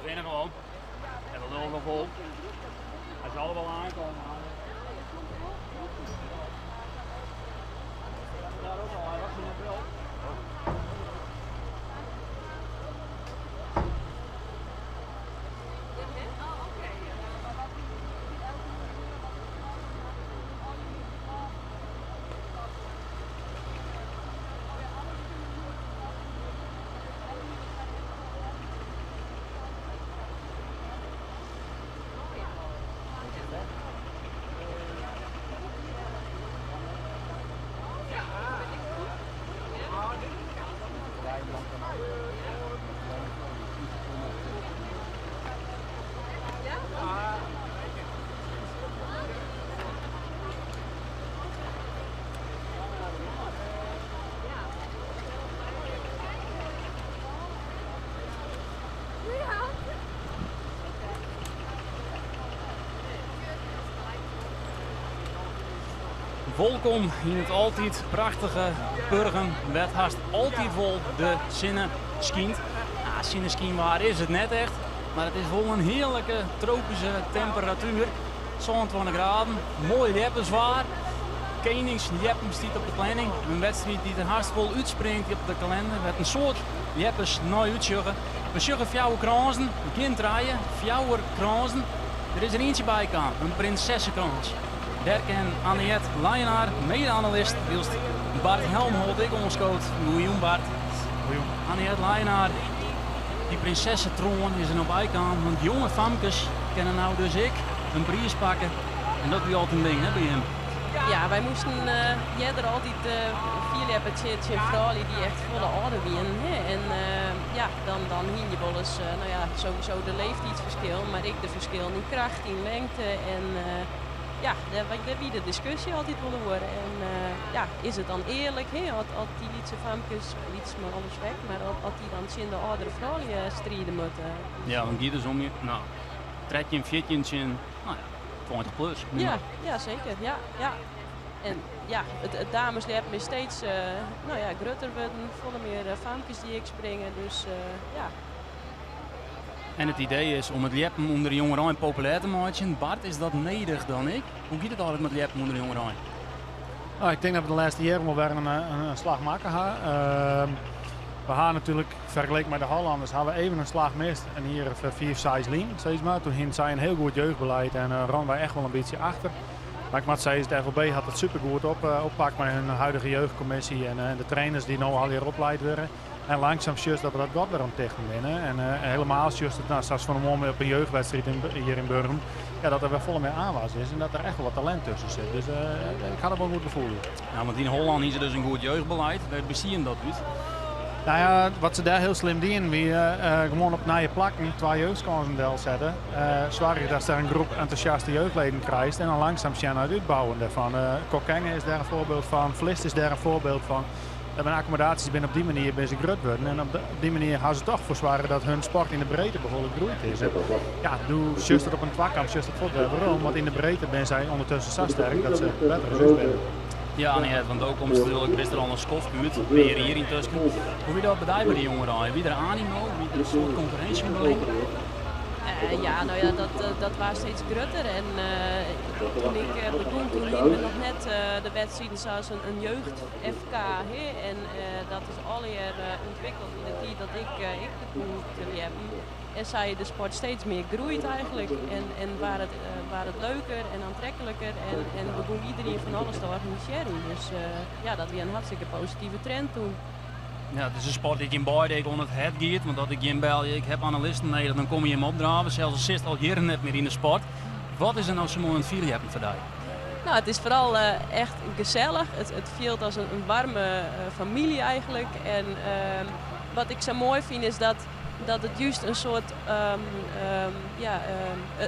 beginnen gewoon. En we lullen wel vol. Hij zal er wel aankomen. Daar ook al, hij was er net wel. Wolkom yn it altyd prachtige Burgum, wêr't hast altyd wol de sinne skynt. Ah, sinneskynwaar is it net echt, mar it is wol in hearlike tropyske temperatuer. 27 graden, moai ljepperswaar. Keningsljeppen stiet op de planning. In wedstriid dy't der hast wol útspringt op de kalinder, wêr't in soad ljeppers nei útsjogge. We sjogge fjouwer krânsen, gjin trije, fjouwer krânsen. Der is der ientsje by kaam, in prinsessekrâns. Dêr kin Annejet Leijenaar, mede-analist, wylst Bart Helmholt ek oanskoot. Goejûn Bart. Goejûn. Annejet Leijenaar, dy prinsessetroan is der no by kaam, want jonge famkes kinne no dus ek in priis pakke. En dat wie altyd in ding hè, by jim. Ja, wy moasten earder altyd fierljeppe tsjin froulju dy't echt folle âlder wienen. Hè. En ja, dan hiene je wolris, no ja, sowieso de leeftiidsferskil, mar ek de ferskillen yn kracht, yn lengte. En ja, dêr wie de diskusje altyd wol oer. En ja, is it dan earlik, hè, as dy lytse famkes, lyts mei alle respekt, mar as dy dan tsjin de âldere froulju stride moatte. Ja, want giet dus om, no, 13, 14 tsjin, no ja, 20 plus. Ja, ja, seker. Ja, ja. En ja, it damesljeppen is steeds no ja, grutter wurden. Folle mear famkes dy't ek springe. Dus ja. En it idee is om it ljeppen ûnder de jongerein populêr te meitsjen. Bart, is dat nedich dan ek? Hoe giet it eigentlik mei it ljeppen ûnder de jongerein? Nou, ik tink dat we de lêste jierren wol wer in slach makke ha. We ha natuerlik, fergeleken mei de Hollanners, ha we even in slach mist in jier of fiif, seis lyn, sis mar. Toen hienen sy in hiel goed jeugdbeleid en rûnen wy echt wol in bytsje achter. Mar ik moat sizze, de FLB hat it supergoed oppakt mei hun huidige jeugdkommisje en de trainers dy't no allegear opleid wurde. En langsaam sjochst dat we dat gat wer oan it tichten binne. En helemaal sjochst it, no, sa's fan 'e moarn op in jeugdwedstriid hjir yn Burgum, ja, dat der wer folle mear aanwas is en dat der echt wol wat talint tusken sit. Dus ik ha der wol in goed gefoel oer. Ja, want yn Hollân hiene se dus in goed jeugdbeleid. Wêr bestie dat út? Nou ja, wat se dêr hiel slim dienen wie gewoan op nije plakken twa jeugdskânsen delsette. Soargje datst dêr in groep entûsjaste jeugdleden krijst en dan langsaam sjen nei it útbouwen dêrfan. Kockengen is dêr in foarbyld fan, Vlist is dêr in foarbyld fan. De akkommodaasjes binne op dy manier binne se grut wurden en op dy manier ha se toch foar soarge dat hun sport yn de breedte behoarlik groeid is. En ja, doe sjochst it op in twakamp, sjochst it fuort wer werom, want yn de breedte binne sy ûndertusken sa sterk dat se better as ús binne. Ja, nee, want do komst natuerlik, bist der al in skoft út, in pear jier yntusken. Hoe wie dat by dy by de jongerein? Wie der animo? Wie der in soad konkurrinsje ûnderling? Ja, no ja, dat waard steeds grutter en toen ik begûn, toen hiene we noch net de wedstriden sa as in jeugd FK, hè, en dat is allegear ûntwikkeld yn de tiid dat ik ek begûn te ljeppen. En sa is de sport steeds mear groeid eigenlijk en waard it, waard it leuker en oantrekliker en, en begûn iedereen fan alles te organisearjen. Dus ja, dat wie in hartstikke positive trend toen. Ja, it is in sport dy't jim beide ek oan it hert giet, want as ik jim belje, ik heb analisten nedich, dan komme jim opdraven, sels al sitst al jierren net mear yn de sport. Wat is der no sa moai oan it fierljeppen foar dy? No, it is foaral echt gesellich. It fielt as in waarme famylje eigenlijk. En wat ik sa moai fyn is dat, dat it juist in soart, ja,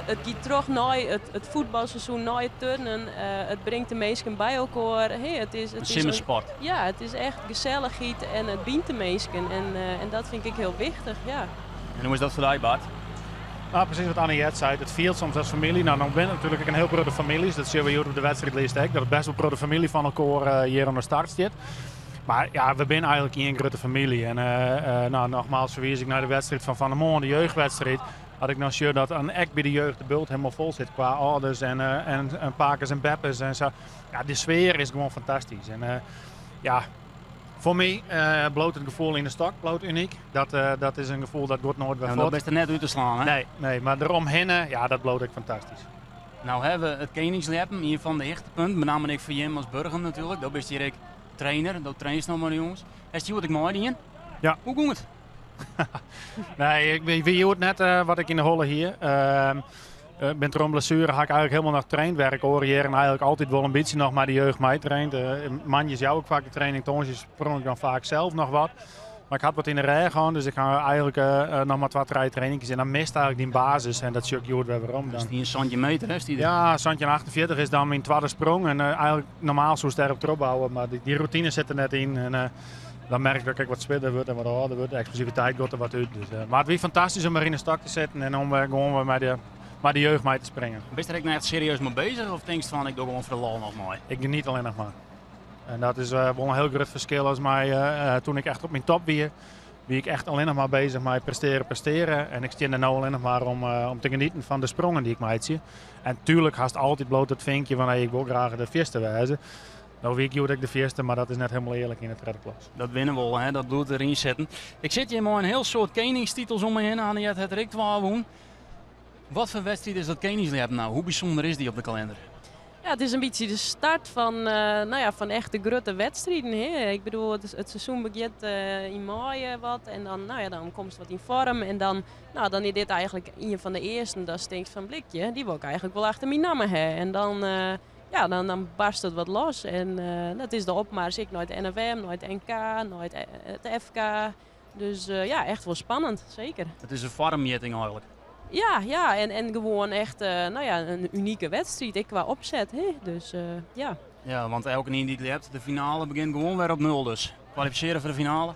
it giet troch nei it fuotbalseizoen, nei it turnen. It bringt de minsken by elkoar. Hè, it In is in, simmersport. ja, it is echt gesellichheid en it bynt de minsken. En dat fyn ik hiel wichtich, ja. En hoe is dat foar dy, Bart? Nou, presys wat Annejet seit. It fielt soms as famylje. No, no binne natuerlik ek in hiel protte famyljes. Dat sjogge we hjoed op de wedstriidlist ek. Dat it bêst wol protte famylje fan elkoar hjir oan de start stiet. Mar ja, we binne eigentlik ien grutte famylje. En no, nogmaals ferwiis ik nei de wedstriid fan fan 'e moarn, de jeugdwedstriid. As ik dan sjoch dat ek by de jeugd de bult helemaal fol sit kwa âlders en pakes en beppes en sa. Ja, de sfear is gewoan fantastysk. En ja, foar my bliuwt it gefoel yn de stok bliuwt unyk. Dat is in gefoel dat giet noait wer fuort. Dat bist der net út te slaan, hè? Nee, nee, mar deromhinne, ja, dat bliuwt ek fantastysk. Nou hawwe we it Keningsljeppen, ien fan de hichtepunten, benammen ek foar jim as Burgum natuerlik. Do bist hjir ek trainer, do trainst noch mei de jonges. Hast hjoed ek meidien? Ja. Hoe gong it? Nee, ik wie hjoed net wat ik yn de holle hie. Ben troch in blessuere ha ik eigenlik hielendal noch traind. Wêr ik oare jierren eigenlik altyd wol in bytsje noch mei de jeugd meitraind. Moandeis jou ik faak de training, tongersdeis sprong ik dan faak sels noch wat. Mar ik ha wat yn de rêch hân, dus ik ha eigenlik noch mar twa, trije trainingjes. En dan mist eigenlik dyn basis en dat sjoch ik hjoed wer werom. Dan stie in 17 meter, hè? Stie der. Ja, 17,48 is dan myn twadde sprong. En eigenlik normaal soest dêrop trochbouwe, mar dy rûtine sit der net yn. En dan merk ik dat ik wat swierder wurd en wat âlder wurd. De eksplosiviteit giet der wat út. Dus, mar it wie fantastysk om wer yn de stok te sitten en om gewoan wer mei de jeugd mei te springen. Bist der ek noch echt serieus mei bezich of tinkst fan ik doch gewoan foar de lol noch mei? Ik geniet allinnich mar. En dat is wol in hiel grut ferskil as mei toen ik echt op myn top wie. Wie ik echt allinnich mar bezich mei prestearje, prestearje. En ik stean der no allinnich mar om te genieten fan de sprongen dy't ik meitsje. En tuerlik hast altyd bliuwt it finkje fan hey, ik wol graach de fierste wêze. No wie ik hjoed ek de fierste, mar dat is net hielendal earlik yn de tredde klas. Dat winne wol, hè? Dat bliuwt deryn sitten. Ik sit hjir mei in hiel soad keningstitels om my hinne. Annejet hat der ek twa wûn. Wat foar wedstriid is dat Keningsljeppen no? Hoe bysûnder is dy op de kalinder? Ja, it is in bytsje de start fan, no ja, fan echt de grutte wedstriden. Hè. Ik bedoel, it seizoen begjint yn maaie wat en dan, no ja, dan komst wat yn foarm en dan, no, dan is dit eigenlik ien fan de earsten datst tinkst fan blikje, dy wol ik eigenlik wol achter myn namme ha. En dan, ja, dan barst it wat los en dat is de opmars ek nei it NFM, nei it NK, nei it FK. Dus ja, echt wol spannend, seker. It is in foarmmjitting eigenlik. Ja, ja, en gewoan echt, no ja, in unike wedstriid, ek kwa opset. Hè? Dus ja. Ja, want elkenien dy't ljept, de finale begjint gewoan wer op nul dus. Kwalifisearje foar de finale?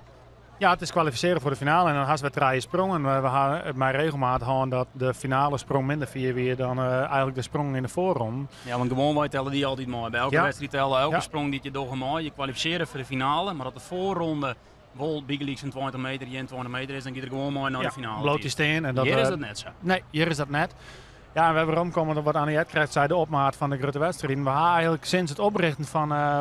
Ja, it is kwalifisearje foar de finale en dan hast wer trije sprongen. We ha it mei regelmaat hân dat de finale sprong minder fier wie dan eigenlik de sprongen yn de foarronden. Ja, want gewoanwei telle dy altyd mei. By elke wedstriid telle elke sprong dy't je dogge mei. Je kwalifisearje foar de finale, mar as de foarronde wol bygelyks in 20 meter, 21 meter is, dan giet er gewoan mei nei de finale. Bliuwt hy stean. En dat, hjir is dat net sa. Nee, hjir is dat net. Ja, en we weromkomme op wat Annejet krekt sei, de opmaat fan de grutte wedstriden. We ha eigenlik sinds it oprichten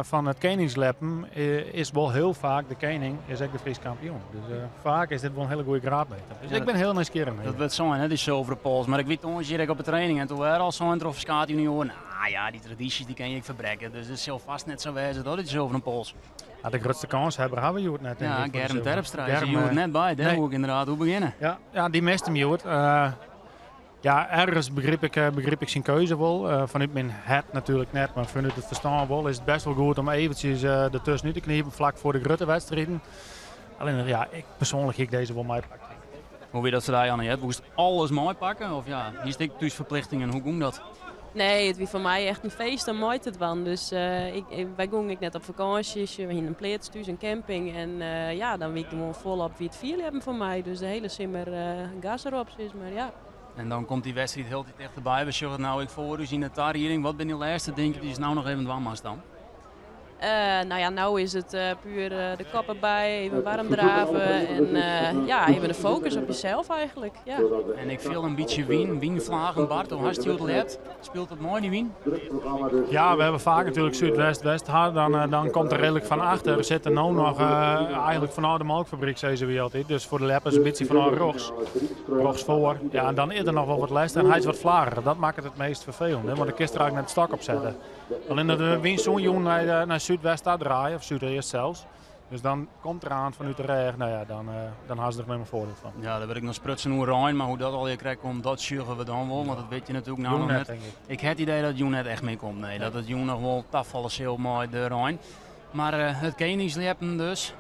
fan it Keningsljeppen is wol hiel faak de kening is ek de Frysk kampioen. Dus faak is dit wol in hiele goede graadmeter. Dus ik bin hiel nijsgjirrich. Dat wurdt sein, hè, dy sulveren pols. Mar ik wie tongersdei hjir ek op de training en toen waard al sein troch ferskate junioaren, nou ja, dy tradysjes dy kinne je ek ferbrekke. Dus it sil fêst net sa wêze dat dy sulveren pols. Ja, de grutste kânshawwer ha we hjoed net. Ja, Germ Terpstra is der hjoed net by. Dêr woe ik ynderdaad oer begjinne. Ja, ja, dy mist him hjoed. Ja, ergens begryp ik syn keuze wol. Fanút myn hert natuerlik net, mar fanút it ferstân wol. Is it bêst wol goed om eventsjes der tuskenút te knipen flak foar de grutte wedstriden. Allinnich, ja, ik persoanlik hie ik dizze wol meipakt. Hoe wie dat foar dy, Annejet? Woest alles meipakke? Of ja, hiest ek thús ferplichtingen? Hoe gong dat? Nee, it wie foar my echt in feest om mei te dwaan. Dus wy gongen ek net op fakânsje. We hiene in pleats thús, in camping. En ja, dan wie ik gewoan folop wie it fierljeppen foar my. Dus de hiele simmer gas derop, sis mar, ja. En dan komt dy wedstriid hieltyd tichterby. We sjogge it no ek foar ús yn de tarieding. Wat binne dy lêste dingen dy'tst no noch even dwaan moatst dan? No ja, no is it puer de kop derby, even warm drave en ja, even de fokus op jezelf eigenlik. Ja. En ik fiel in bytsje wyn, wynflagen. Bart, hoe hast hjoed ljept? Spilet it mei, dy wyn? Ja, we hawwe faak natuerlik súdwest, west ha, dan komt er reedlik fan achter. We sitte no noch eigenlik fanôf de molkfabryk, sizze wy altyd. Dus foar de ljeppers in bytsje fanôf rjochts, rjochts foar. Ja, en dan is der noch wol wat lêst en hy is wat flagger. Dat makket it meast ferfelend, hè, want dan kinst der eigenlik net stok op sette. Allinnich de wyn soe jûn nei súdwest ta draaie, of súdeast sels. Dus dan komt er oan fanút de rêch, no ja, dan ha se der helemaal foardiel fan. Ja, der wurdt ek noch sprutsen oer rein, mar hoe't dat allegear krekt komt, dat sjogge we dan wol, want dat witte je natuerlik no noch net. Jûn net, tink ik. Ik ha it idee dat jûn net echt mear komt, nee. Dat it jûn noch wol tafalle sil mei de rein. Mar it keningsljeppen dus.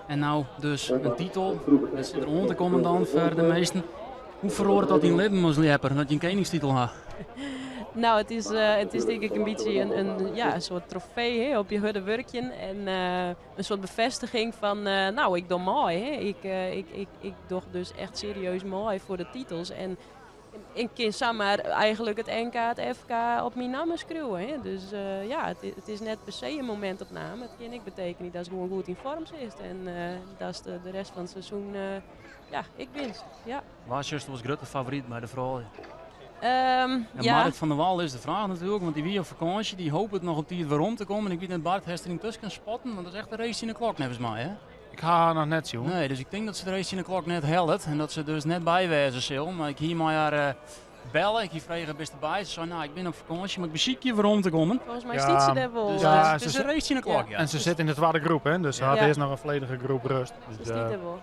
En no dus in titel, dat sit der oan te kommen dan foar de measten. Hoe feroaret dat dyn libben as ljepper, dat je in keningstitel ha? Nou, it is tink ik in bytsje in, ja, in soart trofee, hè, op je hurde wurkjen. En in soart befêstiging fan, nou, ik doch mei. Hè. Ik doch dus echt serieus mei foar de titels. En ik kin samar eigenlik it NK, it FK op myn namme skriuwe. Hè. Dus ja, it is net per se in momintopname. It kin ek betekenje datst gewoan goed yn foarm sitst. En datst de rest fan it seizoen... ja, ek winst. Ja. Wa sjochst as grutte favoryt by de froulju? Um, ja, ja. Marit van der Wal is de fraach natuerlik, want dy wie op fakânsje. Dy hopet noch op tiid werom te kommen. Ik wit net, Bart, hast der yntusken spotten? Want dat is echt in race tsjin de klok neffens my, hè? Ik ha har noch net sjoen. Nee, dus ik tink dat se de race tsjin de klok net hellet en dat se dus net by wêze sil. Mar ik hie mei har eh, belle, ik hie frege, bist derby? Se sei, nou, ik bin op fakânsje, mar ik besykje werom te kommen. Folgens my stiet se dêr wol. Dus Ja, it se is in race tsjin de klok, ja. En se sit yn de twadde groep, hè, dus se hat Ja. earst noch in folledige groep rêst. Se Dus, stiet eh, der wol.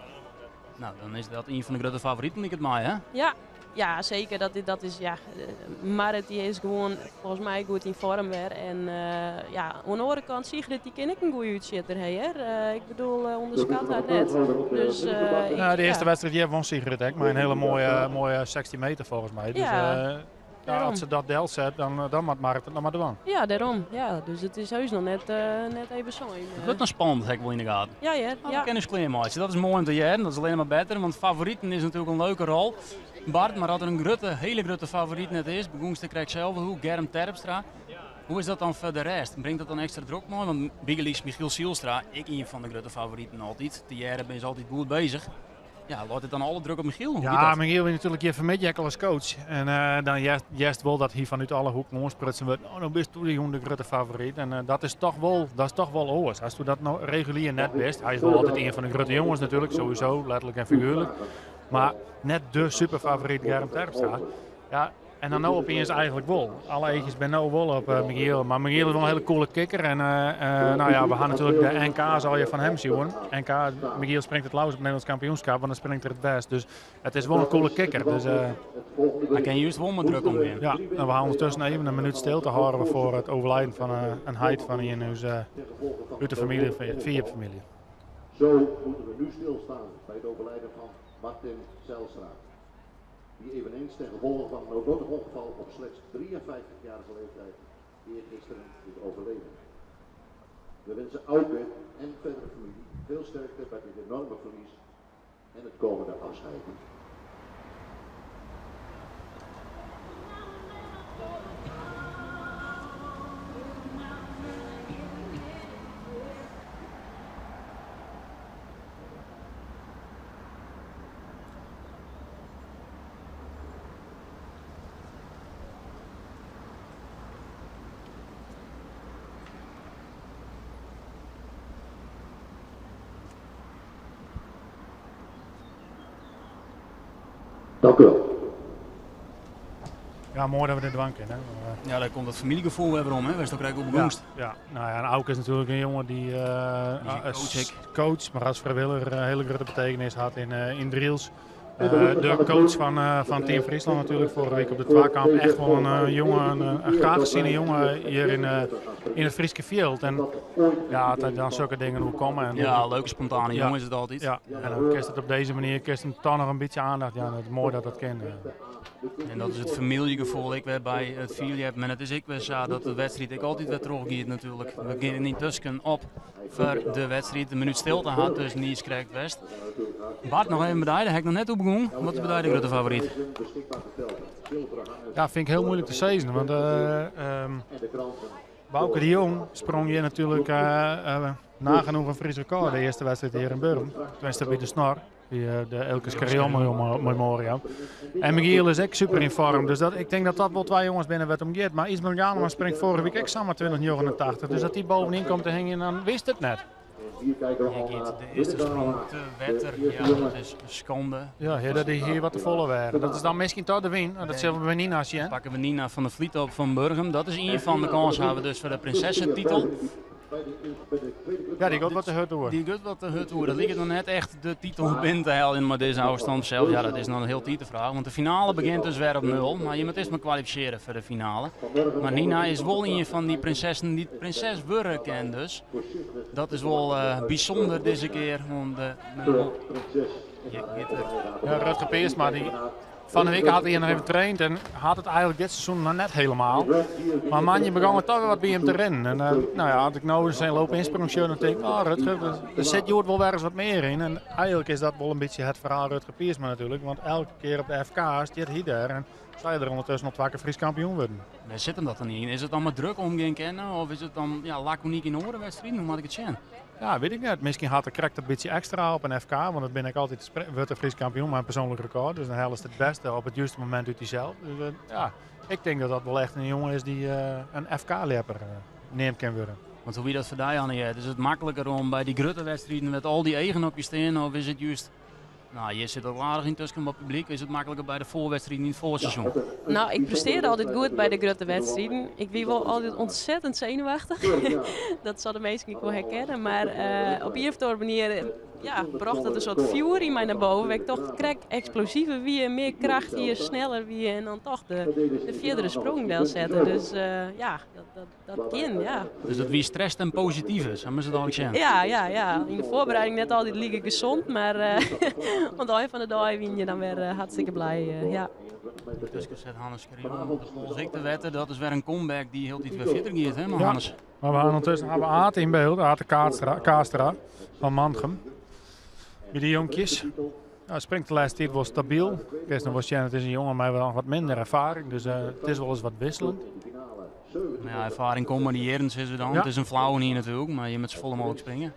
Nou, dan is dat ien fan de grutte favoriten, liket my, hè? Ja, ja zeker. Dat, dat is, ja, Marit dy is gewoan folgens my goed yn foarm wer. En uh, ja, oan de oare kant, Sigrid dy kin ek in goede útsjitter ha, hear. Uh, ik bedoel, uh, ûnderskat har net. Dus, uh, ja, de earste ja. wedstriid hjir wûn Sigrid ek, mei in hiele moaie, moaie 16 meter folgens my. Dus, Ja. eh, ja, as se dat delset, dan, dan moat Marit it noch mar dwaan. Ja, dêrom. Ja, dus it is heus noch net, net even sein. It wurdt noch spannend, ha ik wol yn de gaten. Ja, hear. Nou, Ja. we kinne ús klearmeitsje. Dat is moai om te hearren. Dat is allinnich mar better. Want favoriten is natuerlik in leuke rol. Bart, mar as der in grutte, hiele grutte favoryt net is, begûnst der krekt sels oer, Germ Terpstra. Hoe is dat dan foar de rest? Bringt dat dan ekstra drok mei? Want bygelyks Michiel Zijlstra, ek ien fan de grutte favoriten altyd. Tegearre binne se altyd goed beuzich. Ja, leit it dan alle druk op Michiel? Hoe giet Ja, dat? Michiel wie natuerlik hjir fanmiddei ek al as coach. En eh, dan hearst, hearst wol dat hy fanút alle hoeken oansprutsen wurdt. Oh, no bist do de grutte favoryt. En eh, dat is toch wol, dat is toch wol oars. Ast do dat no regulier net bist. Hy is wol altyd ien fan de grutte jonges natuerlik, sowieso, letterlik en figuerlik. Mar net de superfavoryt Germ Terpstra. Ja, en dan no opiens eigentlik wol. Alle eachjes binne no wol op eh, Michiel. Mar Michiel is wol in hiele coole kikker. En eh, eh, no ja, we ha natuerlik de NK's allegear fan him sjoen. NK, Michiel springt it leafst op Nederlânsk kampioenskip, want dan springt er it bêst. Dus it is wol in coole kikker. Dus, Hy kin just wol mei druk omgean. ja, en we ha ûndertusken even in minút stilte hâlden we foar it overlijden fan in heit fan ien ús, út de famylje, fierljepfamylje. Zo moeten we nu stilstaan bij het overlijden van Martin Zijlstra. Die eveneens ten gevolge van een noodlottig ongeval op slechts 53-jarige leeftijd eergisteren is overleden. We wensen Auke en verdere familie veel sterkte bij dit enorme verlies en het komende afscheid. Dank u wel. Ja, moai dat we dit dwaan kinne. Ja, dêr komt dat famyljegefoel wer werom, hè? Wêr'tst krekt oer begûnst. Ja, ja. Nou ja, en Auke is natuerlik in jonge dy't Die is as coach ek. coach, mar as frijwilliger in hiele grutte betekenis hat yn, yn Drylts. De coach fan Team Fryslân natuerlik, foarige wike op de twakamp. Echt wol in jonge, in graach seine jonge hjir yn it Fryske fjild. En ja, dat dan sokke dingen oerkomme. En, Ja, leuke spontane Ja. jonge is it altyd. Ja, en dan kinst it op dizze manier kinst him toch noch in bytsje oandacht jaan. It is moai dat dat kin. En dat is it famyljegefoel ek wer by it fierljeppen. En it is ek wer sa dat de wedstriid ek altyd wer trochgiet natuerlik. We gean yntusken op foar de wedstriid. De minút stilte hat dus niiskrekt west. Bart, noch even by dy, dêr ha ik noch net oer begûn. Wat is by dy de grutte favoryt? Ja, fyn ik hiel muoilik te sizzen. Want Bauke de Jong sprong hjir natuerlik nagenoech in Frysk rekôr de earste wedstriid hjir yn Burgum. Tenminste by de snor, by de Eelkes Carillon Memorial. En Michiel is ek super yn foarm, dus dat, ik tink dat dat wol twa jonges binne wêr't it om giet. Mar Ysbrand Galema springt foarige wike ek samar 2089, dus dat dy bovenyn komt te hingjen, dan witst it net. Hjir giet de earste sprong te wetter. Ja, dat is skande. Ja, hjir dat dy hier wat te folle wêre. Dat is dan miskien toch de wyn, dat sille we by Nina sjen. Pakke we Nina van der Vliet op fan Burgum. Dat is ien fan de kânshawwers dus foar de prinsessetitel. Ja, dy giet wat te hurd oer. Dy giet wat te hurd oer. Dat liket noch net echt de titel binnen te heljen, mar dizze ôfstân sels, ja, dat is noch in hiele tiid de fraach. Want de finale begjint dus wer op nul. Mar je moatte earst mar kwalifisearje foar de finale. Mar Nina is wol ien fan dy prinsessen dy't prinses wurde kin dus. Dat is wol bysûnder dizze kear. Want de, hjir giet it. Ja, Rutger Peersma, dy Fan de wike hat hy noch even traind en hat it eigenlik dit seizoen noch net helemaal. Mar moandei begûn it toch wer wat by him te rinnen. En nou ja, as ik no syn loop insprong sjoch, dan tink ik, oh Rutger, der sit hjoed wol wer ris wat mear yn. En eigenlik is dat wol in bytsje it ferhaal Rutger Piersma natuerlik, want elke kear op de FK stiet hy dêr en sy der ûndertusken al twa kear Frysk kampioen wurden. Wêr sit him dat dan yn? Is it dan mei druk omgean kinne of is it dan ja, lakonyk yn oare wedstriden? Hoe moat ik it sjen? Ja, wit ik net. Miskien hat er krekt in bytsje ekstra op in FK, want dat bin ik altyd wurdt de Frysk kampioen mei in persoanlik rekôr. Dus dan hellest it bêste op it juste momint út dysels. Dus uh, ja, ik tink dat dat wol echt in jonge is dy't uh, in FK-ljepper uh, neamd kin wurde. Want hoe wie dat foar dy, Anniette? Is it makliker om by dy grutte wedstriden met al dy eagen op je stean of is it just Nou, hjir sit al aardich yntusken wat publyk. Is it makliker by de foarwedstriden yn it foarseizoen? Nou, ik prestearde altyd goed by de grutte wedstriden. Ik wie wol altyd ontzettend zenuwachtich. Dat sille de minsken ek wol herkenne. Mar uh, op ien of oare manier ja, brocht it in soart fjoer yn my nei boven. Wêr't ik toch krekt eksplosiver wie, mear kracht hie, sneller wie en dan toch de fierdere sprong delsette. Dus uh, ja, dat kin, ja. Dus dat wie stress ten positive, sa moatst it eigentlik sjen. Ja, ja, ja. Yn de foarbereiding net altyd like gesond, mar oan it ein fan de dei wiene je dan wer hartstikke blij. Ja. Yntusken set Hannes Scherjon de pols ek te wetter. Dat is wer in comeback dy't hieltyd wer fierder giet, hè, mei Hannes. Maar we hawwe ûndertusken hawwe Ate yn byld, Ate Kaastra, Kaastra fan Mantgum. By de jonkjes. Nou, springt de lêste tiid wol stabyl. Kinst noch wol sjen, it is in jonge mei wel wat minder erfaring, dus it is wolris wat wikseljend. Ja, erfaring komt mei de jierren, sizze we dan. Ja. It is in flauwe hier natuerlik, mar je moatte safolle mooglik springe.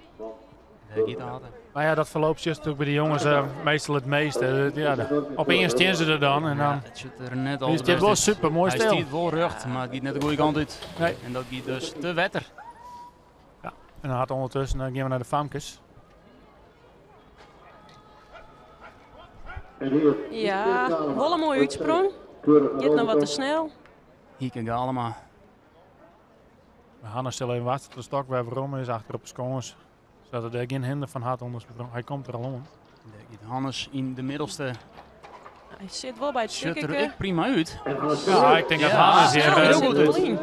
Dêr giet Ate. Maar ja, dat ferloop sjochst natuerlik by de jonges meastal it measte. Ja, opeens stean se der dan. En dan ja, it sit der net al Het is wol super moai stil. Hy stiet wol rjocht, mar it giet net de goede kant út. Nee. En dat giet dus te wetter. Ja, en dan hat ûndertusken, dan gean we nei de famkes. Ja, wol in moaie útsprong. Giet noch wat te snel. Hieke Galema. Hannes sil even wachtsje tot de stok wer werom is achter op de skâns. Sadat er dêr gjin hinder fan hat ûnder Hy komt der al oan. Dêr giet Hannes yn de middelste. Hy sit wol by it Sjocht der ek prima út. Ja, ik tink dat Hannes hjir heel goed út.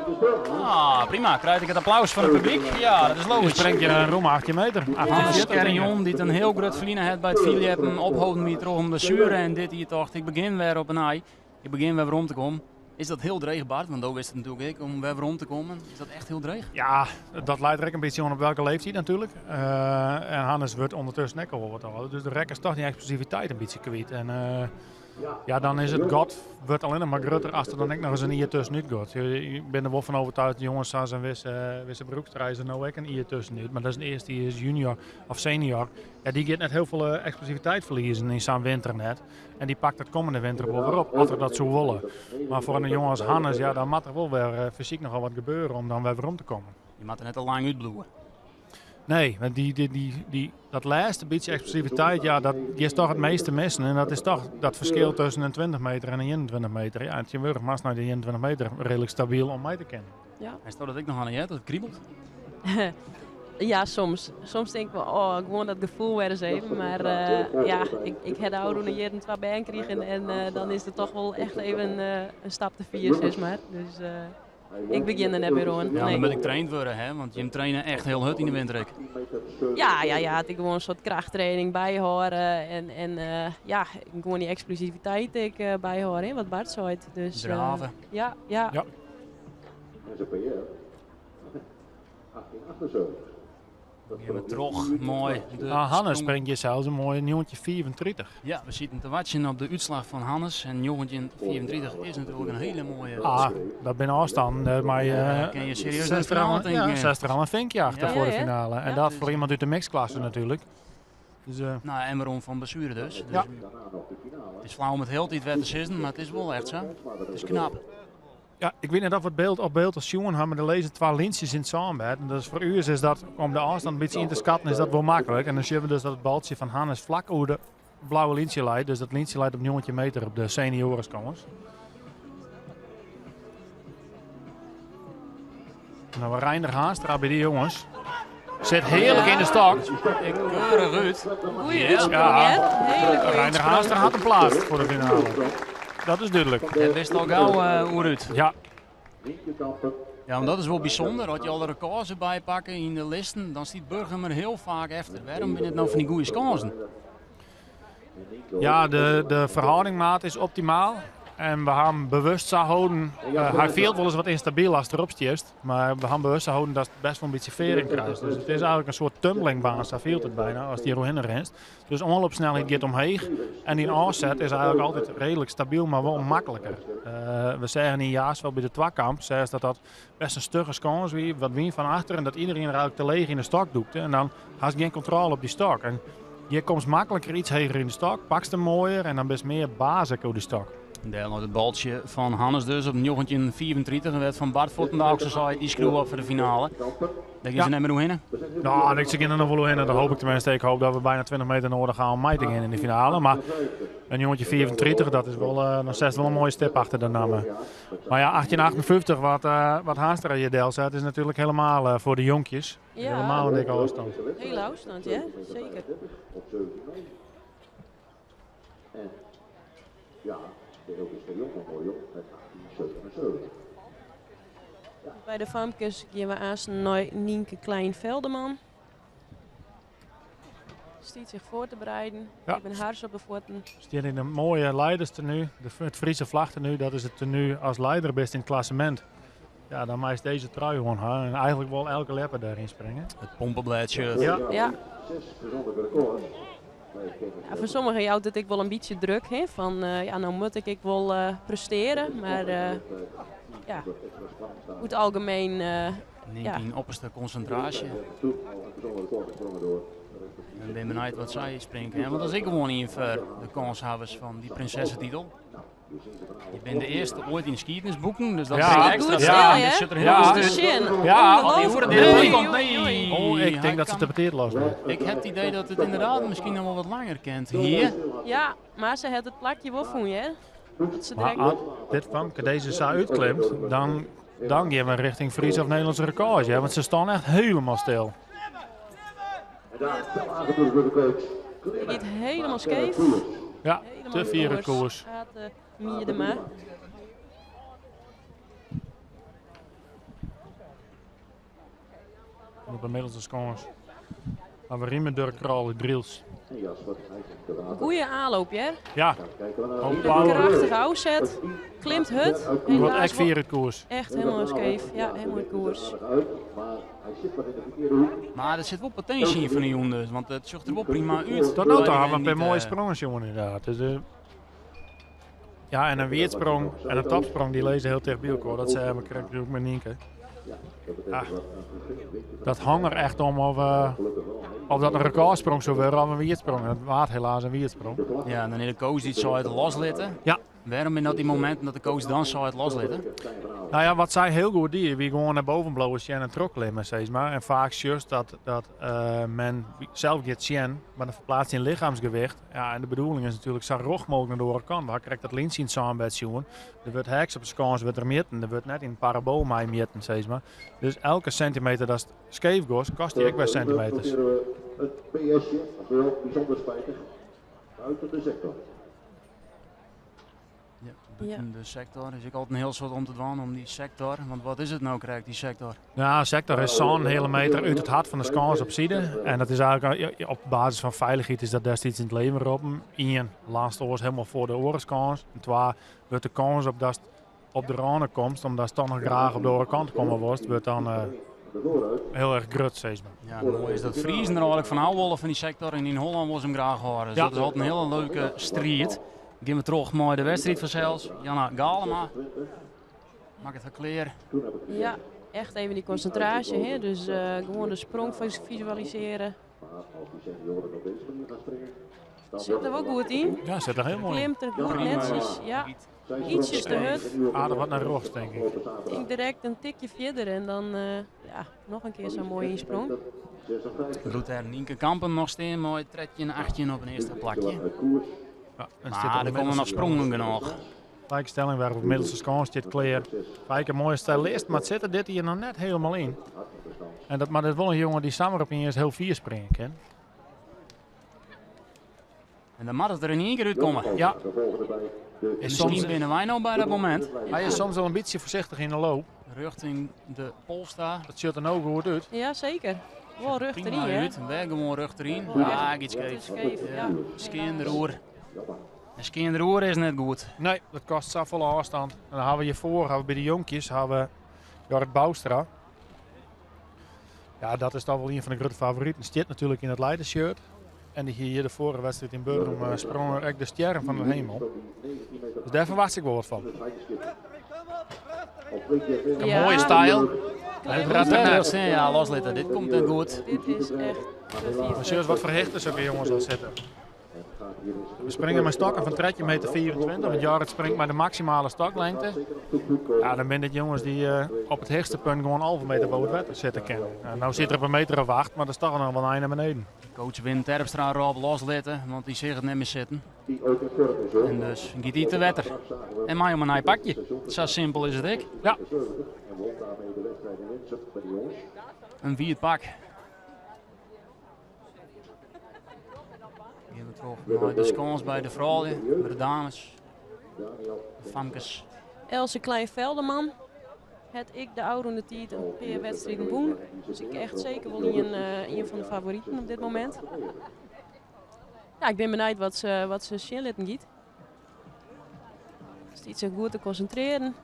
Ah, prima. Krijt ik it applaus fan it publyk? Ja, dat is logysk. Springt hjir in rûme 18 meter. Hannes Scherjon, dy't in hiel grut ferline hat by it fierljeppen, opholden wie troch in blessuere en dit jier tocht ik begjin wer op 'e nij. Ik begjin wer werom te kommen. Is dat hiel dreech, Bart? Want do witst it natuerlik ek om wer werom te kommen. Is dat echt hiel dreech? Ja, dat leit der ek in bytsje oan op welke leeftiid natuerlik. En Hannes wurdt ûndertusken ek al wol wat âlder. Dus de rekkest toch dy eksplosiviteit in bytsje kwyt. En ja, dan is it gat wurdt allinnich mar grutter as der dan ek noch ris in jier tuskenút giet. Ik bin der wol fan oertuige, jonges sa as in Wisse, Wisse Broekstra is der no ek in jier tuskenút. Mar dat is in earste jier junior of senior. Ja, dy giet net hiel folle eksplosiviteit ferliezen yn sa'n winter net. En dy pakt it kommende winter wol wer op, as er dat soe wolle. Mar foar in jonge as Hannes, ja, dan moat der wol wer fysyk nochal wat gebeure om dan wer werom te kommen. Je moatte net te lang útbliuwe. Nee, want dat lêste bytsje eksplosiviteit, ja, dat giest toch it measte missen. En dat is toch dat ferskil tusken in 20 meter en in 21 meter. Ja, en tsjintwurdich moatst nei de 21 meter reedlik stabyl om mei te kinnen. Ja. Hasto dat ek noch, Anne, dat it kribelt? Ja, soms. Soms tink ik wol, oh, gewoan dat gefoel wer ris even. Mar uh, ja, ik ha de ôfrûne jierren twa bern krigen en uh, dan is it toch wol echt even uh, in stap te fier, sis mar. Dus ik begjin der net mear oan. Ja, dan moat ek traind wurde, hè? Want jim traine echt hiel hurd yn de winter ek. Ja, it is gewoan in soart krachttraining byhâlde en ja, gewoan dy eksplosiviteit ek byhâlde, hè, wat Bart seit. Dus, Drave. Ja. Ja. Gean we troch mei de Ah, Hannes springt hjir sels in moaie 1935. Ja, we sieten te wachtsjen op de útslach fan Hannes. En 1935 is natuerlik in hiele moaie. Ah, dat binne ôfstannen mei kin je serieus net finale tinken. Ja, 60 al in vinkje achter Ja. foar de Ja, ja. finale. En Ja. dat foar iemand út de mixklasse natuerlik. Dus, Nou, en werom fan blessuere dus. Dus Ja. It is flau om it hieltyd wer te sizzen, mar it is wol echt sa. It is knap. Ja, ik wit net oft we it byld op byld al sjoen ha, mar der lizze twa lyntsjes yn it sânbêd. En dat is foar ús is dat, om de ôfstân in bytsje yn te skatten, is dat wol maklik. En dan sjogge we dus dat it baltsje fan Hannes flak oer de blauwe lyntsje leit. Dus dat lyntsje leit op 19 meter op de senioareskâns. En dan Reinder Haanstra by dy jonges. Sit hearlik yn de stok. Ik keurich út. Goeie Ja. útsprong, hè? Hele goeie Reinder útsprong. Haanstra hat in plaats foar de finale. Dat is dúdlik. Dêr bist al gau oer út. Ja. Ja, want dat is wol bysûnder. As je al de rekôrs derby pakke yn de listen, dan stiet Burgum der hiel faak efter. Wêrom binne it no fan dy goede skânsen? Ja, de ferhâldingmaat is optimaal. En we ha him bewust sa holden. Hy fielt wolris wat ynstabyl ast derop stiest. Mar we ha him bewust sa holden datst best wol in bytsje fearing krijst. Dus it is eigenlik in soart tumblingbaan, sa fielt it byna, ast hjir oerhinne rinst. Dus oanloopsnelheid giet omheech en dyn ôfset is eigenlik altyd reedlik stabyl, mar wol makliker. We seagen yn Jaarsveld by de twakamp, seachst dat dat best in stugge skâns wie, wat wyn fan achteren, dat iedereen er eigenlik te leech yn de stok dûkte. En dan hast gjin kontrôle op dy stok. En hjir komst makliker iets heger yn de stok, pakst him moaier en dan bist mear baas ek oer dy stok. Dêr leit it baltsje fan Hannes dus op 1935 en wêr't fan Bart fuortendaalks al sei, dy skriuwe op foar de finale. Dêr gean se net mear oerhinne? No, se gean der noch wol oerhinne, dat hoop ik tenminste. Ik hoop dat we byna 20 meter noadich ha om mei te gean yn de finale. Mar in 1935, dat is wol, dan setst wol in moaie stip achter de namme. Mar ja, 1858, wat, wat Haanstra hjir delset, is natuerlik helemaal foar de jonkjes. Ja. Helemaal in dikke ôfstân. Hele ôfstân, ja, seker. En ja, de Hilke de Jong Memorial met 1877. By de famkes gean we aanst nei Nienke Klein-Velderman. Stiet sich foar te bereiden. Ja. Even hars op de fuotten. Stiet yn in moaie leiderstenue, de, it Friese vlagtenue, dat is it tenue as leider bist yn it klassemint. Ja, dan meist dizze trui oan ha en eigenlik wol elke ljepper dêryn springe. It pompeblêd-shirt. Ja. Ja. Ja, foar sommigen jout it ek wol in bytsje druk, hè, fan ja, no moat ik ek wol presteare, mar ja, oer it algemeen Nimt ja. yn opperste konsintraasje. En bin benijd wat sy springe kin, want dat is ek gewoan ien foar de kânshawwers fan dy prinsessetitel. Je binne de earste oait yn skiednisboeken, dus dat Ja. is ekstra Goed ja, stil, dit hè? zit er heel Ja. goed Te in. sjen. Ja. Al die Ongelooflijk. oeren dit Oei, komt, oei, nee. oei. Oh, ik Hij denk dat ze kan- te betiid los wordt. Ik heb het idee dat het inderdaad misschien nog wel wat langer kent hier. Ja, mar se hat it plakje wol fûn, hè? Dat se Mar direkt... as dit famke dizze sa útklimt, dan, dan gean we richting Fries of Nederlânske rekôrs. Ja, want se stean echt hielendal stil. Die giet hielendal skeef. Ja, Hielendal te fier út koers. Ate Miedema. Op de middelste skâns. Maar we riemen Durk Krol uit Drylts. Goeie aanloop, hè? Ja, Een power. krachtige ôfset. Klimt hurd. Wordt Helaas echt wol fier út koers. Echt hielendal skeef. Ja, hielendal út koers. Mar der sit wol potinsje yn fan de jûn dus, want it sjocht der wol prima út. Tot no toe ha we in Niet, pear moaie sprongen sjoen ynderdaad. Dus, ja, en in wierdsprong en in topsprong dy lizze hiel ticht by elkoar. Dat seagen we krekt ek mei Nienke. Ah, dat hong der echt om of dat in rekôrsprong soe wurde of in wierdsprong. En it waard helaas in wierdsprong. Ja, en dan is de coach dy't sei it loslitte. Ja. Wêrom binne dat dy mominten dat de coach dan sei it loslitte? Nou ja, wat sy hiel goed die, wie gewoan nei boven bliuwe sjen en trochklimme, sis mar. En faak sjochst dat men sels giet sjen, mar dan ferplaatst dyn lichemsgewicht. Ja, en de bedoeling is natuerlik sa rjocht mooglik nei de oare kant. We ha krekt dat lyntsje yn it sânbed sjoen. Der wurdt heaks op de skâns wurdt der mjitten, der wurdt net yn in parabool mei mjitten, sis mar. Dus elke sintimeter datst skeef giest, kost dy ek wer sintimeters. Het PSje, dat is wel bijzonder spijtig, buiten de sector. Ja, buiten de sector is ek altyd in hiel soad om te dwaan om dy sector. Want wat is it no krekt, dy sector? Ja, sector is sa'n heale meter út it hert fan de skâns op side. En dat is eigenlik, ja, op basis fan feilichheid is dat destiids yn it leven roppen. Ien, lânst oars hielendal foar de oare skâns. En twa, wurdt de kâns op datst op de râne komst, omdatst dan noch graach op de oare kant komme wolst, wurdt dan hiel erch grut, sis mar. Ja, it moaie is dat Friezen der eigenlik fan ôf wolle fan dy sector en yn Hollân wolle se him graach hâlde. Dus Ja. dat is altyd in hiele leuke striid. Gean we troch mei de wedstriid fansels. Janna Galema makket har klear. Ja, echt even dy konsintraasje, hè? Dus gewoan de sprong fisualisearje. Sit der wol goed yn. Ja, sit der hiel moai yn. Klimt der goed netsjes. Ja, ietsjes te hurd. Aardich wat nei rjochts, tink ik. Tink direkt in tikje fierder en dan ja, noch in kear sa'n moaie ynsprong. Bliuwt dêr Nienke Kampen noch stean mei 13, 18 op in earste plakje. Ja, en stiet Mar op der de komme noch middelste sprongen genôch. Feike Stellingwerf op middelste skâns stiet klear. Feike, in moaie stylist, mar it sit der dit jier noch net hielendal yn. En dat, mar dit is wol in jonge dy't samar opiens hiel fier springe kin. En dan moat it der yn ien kear útkomme. Ja. En Is miskien soms, binne wy no by dat momint. hy is soms al in bytsje foarsichtich yn de loop. Rjochting de Polsta. Dat sjocht der no goed út. Ja, seker. Wol rjocht deryn, Prima hè? út, wer gewoan rjocht deryn. Wol Ah, echt giet skeef. te skeef, ja. Skean deroer. En skean deroer is net goed. Nee, dat kostet safolle ôfstân. En dan hawwe we hjirfoar, hawwe we by de jonkjes, hawwe we Jorrit Bouwstra. Ja, dat is toch wol ien fan de grutte favoriten. Stiet natuerlik yn it leidersshirt. En dy hie hjir de foarige wedstriid yn Burgum eh, sprong er ek de stjerren fan de hemel. Dus dêr ferwacht ik wol wat fan. Een Ja. mooie stijl. Klein Hij beetje. gaat Ja, loslitte. Dit komt net goed. Dit is echt te Maar fier. zie eens wat voor hichte zulke jongens al zitten. We springen met stokken van 13,24 meter, want Jorrit springt met de maximale stoklengte. Ja, dan zijn dit jongens die eh, op het hoogste punt gewoon een halve meter boven het water zitten kennen. En nou zit er op een meter of 8, maar dat is toch nog wel een eind naar beneden. Coach Wim Terpstra Rob loslitten, want die ziet het net meer zitten. En dus giet die te wetter. En mij om een nieuw pakje. Zo simpel is het ik. Ja. Een wierd pak. Hier we terug naar de skans bij de vrouwen, bij de dames, de famkes. Else Klein-Velderman. Het ik de oude de tijd een paar wedstrijden boen. Dus ik echt zeker wel een van de favorieten op dit moment. Ja, ik ben benieuwd wat ze zien laten giet. Is iets zo goed te concentreren.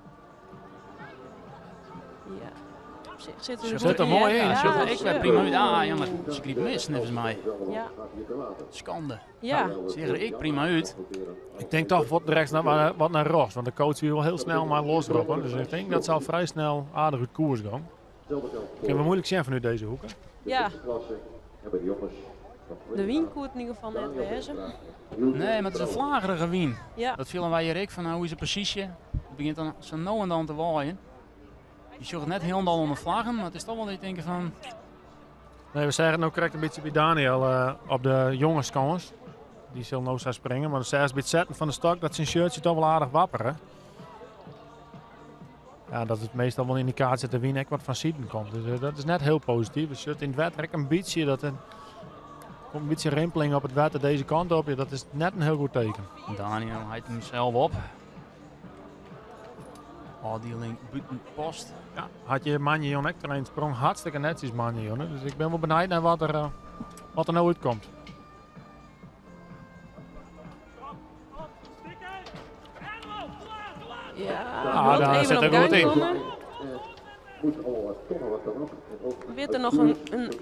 Ja. Op zich zit er Ze goed zit er in, mooi hè? in. Ja, Ja, ik werd zo. prima uit. Ah, jammer. Ze kriep mis, volgens mij. Ja. Schande. Ja, Ziet er ik prima uit. Ik denk toch wat rechts naar, wat naar rechts, want de coach wil heel snel maar losroepen. Dus ik denk dat zal vrij snel aardig uit koers gaan. Kunnen we moeilijk zien vanuit deze hoeken. ja. De wien koert in ieder geval net wezen. Nee, maar het is een vlagerige wien. Ja, Dat viel wij hier ik van, nou, hoe is het precies? Het begint dan zo nou en dan te waaien. Je zocht net helemaal onder vlaggen, maar het is toch wel dat je denkt van, Nee, we zeggen het nou correct een beetje bij Daniel op de jongenskans. Die zal nou zo springen, maar de bij het zetten van de stok dat zijn shirtje toch wel aardig wapperen. Ja, dat is meestal wel een indicatie dat de wien ook wat van Sieden komt. Dus dat is net heel positief. Het shirt in het water ook een beetje, dat een, komt een beetje rimpeling op het water deze kant op. Ja, dat is net een heel goed teken. Daniel houdt hem zelf op. Afdeling buitenpost. Ja, had je Manjejon ook er een sprong hartstikke netjes Manjejon. hè. Dus ik ben wel benieuwd naar wat er nou uitkomt. ja. Ah, moet daar even zit op er gang goed in. komen. Weet er nog een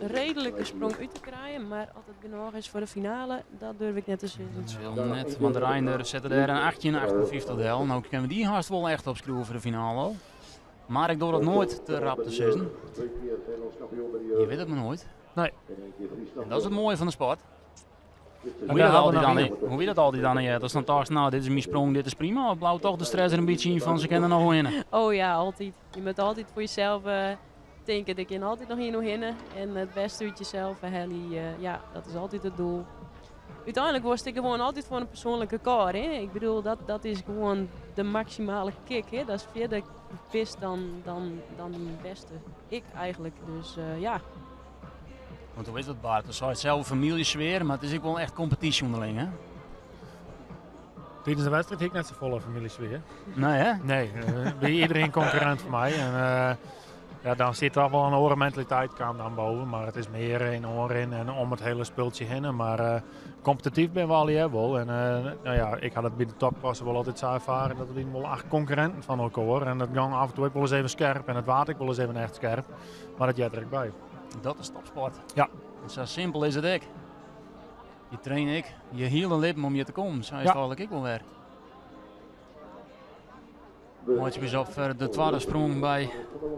redelijke sprong uit te krijgen, maar als het genoeg is voor de finale, dat durf ik net te zeggen. Dat is wel net, want Reinder zette daar een 18,58 del. Nou kunnen we die haast wel echt opschroeven voor de finale al. Maar ik doe dat nooit te rap te sissen. Je weet het maar nooit. Nee. En dat is het mooie van de sport. En Hoe je daar dat hadden we altijd nog dan, hoe je dat altijd dan, ja, dat is dan toch, nou, dit is mijn sprong, dit is prima. Of blauw toch de stress er een beetje in van, ze kennen nog winnen. Oh ja, altijd. Je moet altijd voor jezelf denken. Ik kan altijd nog hier nog hinnen. En het beste uit jezelf, Helly, ja, dat is altijd het doel. Uiteindelijk was ik gewoon altijd voor een persoonlijke kar. Hè? Ik bedoel, dat is gewoon de maximale kick. Hè? Dat is verder best dan die beste ik eigenlijk. Dus ja. Want hoe is dat, Bart? Dat is hetzelfde familiesfeer, maar het is ook wel echt competitie onderling, hè? Tijdens de wedstrijd heb ik net zo volle familiesfeer. Nee, hè? Nee, bij iedereen concurrent voor mij. En, ja, dan zit er wel een orenmentaliteit kwam dan boven. Maar het is meer in oor in en om het hele speeltje heen. Maar competitief ben we al hier wel. En nou ja, ik had het bij de topklasse wel altijd zo ervaren dat we wel 8 concurrenten van elkaar. En dat ging af en toe ook wel eens even scherp. En het water ook wel eens even echt scherp. Maar dat jet er ook bij. Dat is topsport. Ja. En zo simpel is het ook. Je train ik, je hiele lippen om je te komen. Zo is het eigenlijk ik wel weer. Mooitje is op voor de tweede sprong bij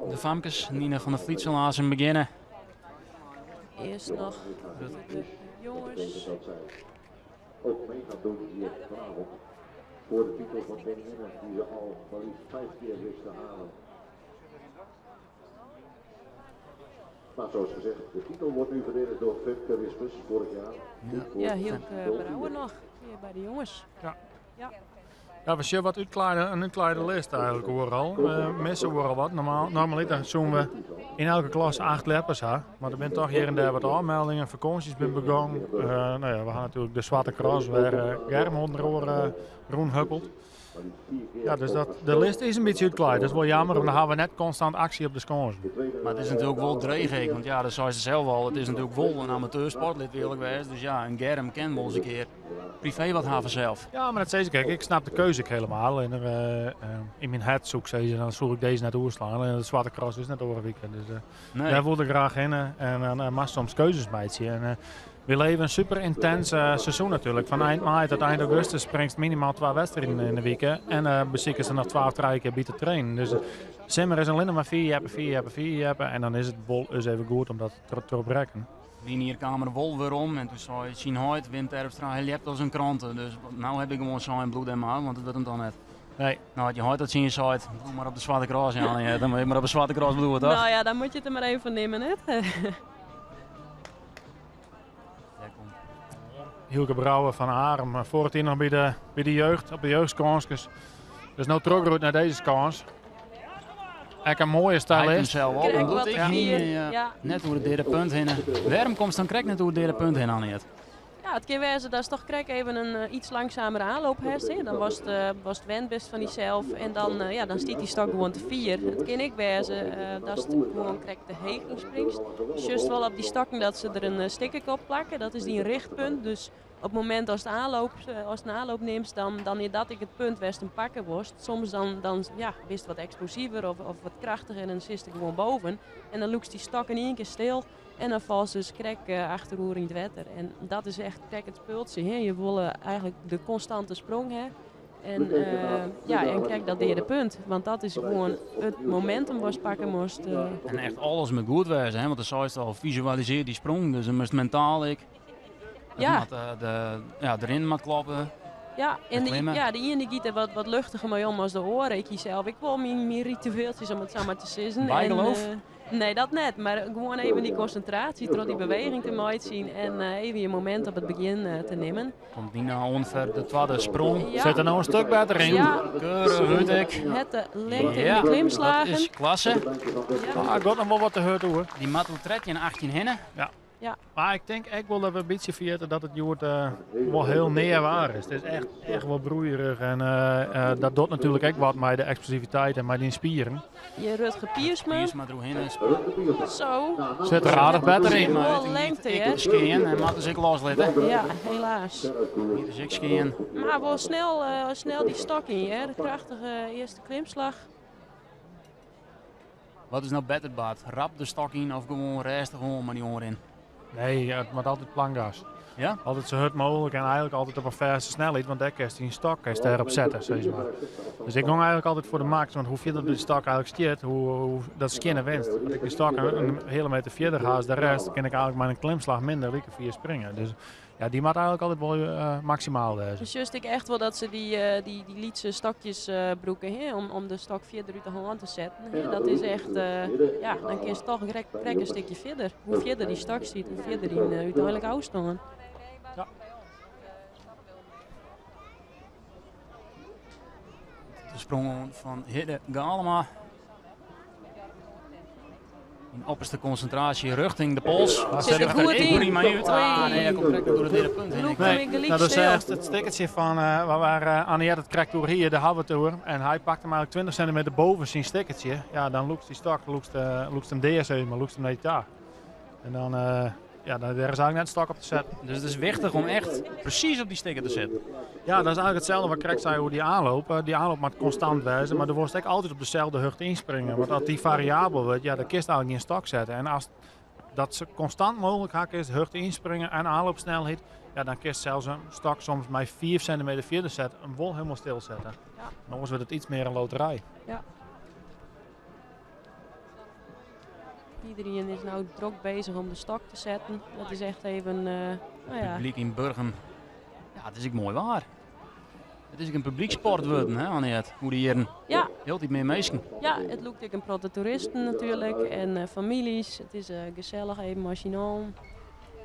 de famkes. Nina van der Vliet zal aan zijn beginnen. Eerst nog de jongens. Dat zij ook mee gaat doen hier vanavond. Voor de titel van koningin die ze al maar liefst 5 keer wist te halen. Maar zoals gezegd, de titel wordt nu verdedigd door Femke Wispers vorig jaar. Ja, Hielke Brouwer nog. Hier bij de jongens. Ja. Ja. Ja, we zien wat uitkleden, een uitklede list eigenlijk overal. We missen overal wat. Normaliter zien we in elke klas 8 leppers. Hè? Maar er zijn toch hier en daar wat aanmeldingen, vakanties zijn begonnen. We gaan natuurlijk de Zwarte Cross waar Germ onder oren rondhuppelt. Ja, dus dat, de list is in bytsje útklaaid. Dat is wol jammer, want dan hawwe we net konstant aksje op de skânsen. Mar it is natuerlik wol dreech ek, want ja, dat seist sels al, it is natuerlik wol in amateursport, lit we earlik wêze. Dus ja, in Germ kin wol ris in kear privee wat ha fansels. Ja, mar dat sis ik ek. Ik snap de keuze ek helemaal. En yn myn hert soe ik sizze, dan soe ik dizze net oerslaan. En de Swarte Cross is net oare wike. Dus Nee. dêr wol ik graach hinne. En dan moatst soms keuzes meitsje. En wy leve in super yntins seizoen natuerlik. Fan ein maart tot ein augustus springst minimaal 2 wedstriden yn de wike. En besikest der noch 2 of 3 kear by te trainen. Dus simmer is allinnich mar fierljeppen, fierljeppen, fierljeppen. En dan is it wol ris even goed om dat te trochbrekken. Linier kaam er wol werom en toen sei syn heit, Wim Terpstra, hy ljept as in krante. Dus no heb ik gewoan sein bloed en mar, want it wurdt him dan net. Nee. Nou, as je heit dat tsjin je seit, bliuw mar op de Swarte Cross, ja, ja, dan moat je mar op de Swarte Cross bliuwe, toch? Nou ja, dan moet je het er maar even van nemen, hè? Daar komt Hielke Brouwer van Arum, vorig jaar nog by de jeugd, op de jeugdskânskes. Dus no trochgroeid nei dizze skâns. Ek in moaie stylist. Hy komt sels al, Krekt omdat wat ik te hier, fier, ja, ja. net oer it deade punt hinne. Wêrom komst dan krekt net oer it deade punt hinne, Anniët? Ja, it kin wêze datst toch krekt even in iets langsamere aanloop hast. Hè. Dan watst wend bist fan dysels en ja, dan stiet dy stok gewoan te fier. It kin ek wêze datst gewoan krekt te heech ynspringst. Sjochst wol op dy stokken dat se der in stikkerke op plakke. Dat is dyn richtpunt. Dus op it momint ast aanloop, ast in aanloop nimst, dan is dat ek it punt wêr'tst him pakke wolst. Soms dan, ja, bist wat eksplosiver of wat krachtiger en dan sitst der gewoan boven. En dan lûkst dy stok yn ien kear stil en dan falst dus krekt achteroer yn it wetter. En dat is echt krekt it spultsje. Hè? Je wolle eigentlik de konstante sprong ha. En ja, en krekt dat deade punt. Want dat is gewoan it momentum watst pakke moatst. En echt alles moat goed wêze, hè? Want do seist al, fisualisearje dy sprong. Dus dan moatst mentaal ek. Het moat de, ja, de rin moat kloppen. Ja, en Het klimmen. de iene giet der wat luchtiger mei om as de oare. Ik kies sels ek wol myn ritueeltsjes, om it sa mar te sizzen. Bygeloof? En nee, dat net. Mar gewoan even dy konsintraasje troch dy beweging te meitsjen en even je momint op it begjin te nimmen. Komt Nina oan foar de twadde sprong. Ja. Sit der no in stik better yn. Ja. Keurich út ek. Het de lengte Ja, yn de klimslagen. Dat is klasse. Ja. Ah, giet noch wol wat te hurd oer. Dy moat oer 13, 18 hinne. Ja. Ja. Mar ik tink ek wol dat we in bytsje ferjitte dat it hjoed wol hiel near waar is. It is echt wol broeierich en dat docht natuerlik ek wat mei de eksplosiviteit en mei dyn spieren. Je Rutger Piersma. Piersma deroerhinne. Zo. Sit der aardich better yn. Wol lengte, hè? Ik skean en moat dus ek loslitte. Ja, helaas. Hier is ek skean. Mar wol snel dy stok yn, hè? De prachtige earste klimslach. Wat is no better, Bart? Rap de stok yn of gewoan rêstich oan mei dy oanrin? Nee, ja, it moat altyd plankgas. Ja? Altyd sa hurd mooglik en eigentlik altyd op in fêste snelheid, want dêr kinst dyn stok kinst dêrop sette, sis mar. Dus ik gong eigentlik altyd foar de max, want hoe fierder de stok eigentlik stiet, hoe dat skjinne winst. As ik de stok in heale meter fierder ha as de rest, kin ik eigentlik mei in klimslach minder like fier springe. Dus ja, dy moat eigentlik altyd wol maksimaal wêze. Dus just ik echt wol dat se dy lytse stokjes brûke, hè, om de stok fierder út de hân te setten. Hè. Dat is echt, ja, dan kinst toch krekt in stikje fierder. Hoe fierder dy stok stiet, hoe fierder dyn úteinlik ôfstân. Ja. De sprong fan Hidde Galema. In opperste konsintraasje rjochting de pols. Daar Sit er goed yn. Prima út. Ah, nee, hy komt krekt oer it deade punt hinne. Lûkt Nee, him ek gelyk nou, dat is stil. echt it stikkertsje fan waar Anniët it krekt oer hie, dêr hawwe we it oer. En hy pakt him eigentlik 20 sintimeter boppe syn stikkertsje. Ja, dan lûkst dy stok, lûkst him dea, sis mar, lûkst him nei ta. En dan, ja, dan, dêr is eigentlik net in stok op te setten. Dus it is wichtich om echt presys op dy stikker te sitten. Ja, dat is eigentlik itselde wat ik krekt sei oer dy aanloop. Dy aanloop moat konstant wêze, mar do wolst ek altyd op deselde hichte ynspringe. Want as dy fariabel wurdt, ja, dan kinst eigentlik gjin stok sette. En as dat sa konstant mooglik hak is, hichte ynspringe en aanloopsnelheid, ja, dan kinst sels in stok soms mei 5 sintimeter fierder sette en wol hielendal stilsette. Ja. En oars wurdt it iets mear in loterij. Ja. Iedereen is no drok beuzich om de stok te setten. Dat is echt even, nou ja. Publyk yn Burgum. Ja, it is ek moai waar. It is ek in publyksport wurden, hè, Anniët, oer de jierren. Ja. Hieltyd mear minsken. Ja, it lûkt ek in protte toeristen natuerlik en famyljes. It is gesellich even mei syn allen.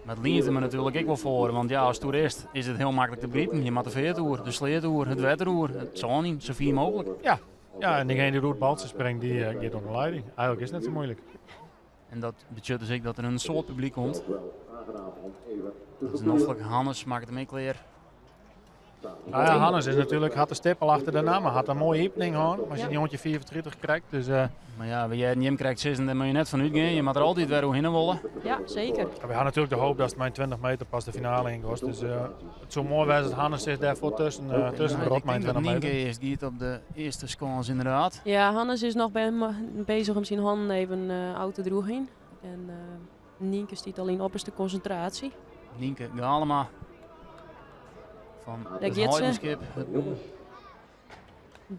Mar it lient der my natuerlik ek wol foar, want ja, as toerist is it hiel maklik te begripen. Je moatte de feart oer, de sleat oer, it wetter oer, it sân yn, sa fier mooglik. Ja, ja, en degene dy't oer it baltsje springt, dy giet ûnder lieding. Eigentlik is it net sa muoilik. En dat betsjut dus ek dat der in soad publyk komt. Dat is noflik. Hannes makket him ek klear. Nou ja, Hannes is natuurlijk, hat de stip al achter de namme, hat in moaie iepening hân, mei syn 1935 krekt. Dus, Mar ja, we hearden jim krekt sizzen, dêr moatte je net fan útgean. Je moatte der altyd wer oerhinne wolle. Ja, seker. Ja, we ha natuerlik de hoop datst mei 20 meter pas de finale yn giest. Dus it soe moai wêze as Hannes sich dêrfoar tusken Ik rot mei tink dat 20 Nynke meter. earst giet op de earste skâns inderdaad. Ja, Hannes is noch bezich om syn hannen even ôf te droegjen. En Nynke stiet al yn opperste konsintraasje. Nynke Galema fan Dêr it giet se. Heidenskip.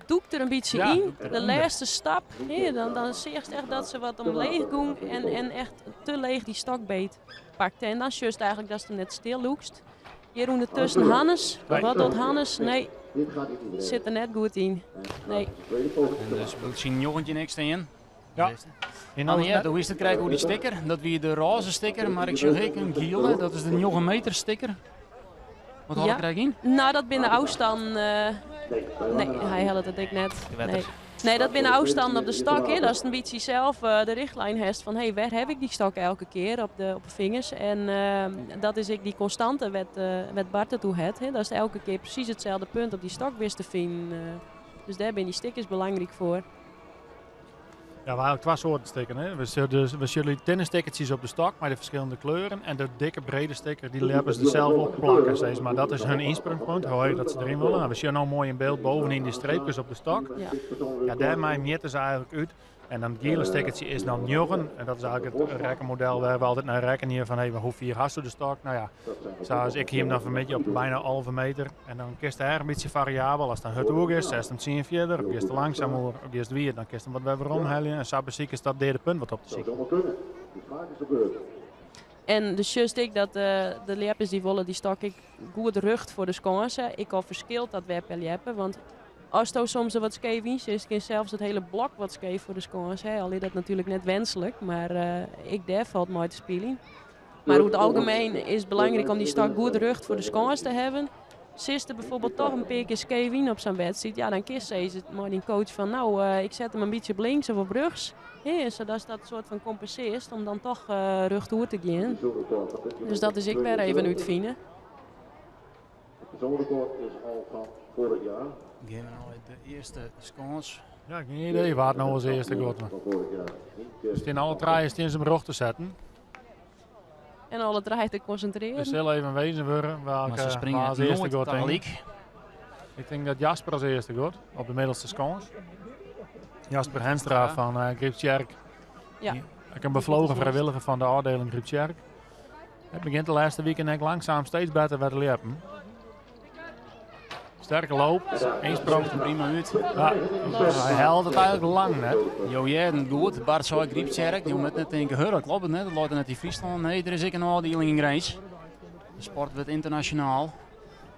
Dûkt der in bytsje Ja, yn. dûkt De derûnder. lêste stap, hè, dan seachst echt dat se wat omleech gong en echt te leech dy stok beet pakte. En dan sjochst eigentlik datst him net stil lûkst. Hjir ûndertusken Hannes. Nee. Wat docht Hannes? Nee, sit der net goed yn. Nee. En dus bliuwt syn 19 ek stean. Ja. Anniette, hoe is it krekt oer dy stikker? Dat wie de rôze stikker, mar ik sjoch ek in giele. Dat is de 9 meter stikker. Wat hâldt Ja. it krekt yn? Nou, dat binne de ôfstannen. Nee, hy hellet it ek net. Wetter. Nee. Nee, dat binne ôfstannen op de stok. Hè. Datst in bytsje sels de richtlijn hast fan hey, wêr ha ik dy stok elke kear op de fingers. En dat is ek dy konstante wêr't Bart it oer hat. Hè. Datst elke kear presys itselde punt op dy stok wist te finen. Dus dêr binne dy stikkers belangryk foar. Ja, we ha twa soarten stikken. Hè. We sjogge dus, we sjogge dy tinne stikkertsjes op de stok mei de ferskillende kleuren. En de dikke, brede stikker, dy ljeppers der sels op plakke, sis mar. Dat is hun ynsprongpunt, hoe heech dat se deryn wolle. Nou, we sjogge no moai yn byld bovenyn dy streepkes op de stok. Ja, dêrmei mjitte se eigentlik út. En dan it giele stikkertsje is dan 9. En dat is eigentlik it rekkenmodel wêr't we altyd nei rekkenje fan, hey, maar hoe fier hasto de stok? Nou ja, sa as ik hie him dan fanmiddei op byna 11 meter. En dan kinst dêr in bytsje fariabel. Ast dan hurd oer giest, setst him 10 fierder. Of giest langsum oer, of giest wiet, dan kinst him wat wer weromhelje. En sa besykest dat deade punt wat op te sykjen. En dus sjochst ek dat de ljeppers dy wolle dy stok ek goed rjocht foar de skânse. Ek al ferskilt dat wer per ljepper, want asto soms der wat skeef yn sitst, kin sels it hiele blok wat skeef foar de skâns. Hè. Al is dat natuerlik net wenslik, mar ek dêr falt mei te spyljen. Mar oer it algemien is it belangryk om dy stok goed rjocht foar de skâns te hawwen. Sitst der byfoarbyld toch in pear kear skeef yn op sa'n wedstriid, ja, dan kinst sizze mei dyn coach fan, nou, ik set him in bytsje op links of op rjochts. Hè, sadatst dat soart fan kompensearst om dan toch rjocht oer te gean. Dus dat is ek wer even útfine. Het persoonrecord is al van vorig jaar. Gean we nei de earste skâns. Ja, gjin idee wa't no as earste giet. Van vorig jaar. Nienke Stean alle trije stean se om rjocht te setten. En alle trije te konsintrearjen. Der sil even wezen wurde Mar se welke springe wa as earste noait giet, tink ik. tagelyk. Ik tink dat Jasper as earste giet op de middelste skâns. Jasper Henstra fan Gryptsjerk. Ek in beflogen frijwilliger fan de ôfdieling Gryptsjerk. It begjint de lêste wiken ek langsaam steeds better wer te ljeppen. Sterke loop, ynsprong. Sjocht der prima út. Ja, hy hellet it eigentlik lang net. Jo hearden it goed, Bart sei Gryptsjerk. Jo moatte net tinke, huh, dat kloppet net, dat leit der net yn Fryslân. Nee, der is ek in ôfdieling yn Grins. De sport wurdt ynternasjonaal.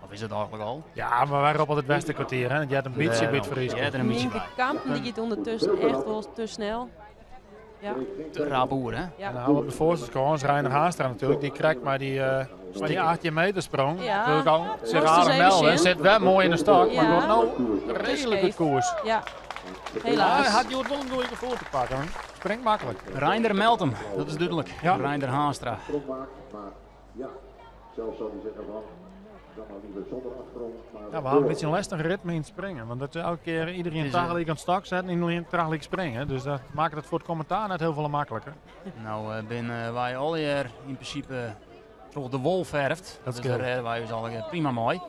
Of is it eigentlik al? Ja, mar wy roppe altyd Westerkwartier, hè? Dat heart in bytsje by it Frysk. Heart der in bytsje Nienke by. Kampen dy giet ûndertusken echt wol te snel. Ja. Te rap oer, hè? Ja. En dan ha we op de foarste skâns Reiner Haanstra natuerlik, dy krekt mei dy 18 meter sprong. Ja. Natuerlik al Moast sich eens aardich even melden. sjen. Sit wer moai yn de stok, mar Ja. giet no reedlik út koers. Ja. Hy Helaas. hat hjoed wol in goeie gefoel te pakken. Springt maklik. Reinder meldt him, dat is dúdlik. Ja. Reinder Haanstra. Sprong maakt, maar ja, zelf zou hij zeggen van, dan maar liever zonder afsprong. Maar Ja, we ha in bytsje in lestich ritme yn it springen. Want dat is elke kear iderien Is, tagelyk oan it stok setten en iderien tagelyk springen. Dus dat makket it foar it kommentaar net hiel folle makliker. Nou binne wy allegear yn prinsipe troch de wol ferfd. Dat Dus skeelt. dêr rêde wy ús allegear prima mei.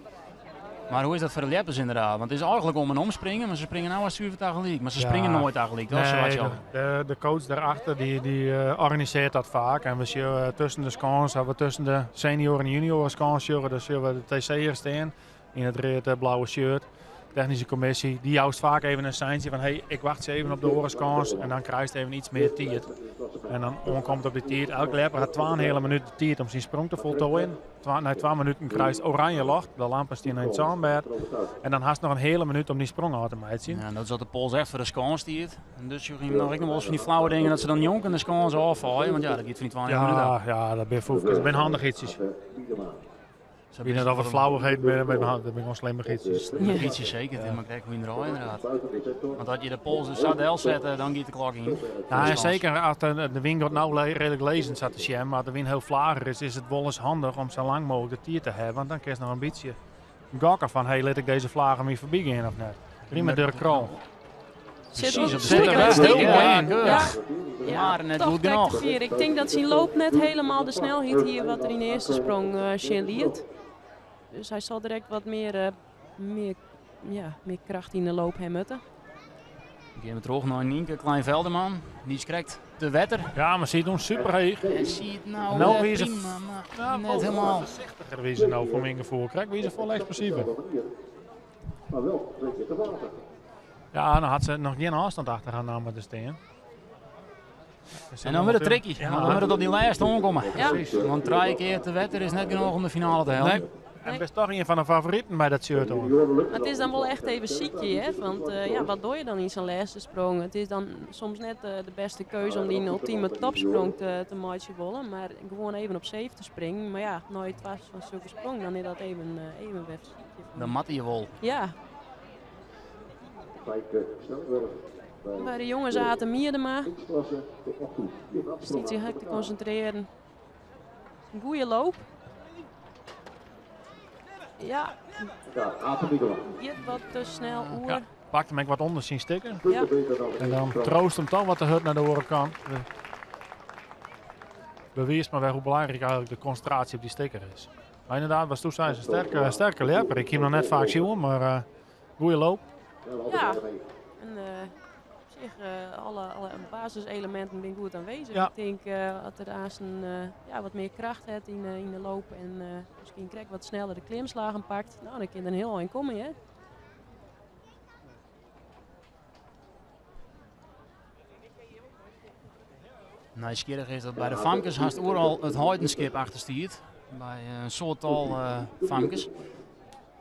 Mar hoe is dat foar de ljeppers ynderdaad? Want it is eigentlik om en om springen, mar se springe no as suver tagelyk. Mar se springe noait tagelyk, dat is Nee, wat je al. de coach daarachter die organiseert dat vaak. En we zien tussen de skâns, we tussen de senior en junior skâns sjogge, dan zien we de TC'er staan in het rood-blauwe shirt. Technische commissie, die juist vaak even een seintje van hey, ik wacht even op de oare skâns en dan krijg je even iets meer tijd. En dan oankomt op die tijd. Elk ljepper hat 2,5 minuut de tijd om syn sprong te foltooien. Nei 2 minuten krijst oranje ljocht, de lampen stean yn it sânbêd. En dan hast noch in hiele minuut om dy sprong ôf te meitsjen. Ja, en dat is dat de pols echt foar de skâns stiet. En dus sjoch je noch ek noch wolris fan dy flauwe dingen dat se dan njonken de skâns ôffalje. Want ja, dat giet fan dy 2,5 minuten Ja, ôf. ja, dat binne foefkes, dat binne handichheidsjes. Zo Ik weet net of het flauwigheden binne, maar dat binne gewoan slimmichheidsjes. Slimmichheidsjes zeker, maar krekt hoe yn de rij inderdaad. Want as je de pols dus sa delsette, dan giet de klok yn. Ja, en zeker as de wyn giet no reedlik lizzend sa te sjen, mar as de wyn hiel flager is, is it wolris handich om sa lang mooglik de tiid te hawwen, want dan kinst noch in bytsje gokken van, hey, lit ik deze vlagen my foarby gean of net. Prima Durk Krol. Sit Precies, op de Zit er wel heel mooi in. Ja. Ja, Maar net toch goed trekt genoeg. de vier. Ik denk dat zijn loop net helemaal de snelheid hier wat er in de eerste sprong sjen liet. Dus hij zal direct wat meer, ja, meer kracht in de loop hebben moeten. We gaan terug naar Nienke Kleinvelderman. Die schrikt de wetter. Ja, maar ziet hem super heeg. En ziet nou, Nou, wie is het? prima, maar Ja, net wel helemaal. Voorzichtiger wie ze nou voor mijn gevoel. Kijk, wie ze vol explosiever. Maar wel twee keer te water. Ja, dan had ze nog geen afstand achter haar naam te staan. Dus En dan wordt het tricky, Ja. want dan moet het op die lijst omkomen. Ja. Precies. Want drie keer te wetter is net genoeg om de finale te helpen. Nee. En best toch een van de favorieten bij dat shirt hoor. Maar het is dan wel echt even ziekje, hè? Want ja, wat doe je dan in zo'n laatste sprong? Het is dan soms net de beste keuze om die ultieme topsprong te maken willen. Maar gewoon even op safe te springen. Maar ja, nooit was van zulke sprong, dan is dat even weer ziekje. Dan mat hij je wel. Ja, bij de jongens aten Miedema. Stiet zich hard te concentreren. Een goede loop. Ja, gaat wat te snel oer. Ja. Pakt hem ook wat onder zien stikken. Ja. En dan troost hem toch wat de hut naar de oren kan. Bewijst maar weer hoe belangrijk eigenlijk de concentratie op die sticker is. Maar inderdaad, was toen zijn ze een sterke lepper. Ik heb hem nog net vaak zien, maar goede loop. Ja. En op zich, alle basiselementen zijn goed aanwezig. Ja. Ik denk dat er Aasen ja, wat meer kracht heeft in de loop en misschien krijg wat sneller de klimslagen pakt. Nou, dan kan er een heel eind komen, hè. Nieuwsgierig is dat bij de famkes haast overal het heidenskip achter stiert. Bij een soort tal famkes.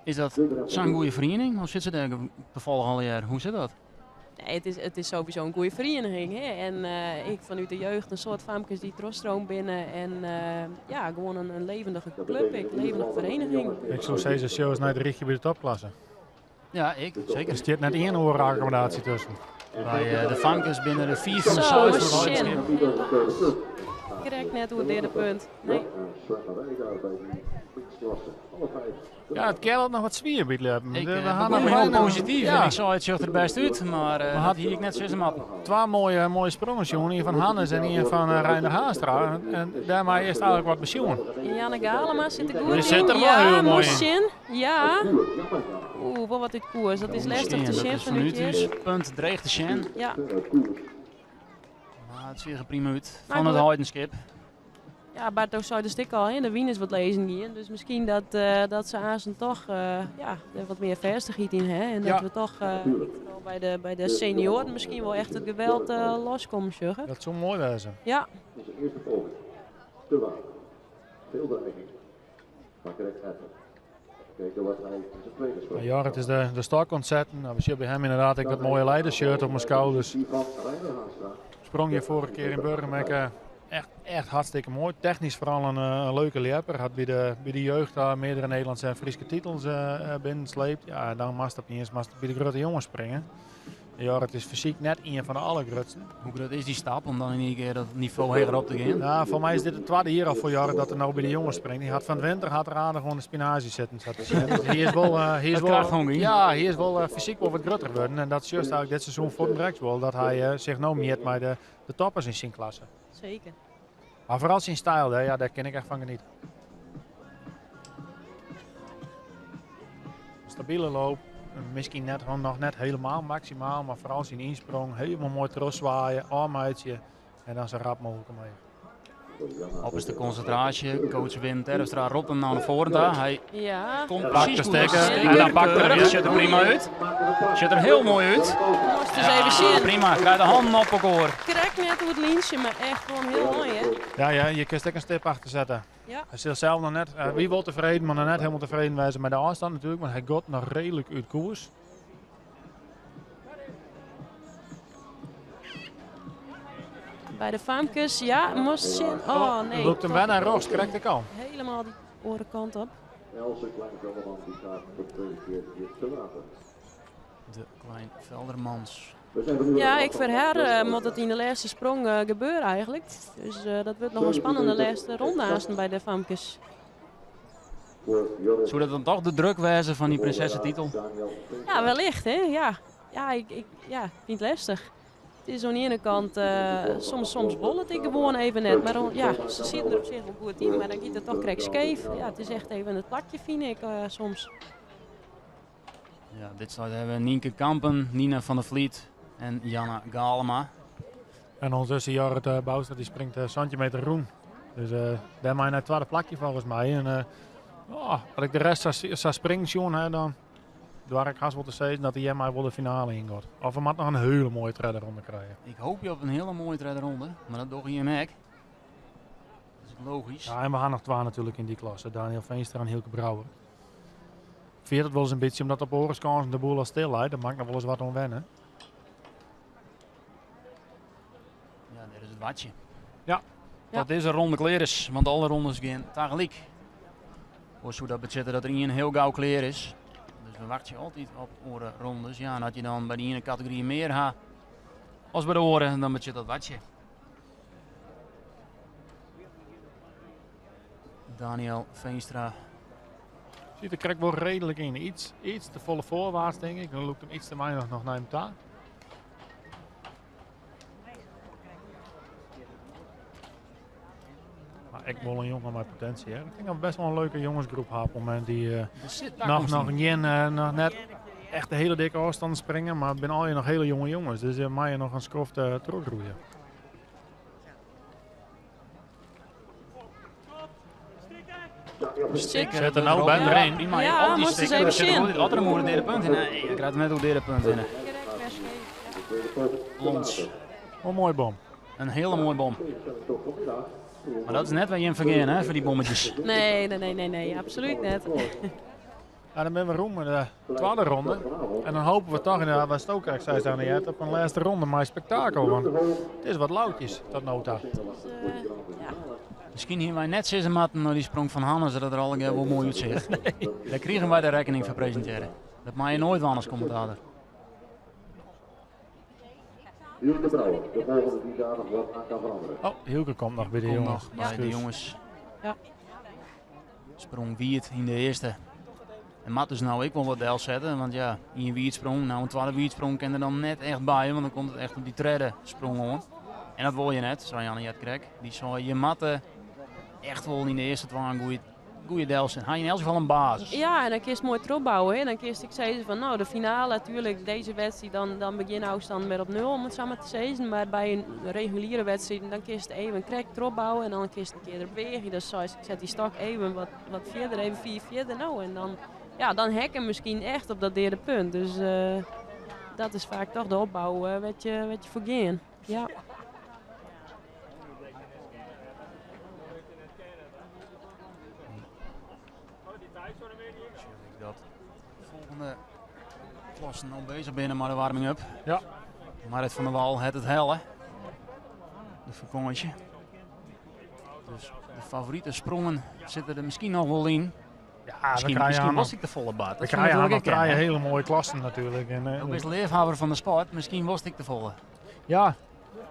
Is dat zo'n goede vereniging? Of zit ze daar toevallig al jaar? Hoe zit dat? Nee, het is sowieso een goede vereniging. Hè? En ik vanuit de jeugd een soort famkes die troststroom binnen. En ja, gewoon een levendige club, een levendige vereniging. Ik zou zeggen, show is naar de richting bij de topklasse. Ja, ik, zeker. Er zit net één oorraccommodatie tussen. Bij de famkes binnen de 4 van de Zo, 6 voor het zin. heidenskip. Ik krijg net hoe het derde punt. Nee. Ja, het kerel had nog wat zwier bij het lopen. Ik, We begon hadden heel nog positief Ja. en ik zag het ziet er best uit, maar We dat hadden hier ik net zo mat. Twee mooie sprongen, jongen. Een van Hannes en een van Reiner Haastra. En daarmee is het eigenlijk wat pensioen. En Janne Galema zit er goed Die in. zit er wel ja, heel mooi in. Moesin. Ja. Oeh, wel wat uit koers. Dat is lastig te Dat zien is vanuit vanuit hier. dus punt dreigt te zien. Ja. Maar het ziet er prima uit. Maar Van het goed. heidenskip. Ja, Barto zei de stik al, hè? De wien is wat lezen hier. Dus misschien dat ze Azen toch ja, er wat meer vestigheid in hebben. En dat Ja. we toch vooral bij de senioren misschien wel echt het geweld loskomen, zeggen. Dat zou mooi wezen. Ja. Onze eerste poging. Te water. Veel dreiging. Maar correct even. Kijken wat hij in zijn tweede sprong. Ja, het is de stok ontzetten. Nou, we zien bij hem inderdaad ik dat mooie leidershirt op mijn schouders. Die van Reiner Haastra. Sprong je vorige keer in Burgum echt hartstikke mooi. Technisch vooral een leuke lepper. Had bij de jeugd daar meerdere Nederlandse en Friese titels binnensleept. Ja, en dan mag het niet eens, maar bij de grote jongens springen. Ja, het is fysiek net een van de allergrootste. Hoe groot is die stap om dan in één keer dat niveau hoger op te gaan? Nou, voor mij is dit het tweede jaar al voor Jorrit dat er nou bij de jongens springt. Die had van de winter had er aardig gewoon de spinazie zitten. Zat te zien. Dus hier is wel hier is Dat wel, krijgt gewoon geen. ja, hier is wel fysiek wel wat groter worden. En dat is juist eigenlijk dit seizoen voor de rechts wel. Dat hij zich nou meer met de toppers in zijn klasse. Zeker. Maar vooral zijn stijl, hè, ja, daar ken ik echt van genieten. Stabiele loop. Misschien net, gewoon nog net helemaal maximaal, maar vooral zijn insprong. Helemaal mooi terugzwaaien, arm uitje en dan zo rap mogelijk omheen. Op is de concentratie. Coach Wim Terpstra roept hem naar voren daar. Hij Ja. komt Pakt precies de goed stekker. stekker. En dan pakt hij Keurig. hem. Ziet er prima uit. Ziet er heel mooi uit. Moest dus even zien. Prima, krijgt de handen op elkaar. Krijg net hoe het lintje, maar echt gewoon heel mooi, hè? Ja, ja, je kunt ook een stip achter zetten. Ja. Hij zit zelf nog net, wie wil tevreden, maar nog net helemaal tevreden wijzen met de afstand natuurlijk. Maar hij gaat nog redelijk uit koers. Bij de famkes, ja, moest zien. Oh, nee. Loopt hem toch bijna rechts, krijgt ik al. Helemaal die orenkant op. Else Klein-Velderman die gaat voor de tweede keer weer te water. De Klein-Veldermans. We zijn benieuwd Ja, wat ik van verher, de moet het in de laatste sprong gebeuren eigenlijk. Dus dat wordt nog een spannende laatste ronde aanstaan bij de famkes. Soe dat dan toch de druk wêze fan dy prinsessetitel? Ja, wellicht hè. Ja, ja, ik, ik, ja, ik fyn it lestich. It is oan de iene kant, soms, soms wol it ek gewoan even net. Mar ja, se sitte der op sich wol goed yn, mar dan giet it toch krekt skeef. Ja, it is echt even it plakje fyn ik soms. Ja, dit stuit hawwe we Nynke Kampen, Nina van der Vliet en Janna Galema. En ûndertusken Jorrit Bouwstra dy springt 17 meter rûn. Dus dêrmei nei it twadde plakje folgens my. En oh, as ik de rest sa springen sjoen ha, dan doar ik hast wol te sizzen dat hy hjirmei wol de finale yn giet. Of we moatte noch in hiele moaie tredde ronde krije. Ik hoopje op in hiele moaie tredde ronde, mar dat dogge jim ek. Dat is logysk. Ja, en we ha noch twa natuerlik yn dy klasse, Daniel Veenstra en Hielke Brouwer. Ferjit it wolris in bytsje, omdat op oare skânsen de boel al stil leit. Dêr moat ik noch wolris wat oan wenne. Ja, dêr is it watsje. Ja. Dat dizze ronde klear is, want alle rondes gean tagelyk. Oars soe dat betsjutte dat der ien hiel gau klear is. Dus we wachtsje altyd op oare rondes. Ja, en as je dan by de iene kategory mear ha as by de oare, dan betsjut dat watsje. Daniel Veenstra. Sit der krekt wol reedlik yn. Iets, iets te folle foarwaarts, tink ik. Dan lûkt him iets te weinich noch nei him ta. Mar ek wol in jonge mei potinsje. Hè. Ik tink dat we best wol in leuke jongesgroep ha op it momint dy noch, noch, gjin, noch net echt de hiele dikke ôfstannen springe, mar it binne allegear noch hiele jonge jonges. Dus dêr meie noch in skoft trochgroeie. Stikker. Sit der no by erin. Prima, ja, al dy moast eens even sjen. Altijd een oer de punt in. Nee, ik krijg net oer de punt in. Lons. Een mooi bom. Een hele mooie bom. Maar dat is net waar je in fergean, hè, foar dy bommetjes. Nee, nee, nee, nee, nee, absoluut net. Ja, dan binne we rûn mei de twadde ronde. En dan hoopje we toch inderdaad, wat Stoker sei sa net, op in lêste ronde mei spektakel. Want it is wat lautjes tot no ta. Dus, ja. Miskien hiene wy net sizze moatten nei dy sprong fan Hannes dat it der allegear wol moai útseach. Nee. Dêr krigen wy de rekkening foar presintearre. Dat mei je noait dwaan as kommentator. Hielke Brouwer, de volgende die daar nog wat aan kan veranderen. Oh, Hielke komt noch by de Komt jonges. noch by de jonges. Ja. Sprong wiet yn de earste. En moat dus no ek wol wat delsette, want ja, ien wietsprong, no in twadde wietsprong kin der dan net echt by, want dan komt it echt op dy tredde sprong oan. En dat wol je net, sei Anne-Jet krekt. Dy sei, je moatte echt wol yn de earste twa in goeie goede delset. Ha je yn elts gefal in basis. Ja, en dan kinst moai trochbouwe. Hè. Dan kinst ek sizze fan, no, de finale natuerlik, dizze wedstriid, dan, dan begjin ôfstannen wer op nul, om it sa mar te sizzen. Mar by in reguliere wedstriid, dan kinst even krekt trochbouwe en dan kinst in kear derop weagje. Dan seist, ik set dy stok even wat, wat fierder, even fier fierder. No, en dan, ja, dan ha ik him miskien echt op dat deade punt. Dus uh, dat is faak toch de opbou uh, wêr't je, wêr't je foar gean. Ja. Dat volgende klassen al bezich binne mei de warming-up. Ja. Marit van der Wal hat it helle. De fakânsje. Dus de favorite sprongen sitte der miskien noch wol yn. Ja, miskien, miskien was ik te folle, Bart. We krije noch trije hiele moaie klassen natuerlik. En, Do bist leafhawwer fan de sport, miskien wolst ek te folle. Ja,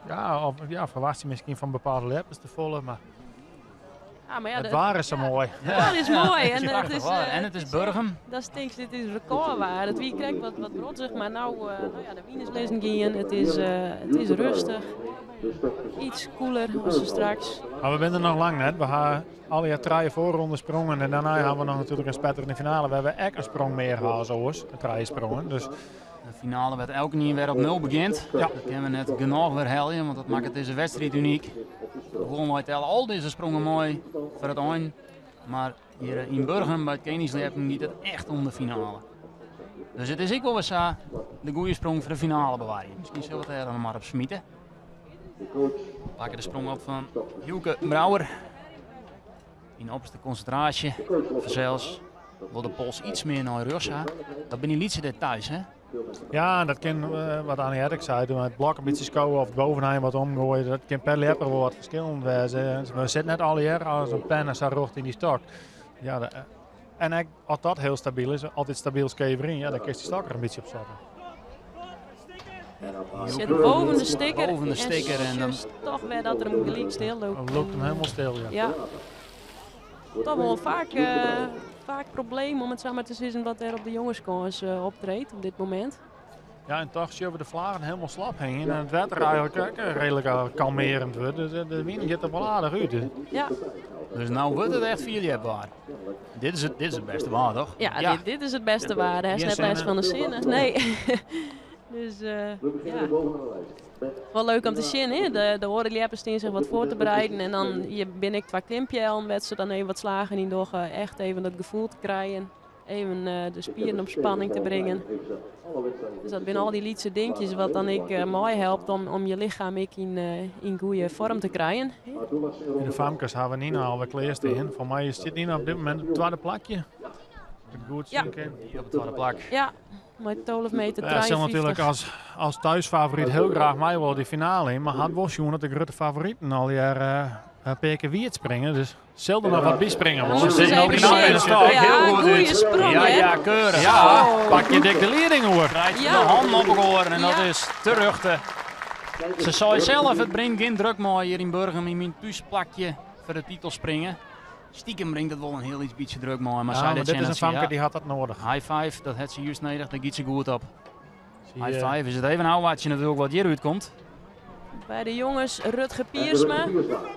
ja, of, ja, ferwachtsje miskien fan bepaalde ljeppers te folle, mar Ja, maar ja, it waar is sa moai. Het waar is moai. En het is, en it is Burgum. Dat is tinkst, dit is rekôrwaar. It wie krekt wat, wat rodzich, mar no, no ja, de wyn is lizzen gien. It is rêstich. Iets koeler as straks. Mar we binne der noch lang net. We ha allegear trije foarrondes sprongen en dêrnei ha we noch natuerlik in spetterende finale wêr't we ek in sprong mear ha as oars, trije sprongen. Dus De finale wêr't elkenien wer op nul begjint. Ja. Dat kinne we net genôch werhelje, want dat makket dizze wedstriid unyk. Gewoan wy telle al dizze sprongen mei foar it ein. Mar hjir yn Burgum by it Keningsljeppen giet it echt om de finale. Dus it is ek wol wer sa de goede sprong foar de finale bewarje. Miskien sille we it dêr dan mar op smite. Pakke de sprong op fan Hielke Brouwer. Yn opperste konsintraasje, fansels. Wol de pols iets mear nei rjochts ha. Dat binne dy lytse details, hè? Ja, dat kin, wat Annie ek sei, toen it blok in bytsje skowe of it bovenhein wat omgoaie, dat kin per ljepper wol wat ferskillend wêze. We sitte net allegear as in penne sa rjocht yn dy stok. Ja, de, en ek as dat hiel stabyl is, altyd stabyl skeef deryn, ja, dan kinst dy stok der in bytsje op sette. Sit boven de stikker. Boven de stikker en dan toch wer dat er him gelyk stil lûkt. Dan lûkt him hielendal stil, ja. Ja. Toch wol faak. Faak probleem, om it sa mar te sizzen, wat dêr op de jongeskâns optreedt op dit momint. Ja, en toch sjogge we de vlaggen helemaal slap hingjen en it wetter eigentlik ek reedlik kalmearjend wurdt. Dus de wyn giet der wol aardich út. Ja. Dus no wurdt it echt fierljepwaar. Dit is it, dit is it bêste waar, toch? Ja, dit is it bêste waar. Hast Gjin net lêst sinne. fan de sinne. Nee. Dus ja. Wol leuk om te sjen, hè? De oare ljeppers stean sich wat foar te bereiden. En dan hjir binne ek twa klimpeallen wêr't se dan even wat slagen yn dogge. Echt even dat gefoel te krijen. Even de spieren op spanning te bringen. Dus dat binne al dy lytse dinkjes wat dan ek meihelpt om je lichem ek yn goede foarm te krijen. Yn de famkes hawwe we Nina alwer klear stean. Foar my stiet Nina op dit momint op it twadde plakje. As ik goed sjen kin. Op it twadde plak. Ja, mei 12 meter Ja, sil natuerlik 53. as thuisfavoriet hiel graach mei wol dy finale yn, mar hat wol sjoen dat de grutte favoriten allegear in pear kear wiet springe. Dus sil der noch wat by springe wolle. Moasten Sit se no even knap in de sjen. stôk. Ja, Heel goed goeie uit. sprong, Ja, hè? ja, keurig. Ja, pak je dik de leiding oer. Krijgt Ja. de handen op elkaar en dat Ja. is terjochte. Se sei sels, it bringt gjin druk mei hjir yn Burgum yn myn thúsplakje foar de titel springe. Stiekem bringt it wol in hiel lyts bytsje druk mei, mar Ja, sei mar dat dit is tsjin in famke ja. dy hat dat nedich. High five, dat hat se just nedich, dêr giet se goed op. Zie High je. five is it even ôfwachtsjen natuerlik wat hjir útkomt. By de jonges Rutger Piersma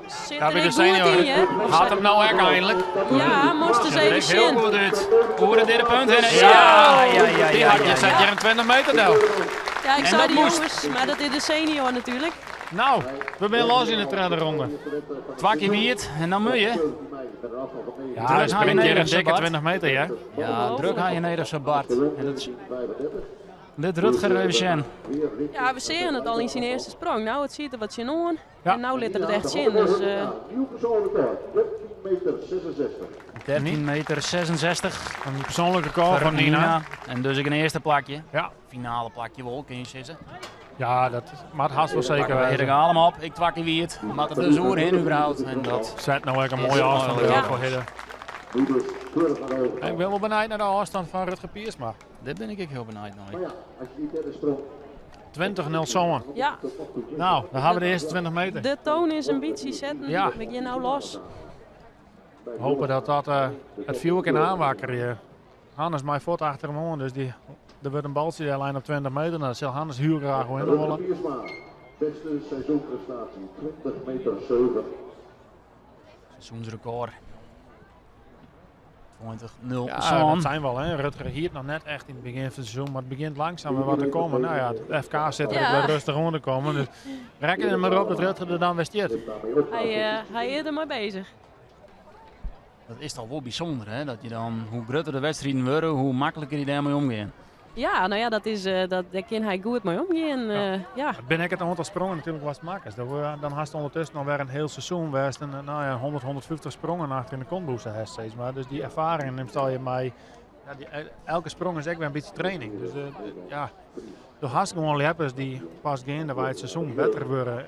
sit Ja, der by de ek goed senior yn, hè? Hat him no ek einlik. Ja, moast ris even Heel sjen. goed út. Oer de derde punt hinne. Ja. Ja, ja, ja, Die ja, hat ja, je zet ja. hier een 20 meter del. Ja, ik En zei dat de moest. jongens, maar dat is de senior natuurlijk. Nou, we zijn los in de derde ronde. Twa kear wiet en dan moet je. Ja, Druk hij springt hier een nedich, dikke Bart. 20 meter, hè? Ja, druk ha je nedich, sa Bart. En dat is... Dit Rutger even sjen. Ja, we zien het al in zijn eerste sprong. Nou, it sit der wat tsjin oan. Ja. En nou lit er it echt sjen. Dus, Nieuw persoonlijk record, 13 meter 66. 13 meter 66. Een persoonlijk record van Nina. En dus ik een eerste plakje. Ja. Finale plakje wol, kun je zeggen. Ja, dat is, maar het haast wel zeker Pakken we weten. allemaal op. Ik twak wiet. Maar het dus oer in überhaupt. En dat Zet nou ook een Is mooie afstand mooi. ja. voor Hidde. Nu dus keurig naar de overkant. Ik ben wel benijd naar de afstand van Rutger Piersma. Dit ben ik ook heel benijd naar. Maar ja, als je die derde sprong 20-0 zomer. ja, tot nog toe Nou, dan hebben we de eerste 20 meter. de toon is een beetje zetten. Ja. We gaan nou los. Hopen dat dat het vuur kan aanwakkeren. hier. Hannes mij voort achter hem aan, dus er wordt een baltje daar lijn op 20 meter. Nou, dat zal Hannes heel graag winnen Rutger willen. Piersma, beste seizoenprestatie, 20 meter 7. Seizoensrecord. 20-0 Ja, Zon. dat zijn wel. Hè. Rutger hier nog net echt in het begin van het seizoen, maar het begint langzaam weer wat te komen. Nou ja, het FK zit er ook Ja. weer rustig onder te komen. Dus reken er maar op dat Rutger er dan weer zit. Hij is er maar bezig. Dat is toch wel bijzonder, hè? Dat je dan, hoe groter de wedstrijden worden, hoe makkelijker je daarmee omgaat. Ja, nou ja, dat is, dat, daar kan hij goed mee omgaan. Ja. Ja. Het ben ik het aantal sprongen natuurlijk was makkelijk. Dan had je ondertussen alweer een heel seizoen geweest en, nou ja, 100, 150 sprongen achter in de kontboeze heeft steeds maar. Dus die ervaring neemt al je mee. Ja, elke sprong is echt weer een beetje training. Dus ja, de hast gewoon leppers die pas gaan waar het seizoen beter worden.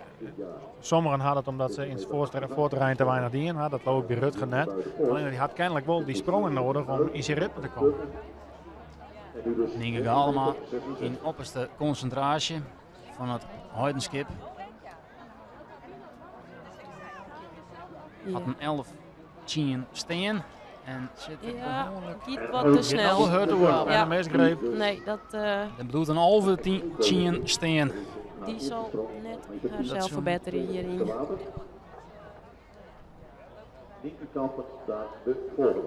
Sommigen hadden het omdat ze in het voorterrein te weinig dienen hadden. Dat loopt bij Rutger net. Alleen die had kennelijk wel die sprongen nodig om in zijn ritme te komen. Nienke Galema in opperste concentratie van het Heidenskip. Had een 11-10 steen en zit er Ja, behoorlijk giet wat te snel. Wel hurt hoor. En Ja. de misgreep. Nee, Dat bedoelt een halve 10 steen. die zal net haarzelf Dat is verbeteren hierin. Nienke Kampen daar de volgende.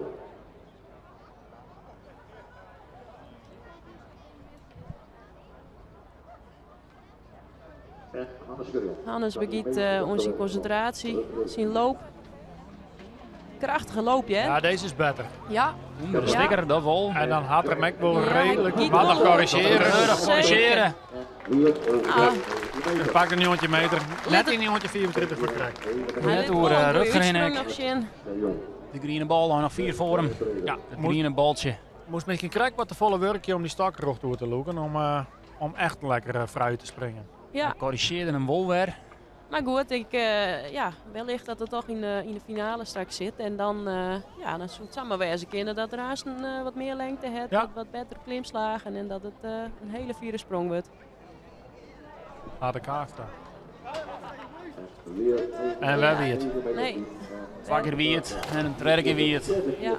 En Hannes Gerion. Hannes begint onze concentratie, zijn loop. Krachtige loopje, hè? Ja, deze is beter. Ja. Onder de Ja. sticker, dat wel. En dan had er Mac wel Ja, redelijk giet wat nog wel. corrigeren. Keurig Zeker. corrigeren. Ah, Ik pak een nieuwtje meter. Net Let een nieuwtje 24 voor krek. hij Net liet door, wel een goeie Rutger uitsprong Hinnik. nog zien. De groene bal, nog 4 voor hem. Ja, Het groene baltje. moest misschien krek wat te volle werkje om die stakrocht door te loeken. Om echt lekker fruit te springen. Ja, Hij corrigeerde hem wel weer. maar goed, ja, wellicht dat het toch in de finale straks zit. En dan, ja, dan zou het samen wezen kunnen dat er haast een, wat meer lengte heeft, Ja. wat betere klimslagen en dat het een hele vierde sprong wordt. Harde kaart daar. En wij wie het. Nee. Twee keer wiet en een derde keer wiet. Ja.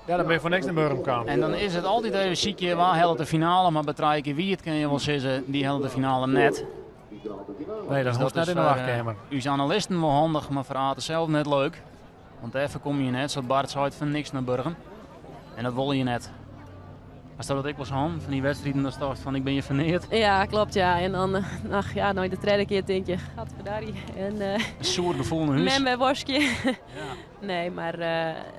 Ja, dan bin je foar niks nei Burgum kaam. En dan is it altyd even sykje wa hellet de finale, mar by trije kear Wierd kinne je wol sizze, dy hellet de finale net. Nee, dat Dus hoecht dat net is yn de foar wachtkeamer. ús analisten wol handich, mar foar Ate sels net leuk. Want dêrfoar komme je net, sa't Bart seit, foar niks nei Burgum. En dat wolle je net. Hast dat ek wolris hân, fan dy wedstriden datst tochtst fan ik bin hjir foar neat? Ja, klopt ja. En dan, ach ja, nei de tredde kear tink je, gadverdarrie. En, Een soer gefoel nei hûs. Mem wer waskje. Nee, mar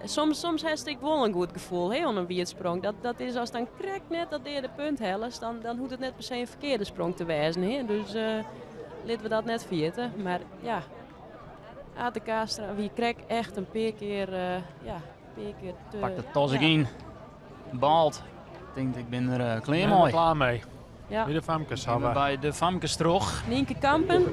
soms, soms hast ek wol in goed gefoel hè, oan in wierdsprong. Dat, dat is as dan krekt net dat deade punt hellest, dan, dan hoecht it net per se in ferkearde sprong te wêzen. Hè. Dus litte we dat net ferjitte. Mar ja, Ate Kaastra wie krekt echt in pear kear, ja, in pear kear te... Pakt de tas ek ja. yn. Baalt. Tinkt ik bin der klear Ben mei. klaar mee. Ja. By de famkes Gean we hawwe. by de famkes troch. Nienke Kampen.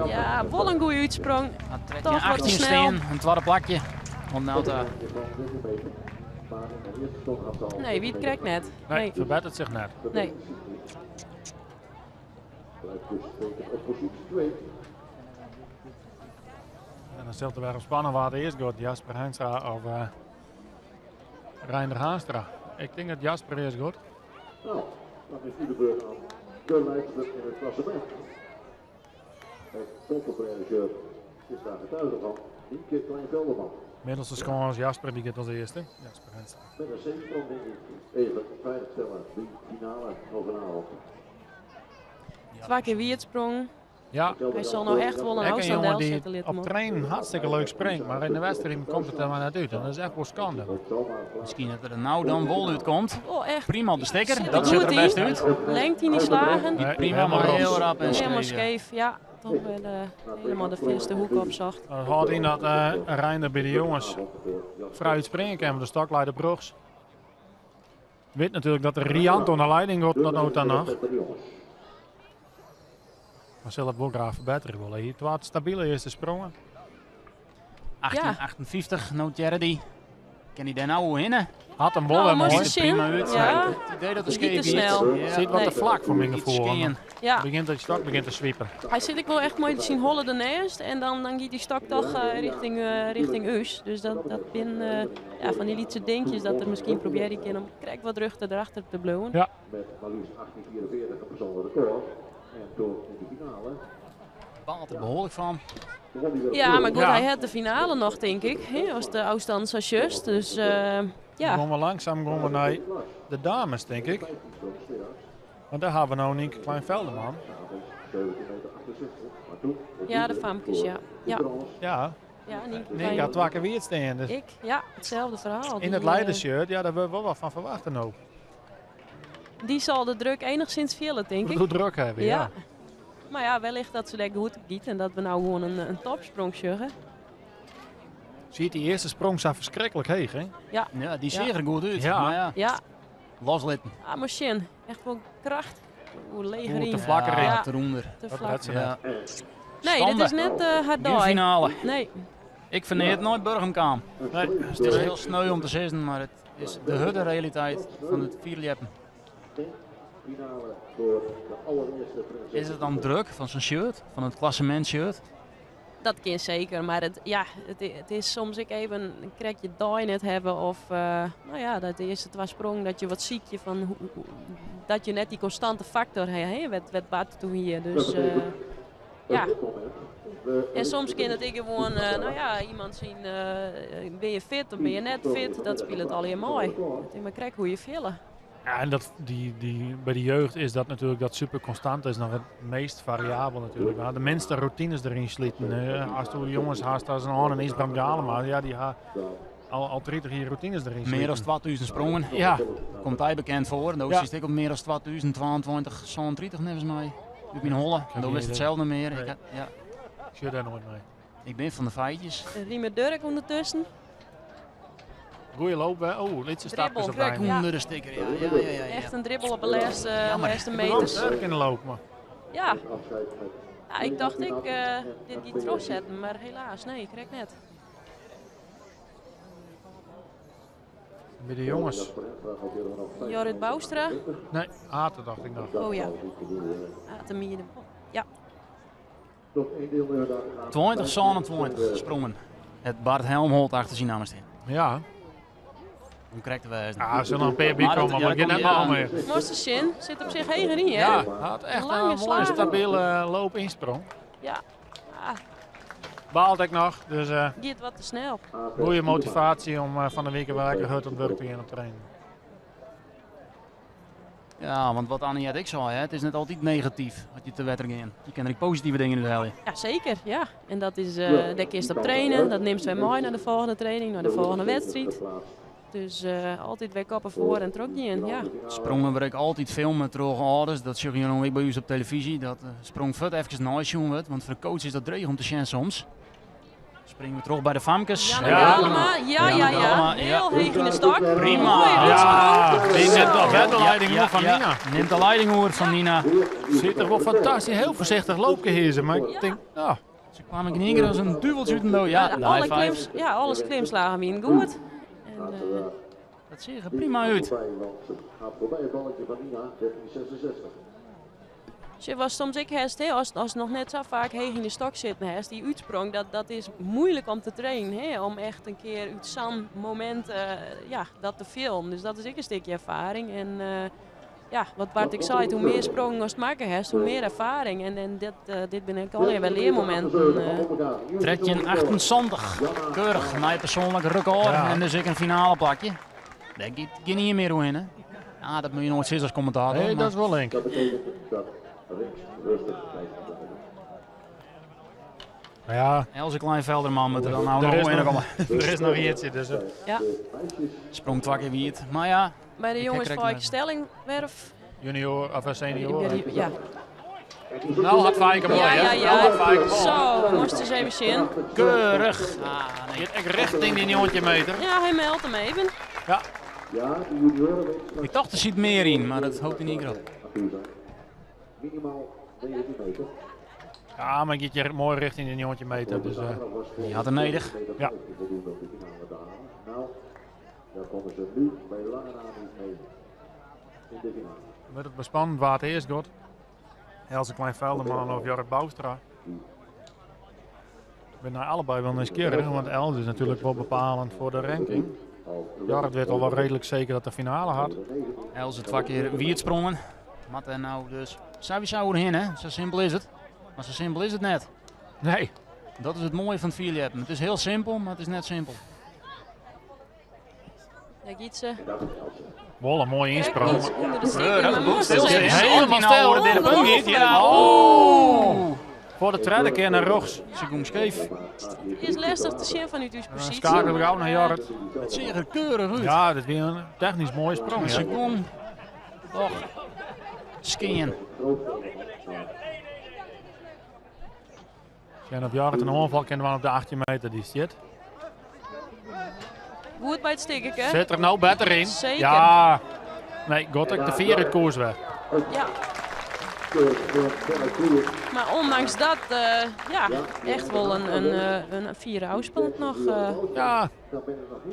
Ja, wol in goede útsprong. Hat Toch wat te 13-18 snel. stean, in twadde plakje. Want nou ta. Nee, wie it krekt net. Nee, Nee. verbettert zich net. Nee. En dan sil it wer op spannen wa't earst giet, Jasper Henstra of Reinder Haanstra. Ik tink dat Jasper earst giet. Nou, dan is nu de beurt aan de leidster in het klassement. Het Polterbrede is daar getuige van. Nienke Klein-Velderman. Middelste skâns, Jasper die giet as earste. Jasper Henstra. Met een C-sprong denk ik even veiligstellen die finale van vanavond. Twa kear wierdsprong. Ja, Hy sil no echt wol in ek in ôfstân jongen del die sette litte op moatte. trainen hartstikke leuk springt, mar yn de wedstriid komt it der mar net út. En dat is echt wol skande. Miskien dat er nou dan wol útkomt. Oh, echt. Prima op de stekker, Sit er dat sjocht goed der best yn. út. Lengte yn die slagen. Nee, Prima, helemaal maar rond. heel rap en Helemaal skeef. skeef, ja. Toch weer helemaal de verste hoek opzocht. Dat hâldt yn dat Reinder by de jonges vrij springen kan, want de stokleider Brugs weet natuurlijk dat de Riant onder leiding gaat, dat nou dan nog. Maar zal het wel graag verbeteren willen. Hier wat stabiele eerste sprongen. 1858, noteerde die. Kan hij daar nou hinnen? Had hem wel Nou, weer moest mooi. de Ziet er prima zin. uit. Ja. Het idee dat de Niet te scheef is. snel. Ja. Zit wat te Nee. vlak voor mijn Iets gevoel. skiën. Ja, Begint dat je stok begint te zwiepen. hij zit ik wel echt mooi te zien hollen ernaast. En dan, dan gaat die stok toch richting us. Dus dat, dat bin, ja, van die lietse dingetjes dat er misschien probeer ik in om krek wat rug erachter te blijven. Ja. Met maar liefst 1844 een persoonlijk record. En door in de finale Baalt er behoorlijk van. won hij weer Ja, maar goed, Ja. hij had de finale nog, denk ik. Hè, was de afstand zo juist. Dus ja. Dan gaan we langzaam gaan we naar de dames, denk ik. Want daar hebben we nou Nienke Klein-Velderman. Ja, de famkes, ja. Ja, Ja, ja Nienke Nienke Klein. had twee keer weer staan. Dus Ik, ja, hetzelfde verhaal. in Die, het leidershirt, ja, daar willen we wel wat van verwachten nou. Die zal de druk enigszins vullen, denk ik. Goed druk hebben, ja. Ja. Maar ja, wellicht dat ze daar goed op giet en dat we nou gewoon een topsprong zeggen. Zie je die eerste sprong zo verschrikkelijk heeg, hè? Ja, die Ja. ziet er goed uit. Ja. Maar ja, Ja, loslitten. ah, maar Shin, echt wel kracht. Hoe leeg Hoe erin. te vlak erin. Ja, eronder. Te Dat vlak. redt ze Ja. net. Nee, dit is net haar Geen dag. finale. Nee, Ik verneer het nooit Burgum kwam. Nee, Het is heel sneu om te zeggen, maar het is de hudde realiteit van het vierleppen. Finale voor de allereerste prinses. Is het dan druk van zijn shirt, van het klassementshirt? dat kan zeker. Maar het, ja, het is soms ik even een krekje daai net hebben. Of nou ja, dat de eerste twee sprong dat je wat ziekje van dat je net die constante factor hebt. Hè, wat Bart toen hier. Dus ja. En soms kan het ik gewoon, nou ja, iemand zien, ben je fit of ben je net fit? Dat speelt het al heel mooi. Het is maar krek hoe je vullen. Ja, en dat, die, bij de jeugd is dat natuurlijk dat super constant is nog het meest variabel natuurlijk. Maar de minste routines erin slieten. Als de jongens haast als een Arne en Isbram Galema, ja, die ha al 30 jaar routines erin Meer dan slieten. 2000 sprongen. Ja, Komt hij bekend voor. Dan Ja. is ik op meer dan 2022, 30 volgens mij. Uit mijn holle. geen Dan is idee. hetzelfde meer. Nee. Ik, ja. ik zit daar nooit mee. Ik ben van de feitjes. Riemer Durk ondertussen. Goeie loop, hè? Oh, lietse stapjes Dribbel. op Rijn. Ja. Onder de sticker, ja. Ja, ja, ja, ja. Echt een dribbel op de Jammer. laatste Ik ben wel meters. sterk in de loop, maar Ja. Ja, ik dacht ik dit die terug zetten, maar helaas, nee, ik krijg net. bij de jongens. Jorrit Bouwstra. Nee, Aten dacht ik nog. Oh ja. Atemieren. Ja, Nog één deelnemer daar. 20, 27 sprongen. Het Bart Helmholt achter syn namme stean. Ja. Om krekt te wêzen. Ja, er sil noch in pear by komme, mar gjin net mal mear. Moast de sjen, sit op sich heger yn, hè? Ja, hat echt Lange in moaie slagen. stabile loop ynsprong. Ja. Ah, Baalt ek noch, dus giet wat te snel. goede motivaasje om fan de wike wer lekker hurd oan it wurk te gean op training. Ja, want wat Annie ek sei, hè, it is net altyd negatyf as je te wetter gean. Je kinne der ek positive dingen út helje. Ja, seker. Ja. En dat is, dêr kinst op trainen. Dat nimst wer mei nei de folgjende training, nei de folgjende wedstriid. Dus altyd wer koppen foar en trochgean. Ja. Sprongen wurde ek altyd filme troch âlders. Dat sjogge je no ek by ús op televyzje. Dat de sprong fuort efkes neisjoen wurdt. Want foar de coach is dat dreech om te sjen soms. Springen we troch by de famkes. Janne Ja. Galema, ja, ja, ja. Galema, ja. Hiel heech yn de stok. Prima. Moaie Ja, útsprong. die nimt al wer de Ja, leiding ja, oer fan ja. Nina. Nimt de leiding oer fan Nina. Ziet er wel fantastisch, heel voorzichtig loopje hier, ze, maar ik Ja. denk, nou, Ze kwamen in één keer als een duveltje uit en dood. Ja, de Alle high five. klims, ja, alle klimslagen wienen goed. En, Dat ziet er prima uit. Gaat voorbij het balletje van Nina, 1366. Ze was soms ik herst, hè, als nog net zo vaak heeg in de stok zitten, herst, die uitsprong, dat is moeilijk om te trainen. Hè, om echt een keer uit zo'n moment ja, dat te filmen. Dus dat is ook een stukje ervaring. En ja, wat Bart ik zei, hoe meer sprongen als het maken herst, hoe meer ervaring. En dit ben ik alweer wel leermomenten. 1378. Keurig, mijn persoonlijk record. Ja. En dus ik een finale plakje. Daar gaat geen niet meer hoe in, hè? Ja, dat moet je nooit zien als commentator. nee, maar dat is wel link. Dat betekent dat Rixt rustig blijft blijven. Maar ja, Else Kleinvelderman moet er dan nou er nog is in nog, komen. er is nog ietsje, dus Ja. De meisjes Sprong twee keer wiet. Maar ja, Bij de Ik jongens krijg van hem. Stellingwerf. junior of senior. Ja, Nou had Fijke mooi, ja, hè? ja. Nou ja. had Fijke mooi. Zo, moest eens even zien. keurig. Ah, nee. Gaat echt richting die 9 meter. Ja, hij meldt hem even. Ja, Ja, de junioren weten straks Ik dacht er zit meer in, maar dat hoopt hij niet groot. Arthur zijn. Minimaal 19 meter. ja maar gaat je mooi richting die 9 meter. Dus, Die had er nodig. Ja. Voldoende om de finale te halen. Nou, daar komen ze nu bij lange na niet mee in de finale. wordt het bespannend waar het eerst gaat. Else Kleinvelderman of Jorrit Bouwstra. Ik ben nou allebei wel nieuwsgierig, want Els is natuurlijk wel bepalend voor de ranking. Jorrit weet al wel redelijk zeker dat de finale had. Else twee keer wiet sprongen. Mat en nou dus sowieso erheen, hè? Zo simpel is het. Maar zo simpel is het net. Nee. Dat is het mooie van het vierjeppen. Het is heel simpel, maar het is net simpel. Daar giet ze. Wel een mooie insprong. Iets onder de stikken, dat maar boek moest stil eens zit. even zien. Helemaal stil. Dit de punt niet. Ja. Oh. Voor de tweede keer naar rechts. Ze komt scheef. Het is lastig te zien vanuit uw Dan positie. schakelen we gauw naar Jorrit. Het ziet er keurig uit. Ja, dit is weer een technisch mooie sprong. Ze Ja. kon toch skiën. En op Jorrit een aanval kennen we op de 18 meter die zit. Goed bij het stikken, hè? Zit er nou beter in? Zeker. Ja. Nee, Gottek de vier het koers weg. Ja. Maar ondanks dat, ja, echt wel een vierde afstand nog. Ja,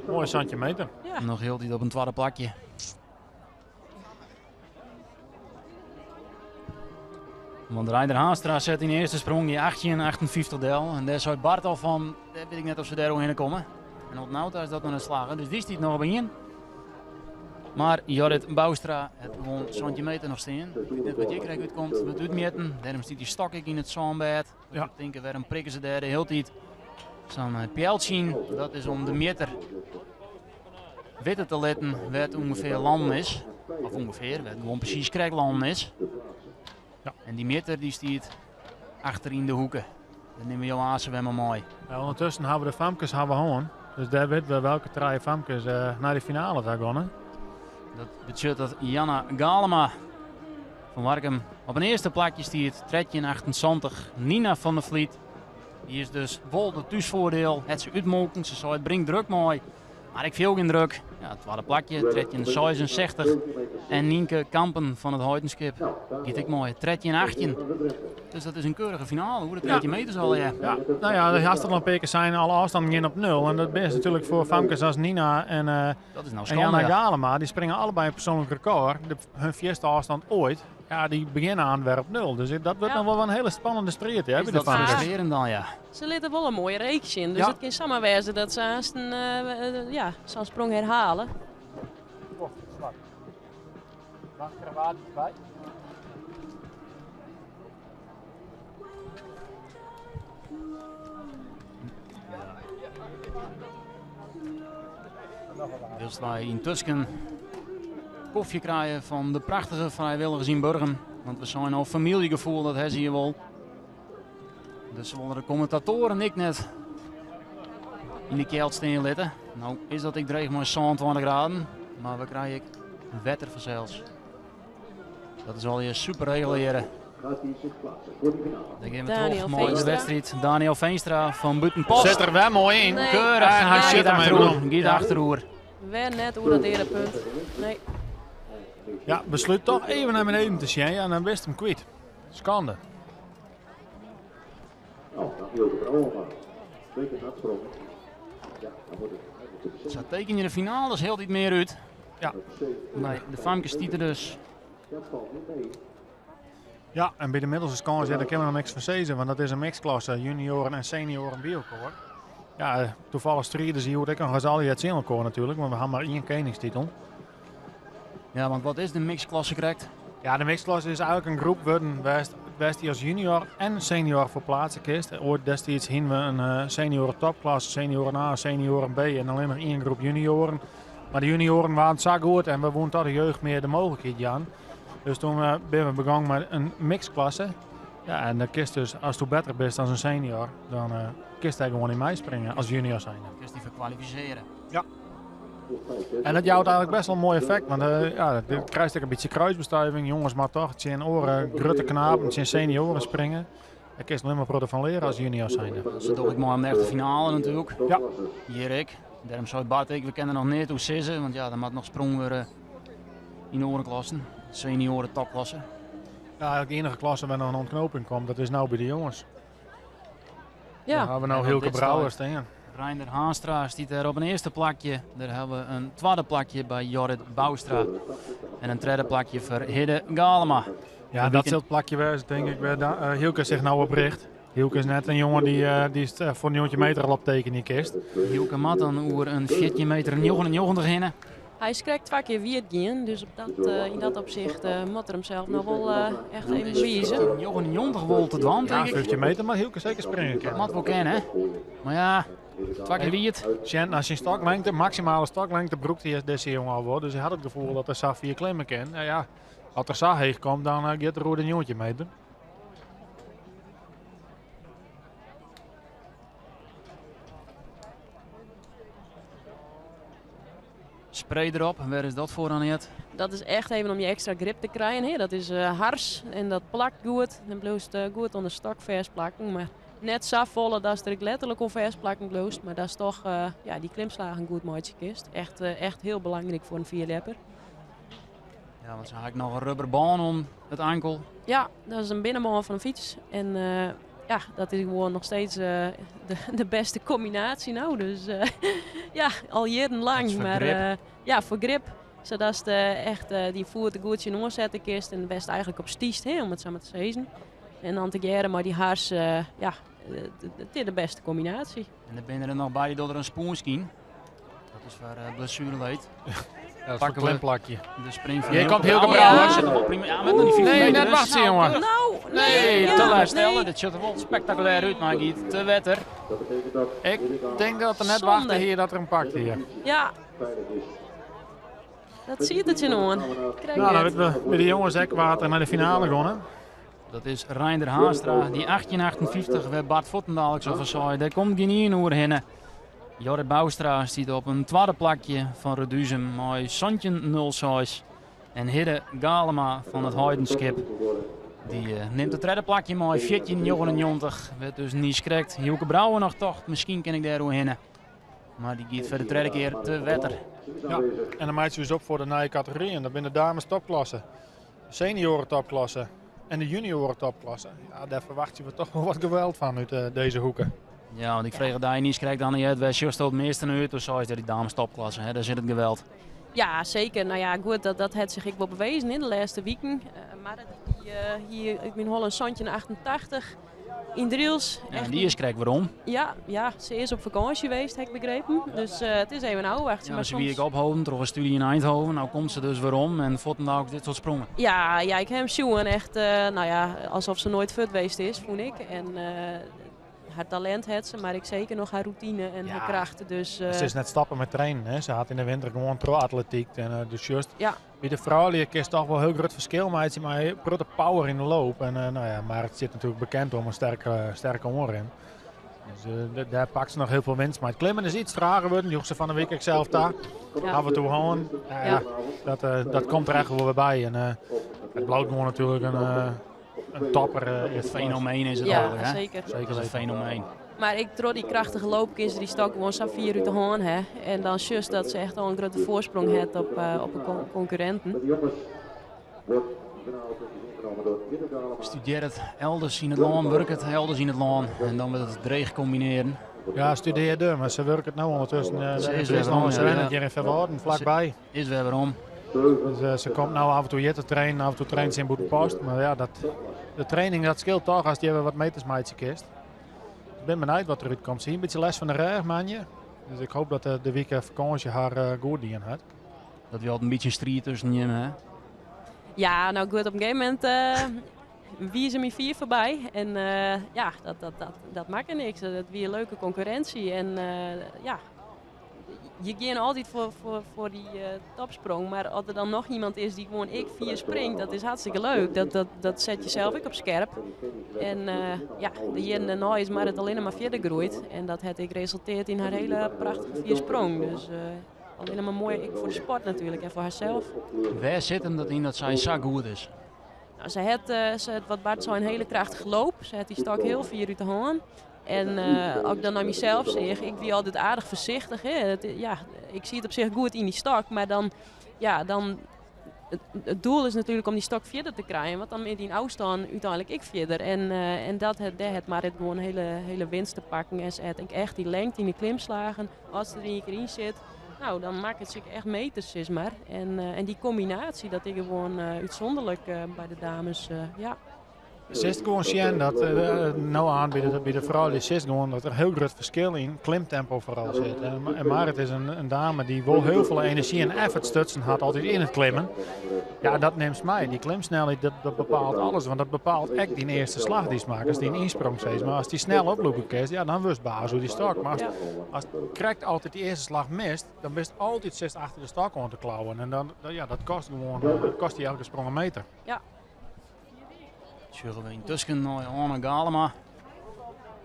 mooi centimeter. Ja. Nog heel tijd op een tweede plakje. Want Reinder Haanstra zet in de eerste sprong die 18,58 del. En daar zei Bart al van, daar weet ik net of ze daar heen komen. En op Nauta is dat nog een slagen, dus die stiet nog op in. Maar Jorrit Bouwstra het gewoon centimeter nog staan. Ik weet net wat je krijgt uitkomt, wat uitmeten. Daarom stiet die stok ik in het zandbed. Ja. Ik denk, waarom prikken ze daar de hele tijd? Zo'n pijltje, dat is om de meter witte te letten waar het ongeveer land is. Of ongeveer, waar het gewoon precies krijgland is. Ja. En die meter die stiet achter in de hoeken. Dat nemen we jou aan, weer maar mooi. Ja, ondertussen hebben we de famkes hebben we gewoon. Dus daar weten we welke drie famkes naar de finale gaan gaan. Dat betekent dat Janna Galema van Warkum op een eerste plakje stiert. Tredje 28. Nina van der Vliet. Die is dus vol de thuisvoordeel. Het ze uitmoken. Ze zei het brengt druk mooi. Maar ik viel geen druk. Ja, het tweede plakje. Tredje 66. En Nienke Kampen van het Hoitenskip. Giet ik mooi. Tredje 18. Dus dat is een keurige finale. Hoe de 13 meters al, ja. Ja, nou ja, de gasten zijn alle afstanden in op nul. En dat is natuurlijk voor famkes als Nina Dat is nou en Janna schande. Ja. Galema. Die springen allebei een persoonlijk record. Hun eerste afstand ooit. Ja, dy begjinne aan wer op nul. Dus dat wurdt noch wol in hiele spannende striid. Is by de dat famkes. frustrearjend dan, ja. Se litte wol in moaie reeks sjen. Dus it kin samar wêze dat se aanst ja, sa'n sprong herhale. Wacht, krawaat by. Wylst wy yntusken kofje krije fan de prachtige frijwilligers yn Burgum. Want we seinen al, famyljegefoel, dat ha se hjir wol. Dus se wolle de kommentatoaren ek net yn de kjeld stean litte. No is dat ek dreech mei 27 graden, mar we krije ek wetter fansels. Dat is allegear super regele hjir. Dan gean we troch mei de wedstriid. Daniel Veenstra fan Bûtenpost. Sit der wer moai yn. Nee. Keurich. En hy sjit him even om. Giet achteroer. Wer net oer dat earepunt. Nee. Ja, beslút toch even nei beneden te sjen. Ja, en dan bist him kwyt. Skande. Nou, dan Hylke Brouwer maar. Twee keer nat sprongen. Ja, dan wordt het eigenlijk Sa tekenje de finales hieltyd mear út. Ja. Nee, de famkes stiet der dus. Dat falt net mee. Ja, en by de middelste skâns, ja, dêr kinne we noch niks fan sizze, want dat is in mixklasse, junioren en senioren by elkoar. Ja, toevallig striden se hjoed ek noch ris allegear tsjin elkoar natuerlik, want we ha mar ien keningstitel. Ja, want wat is de mixklasse krekt? Ja, de mixklasse is eigentlik in groep wurden wêr'tst dy as junior en senior foar pleatse kinst. Oait destiids hiene we in senioren topklasse, senioren A, senioren B en allinnich ien groep junioren. Mar de junioren waarden sa goed en we woene toch de jeugd mear de mooglikheid jaan. Dus toen binne we begûn mei in mixklasse. Ja, en dan kinst dus, asto better bist as in senior, dan kinst dêr gewoan yn meispringe as junior zijnde. Kinst dy foar kwalifisearje. Ja. En dat jout eigentlik best wol in moai effekt, want ja, do krijst ek in bytsje kruisbestuiving. Jonges moatte toch tsjin oare grutte knapen, tsjin senioren springe. Dêr kinst allinnich mar protte fan leare as junior zijnde. Se dogge ek mei om de echte finale natuerlik. Ja. Hjir ek. Dêrom sei Bart ek, we kinne der noch neat oer sizze, want ja, der moat noch sprong wurde yn de oare klassen. Senioren topklasse. Ja, eigenlijk de enige klasse wêr noch in ontknoping komt, dat is no by de jonges. Ja. Dêr hawwe we no En op Hylke dit Brouwer stuit stean. Reinder Haanstra stiet dêr op in earste plakje. Dêr hawwe we in twadde plakje by Jorrit Bouwstra. En in tredde plakje foar Hidde Galema. Ja, dat sil it plakje wêze, tink ik, wêr Hylke sich no op richt. Hylke is net in jonge dy'tst foar 90 meter al optekenje kinst. Hylke moat dan oer in 14 meter 99 hinne. Hy is krekt twa kear wiet gien, dus yn dat opsicht moat er himsels noch wol echt even bewize. 99 wol te dwaan, tink ik. Ja, 15 meter moat Hylke seker springe kinne. Moat wol kinne, mar ja, twa kear wiet. Sjen nei syn stoklengte, maksimale stoklengte brûkt hy dizze jonge al wol, dus hy hat it gefoel dat er sa fier klimme kin. Nou ja, as er sa heech komt, dan giet er oer de 19 meter. Spray derop, wêr is dat foar Annet? Dat is echt even om je ekstra grip te krijen. Hè? Dat is hars en dat plakt goed. Dan bliuwst goed oan de stok fêstplakken. Mar net safolle datst der ek letterlik oan fêstplakken bliuwst. Mar datst toch ja, dy klimslagen goed meitsje kinst. Echt, echt hiel belangryk foar in fierljepper. Ja, want se ha ek noch in rubberbân om it ankel. Ja, dat is in binnenbân fan in fyts. En ja, dat is gewoan noch steeds de bêste kombinaasje no. Dus ja, al jierrenlang. Dat is foar Maar, grip. Ja, foar grip. Sadatst echt dyn foet der goed tsjinoan sette kinst en wêr'tst eigentlik op stiest, hè, om it sa mar te sizzen. En dan tegearre mei dy hars, ja, it is de bêste kombinaasje. En der binne der noch by dy dogge der in spûnsk yn. Dat is foar blessuereleed. Ja, dat is Pakken een we klimplakje. De spring van Hier komt Hylke Hylke Brouwer. Brouwer. Zit er wel prima. Ja, met die 15 Nee, meter net dus. wachten, jongen. Nou, Nee, nee, te ja, laat stellen. nee. Dit ziet er wel spectaculair uit, maar hij giet te wetter. Dat betekent dat Ik denk dat er net Zonde. wachten hier dat er een pakt hier. Ja. Dat ziet het je nog. Krijg Nou, dan het. weten we bij de jongens ook water naar de finale gaan, hè. Dat is Reinder Haanstra, die 1858 waar Bart Vottendalik zo van zei. Daar komt geen één oer heen. Jorrit Bouwstra staat op een tweede plakje van Reduzum met Santje nul zes. En Hidde Galema van het Heidenskip, die neemt het derde plakje met 14,99. Werd dus niet schrikt. Hylke Brouwer nog toch, misschien kan ik daar heen. Maar die gaat voor de tweede keer te wetter. Ja, en dan maakt ze dus op voor de nieuwe categorie. En dat zijn de dames topklasse, senioren topklasse en de junioren topklasse. Ja, daar verwacht je toch wel wat geweld van uit deze hoeken. Ja, want ik vreeg het daar niet, krijg dan niet uit. Wij juist het meeste nu, toen zei ze die dames topklasse, hè, daar zit het geweld. Ja, seker. No ja, goed, dat hat sich ek wol bewezen yn de lêste wiken. Marrit dy hie út myn holle in 1788 yn Drylts. Ja, en dy is krekt werom. Ja, ja, se is op fakânsje west, ha ik begrepen. Dus it is even ôfwachtsjen. Ja, se wie ek opholden troch in studie yn Eindhoven. No komt se dus werom en fuortendaalks dit soart sprongen. Ja, ja, ik ha him sjoen. Echt, no ja, alsof se noait fuort west is, fûn ik. En har talint hat se, mar ek seker noch har rûtine en har kracht. Dus, Se is net stoppe mei trainen. Hè. Se hat yn de winter gewoan troch atletiekt. En dus just by de froulju kinst toch wol hiel grut ferskil meitsje mei in protte power yn de loop. En no ja, Marit stiet natuerlik bekend om in sterke oanrin. Dus dêr pakt se noch hiel folle winst mei. It klimmen is iets trager wurden, joech se fan de wike ek sels ta. Af en toe hân. Ja, dat komt der echt wol wer by. En it bliuwt gewoan natuerlik in topper. It fenomeen is it Ja, al, hè? Zeker. Zeker een fenomeen. Mar ek troch dy krachtige loop kin se dy stok gewoan sa fier út de hân ha. En dan sjochst dat se echt al in grutte foarsprong hat op de konkurrinten. Studearret elders yn it lân, wurket elders yn it lân en dan wurdt it dreech kombinearjen. Ja, studearde, mar se wurket no ûndertusken Se yn is wer Fryslân. werom, Se ja. wennet hjir yn Ferwâlden, flakby. Is wer werom. Dus se komt no af en toe hjir te trainen, af en toe traint se yn Bûtenpost. Mar ja, de training dat skeelt toch ast hjir wer wat meters meitsje kinst. Ik bin benijd wat derút komt. Se hie in bytsje lêst fan de rêch, moandei. Dus ik hoop dat de wike fakânsje har goed dien hat. Dat wie altyd in bytsje in striid tusken jimme, hè? Ja, no goed, op in gegeven momint wie se my fier foarby. En ja, dat makke niks. Dat wie in leuke konkurrinsje. En ja, je gean altyd foar dy topsprong. Mar as der dan noch iemand is dy't gewoan ek fier springt, dat is hartstikke leuk. Dat set jesels ek op skerp. En ja, de jierren dêrnei is Marit allinne mar fierder groeid. En dat hat ek resulteard yn har hiele prachtige fiersprong. Dus allinne mar moai ek foar de sport natuerlik en foar harsels. Wêr sit him dat yn dat sy sa goed is? No, se hat, wat Bart sei, in hiele krachtige loop. Se hat dy stok hiel fier út de hân. En as ik dan nei mysels seach, ik wie altyd aardich foarsichtich. Hè. Ja, ik siet op sich goed yn dy stok, mar dan, ja, dan, it doel is natuerlik om dy stok fierder te krijen, want dan is dyn ôfstân úteinlik ek fierder. En dêr hat Marit gewoan hiele, hiele winst te pakken. En se hat ek echt dy lengte yn de klimslagen. As se der ien kear yn sit, no, dan makket se ek echt meters, sis mar. En dy kombinaasje, dat is gewoan útsûnderlik by de dames. Ja. Silst gewoan sjen dat no oan by de froulju silst gewoan dat der hiel grut ferskil yn klimtempo foaral sit. En Marit is in dame dy't wol hiel folle enerzjy en effort stutsen hat altyd yn it klimmen. Ja, dat nimst mei. Dy klimsnelheid, dat bepaalt alles. Want dat bepaalt ek dyn earste slach dy'tst makkest, dyn ynsprong sis mar. Ast dy snel oplûke kinst, ja, dan wurdst baas oer dy stok. Mar ast krekt altyd dy earste slach mist, dan bist altyd sitst achter de stok oan te klauwen. En dan, ja, dat kost gewoan, dat kost dy elke sprong in meter. Sjogge we yntusken nei Anne Galema.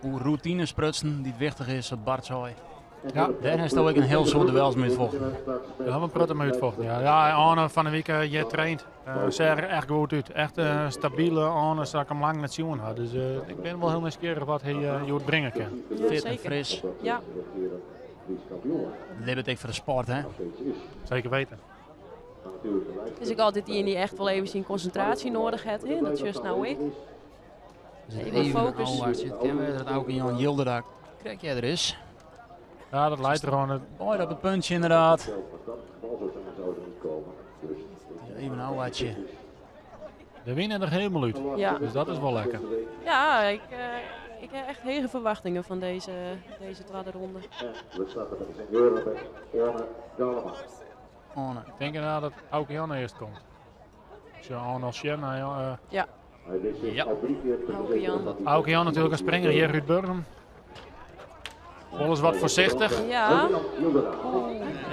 Oer rûtine sprutsen, dy't wichtich is, sa't Bart sei. Dêr hast ek in hiel soad duels mei útfochten. Dêr ha we in protte mei útfochten, ja. Ja, Anne fan 'e wike hjir traind. Seach der echt goed út. Echt in stabile Anne, sa't ik him lang net sjoen ha. Dus ik bin wol hiel nijsgjirrich wat hy hjoed bringe kin. Ja, Fit en zeker. fris. Libbet ek foar de sport, hè? Zeker weten. Is ek altyd ien dy't echt wol even syn konsintraasje nedich hat, hè? Dat sjochst no ek. Dus het Even even focus. ôfwachtsje. It kin wêze dat Auke Jan Jilderda krekt earder is. Ja, dat leit der oan. Het Beide op it puntje inderdaad. Even ôfwachtsje. De wyn is der hielendal út. Dus dat is wol lekker. Ja, ik ha echt hege ferwachtingen fan dizze twadde ronde. We starten met de senioren met Anne Galema. Anne. Ik tink inderdaad dat Auke Jan earst komt. Ik sjoch Anne al sjen. Hy Hy wist zich al drie keer te Auke verzekeren Jan. dat hij Auke Jan natuerlik in springer hjir út Burgum. Wol ris wat foarsichtich.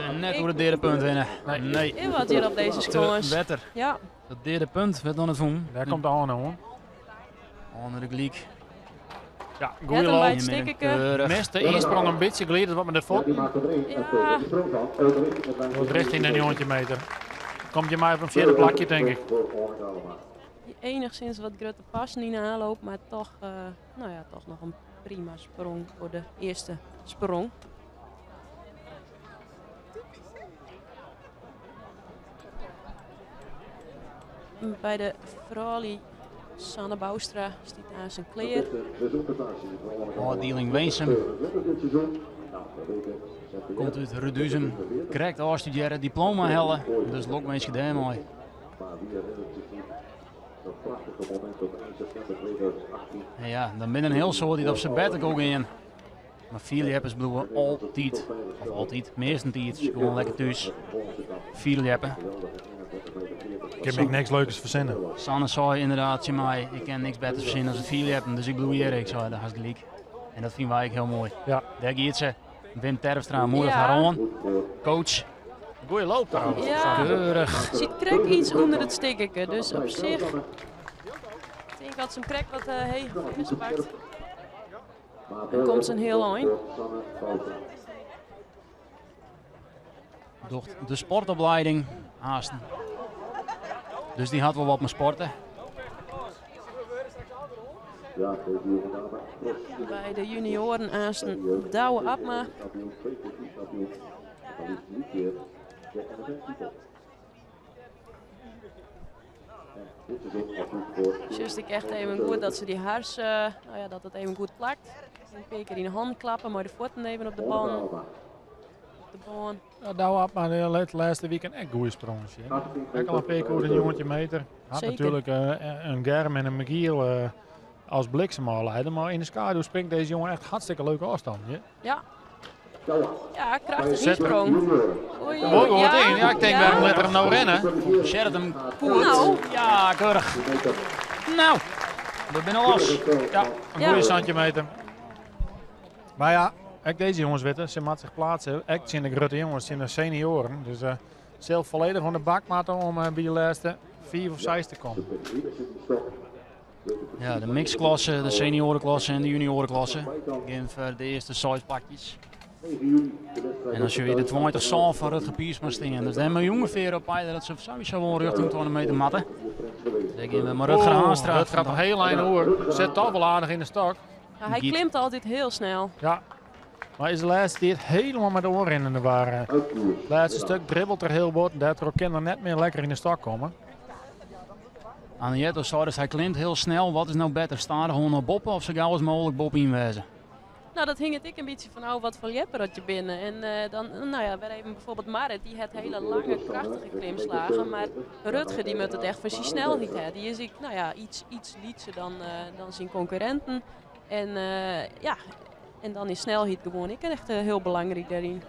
En net oer it deade punt hinne. Nee. Nee. En wat hjir op dizze Te skâns. wetter. Dat deade punt wurdt noch net fûn. Dêr komt Anne oan. Anne de gelyk. Ja, Net goeie een loop. bij het stikkeke. Keurig. Mist de ynsprong in bytsje, glidet wat mei de fuotten. Wat richting de 9 meter. Komt je mei op in fjirde plakje, tink ik. Enigszins wat grutte passen yn de aanloop, mar toch noch in prima sprong foar de earste sprong. By de froulju Sanne Bouwstra stiet aanst klear. Ofdieling Winsum komt út Reduzum. Krekt ôfstudearre, diploma helle. Dus lokwinske dêrmei. En ja, dan binne in hiel soad dy't op sabbatical gean. Mar fierljeppers bliuwe altyd, of altyd, meastentiids gewoan lekker thús fierljeppe. Kin ik niks leukers fersinne. Sanne sei ynderdaad tsjin my, ik kin niks betters fersinne as it fierljeppen, dus ik bliuw hjir. Ik sei, do hast gelyk. En dat fine wy ek hiel moai. Ja. Dêr giet se. Wim Terpstra moediget har oan. Coach. Goeie loop trouwens. Ja. Keurich. Sit krekt iets ûnder it stikkerke, dus op sich. Ik tink dat se him krekt wat heger fêstpakt. Dan komt se in hiel ein. Docht de sportopleiding aansten. Dus dy hat wol wat mei sporten. By de junioaren aansten Douwe Abma. Sjochst ek echt even goed dat se dy hars, no ja, dat it even goed plakt. In pear kear yn de hannen klappe mei de fuotten even op de bân. Op de bân. Ja, Douwe Abma de lêste wiken ek goede sprongen sjen. Ek al in pear kear oer de 19 meter. Hat natuerlik in Germ en in Michiel as bliksemôfleider. Mar yn de skaduw springt dizze jonge echt hartstikke leuke ôfstannen. Ja. Ja, krachtige ynsprong. Oei, Moai goed yn. Ja, ik tink wêrom lit er him no rinne? Sjerret him goed. Nou. Ja, keurich. Nou, we binne los. Ja, in goede 17 meter. Mar ja, ek dizze jonges witte, se moatte sich pleatse. Ek tsjin de grutte jonges, tsjin de senioaren. Dus sil folledich oan de bak moatte om by de lêste fiif of seis te kommen. Ja, de mixklasse, de seniorenklasse en de juniorenklasse gean foar de earste seis plakjes. En dan sjogge je de 20 sân fan Rutger Piersma stean. Dus dêr moatte je ûngefear op peile dat se sowieso wol rjochting 20 meter moatte. Dêr gean we mei Rutger Haanstra. Rutger hat noch hiel ein oer. Sit toch wol aardich yn de stok. Ja, hy klimt altyd hiel snel. Ja, mar is de lêste tiid hielendal mei de oanrin yn de war. It lêste stik dribbelt er hiel bot en dêrtroch kin er net mear lekker yn de stok komme. Anniette sei dus hy klimt hiel snel. Wat is no better, stadichoan nei boppe of sa gau as mooglik boppe-yn wêze? No, dat hinget ek in bytsje fan ôf wat foar ljepper dat je binne. En dan, no ja, wer even bijvoorbeeld Marit, dy hat hiele lange, krachtige klimslagen. Mar Rutger, dy moat it echt foar syn snelheid ha. Dy is ek, no ja, iets, iets lytser dan, dan syn konkurrinten. En ja, en dan is snelheid gewoan ek echt hiel belangryk dêryn.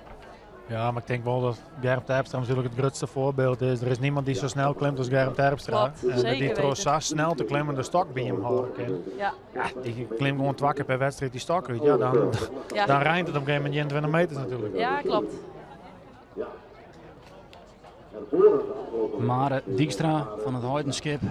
Ja, mar ik tink wol dat Germ Terpstra natuerlik it grutste foarbyld is. Der is niemand dy't sa snel klimt as Germ Terpstra. Klopt, En zeker dy't troch weten. sa snel te klimmen de stok by him hâlde kin. Ja. Ja, dy klimt gewoan twa kear per wedstriid dy stok út. Ja, dan, Ja. dan reint it op in gegeven momint 21 meters natuerlik. Ja, klopt. Mare Dykstra fan it Heidenskip.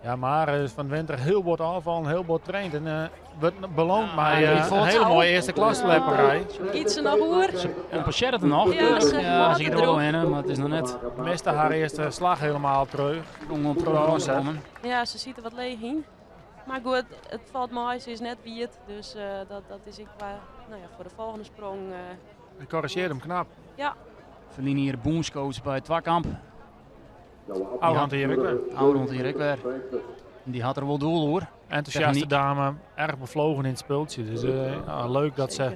Ja, Mare is fan de winter hiel bot ôffallen, hiel bot traind en wurdt beloond mei Ja, in hiele moaie earste klasse ljepperij. Giet se noch oer? Se kompensearret er noch. Ja, se Ja, se giet der wol hinne, mar it is noch net. Miste har earste slach hielendal terug. Om op te kommen. Ja, se sit der wat leech yn. Mar goed, it falt mei, se is net wiet, dus dat is ek wa, no ja, foar de folgjende sprong. Hy korrizjearret him knap. Ja. Ferline jier bûnscoach by Twakamp. Ôfrûne jier ek wer. Ôfrûne jier ek wer. Dy hat der wol doel oer. Entûsjaste dame, erch beflogen yn it spultsje. Dus ja, leuk dat se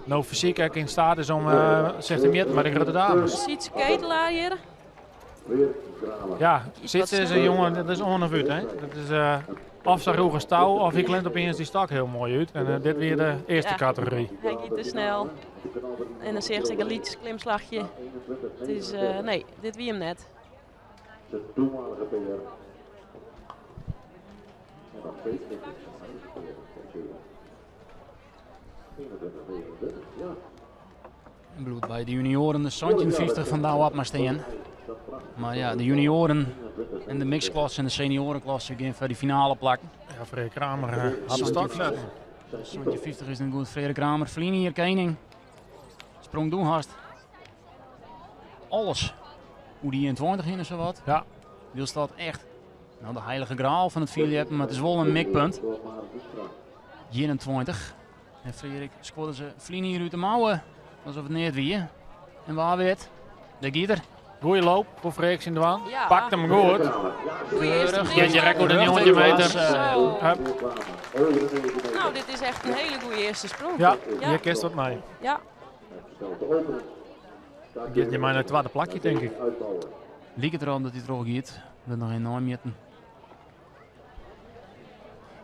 no fysyk ek yn steat is om sich te mjitten mei de grutte dames. Sietse Ketelaar hjir. Ja, Sietse is in jonge, dat is oan of út. Hè? Dat is, of sa rûch as tou, of hy klimt opiens dy stok hiel moai út. En dit wie de earste Ja. kategory. Hy giet te snel. En dan seach ik in lyts klimslachje. It is, nee, dit wie him net. De toenmalige PR. En nog steeds netjes zijn eigen PR. 21, ja. Bliuwt by de junioaren de 1750 fan Douwe Abma stean. Mar ja, de junioaren en de mixklasse en de seniorenklasse gean foar de finale plakken. Ja, Freark Kramer hat de stok setten. 1750 is net goed. Freark Kramer, ferline jier kening. Sprong doe hast alles oer de 21 hinne sawat. Ja. Wylst dat echt no, de heilige graal fan it fierljeppen, mar it is wol in mikpunt. 21. En Freark skodde se ferline jier út de mouwen, alsof it neat wie. En wa wit, dêr giet er. Goeie loop voor Freek syn dwaan. Ja. Pakt hem goed. Goeie eerste Giet je record de Rjochter 19 meter. Zo. Hup. Nou, dit is echt een hele goede eerste sprong. Ja, Ja. hier kist wat mee. Ja. Giet je mij naar het tweede plakje, denk ik. Liek het erom dat hij terug gaat. We nog een naamjetten.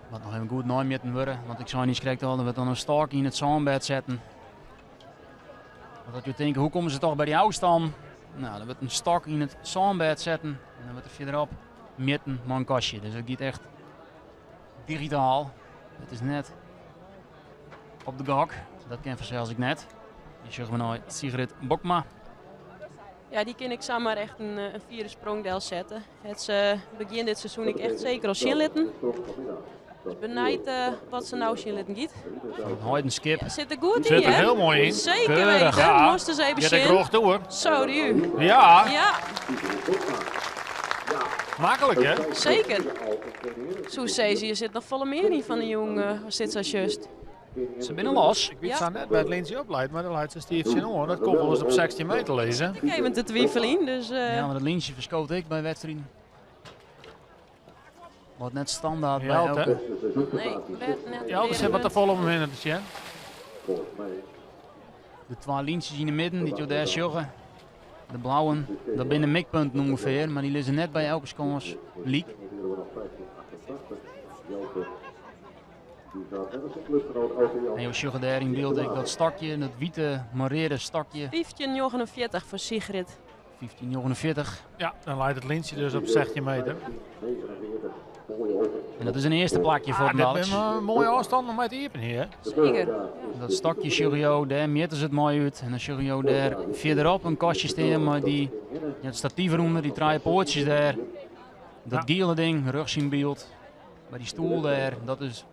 Wat nog even goed naamjetten worden. Want ik zou niet schrikken al dat we dan een stok in het zandbed zetten. Want dat je denkt, hoe komen ze toch bij die afstand? Nou, dan wordt een stok in het zandbed zetten. En dan wordt er verderop mitten maar een kastje. Dus het gaat echt digitaal. Het is net op de gok. Dat ken vanzelfs ik net. Die zeggen we nou Sigrid Bokma. Ja, die kan ik zomaar echt een vierde sprongdel zetten. Het is begin dit seizoen ik echt zeker al zien. Dus benijd wat ze nou zien giet. Van Heiden Skip. Ja, zit er goed in, Zit er hè? heel mooi in. Zeker Keurig. weten. Ja. Moesten ze even Je de zien. kroeg toe hoor. Zo, die u. Ja, Ja, makkelijk hè? zeker. Zo zei ze, je zit nog volle meer in van de jong als dit zo juist. Ze binnen los. Ik weet Ja. ze net bij het Lindsay opleidt, maar dan leidt ze Steve Sinoor. Dat komt wel eens op 16 meter lezen. Ik even te twijfelen in, dus Ja, maar dat lintje verschoot ik bij wedstrijden. Wat net standaard bij Ja, hè? elke. nee, werd net Ja, er zit wat te vol om hem in te zien. De twee lintjes in de midden, die je daar sjoggen. De blauwe, dat binnen mikpunten ongeveer, maar die liggen net bij elke skans liek. En je sjoggen daar in beeld ik dat stakje, dat witte mareren stakje, 15,49 voor Sigrid. 15,49. Ja, dan leidt het lintje dus op 16 meter. En dat is een eerste plakje voor Ah, het dit Alex. is een mooie afstand om uit te iepen hier. hè. Zeker. Dat stakje Churio, daar meten ze het mooi uit. En dan Churio daar verderop een kastje staan, maar die, ja, het statief eronder, die drie poortjes daar. Dat gele ding, rugs in beeld. Maar die stoel daar, dat is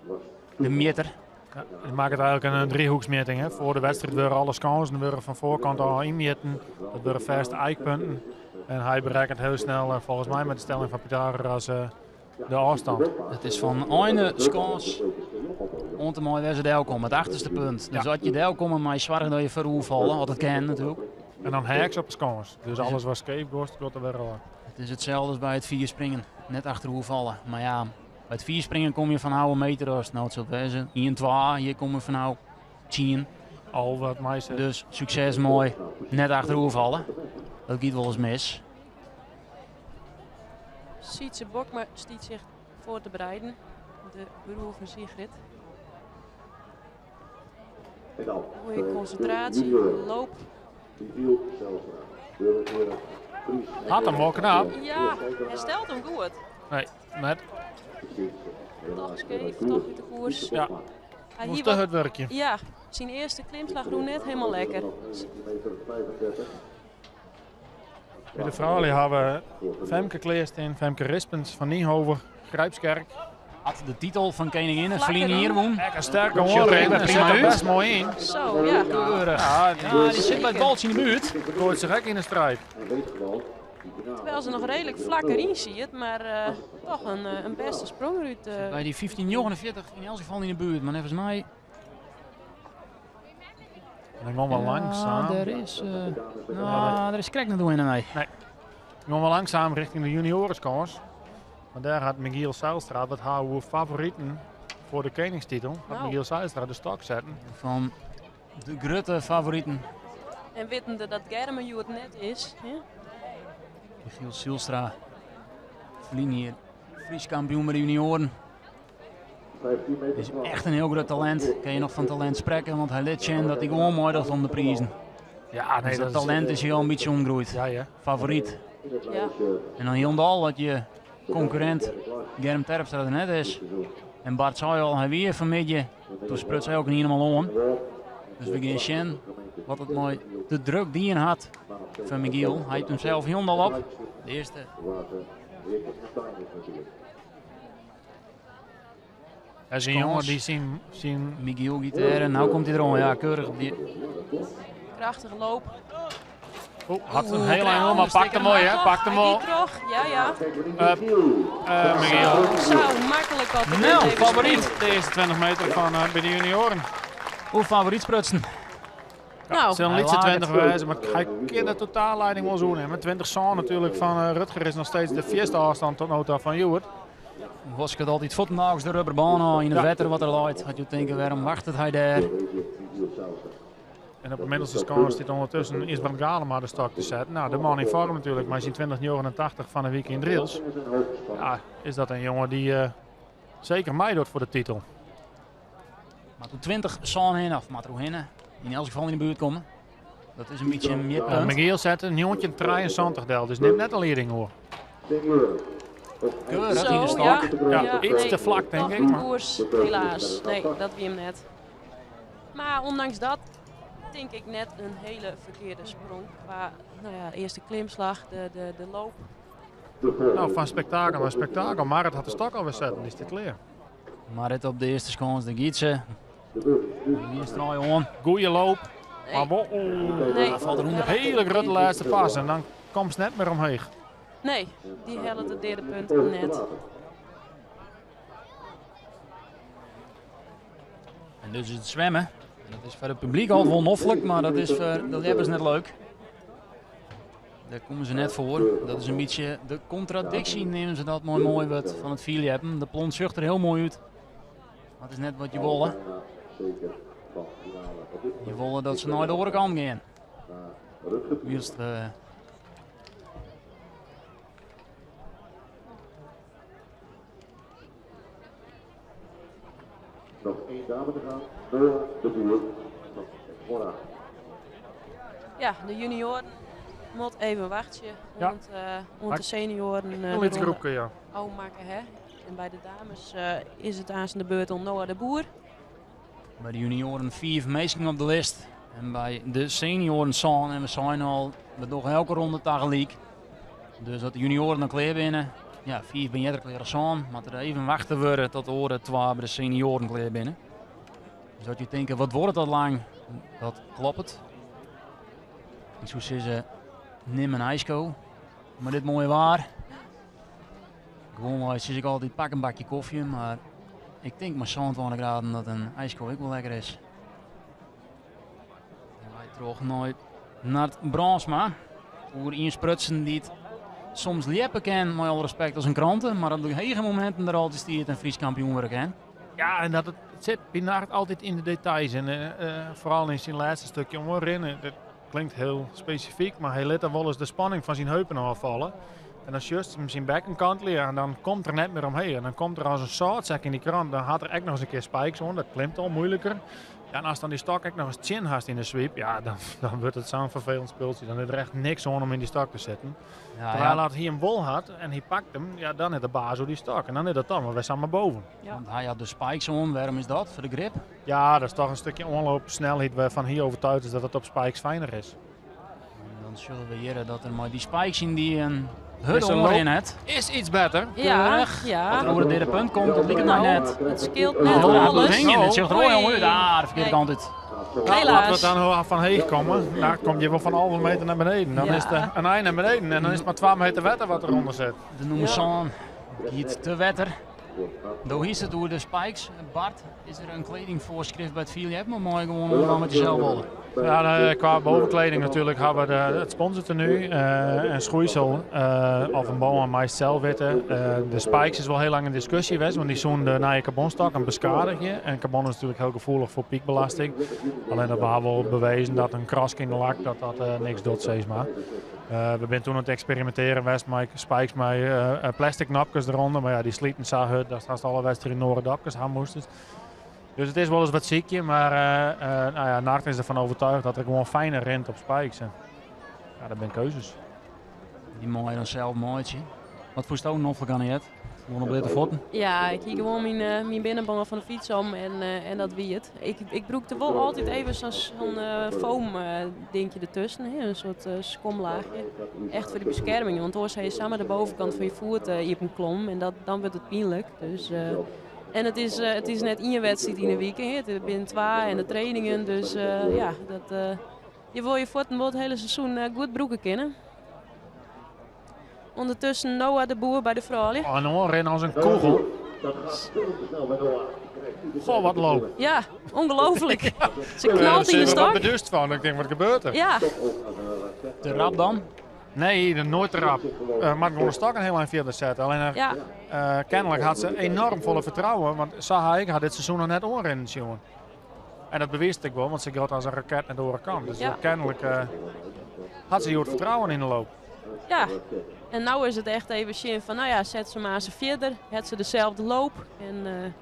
de meter. Ja, je maakt het eigenlijk een driehoeksmeting. Hè. Voor de wedstrijd worden alle kansen worden van voorkant al inmeten. Dat worden vaste eikpunten. En hij bereikt heel snel, volgens mij met de stelling van Pythagoras, de afstand. Het is van eine skans om te mooi waar ze daar komen, het achterste punt. Dus Ja. als je daar komt, maar je zorgt dat je verhoef vallen, wat het kan natuurlijk. En dan heks op de skans. Dus alles wat scheef wordt, wordt er weer al. Het is hetzelfde als bij het vierspringen, net achterhoe vallen. Maar ja, bij het vierspringen kom je van oude meter als het nou het zult wezen. 1, 2, hier kom je van oude 10. Al wat mij zegt. Dus succes mooi, net achterhoe vallen. Dat gaat wel eens mis. Sietse Bokma stiet zich voor te bereiden. De broer van Sigrid. Mooie concentratie, loop. Had hem wel knap. Ja, hij stelt hem goed. Nee, net. Toch scheef, toch uit de koers. Ja, Hij moest hier te wat- het werkje. Ja, zijn eerste klimslag roe net helemaal lekker. Bij de vrouwen hebben we Femke Kleersteen, Femke Rispens van Nienhoven, Grijpskerk. Had de titel van koningin het Vlak verliezen erin. hier won. Echt een sterke Sjoerd, hoor in. prima Zit er uit. best mooi in. Zo, ja. Keurig. Ja, die Ja, die zit bij het baltje in de buurt. gooit zich ook in de strijd. Terwijl ze nog redelijk vlak erin ziet, maar toch een beste sprong eruit. Bij die 15,49 in elk geval in de buurt, maar volgens mij... En dan gaan we langzaam. Ja, daar is... nou, daar is krek naar doen in mij. Dan gaan we langzaam richting de juniorenskans. Want daar had Michiel Zijlstra, dat houden we favorieten voor de koningstitel. Had Nou. Michiel Zijlstra de stok zetten. Van de grote favorieten. En wetende dat Germen het net is. Hè? Michiel Zijlstra, verlien hier Fries kampioen bij de junioren. Is echt een heel groot talent. Kun je nog van talent spreken, want hij liet zien dat hij gewoon mooi dacht om de prijzen. Ja, nee, Dus dat dat is... talent is hier al een beetje omgroeid. Ja, ja. Favoriet. Ja. En dan helemaal dat je concurrent Germ Terpstra er net is. En Bart zei al, hij weer vanmiddag. Toen spruts hij ook niet helemaal om. Dus we gaan zien wat het mooi de druk die hij had van Michiel. Hij heeft hem zelf helemaal op. De eerste. Dat is een jongen die zien Michiel Guiterre, nou komt hij erom. Ja, keurig. Die... Krachtige loop. Oh, had een heel eind om, maar pakt hem mooi, hè? Pakt hem Hij al. giet terug. Ja, ja. Michiel. Zo makkelijk op de Nou, even favoriet. springen. De eerste 20 meter van bij de junioren. Hoe favoriet sprutsen. Nou. Het sil in Hy lytse laget. 20 wêze, mar hy kin de totaalleiding wolris oernimme. 20 sân natuerlik fan eh, Rutger is noch steeds de fierste ôfstân tot no ta fan hjoed. Wosket altyd fuortendaliks de rubberbân ôf yn it Ja. wetter wat der leit. As jo tinke, wêrom wachtet hy dêr? En op de middelste skâns stiet ûndertusken Ysbrand Galema de stok te setten. Nou, de man yn foarm natuerlik, mei syn 2089 fan 'e wike yn Drylts. Ja, is dat in jonge dy't eh, seker meidocht foar de titel. Moat oer 20 sân hinne, of moat er oerhinne. Yn elts gefal yn de buert komme. Dat is in bytsje in mjitpunt. Michiel sette 1973 del, dus nimt net de lieding oer. Keurig Zo, yn de stok. ja. Ja, iets te flak, denk Toch ik, maar- koers, helaas. Nee, dat wie hem net. Maar ondanks dat denk ik net een hele verkeerde sprong. Qua nou ja, eerste klimslag, de loop. Nou, fan spektakel nei spektakel. Marit hat de stok alwer setten, dy stiet klear. Marit op de earste skâns, dêr giet se. Ien straai oan. Goeie loop, Nee. maar wol oeh, Nee. Falt erûnder. hele grutte lêste pas en dan komst net mear omheech. Nee, dy hellet it derde punt net. En dus is it swimmen. En dat is foar it publyk altyd wol noflik, mar dat is foar de ljeppers net leuk. Dêr komme se net foar. Dat is in bytsje de kontradiksje, neame se dat mei moai wurd, fan it fierljeppen. De plont sjocht der hiel moai út, mar it is net wat je wolle. Je wolle dat se nei de oare kant gean. Wylst we Nog één dame te gaan, Noah de Boer van Gora. Ja, de junioren moet even wachten. Ja. Want, want de senioren Een de lyts ronde groepke, ja. afmaken, hè. En bij de dames is het aan de beurt om Noah de Boer. By de junioaren fiif minsken op de list. En by de senioaren sân. En we seinen al, we dogge elke ronde tagelyk. Dus as de junioaren dan klear binne, ja, fiif binne earder klear as sân. Moat der even wachte wurde tot de oare twa by de senioaren klear binne. Dus as je tinke, wat duorret dat lang? Dat kloppet. Ik soe sizze, nim in ijsko. Mar dit moaie waar. Gewoanwei sis ik altyd, pak in bakje kofje, mar ik tink mei 27 graden dat in ijsko ek wol lekker is. En wy troch nei Nard Brandsma. Oer ien sprutsen dy't soms ljeppe kin, mei alle respekt as in krante, mar op de hege mominten der altyd stiet en Frysk kampioen wurde kin. Ja, en dat it sit by Nard altyd yn de details. En foaral yn syn lêste stikje oanrinnen. Dat klinkt hiel spesifyk, mar hy lit der wolris de spanning fan syn heupen ôffalle. En dan sjochst him syn bekken kantelje en dan komt er net mear omheech. En dan komt er as in sâltsek yn dy krant. Dan hat er ek noch ris in kear spikes oan, dat klimt al moeiliker. Ja, en ast dan dy stok ek noch ris tsjin hast yn de swipe, ja, dan wurdt it sa'n ferfelend spultsje. Dan is der echt niks oan om yn dy stok te sitten. Terwijl as hy him wol hat en hy pakt him, ja, dan is de baas oer dy stok. En dan is dat dan, want wy sitte mar boven. Want hy hat de spikes oan, wêrom is dat? Foar de grip? Ja, dat is toch in stikje oanloopsnelheid wêrfan hy overtuigd is dat it op spikes fijner is. En dan sjogge we hjir dat er mei dy spikes yn dy in hurde Is een oanrin loop. hat. Is iets better. Ja, Keurig. ja. Wat er oer it derde punt komt, dat liket my Nou, net. het skeelt net Oh, dat alles. hingjen, het sjocht er moai Oei. út. Ah, de ferkearde Nee. kant út. Nou, laten we Helaas. dan fan heech komme. Daar kom je wol fan 11 meter nei beneden. Dan Ja. is it in ein nei beneden en dan is it mar 2 meter wetter wat derûnder sit. De nûmer 7 giet te wetter. Do hiest it oer de spikes. Bart, is der in kledingfoarskrift by it fierljeppen of mei je gewoan oandwaan wat je sels wolle? Ja, nou, qua bovenkleding natuurlijk hebben we het sponsortenue en schoeisel of in boa mei sels witte. De spikes is wol hiel lang in diskusje west, want dy soene de nije carbonstokken beskadigje. En carbon is natuerlik hiel gefoelich foar piekbelasting. Allinnich dat we wol bewezen dat in kraske yn de lak dat dat niks docht, sis mar. We binne doe oan it eksperimintearjen west mei spikes mei plastic nopkes derûnder, mar ja, dy sliten sa hurd dat hast alle wedstriden oare dopkes ha moast. Dus it is wolris wat sykje, mar nou ja, Nard is derfan oertsjûge dat er gewoan fijner rint op spikes. En, ja, dat binne keuzes. Dy meie je dan sels meitsje. Wat fûnsto noflik oan it? Gewoan op bleate fuotten? Ja, ik hie gewoan myn binnenbân fan de fyts om en dat wie it. Ik brûkte wol altyd even sa'n foam dinkje dertusken, hè, in soart skomlaachje. Echt foar de beskerming, want oars ha je samar de bovenkant fan je foet iepenklom en dan wurdt it pynlik. Dus, en it is net ien wedstriid yn 'e wike, hè. It binne twa en de trainingen, dus ja, dat, je wol je fuotten wol it hiele seizoen goed brûke kinne. Undertusken Noah de Boer by de froulju. Oh, en oanrinne as in kûgel. Dat giet hiel snel by Noah. Goh, wat loop. Ja, ongelooflijk. Ze knalt in de Ze stok. wat beduust van. Ik denk, wat gebeurt er? Ja, Te rap dan? Nee, de nooit te rap. Maar gewoon de stok een heel eind verder zetten. Alleen ja. kennelijk had ze enorm volle vertrouwen. Want Saha ik had dit seizoen nog net oorrennen, jongen. En dat bewist ik wel, want ze gaat als een raket naar de andere kant. Dus Ja. kennelijk had ze hier het vertrouwen in de loop. Ja, en nou is het echt even zin van, nou ja, zet ze maar eens verder. Het ze dezelfde loop. En,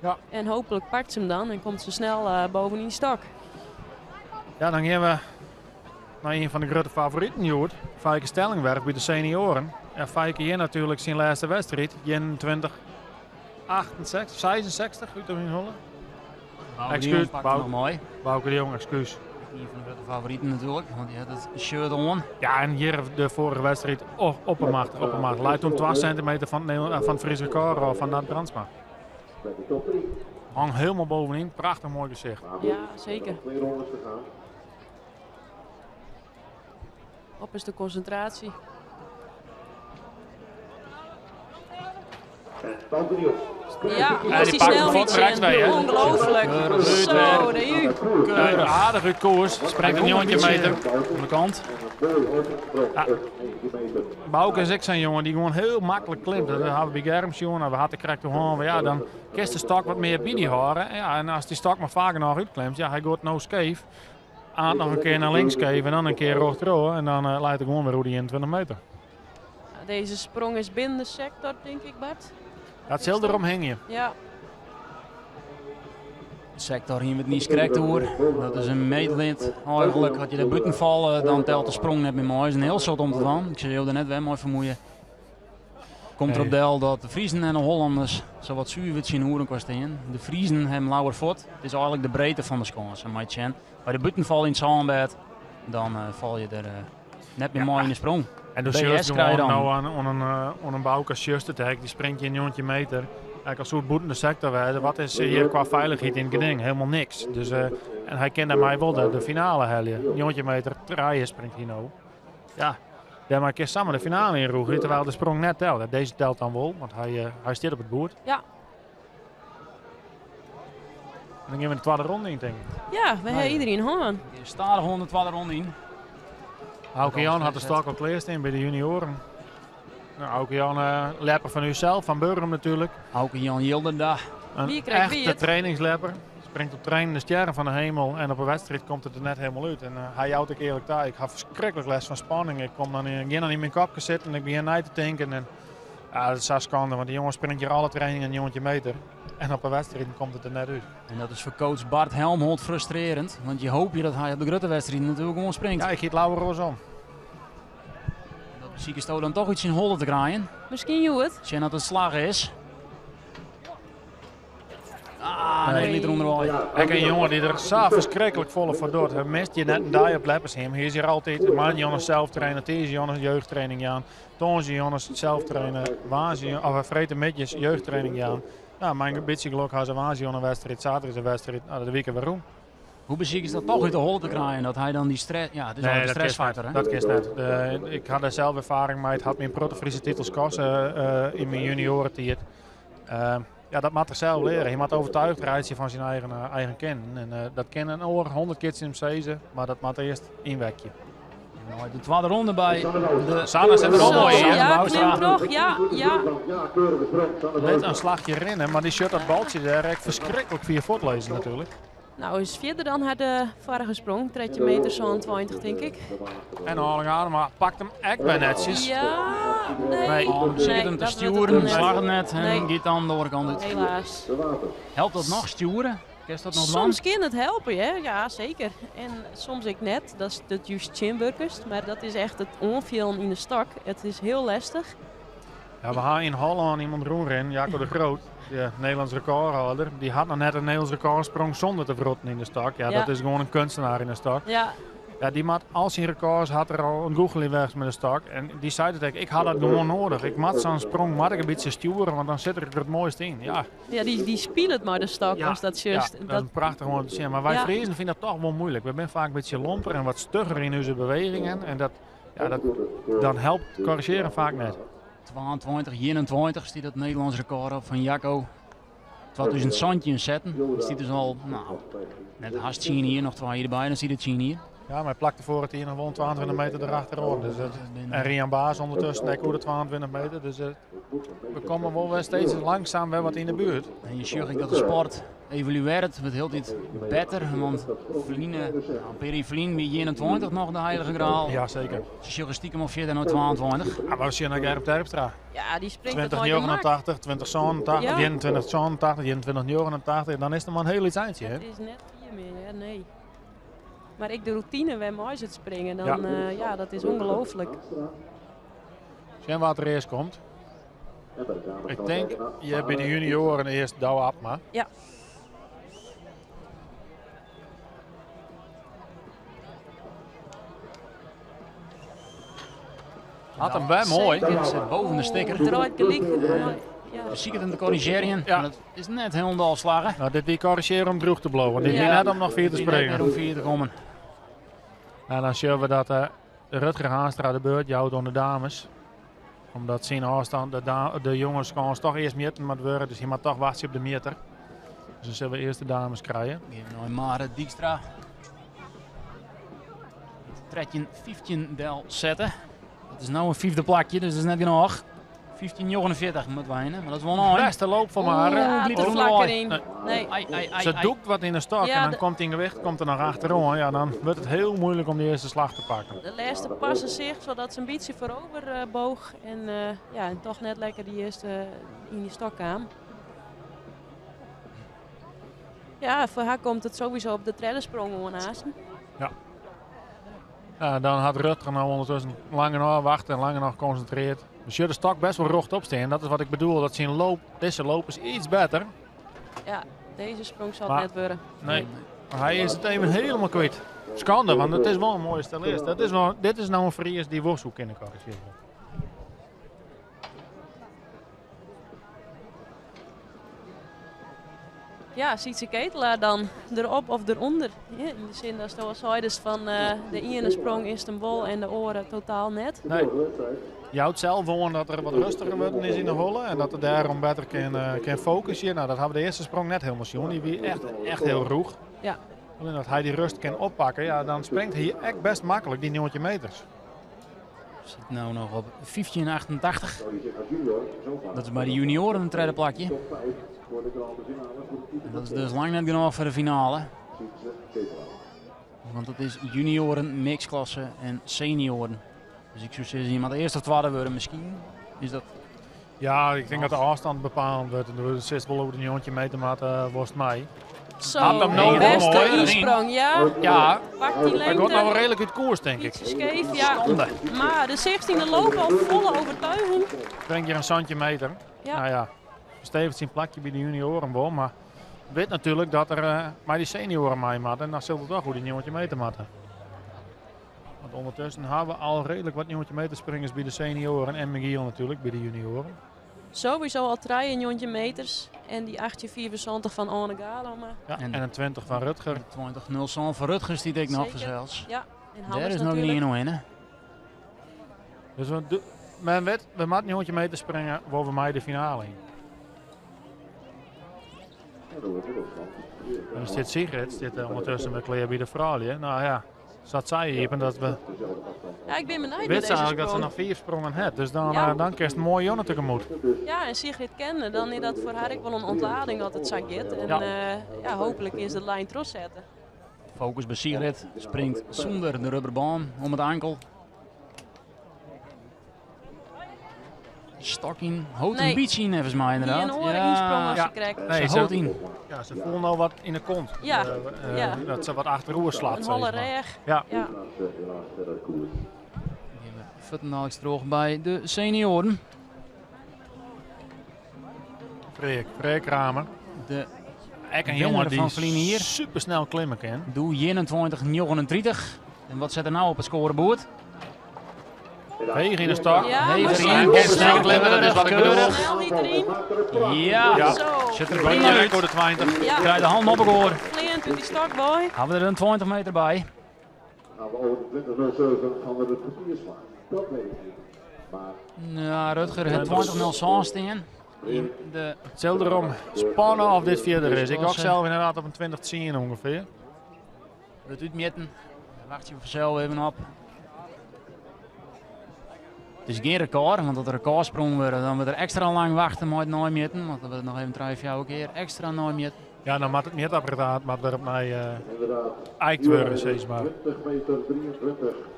Ja. en hopelijk pakt ze hem dan en komt ze snel boven in die stok. Ja, dan gaan we naar een van de grote favorieten, Joert. Feike Stellingwerf bij de senioren. Ja, Feike hier natuurlijk zijn laatste wedstrijd. 21, 68, 66, uit de Hulle. Bouke de Excuus, Jong pakt hem Bouke. nog mooi. Bouke de Jong, excuus. Een van de grote favorieten natuurlijk, want die had het shirt on. Ja, en hier de vorige wedstrijd, oh, oppermachtig, oppermachtig. Leidt toen 12 centimeter van het, van het Fries record af van Nat Brandsma. Bij de top 3. Hang helemaal bovenin, prachtig mooi gezicht. Ja, zeker. Twee rondes te gaan. Op is de concentratie. En Bouke de Jong. Ja, Ja, als die die pakt snel hem iets rechts in. bij, hè? Ongelooflijk. Zo, de u. Ja, aardig uit koers, springt een jongetje meter. Aan de kant. En een mooie oversprong. Ja. 19 meter. Bouke is ik zijn jongen die gewoon heel makkelijk klimt. Dat hebben we bij Germs, jongen. We hadden correct gewoon, ja, dan kist de stok wat meer bij die horen. Ja, en als die stok maar vaker nog uitklimt, ja, hij gaat nou scheef. Aan nog een keer naar links scheef en dan een keer rechtdoor. En dan leidt hij gewoon weer hoe die in 20 meter. Deze sprong is binnen de sector, denk ik, Bart. Dat zal erom heen. Ja, Sector hier met niet correct hoor. Dat is een meetlid. Eigenlijk had je de buiten vallen, dan telt de sprong net meer mooi. Is een heel soort om te doen. Ik zei er net weer mooi vermoeien. Komt erop del dat de Friesen en de Hollanders zo wat zuur zien hoeren kwast in. De Friesen hebben lauwer voet. Het is eigenlijk de breedte van de schans. En Chen. Bij de buitenval in het zandbed, dan val je er net meer mooi in de sprong. En dus BS juist krijg je gewoon dan. nou aan aan een Bouke als juist het hek, die springt je een jongetje meter. Eigenlijk als soort boetende sector, hè. Wat is hier qua veiligheid in het geding? Helemaal niks. Dus, en hij kende mij wel de finale helje. Een jongetje meter, draaien springt hij nou. Ja, daar maar een keer samen de finale in roeien, terwijl de sprong net telt. Deze telt dan wel, want hij zit op het boord. Ja. En dan gaan we de tweede ronde in, denk ik. ja, we hebben iedereen hoorn. Stadig 100 tweede ronde in. Auke Jan had de stok al klaarstaan bij de junioren. Nou, Auke Jan, lepper van uzelf, van Burgum natuurlijk. Auke Jan Jildenda. Een Wie krijgt wie echte het? trainingslepper. Springt op trainen de sterren van de hemel en op een wedstrijd komt het er net helemaal uit. En hij houdt ik eerlijk daar. Ik had verschrikkelijk les van spanning. Ik kom dan in, ik ging dan in mijn kopje zitten en ik begin na te denken. En, ja, dat is zo schande, want die jongen springt hier alle trainingen een jongetje meter. En op een wedstrijd komt het er net uit. En dat is voor coach Bart Helmholt frustrerend. Want je hoopt je dat hij op de grote wedstrijd natuurlijk gewoon springt. Ja, ik hield Laura Roos om. Dat zieke stoot dan toch iets in hollen te kraaien. Misschien Joet. Als je dat het slag is. Ah, nee, Nee. liet eronder wel. Ik een jongen die er zo verschrikkelijk volle voor doet. Hij mist je net een dag op leppers hem. Hier is hier altijd man Jonas zelf trainen, Ties Jonas jeugdtraining Jaan, Toonse Jonas zelf trainen, Waanse of Vreten Midjes jeugdtraining Jaan. Nou, mijn beetje geluk had ze Waanse een wedstrijd, zaterdag is een wedstrijd, nou, de week waarom. Hoe beziek is dat toch uit de holle te kraaien? Dat hij dan die stress... Ja, het is al een stressfactor, hè? Dat is net. Ik had daar zelf ervaring mee. Het had mijn proto-Friese titels kosten in mijn juniorentijd. Ja, dat moet er zelf leren. Je moet overtuigd rijden van zijn eigen ken. En dat kan een oor 100 keer in hem maar dat moet eerst inwekje. Nou, de tweede ronde bij de Sanne zit er al Zo, mooi in. ja, Bouwstra. klimt nog. Ja, ja. Ja, keurige sprong. Sanne Net een slagje rennen, maar die shirt dat baltje daar echt verschrikkelijk via voortlezen natuurlijk. Nou, is verder dan haar de vorige sprong. Tredje meter zo'n 20, denk ik. En Arling Adema pakt hem echt bij netjes. Ja, nee. Nee. Oh, zit hem te dat wordt het sturen, net. slag het net en Nee. gaat dan de andere kant uit. Helaas. Helpt dat nog, sturen? Kan dat nog Soms kan het helpen, hè? Ja, zeker. En soms ik net, dat is het juist chinburkers, maar dat is echt het onviel in de stak. Het is heel lastig. Ja, we hadden in Holland iemand roerin, Jaco de Groot, de Nederlands recordhouder. Die had nog net een Nederlands recordsprong zonder te verrotten in de stak. Ja, Ja. dat is gewoon een kunstenaar in de stak. Ja, Ja, die maat al zijn records had er al een Google in weg met de stak. En die zei dat ik had dat gewoon nodig. Ik mat zo'n sprong, mat ik een beetje sturen, want dan zit er het mooiste in. Ja, ja die spielt het maar de stak als dat juist. ja, dat, dat, is prachtig om te zien. Maar wij Ja. Friezen vinden dat toch wel moeilijk. We zijn vaak een beetje lomper en wat stugger in onze bewegingen. En dat, ja, dat, dan helpt corrigeren vaak net. 22, 21 stiet dat Nederlands record op van Jacco. 2017 setten. Dat stiet dus al, nou, net hast 10 jier, noch 2 jier derby, dan stiet it 10 jier. Ja, mar hy plakte foar it jier noch wol in 22 meter derachteroan. Dus dat, en Rian Baas ondertussen ek oer de 22 meter. Dus we komme wol wer steeds langzaam wer wat yn de buert. En je sjogge ek dat de sport evoluearret, wurdt hieltyd better. Want ferline, nou, in pear jier ferlyn wie 21 noch de heilige graal. Ja, zeker. Se sjogge stiekem al fierder nei 22. Ja, maar we zien ook Gerrit Terpstra. Ja, die springt het nooit in mak. 2089, 2087, 2187, 2189. Dan is het maar een heel iets eindje. Hè? Het is net 4 meer, hè? Nee. Maar ik de routine waar mij het springen, dan, ja, dat is ongelooflijk. Sjen wat er eerst komt. Ik denk, je hebt bij de junioren eerst Douwe Abma. Ja. Had hem wel mooi. Zeker, zit boven de sticker. Draait gelijk. Ja. Zie ik het in de corrigeren, Ja. maar dat is net helemaal slagen. Nou, dit die corrigeren om droeg te blowen. Dit Ja. is net om nog 4 te Die net springen. om 4 te komen. En dan zien we dat Rutger Haanstra de beurt jouwt aan de dames. Omdat zijn afstand, de jongens gaan toch eerst meten moet worden. Dus je moet toch wachten op de meter. Dus dan zullen we eerst de dames krijgen. Geven we nou Marit Dijkstra. Tredje 15 del zetten. Dat is nou een 5e plakje, dus dat is net genoeg. 15,49 moet wijnen, maar dat is wel een Beste loop van Maren. Ja, glidt te er vlak onderuit. erin. Nee. Nee. Ai, ai, ai, Ze ai. doekt wat in de stok Ja, en dan de komt in gewicht, komt er nog achterom. Ja, dan wordt het heel moeilijk om die eerste slag te pakken. De laatste passen zich, zodat ze een beetje voorover boog. En ja, en toch net lekker die eerste in die stok aan. Ja, voor haar komt het sowieso op de treddensprong gewoon naast. Ja. Ja, dan had Rutger nou ondertussen langer nog wachten en langer nog geconcentreerd. Dus je de stok best wel rocht opstaan. Dat is wat ik bedoel. Dat zijn loop, deze loop is iets beter. Ja, deze sprong zal het Maar net worden. Nee, hij is het even helemaal kwijt. Schande, want het is wel een mooie stelist. Dat is wel, dit is nou een Fries die worsthoek in de corrigeren. Ja, Sietse Ketelaar dan erop of eronder. Ja, in de zin dat zoals zeiden van de ene sprong is een bol en de oren totaal net. Nee. Je houdt zelf gewoon dat er wat rustiger wordt is in de holle en dat er daarom beter kan focussen. Nou, dat hebben we de eerste sprong net helemaal zien. Die was echt heel roeg. Ja. Alleen dat hij die rust kan oppakken, ja, dan springt hij echt best makkelijk die 9 meters. Zit nou nog op 15,88. Dat is bij de junioren een tweede plakje. En dat is dus lang net genoeg voor de finale. Want het is junioren, mixklasse en senioren. Dus ik zou zeggen, iemand eerst of tweede worden misschien. Is dat... Ja, ik denk dat de afstand bepaald wordt. En er zit wel over de 9 meter, maar worst mij. Zo, Had hem nou wel beste mooi. insprong, ja. Ja, Pak die hij lengte. wordt nou wel redelijk uit koers, denk ik. Ietsje scheef, ja. Schande. Maar de 16e lopen al volle overtuiging. Breng je een zandje meter. Ja. Nou ja, Stevens zijn plakje bij de junioren wel, maar weet natuurlijk dat er maar die senioren mee moeten. En dan zullen het toch goed die 9 meter moeten. Want ondertussen hebben we al redelijk wat 9 meter springers bij de senioren en Michiel natuurlijk bij de junioren. Sowieso al 3 jontje meters en die 8,74 van Arne Galama. Ja, En en een 20 van Rutger. 20-0 van Rutger stiet ik nog Zeker. zelfs. Ja, en Daar Hammers is nog niet natuurlijk. in, hè? Dus men weet, we moeten 9 meter springen waar we mij de finale in. En dan zit Sigrid zit ondertussen met Claire bij de vrouwen. Nou ja, zat zij hier en dat we Ja, ik ben benieuwd weet met deze eigenlijk dat ze sprong. nog 4 sprongen heeft. Dus dan krijgt een mooie jongen tegemoet. Ja, en Sigrid kende, dan is dat voor haar ook wel een ontlading dat het zak gaat. En Ja. ja, hopelijk is de lijn trots zetten. Focus bij Sigrid, springt zonder de rubberbaan om het ankel. Stok in, houdt een Nee. beetje in, volgens mij Die inderdaad. een oren insprong als Ja. ze krijgt. Nee, Ze ze houdt in. Ja, ze voelt nou wat in de kont. Ja. Ja. Dat ze wat achteroer slaat. Een zeg holle maar. reg. Ja. Ja. Voetendaliks terug bij de senioren. Freek Kramer. De Ek een winnaar jongen die van Vlinier. supersnel klimmen kan. Doe 21-39. En wat zet er nou op het scorebord? Heeg in de stok. Ja, Heeg maar erin. ze- En snel klimmen, dat is wat ik bedoel. Snel niet erin. Ja. Ja. Zo. Zit er Prima prima uit. record de 20. Ja. Krijg de hand op elkaar. Vleent uit die stok, boy. Hebben we er een 20 meter bij. Gaan we over de 20.07 gaan we het kwartier slaan. Dat weet ik niet. Maar Ja, Rutger heeft 20-0 staan. Yn de It sil derom spanne of dit fierder is. Ik gok zelf inderdaad op een 20-10 ongeveer. Wurdt útmjitten. Dêr wachtsje we fansels even op. It is gjin rekôr, want as der rekôr sprongen wurde, dan wurdt der ekstra lang wachte mei it neimjitten. Want dan wurdt it noch even trije, fjouwer kear ekstra neimjitten. Ja, dan moat it mjitapparaat moat wer opnij ijkt wurde, sis mar.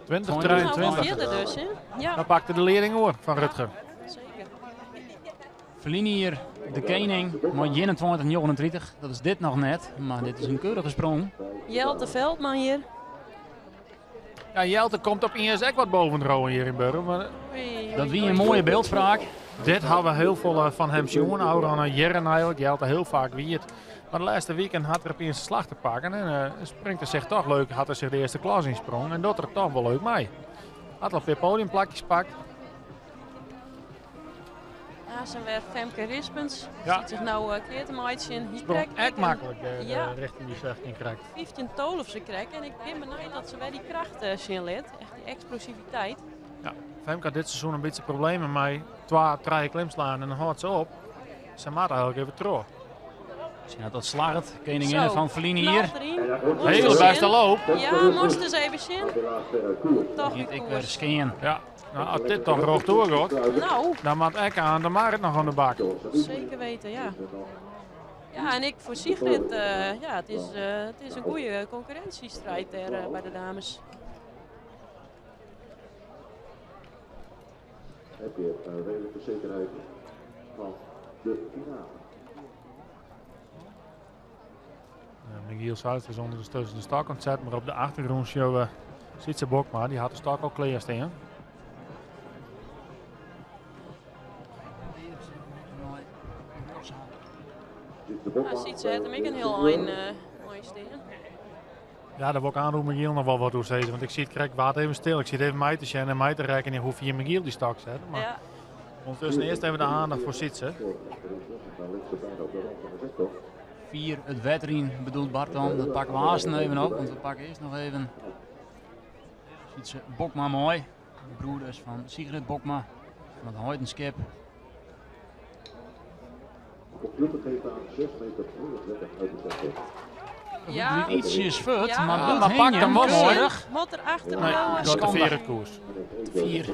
20, 23. Fierder dus, hè? Ja. Dan pakte de lieding oer fan Rutger. Zeker. Ferline jier de kening mei 21,39. Dat is dit noch net, mar dit is in keurige sprong. Jelte Veldman hjir. Ja, Jelte komt opiens ek wat boven drowen hjir yn Burgum. Maar Dat wie in moaie byldspraak. Dit ha we hiel folle fan him sjoen, ôfrûne jierren eigenlik. Jelte hiel faak wie it. Mar de lêste wiken hat er opiens de slach te pakken en springt er sich toch leuk, hat er sich de earste klas ynsprongen en docht er toch wol leuk mei. Hat al in pear podiumplakjes pakt. Ja, sa wer Femke Rispens. Ja. Sit sich no klear te meitsjen. Hy Sprong krekt ek ek in maklik de Ja. richting dy 16 krekt. 15 tolfse krekt. En ik bin benijd dat se wer dy kracht sjen lit. Echt dy eksplosiviteit. Ja, Femke hat dit seizoen in bytsje problemen mei twa, trije klimslagen en dan hâldt se op. Se moat eigentlik even troch. Sjen dat dat slagget. Keninginne Zo, fan ferline jier. knalt deryn. Moast Hele eens bêste sjen. loop. Ja, moast eens even sjen. Toch Giet weer ek wer koers. skean. Ja, nou, as dit toch rjochtoer giet, Nou, dan moat ek aan de Marit noch oan de bak. zeker weten, ja. Ja, en ik voor Sigrid, ja, het is een goede concurrentiestrijd daar bij de dames. Heb je een redelijke zekerheid van de finale. Michiel Zuister is ondertussen de stok aan het zetten, maar op de achtergrond zien we Sietse Bokma, die had de stok al klaar staan. Ja, Sietse hat him ek in hiel ein staan. Ja, daar wil ik aanroepen Michiel nog wel wat door zeggen, want ik zie het krekt waard even stil. Ik zie het even mij te zien en mij te rekenen hoe vier Michiel die stok zet. Maar Ja. ondertussen eerst even de aandacht voor Sietse. 4 het wedrin bedoelt Bart dan. Dat pakken we haast nog even op, want we pakken eerst nog even Sietse Bokma mooi. De broer dus van Sigrid Bokma van het Hoitenskip. De computer geeft aan 6 meter 32 uit de sector. Ja. Niet ietsjes fut, Ja. maar Ja, bloed maar heen, pakt hem wel mooi. Keurig. Mot erachter Nee, blijven. dat de Schande. vier het koers. 4.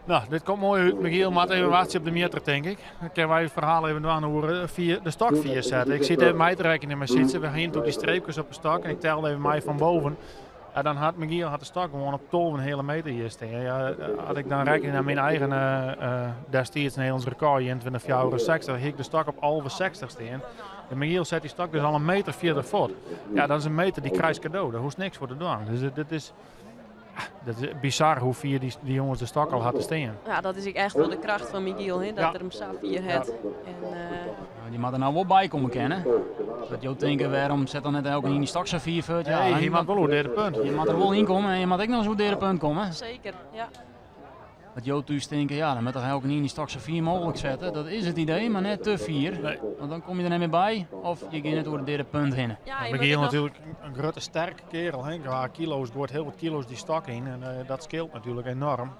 Nou, dit komt mooi uit. Michiel moet even wachten op de meter, denk ik. Dan kunnen wij het verhaal even doen hoe we de stok 4 zetten. Ik zit even mij te rekenen in mijn zitsen. We gaan door die streepjes op de stok en ik telde even mij van boven. En dan had Michiel had de stok gewoon op tol een hele meter hier staan. Ja, had ik dan rekening naar mijn eigen destijds Nederlands record, 21,64, dan had ik de stok op halve zestig staan. En Michiel zet die stok dus al een meter verder voort. Ja, dat is een meter die krijgt cadeau. Daar hoeft niks voor te doen. Dus dit is, ja, dat is bizar hoe vier die jongens de stok al hadden staan. Ja, dat is ook echt wel de kracht van Michiel, hè, dat Ja. er hem zo vier het. En Nou, die moet er nou wel bij komen kennen. Dat jou denken, waarom zet dan net elke in die stok zo vier voet? Ja, Nee, hij je moet wel hoe derde punt. Je moet er wel in komen en je moet ook nog eens hoe derde punt komen. Zeker, ja. Dat jou thuis denken, ja, dan moet toch elke in die stok zo vier mogelijk zetten. Dat is het idee, maar net te vier. Nee. Want dan kom je er net meer bij of je gaat net door de derde punt heen. Ja, je moet Michiel ook nog natuurlijk een grote sterke kerel. Hè? Qua kilo's, wordt heel wat kilo's die stok in en dat scheelt natuurlijk enorm.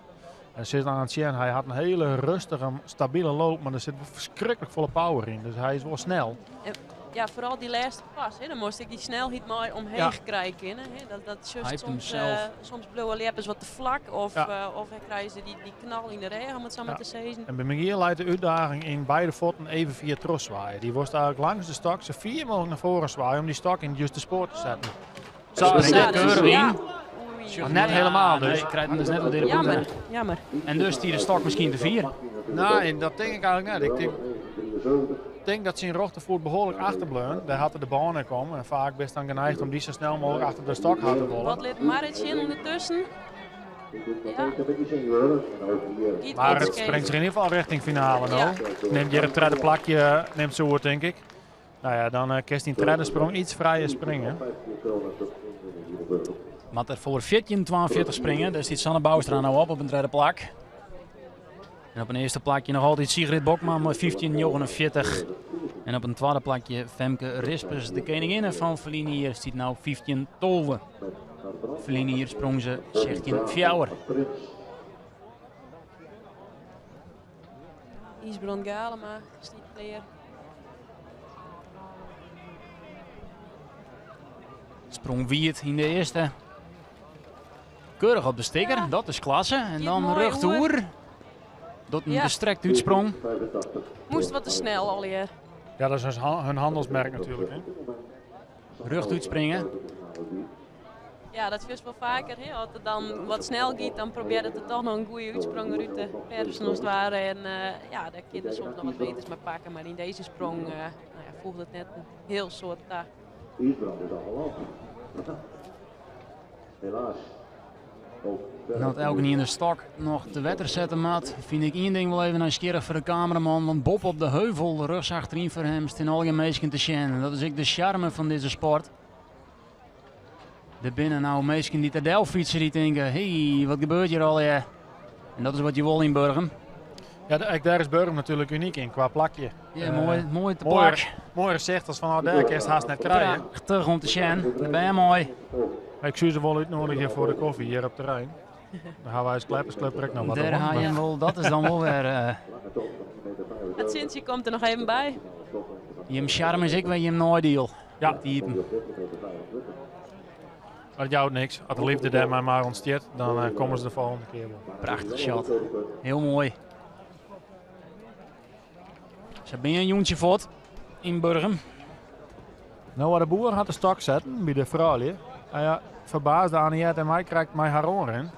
En zit aan het zien, hij had een hele rustige, stabiele loop, maar er zit verschrikkelijk volle power in. Dus hij is wel snel. En, ja, vooral die laatste pas, hè. Dan moest ik die snelheid mooi omheen krijgen. Hè. Dat, dat just Hij heeft hem soms, zelf. soms blauwe lippen wat te vlak of hij krijgt ze die knal in de regen, om het zo maar te zeggen. En bij Michiel leidt de uitdaging in beide voeten even via tros zwaaien. Die worst eigenlijk langs de stok, zo vier mogelijk naar voren zwaaien om die stok in het juiste spoor te zetten. Zo, Zo, is dit keurig keurig. in. Ja. Oei. Maar net helemaal dus. Nee, krijgt hem dus net wat eerder Jammer, punten. jammer. En dus die de stok misschien te vier. Nou, en dat denk ik eigenlijk net. Ik denk dat zijn rechtervoet behoorlijk achterbleun. Daar had er de baan in komen. En vaak best dan geneigd om die zo snel mogelijk achter de stok hard te bollen. Wat liet Marit in ondertussen? Ja. Maar het springt zich in ieder geval richting finale nou. Neemt hier het derde plakje, neemt ze oor, denk ik. Nou ja, dan kerst die derde sprong iets vrijer springen. Maar er voor 14,42 springen, daar zit Sanne Bouwstra nou op, op een derde plak. En op een eerste plakje nog altijd Sigrid Bokma met 15,49. En op een tweede plakje Femke Rispers, de koninginne van verleden hier, zit nou 15,12. Verleden hier sprong ze 16,4. Ysbrand Galema stiet klear. Sprong wiet yn de earste. Keurich op de stikker, Ja. dat is klasse. En Giet dan moai rjocht oer. oer. Dat in Ja. gestrekt uitsprong. Moest wat te snel allegear. Ja, dat is hun handelsmerk natuurlijk. Hè? Rjocht útspringe. Ja, dat is wel vaker. Hè. Als het dan wat snel gaat, dan probeert het er toch nog een goede uitsprong uit te persen als het ware. En ja, daar kun je soms nog wat meters mee pakken. Maar in deze sprong nou ja, voegt het net een heel soort daar. Ysbrand is al geland. Helaas. Ook En dat elke niet in de stok nog te wetter zetten mat, vind ik één ding wel even nieuwsgierig voor de cameraman. Want Bob op de heuvel, rechts achterin voor hem, staan al die mensen te zien. En dat is ook de charme van deze sport. Er binnen nou mensen die ter fietsen die denken, hey, wat gebeurt hier al? Ja? En dat is wat je wil in Burgum. Ja, daar is Burgum natuurlijk uniek in qua plakje. Ja, Eh, mooi te mooier, plak. mooier zicht als van oh, daar kun je het haast net krijgen. Prachtig om te zien. Daar ben je mooi. Maar ik zie ze wel uitnodigen voor de koffie hier op terrein. Dan gaan wij als kleppersclub er ook nog wat Daar om, ga je maar- hem wel, dat is dan wel weer... Het Sintje komt er nog even bij. Je charme is ik weet je hem nooit deal. Ja. Die Maar het jouwt niks. Als de liefde daar maar ontstiert, dan komen ze de volgende keer wel. Prachtig shot. Heel mooi. Ze ben een joentje voort in Burgum. Nou, waar de boer had de stok zetten bij de vrouw. Hij ja, verbaasde Aniette en mij krijgt mij haar oren in.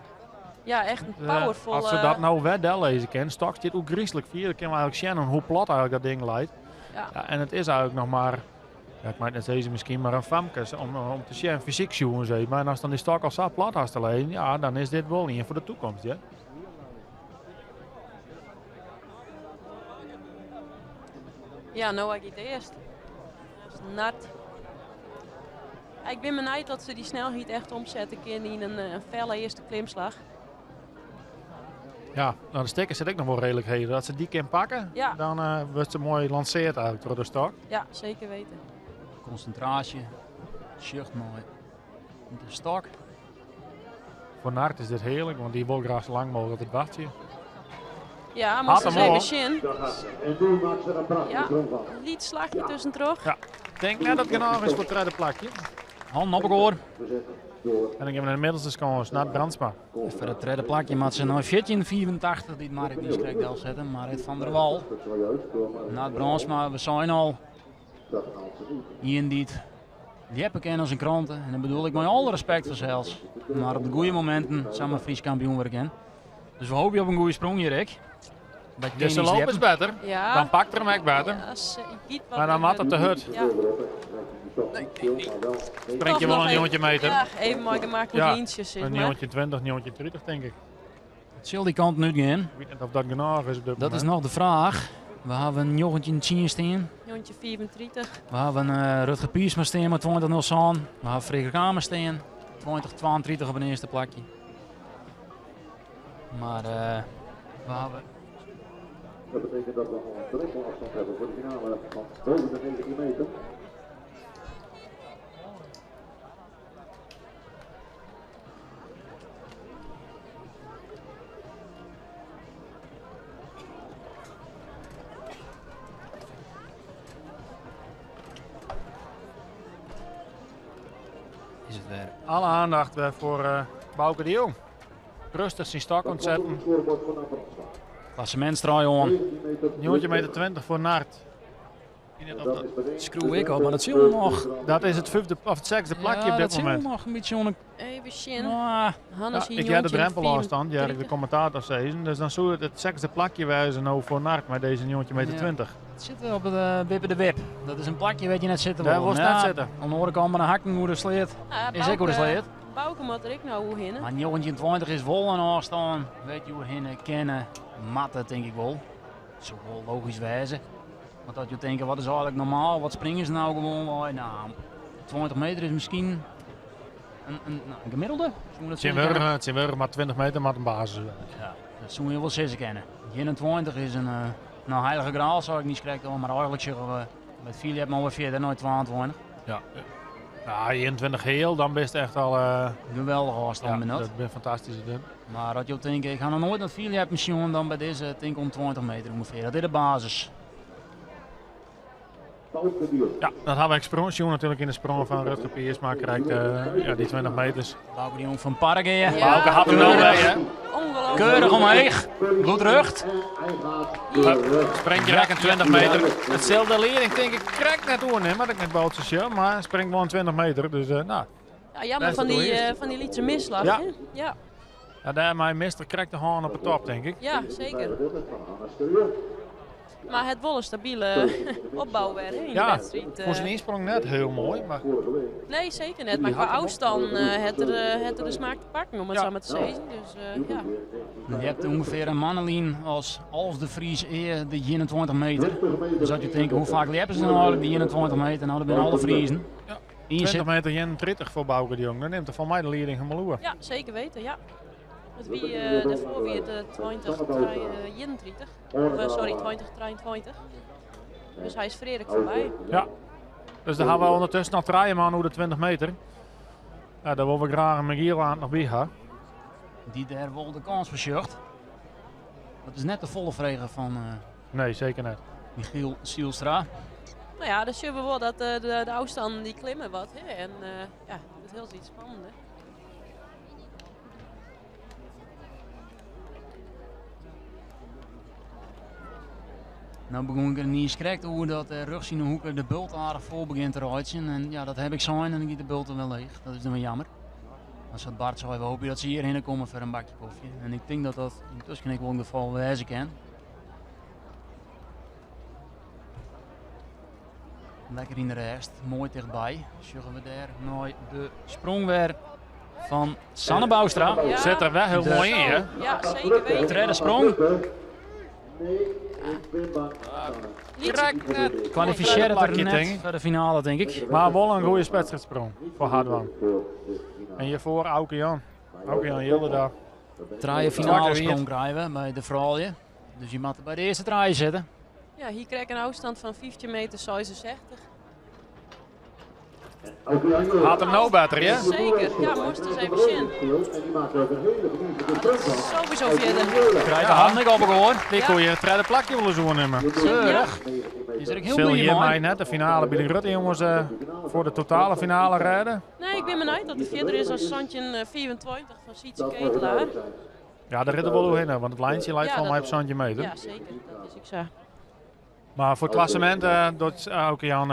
Ja, echt een powerful. Als ze dat nou wel lezen kan, stok zit ook griezelig vier. Dan kunnen we eigenlijk zien hoe plat eigenlijk dat ding leidt. Ja. Ja, en het is eigenlijk nog maar, ja, ik maak net deze misschien maar een famkes om te zien, fysiek zien zeg maar. En als dan die stok al zo plat had te lezen, ja, dan is dit wel niet voor de toekomst. Ja. Ja, Noah gaat eerst. Dat is nat. Ja, ik ben benieuwd dat ze die snelheid echt omzetten kunnen in een felle eerste klimslag. Ja, nou, de stekker zit ik nog wel redelijk heet. Als ze die kan pakken, Ja. dan wordt ze mooi lanceerd eigenlijk door de stok. Ja, zeker weten. Concentratie. Zucht mooi. De stok. Voor Nart is dit heerlijk, want die wil graag zo lang mogelijk het wachtje. Ja, maar Had ze hem even al. zien. Daar gaat ze. En nu maakt ze er een prachtige Ja. sprong van. Liet slagje tussendoor. Ja, ik denk net dat het genoeg is voor het tweede plakje. Hand op hoor. Bezet door En dan hebben we de middelste kans, Nart Brandsma. Voor het tweede plakje maar ze nou 14,84 die Mark die schrik del zetten. Maar het van der Wal. Dat is zojuist door Mark Nart Brandsma, we zijn al. Dat haalt ze niet. Ian die het die heb ik in als een kranten. En dat bedoel ik met alle respect voor zelfs. Maar op de goede momenten zijn we Fries kampioen worden. Dus we hopen op een goede sprong hier, Rick. Bij Dus de loop is beter. Ja. Dan pakt er hem echt beter. Ja, ze giet wat Maar dan mat op de hut. Ja. Springt je wel een jongetje meter. Ja, even mooi gemaakt met Ja, lijntjes, zeg Een maar. jongetje 20, een jongetje 30, denk ik. Het zal die kant nu gaan. Ik weet niet of dat genoeg is op dit Dat is moment. nog de vraag. We hebben een jongetje in 10 staan. Jongetje 34. We hebben Rutger Piersma staan met 20-0 staan. We hebben Frederik Kramer staan. 20-32 op een eerste plakje. Maar we hebben... Dat betekent dat we al een drempelafstand hebben voor de finale van boven de 19 meter. Is het weer. Alle aandacht weer voor Bauke de Jong. Rustig zijn stok Dat komt op ontzetten. het scorebord van Nart Brandsma. Klassementsdraai on. 19 meter. Jongetje meter 20 voor Nart. Dat is meteen Screw ik op, maar dat zit nog. Dat is het vijfde of het zesde plakje Ja, op dit dat zit moment. nog een beetje onder. Even zien. Ah, Hannes Ja, hier ik heb de jongetje drempelafstand, ja, de 34. commentator zei. Dus dan zou het het zesde plakje wijzen nou voor Nart met deze jongetje meter Ja. 20. het zit wel op de wippen de wip. Dat is een plakje weet je net zitten. Daar wel. was Ja, net zitten. Aan de andere kant maar een hakken hoe de sleet. Ja, Is ook hoe de sleet. Bauke moet er ik nou hoe heen. Maar jongetje 20 is wel een afstand. Weet je hoe hinnen kennen. Matten denk ik wel. Dat zou wel logisch wijzen. Want dat je denkt, wat is eigenlijk normaal? Wat springen ze nou gewoon? Nou, 20 meter is misschien een gemiddelde. Zullen we dat Het zeggen? zijn wel maar 20 meter, maar een basis. Ja, dat zullen we wel zeker kennen. 21 is een heilige graal, zou ik niet schrikken, maar eigenlijk zeggen we met Philip maar weer verder, nooit 22. Ja. Nou, 21 heel, dan bist echt al... Geweldige ôfstân ja, bin dat. dat bin fantastysk. Mar as jo tinke, ik ha noch noait in fierljeppen sjoen, dan by dizze tink om 20 meter ûngefear. Dat is de basis. Ja, dat ha we ek sprong sjoen natuerlik yn de sprong fan Rutger Piersma. Krijgt ja, die 20 meters. Bauke de Jong fan Parregea. Ja. Bauke hat him no bij, hè? Ongelooflijk. Keurig omheech. Bloedrucht. Springt krekt een 20 meter. Hetzelfde leerling denk ik krekt net oer, maar ik net boutse sjeu, maar springt wel een 20 meter. Dus nou, Ja, jammer Best van die, doe van die lytse misslag. Ja. hè? Ja. ja, daarmee mist er krekt de haan op de top, denk ik. Ja, zeker. Maar het wel een stabiele opbouw weer hè, in de Ja, wedstrijd. voor zijn insprong net heel mooi, maar Nee, zeker net. Maar qua afstand het er de smaak te pakken, om het Ja. zo maar te zeggen. Dus, ja. Je hebt ongeveer een mannenlijn als Alf de Vries eer de 21 meter. Dus als je denkt, hoe vaak liepen ze nou eigenlijk die 21 meter? Nou, dat zijn alle Vriezen. Ja. Hier 20 zit meter 31 voor Bauke de Jong. Dan neemt er van mij de leiding helemaal oer. Ja, zeker weten, ja. Het wie, daarvoor wie het 20, 31. Of, sorry, 20, 23. Dus hij is Frederik voorbij. Ja. Dus daar gaan we ondertussen nog draaien man hoe de 20 meter. Ja, daar willen we graag een Michiel aan nog bij gaan. Die daar wel de kans verzucht. Dat is net de volle vregen van Nee, zeker niet. Michiel Sielstra. Nou ja, dan zien we wel dat de afstanden die klimmen wat. Hè? En ja, dat is heel iets spannender. Nou begon ik er niet eens correct hoe dat de rug in de hoeken de bult aardig vol begint te rijden. En ja, dat heb ik zo en dan gaat de bult er wel leeg. Dat is dan wel jammer. Als dat Bart zei, we hopen dat ze hierheen komen voor een bakje koffie. En ik denk dat dat intussen ik wel in geval wijzen kan. Lekker in de rest, mooi dichtbij. Zorgen we daar naar de sprong weer van Sanne Bouwstra. Ja. Zit er wel heel De mooi in, hè? Ja, zeker weten. Tweede sprong. Nee, ik ben bang. Niet net. Kwalificeert het er Plakje, net denk ik. voor de finale, denk ik. Maar wel een goede wedstrijdsprong voor Hardwan. En hiervoor Auke Jan. Auke Jan Jilde daar. Draaien finale Zwarte sprong wind. krijgen we bij de vrouwen. Dus je moet er bij de eerste draai zitten. Ja, hier krijg ik een afstand van 15 meter 66. Had hem nou beter, hè? Zeker, ja, moest eens even zien. En die maakt ook een hele verdienstelijke sprong van. Sowieso verder. Krijg de hand ik op hoor. Die kon je het tweede plakje willen zo nemen. Keurig. Is er ook heel Zul blij hier mee. mij net de finale bij de Rutte jongens voor de totale finale rijden? Nee, ik ben benieuwd dat het verder is als Santje 24 van Sietse Ketelaar. Ja, daar rijden we wel doorheen, want het lijntje lijkt Ja, van mij dat op Santje meter. Ja, zeker. Dat is ik zo. Maar voor het klassement, dat is ook Jan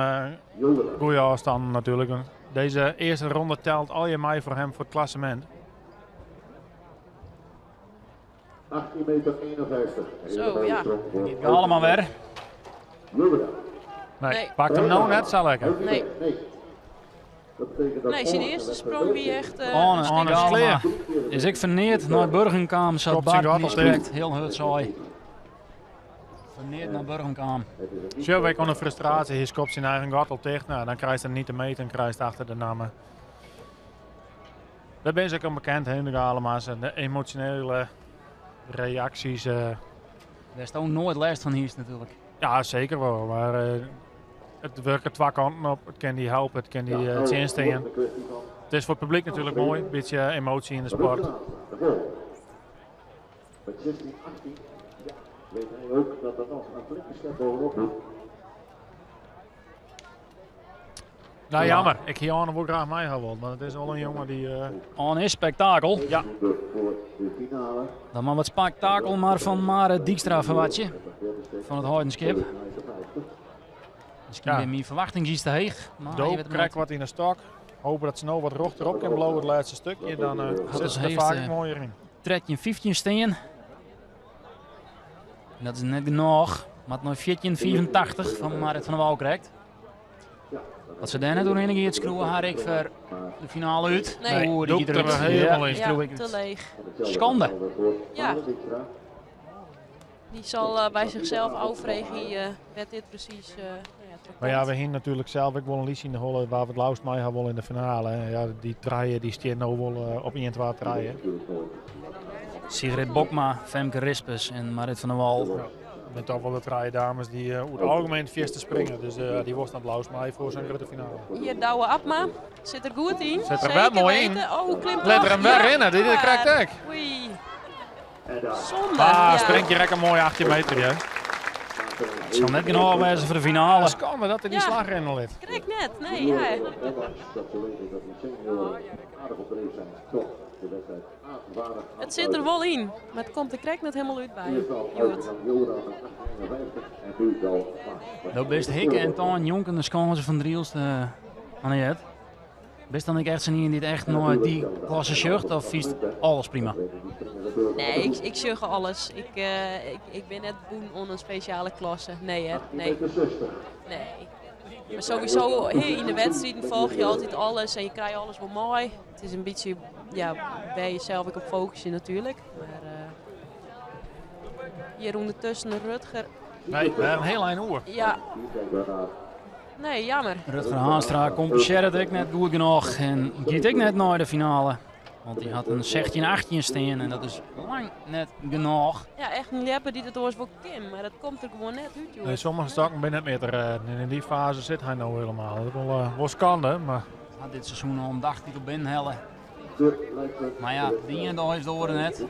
goede afstand natuurlijk. Deze eerste ronde telt al je mij voor hem voor het klassement. 18 meter 51. Zo, ja. Niet allemaal weer. Nee, Nee. pakt hem nou net zo lekker. Nee. Nee. Dat betekent dat Nee, zijn eerste sprong wie echt... Arne, een stuk Arne is Galema. clear. Is ik verneerd naar Burgenkaam, zat Klopt, zijn Bart gat niet al spreekt. Heel hard saai. Verneerd naar Burgenkaam. Zo, wij konden frustratie, hij kopt zijn eigen gat al dicht. Nou, dan krijgt hij niet de meter en krijgt achter de namen. Daar ben ze ook onbekend, hè, de Galema's. En de emotionele reacties. Daar is ook nooit last van hier natuurlijk. Ja, zeker wel. Maar het werkt er twee kanten op. Het kan die helpen, het kan die het instingen. Het is voor het publiek natuurlijk mooi. Een beetje emotie in de sport. Met 16, 18 ja, weet hij ook dat er nog een flinke step bovenop moet. Nou, jammer. Ik hier Arne wel graag mij hebben, want het is wel een jongen die... Arne is spektakel. Ja. Voor de finale. Dan maar wat spektakel maar van Mare Dijkstra verwatje. Van het Heidenskip. Misschien Ja. weer mijn verwachting iets te heeg. Maar je Doop, weet het krek nooit. wat in de stok. Hopen dat ze nou wat rocht erop kan blowen, het laatste stukje. Dan zit als ze er heeft, vaak mooier in. Trekje 15 steen. En dat is net genoeg. Maar het nog 14,84 van Marit van der Wal krijgt. Wat ze daarna doen, in het schroeven haar ik voor de finale uit. Nee. Oeh, die Doet giet er eruit. helemaal Ja, in. schroef Ja, ik te uit. leeg. Schande. Ja. Die zal bij zichzelf afvregen werd dit precies. Nou ja, terugkomt. Maar ja, we hingen natuurlijk zelf ook wel een liedje in de holle waar we het laatst mee hebben wel in de finale. hè. Ja, die draaien, die staan nou wel op 1, 2 draaien. Sigrid Bokma, Femke Rispes en Marit van der Wal. Ja. binne toch wol de trije dames dy't oer it algemien it fierste springe. Dus dy wolst dan it leafst mei foar sa'n grutte finale. Hjir Douwe Abma sit der goed yn. Sit der wer moai yn. Oh, klimt Lit er him wer rinne, dit is krekt ek. Oei. Zonde. Ah, springt hjir ek in moaie 18 meter, ja. It sil net genôch wêze foar de finale. Skande dat er dy slach rinne lit. Krekt net, nee. Ja. Ondanks dat ze weten dat de senioren aardig op dreef zijn, toch de wedstrijd It sit der wol yn, mar it komt der krekt net helemaal út by. Hjoed. Do bist hikke en tein njonken de skânsen fan Drylts, Annejet. Bist dan ek echt sa'n ien dy't echt nei dy klasse sjocht of fynst alles prima? Nee, ik sjoch alles. Ik bin net bûn oan in spesjale klasse. Nee hear, nee. Nee. Maar sowieso, yn de wedstriden folgje je altyd alles en je krije alles wol mei. It is in bytsje ja, wêr je sels ek op fokusje natuerlik. Mar hjir ûndertusken Rutger. Nee, wer in hiel ein oer. Ja. Nee, jammer. Rutger Haanstra kompensearret ek net goed genôch en giet ek net nei de finale. Want dy hat in 16-18 stean en dat is lang net genôch. Ja, echt in ljepper dy't it oars wol kin, mar dat komt der gewoan net út. Nee, sommige stokken binne net mear te rêden en yn dy fase sit hy no helemaal. Dat is wol skande, mar... Hat dit seizoen al in dagtitel binnenhelle. Mar ja, de iene dei is de oare net.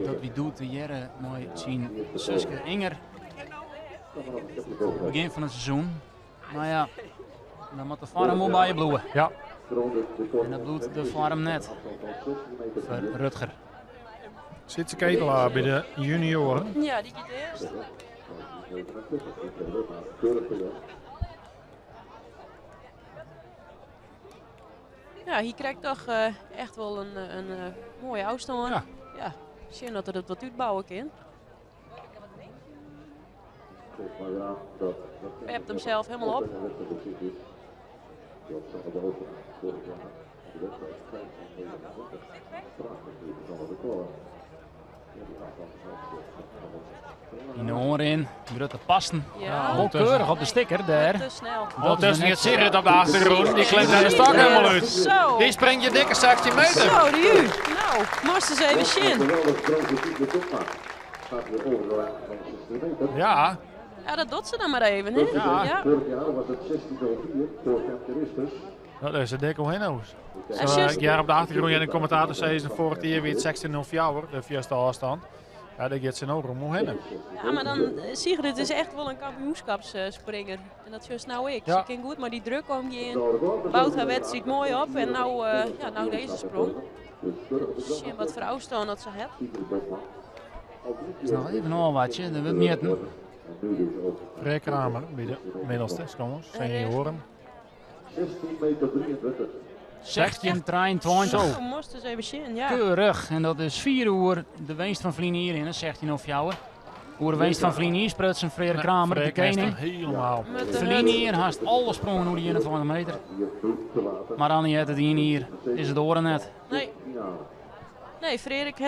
Dat wie doe tegearre mei syn suske Inger. Begjin fan it seizoen. Mar ja, dan moat de foarm wol by je bliuwe. Ja. En dat bliuwt de foarm net foar Rutger. Sietse Ketelaar by de junioaren. Ja, dy giet earst. Ja, hy krijt toch echt wol in moaie ôfstân. Ja. Ja, sjen oft er it wat útbouwe kin. Pept him sels helemaal op. Yn de oanrin, grutte passen. Ja. Wol keurich op de stikker dêr. Te snel. Ondertussen giet Sigrid op de achtergrûn. Dy klimt nei de stok helemaal út. Zo. Dy springt je dikke 16 meter. Zo, die u. Nou, moast eens even zien. Ja. Ja, dat docht se dan mar even, hè? Ja. Ja. Vorig jaar was het 16.04 voor Femke Rispers. Dat is een dikke henno's. En Zo, ja, op de achtergrond en de commentator zei ze vorig jaar wie het 16.04, de vierste afstand. Ja, daar gaat ze nou om heen. Ja, maar dan, Sigrid is echt wel een kampioenschapsspringer. En dat is nou ik. Ja. Ze kan goed, maar die druk om je in. Bouwt haar wedstrijd mooi op en nou, ja, nou deze sprong. Zien wat voor afstand dat ze heeft. Is noch even noch wat, der wurdt mjitten. Freark Kramer by de middelste, skongers, senioaren. 16 meter 23. 16, 23. Zo, moest eens even zien, ja. Keurig. En dat is 4 oer de winst fan ferline jier hinne, 16 of fjouwer. Oer de winst fan ferline jier sprutsen Freark Kramer, de Freark heeft kening. Helemaal. Met de Ferline hut. jier hast alle sprongen oer de 21 meter. Mar Annie it iene jier is it oare net. Nee. Nee, Freark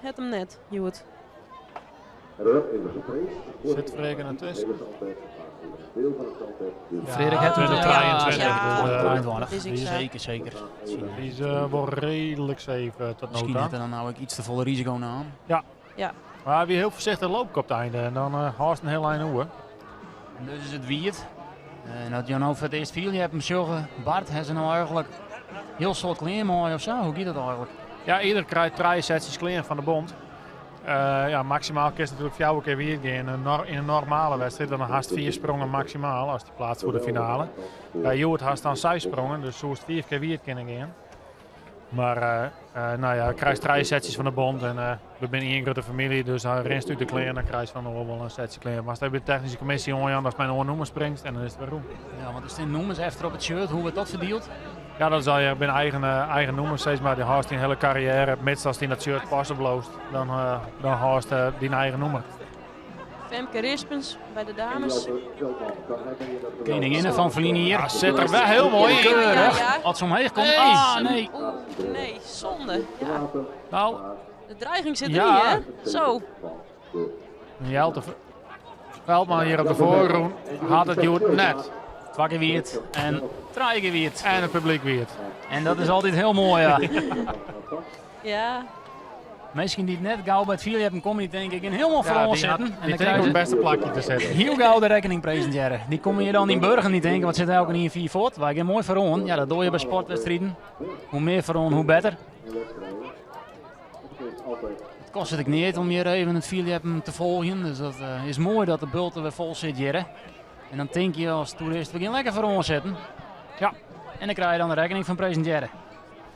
hat him net, hjoed. Sit Freark er tusken? Freark hat 20, 23. Ja. Dus, 23. Is ik zo. Zeker, zeker. Die is wel redelijk safe tot nu Miskien toe. hat er dan nou ek iets te folle risiko naam. Ja. Ja. Maar wie heel voorzichtig loopt op het einde en dan haast een heel eind oer. En dus is it wiet. En dat je nou foar it earst fiel, je hebt him sjogge. Bart, ha se nou eigenlik hiel soad klean mei of sa? Hoe giet dat eigenlik? Ja, ieder krijgt 3 setsjes klean fan de bond. Ja, maksimaal kinst natuerlik 4 kear wiet gean yn in normale wedstriid. Dan hast 4 sprongen maksimaal as dy plaatst foar de finale. Ja, hjoed hast dan 6 sprongen, dus soest 5 kear wiet kinne gean. Maar nou ja, krijst 3 setsjes fan de bond en we binne ien grutte famylje, dus dan rinst út de klean, dan krijst fan de oar wol in setsje klean. Mar as by de technyske kommisje oanjaan datst mei in oar nûmer springst en dan is it wer rûn. Ja, want der stean nûmers efter op it shirt, hoe wurdt dat ferdield? Ja, dat is al je binne eigen nûmers, sis mar. Dy hâldst dyn hiele karriêre, mits ast yn dat shirt passen bliuwst, dan hâldst dyn eigen nûmer. Femke Rispens by de dames. Keninginne fan ferline jier. Ja, sit der wer hiel moai yn. Keurig. Ja, ja. As se omheech komt. Nee. Ah, nee. Oeh, nee, zonde. Ja. Nou. De dreiging sit Ja. deryn, hè? Zo. Jelte Veldman hjir op de foargrûn hat it hjoed net. Twa kear wiet en trije kear wiet. En it publyk wiet. En dat is altyd hiel moai, ja. Ja. Minsken dy't net gau by it fierljeppen komme, dy tinke ik gean hielendal foaroan sitten. En dan krije se it bêste plakje te sitten. Hiel gau de rekkening presintearre. Dy komme hjir dan yn Burgum, dy tinke wat sit elkenien fier fuort. Wy gean moai foaroan. Ja, dat dogge je by sportwedstriden. Hoe mear foaroan, hoe better. It kostet ek neat om hjir even it fierljeppen te folgjen. Dus dat eh, is moai dat de bulte wer fol sit hjir. En dan tinke je as toerist, we gean lekker foaroan sitten. Ja. En dan krije je dan de rekkening fan presintearre.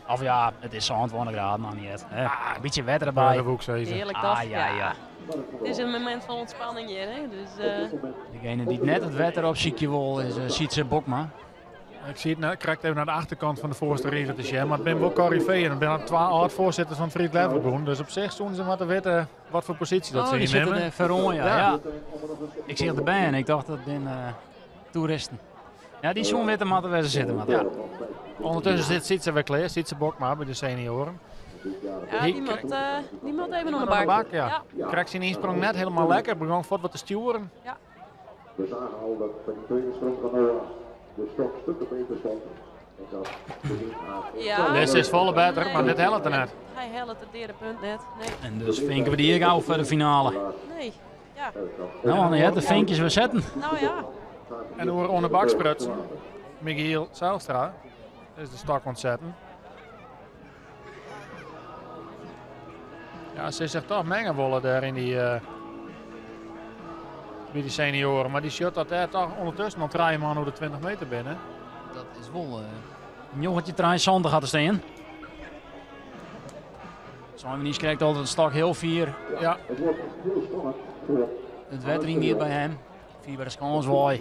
Of ja, it is 27 graden, mar net. Ah, in bytsje wetter derby. Hearlik toch? Ah, ja, ja. Het is in momint fan ûntspanning hjir, hè? Dus, uh... Degene dy't net it wetter opsykje wol is uh, Sietse Bokma. Ik siet no krekt even nei de achterkant fan de foarste rige te sjen, mar it binne wol koryfeeën. It binne twa âld-foarsitters fan it Frysk Ljeppelbûn, dus op sich soene se moatte witte wat foar posysje dat oh, se die ynnimme. sitte der foaroan, ja. ja. Ik seach de bern, ik tocht dat binne uh, toeristen. Ja, dy soene witte moatte wêr't se sitte moatte. Ja. Ondertussen sit Sietse wer klear, Sietse Bokma by de senioaren. Ja, dy moat, uh, dy moat even oan de bak. bak ja. ja. Krekt syn ynsprong net hielendal lekker, begûn fuort wat te stjoeren. Ja. We zagen al dat by de tweede sprong van Noah de stok stukken beter stond. Ja. Dit is folle better, mar dit hellet er net. Hy hellet it deade punt net. Nee. En dus finke we dy ek ôf foar de finale. Nee. Ja. No, Anne, de finkjes wer setten. Nou ja. En oer oan de bak sprutsen, Michiel Zijlstra is de stok oan it setten. Ja, se sich toch menge wolle dêr yn dy, uh, by dy senioaren. Mar dy sjocht dat dêr toch ûndertusken al trije man oer de 20 meter binne. Dat is wol uh, 1973 hat der stean. Simon die krekt altyd de stok hiel fier. Ja. It wetter yn giet by him. Fier by de skâns wei.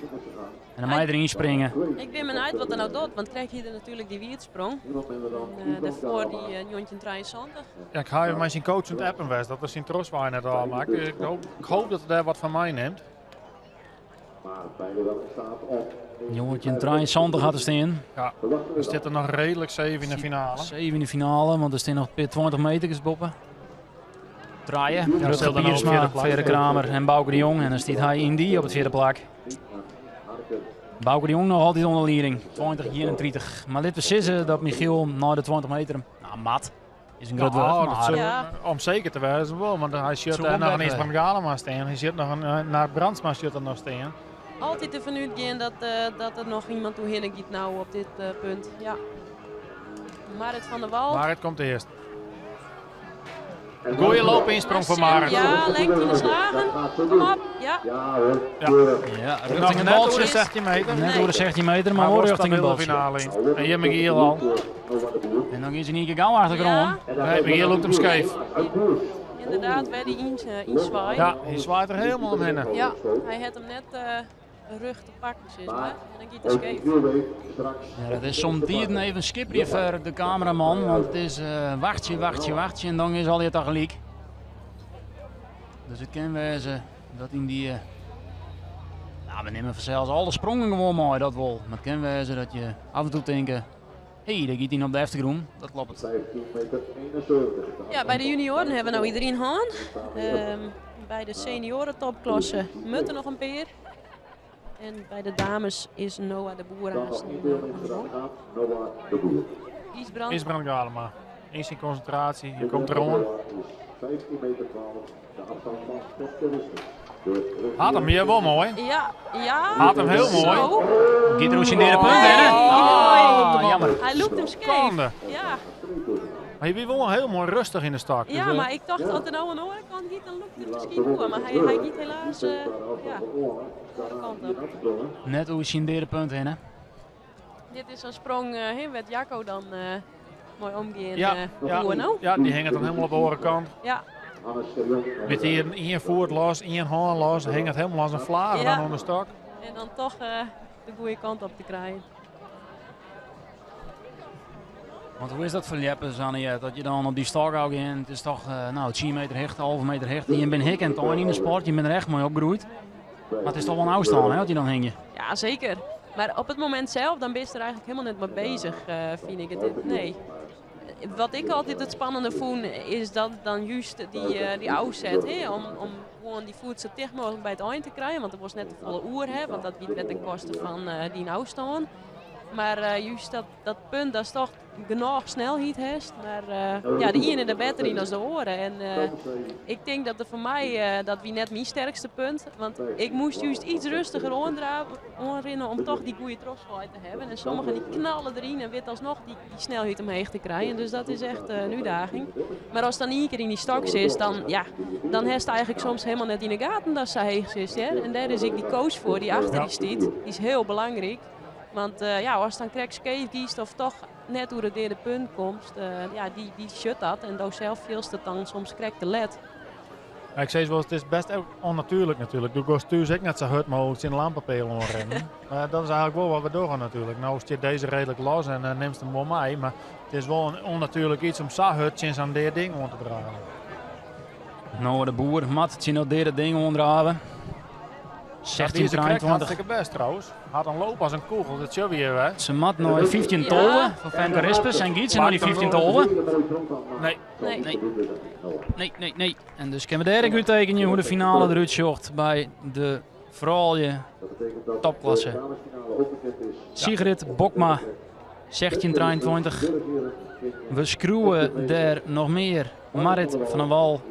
En dan mei er deryn springe. Ik bin benijd wat er no docht, want krekt hie er natuerlik dy wierdsprong. En, uh, dêrfoar dy uh, 1973. Ja, ik ha even mei syn coach oan it appen west dat er syn trochswaai net ôfmakke. Dus ik hoop, ik hoop dat er dêr wat fan meinimt. 1973 hat der stean. Ja, der stiet er noch reedlik safe yn de finale. Safe yn de finale, want der stean noch in pear 20 meterkes boppe. Trije, Ja, Rutger sil dan op it Piersma, fjirde plak Fedde stean. Kramer en Bauke de Jong. En dan stiet hy yndie op it fjirde plak. Bauke de Jong noch altyd oan de lieding, 20-31. Mar litte we sizze dat Michiel nei de 20 meter, nou mat, is in grut wurd, Ja, dat mar soe- Ja. Om seker te wêzen wol, want hy sjocht Soe dêr wol noch in better Ysbrand Galema stean. Hy sjocht noch in eh, naar Brandsma sjocht er noch stean. Altyd derfan útgean dat, uh, dat der noch iemand oerhinne giet no op dit uh, punt. Ja. Marit van der Wal. Marit komt earst. Goeie loopynsprong foar Marit. Ja, lekt yn de slagen. Kom op, ja. Ja hoor, Ja. keurig. Ja, Nog richting het net oer de baltsje. 16 meter. Net Nee. oer de 16 meter, maar Maar wel wol richting het stabiel de baltsje. finale yn. En hjir Michiel al. En dan is hij in één keer gauw achter de grond. Ja. Nee, Michiel lûkt him skeef. Inderdaad, wer dy ynswaai. Ja, hy swaait der hielendal omhinne. Ja, hy hat him net uh, rug te pakken, sis mar. En dan giet er skeef. Ja, dat is somtiden even skipje foar de kameraman, want it is uh, wachtsje, wachtsje, wachtsje en dan is allegear tagelyk. Dus it kin wêze dat yn dy... Uh, nou, we nimme fansels alle sprongen gewoan mei, dat wol. Mar it kin wêze dat je af en toe tinke, hé, hey, dêr giet ien op de eftergrûn. Dat kloppet. 15 meter 71. Ja, by de junioaren hawwe we no iderien hân. Um, by de senioarentopklasse moatte noch in pear. En by de dames is Noah de Boer Dan nog aanst. één deelnemer erachteraan, Noah de Boer. Ysbrand. Ysbrand Galema. In syn konsintraasje, hy komt deroan. Is 15 meter 12, de afstand van Petke Wissel. De Hat him hjir wol moai. Ja, ja. Hat him hiel moai. Zo. Giet er oer syn deade punt hinne? Oh, Ah, jammer. Hy lûkt him skeef. Kande. Ja, Mar hy wie wol hiel moai rêstich yn de stok. ja, Dus, mar ik tocht as er no oan de oare kant giet, dan lûkt er miskien oer. Mar hy, hy giet helaas uh, ja, de oare kant op. Net oer syn deade punt hinne. Dit is sa'n sprong uh, hè, wêr't Jacco dan uh, moai omgean Ja, uh, ja. koe, no? Ja, dy hinget dan hielendal op de oare kant. Ja, Met ien, ien foet los, ien hân los, hinget hielendal as in flage Ja. dan oan de stok. en dan toch uh, de goede kant op te krijen. Want hoe is dat foar ljeppers, Annie, dat je dan op dy stok ôf gean? It is toch uh, nou, 10 meter hichte, halve meter hichte. Je bent hik en tein yn de sport, je bent der echt mei opgroeid. Mar it is toch wol in ôfstân, hè, as je dan hingje. Ja, seker. Mar op it momint sels, dan bist der eigentlik hielendal net mei beuzich, uh, fyn ik it. Nee. Wat ik altyd it spannende fûn, is dat dan júst dy, uh, dy ôfset. Hè? Om gewoan dy foet sa ticht mooglik by it ein te krijen. Want der wolst net te folle oer, hè? Want dat giet wer ten koste fan uh, dyn ôfstân. Mar just dat, dat punt datst toch genôch snelheid hast. Mar ja, de iene der better yn as de oare. En ik tink dat der foar my, dat wie net myn sterkste punt. Want ik moast just iets rêstiger oanrinne om toch dy goede trochswaai te hawwen. En sommigen dy knalle deryn en witte alsnoch dy snelheid omheech te krijen. Dus dat is echt in útdaging. Mar ast dan ien kear yn dy stok sitst, dan, ja, dan hast eigenlik soms hielendal net yn de gaten datst sa heech sitst. Hear. En dêr is ek dy coach foar, dy't achter dy stiet. Dy is hiel belangryk. Want ja, ast dan krekt skeef giest of toch net oer it deade punt komst, ja, dy sjocht dat en do sels fielst it dan soms krekt te let. Ja, ik sis wol, it is bêst ek ûnnatuerlik natuerlik. Do giest thús ek net sa hurd mooglik tsjin de lampepeal oanrinnen. Mar dat is eigenlik wol wat we dogge natuerlik. No stiet dizze reedlik los en nimst him wol mei, mar it is wol in ûnnatuerlik iets om sa hurd tsjin sa'n dea ding oan te draven. Noah de Boer moat tsjin dat deade ding oandrave. 16, 23. Hartstikke bêst trouwens. Hat in loop as in kûgel, dat sjogge we hjir wer. Se moat nei 15-12 fan Femke Rispens en giet se nei dy 15-12? Nee. Nee. Nee, nee, nee. En dus kinne we dêr ek úttekenje hoe't de finale derút sjocht by de froulju topklasse. Sigrid Bokma, 16-23. We skriuwe dêr noch mear. Marit van der Wal,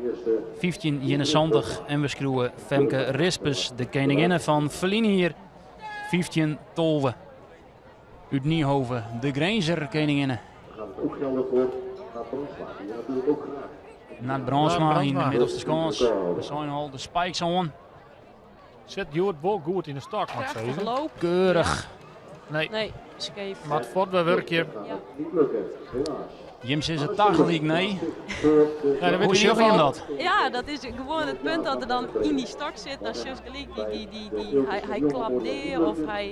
15-71. En we skriuwe Femke Rispens, de keninginne fan ferline jier, 15-12. Út Niehove, de Grinzer keninginne. Nard Brandsma yn de middelste skâns. We seinen al, de spikes oan. Sit hjoed wol goed yn de stok, moat ik Prachtige sizze. loop. Keurich. Nee, Nee, skeef. moat fuort wer wurkje. Ja. Jim sizze tagelyk nee. Ja, dan Hoe wit yn sjogge ieder jim geval- dat? Ja, dat is gewoan it punt dat er dan yn dy stok sit. Dan sjochst gelyk, dy, hy klapt dea of hy,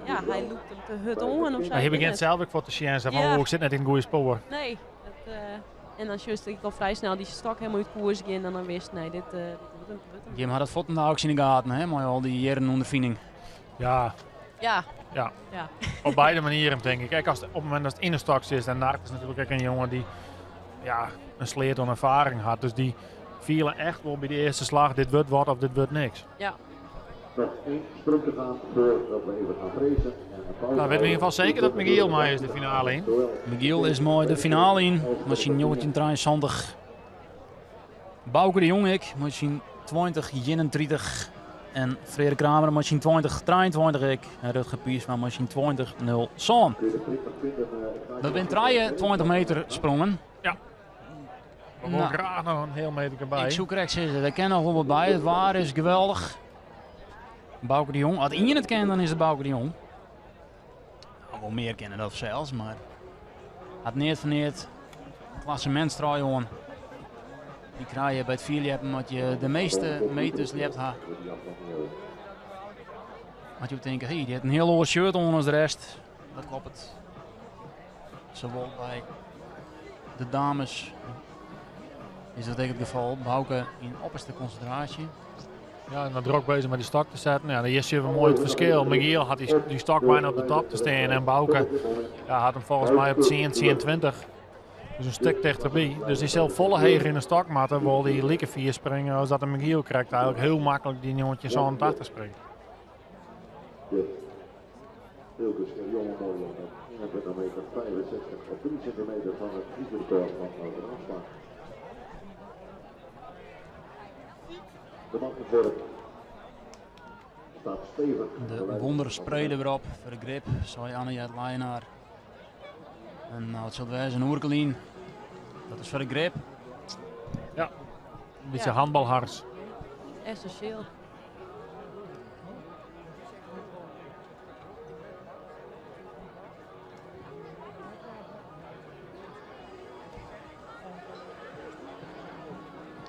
ja, hy lûkt him te hurd oan of sa. Hy Ik wit begjint net. sels ek foar te sjen, sa fan, Ja. oh, ik sit net yn it goede spoar. Nee. Dat, en dan sjochst ek al frij snel dy stok hielendal út koers gean en dan witst, nee, dit wurdt him, wurdt him. Jim ha dat fuortendaliks yn de gaten, hè, mei al dy jierren ûnderfining. Ja. Ja. Ja. Ja. Op beide manieren, tink ik. Ek op it momint datst yn de stok sitst en Nard is natuerlik ek in jonge dy't, ja, in sleat oan erfaring hat. Dus dy fiele echt wol by de earste slach, dit wurdt wat of dit wurdt niks. Ja. Noch één sprong te gaan voordat we even gaan frezen en een pauze Nou, wit yn ieder geval seker dat Michiel mei is de finale yn. Michiel is mei de finale yn, mei syn 1973. Bauke de Jong ek, mei syn 2031. En Freark Kramer mei syn 2023 ek. En Rutger Piersma mei syn 2007. Dat binne trije 20 meter sprongen. Ja. We wolle Nou. graach noch in heal meter derby. Ik soe krekt sizze, der kin noch wol wat by. It waar is geweldich. Bauke de Jong, as ien it kin, dan is it Bauke de Jong. Nou, wol mear kinne dat sels, mar hat neat foar neat. Klassementstrui oan. Dy krije je by it fierljeppen as je de measte meters ljept ha. As je tinke, hey, dy hat in hiel oar shirt oan as de rest. Dat kloppet. Sawol by de dames is dat ek it gefal. Bauke yn opperste konsintraasje. Ja, en dan drok bezich mei dy stok te setten. Ja, dan sjogge we moai it ferskil. Michiel hat dy stok byna op de top te stean en Bauke, ja, hat him folgens my op 10, 10, 20. Dus in stik tichterby. Dus dy sil folle heger yn de stok moatte, wol dy like fier springe as dat de Michiel krekt eigenlik hiel maklik dy 1987 springt. 21 meter 65 op 3 centimeter fan it Fryske fan Brandsma. De mantenvorm staat stevig. De wondersprede wer op foar de grip, sei Anne-Jet Leyenaar. En nou, it sil wêze in oerke lyn. Dat is foar de grip. Ja, in bytsje Ja. handbalhars. Essentieel.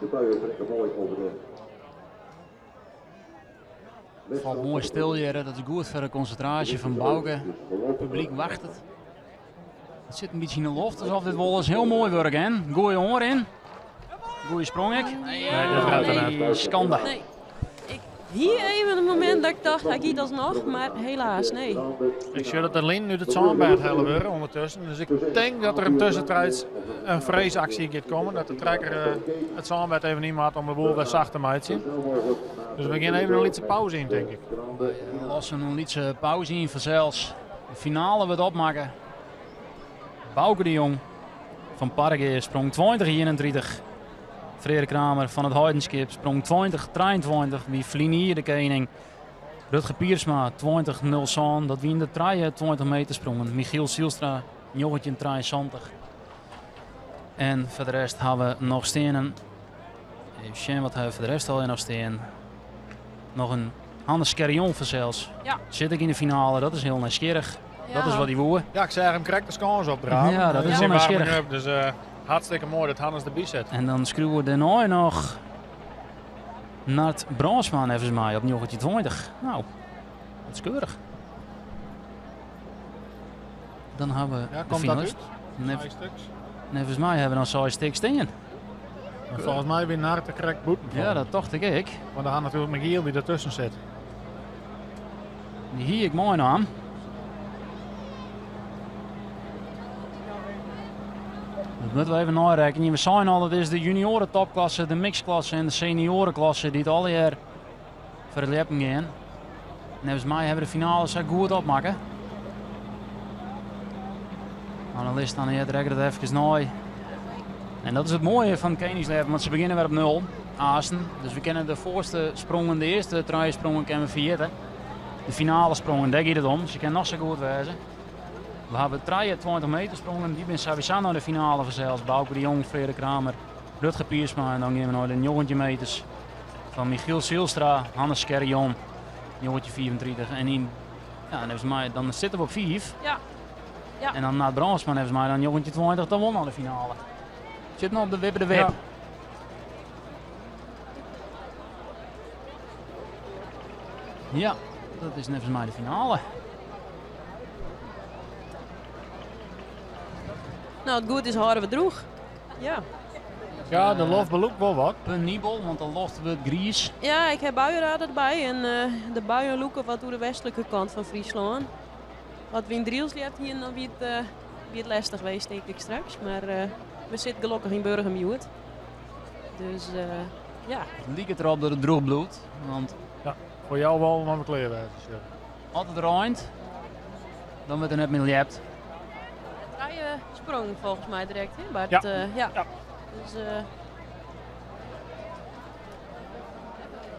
De buien trekken moai over de Het falt moai stil hjir, dat is goed foar de konsintraasje fan Bauke. It publyk wachtet. It sit in bytsje yn de loft, alsof dit wolris hiel moai wurde kin. Goeie oanrin. Goeie sprong ek. Nee, dat gaat er net. Nee, skande. Nee. Ik hie even in momint dat ik tocht, hy giet alsnoch, mar helaas, nee. Ik sjoch dat de linen út it sânbêd helle wurde ûndertusken. Dus ik tink dat der in tuskentiids in freesaksje giet kommen. Dat de trekker it sânbêd even yn moat om de boel wer sacht te meitsjen. Dus we gean even in lytse pauze yn, tink ik. We losse in lytse pauze yn fansels. De finale wurdt opmakke. Bauke de Jong fan Parregea sprong 20-31. Freark Kramer fan it Heidenskip sprong 20-23, wie ferline jier de kening. Rutger Piersma 20-07, dat wiene de trije 20 meter sprongen. Michiel Zylstra 1973. En foar de rest ha we noch stean. Even sjen wat ha we foar de rest al noch stean. Noch in Hannes Scherjon fansels. Ja. Sit ek yn de finale, dat is hiel nijsgjirrich. Ja. Dat is wat hy woe. Ja, ik seach him krekt de skâns opdraven. Ja, dat is Syn wel nijsgjirrich. warming-up, dus hartstikke moai dat Hannes derby sit. En dan skriuwe we dêrnei noch Nard Brandsma neffens my op 1920. Nou, dat is keurich. Dan ha we Ja, de komt dat finalist. út? Seis stuks. Neffens my ha we dan seis stiks stean. En folgens my wie Nard der krekt bûten. Ja, dat tocht ik ek. Want dan ha natuerlik Michiel dy't dertusken sit. Dy hie ik meinaam. Dat moatte we even neirekkenje. We seinen al, dat is de junioren topklasse, de mixklasse en de seniorenklasse dy't allegear foar it ljeppen gean. Neffens my hawwe we de finale sa goed opmakke. Analist Anniette rekket it efkes nei. En dat is it moaie fan Keningsljeppen, want se begjinne wer op nul. Aansten. Dus we kinne de foarste sprongen, de earste trije sprongen kinne we ferjitte. De finale sprongen, dêr giet it om. Se kinne noch sa goed wêze. We hawwe trije 20 meter sprongen. Dy binne sawiesa nei de finale fansels. Bauke de Jong, Freark Kramer, Rutger Piersma. En dan gean we nei de 19 meters fan Michiel Zylstra, Hannes Scherjon, 1935. En yn, ja, neffens my, dan sitte we op 5. Ja. Ja. En dan Nard Brandsma, neffens my, dan 1920, dan wol nei de finale. Sit noch op de wippe de wip. Ja. Ja, dat is neffens my de finale. Nou, it goed is hâlde we drûch. Ja. Ja, de loft belûkt wol wat. Penibel, want de loft wurdt griis. Ja, ik ha buienradar derby en de buien lûke wat oer de westlike kant fan Fryslân. As we yn Drylts ljept hienen, dan wie it lestich west, tink ik straks. Mar we sitte gelokkich yn Burgum hjoed. Dus ja. It liket derop dat it drûch bliuwt. Want Ja, foar jou wol om klear wêze, sjoch. As it reint, dan wurdt der net mear ljept. Trije sprongen folgens my direkt, hè Bart? Ja. Ja. Ja. Dus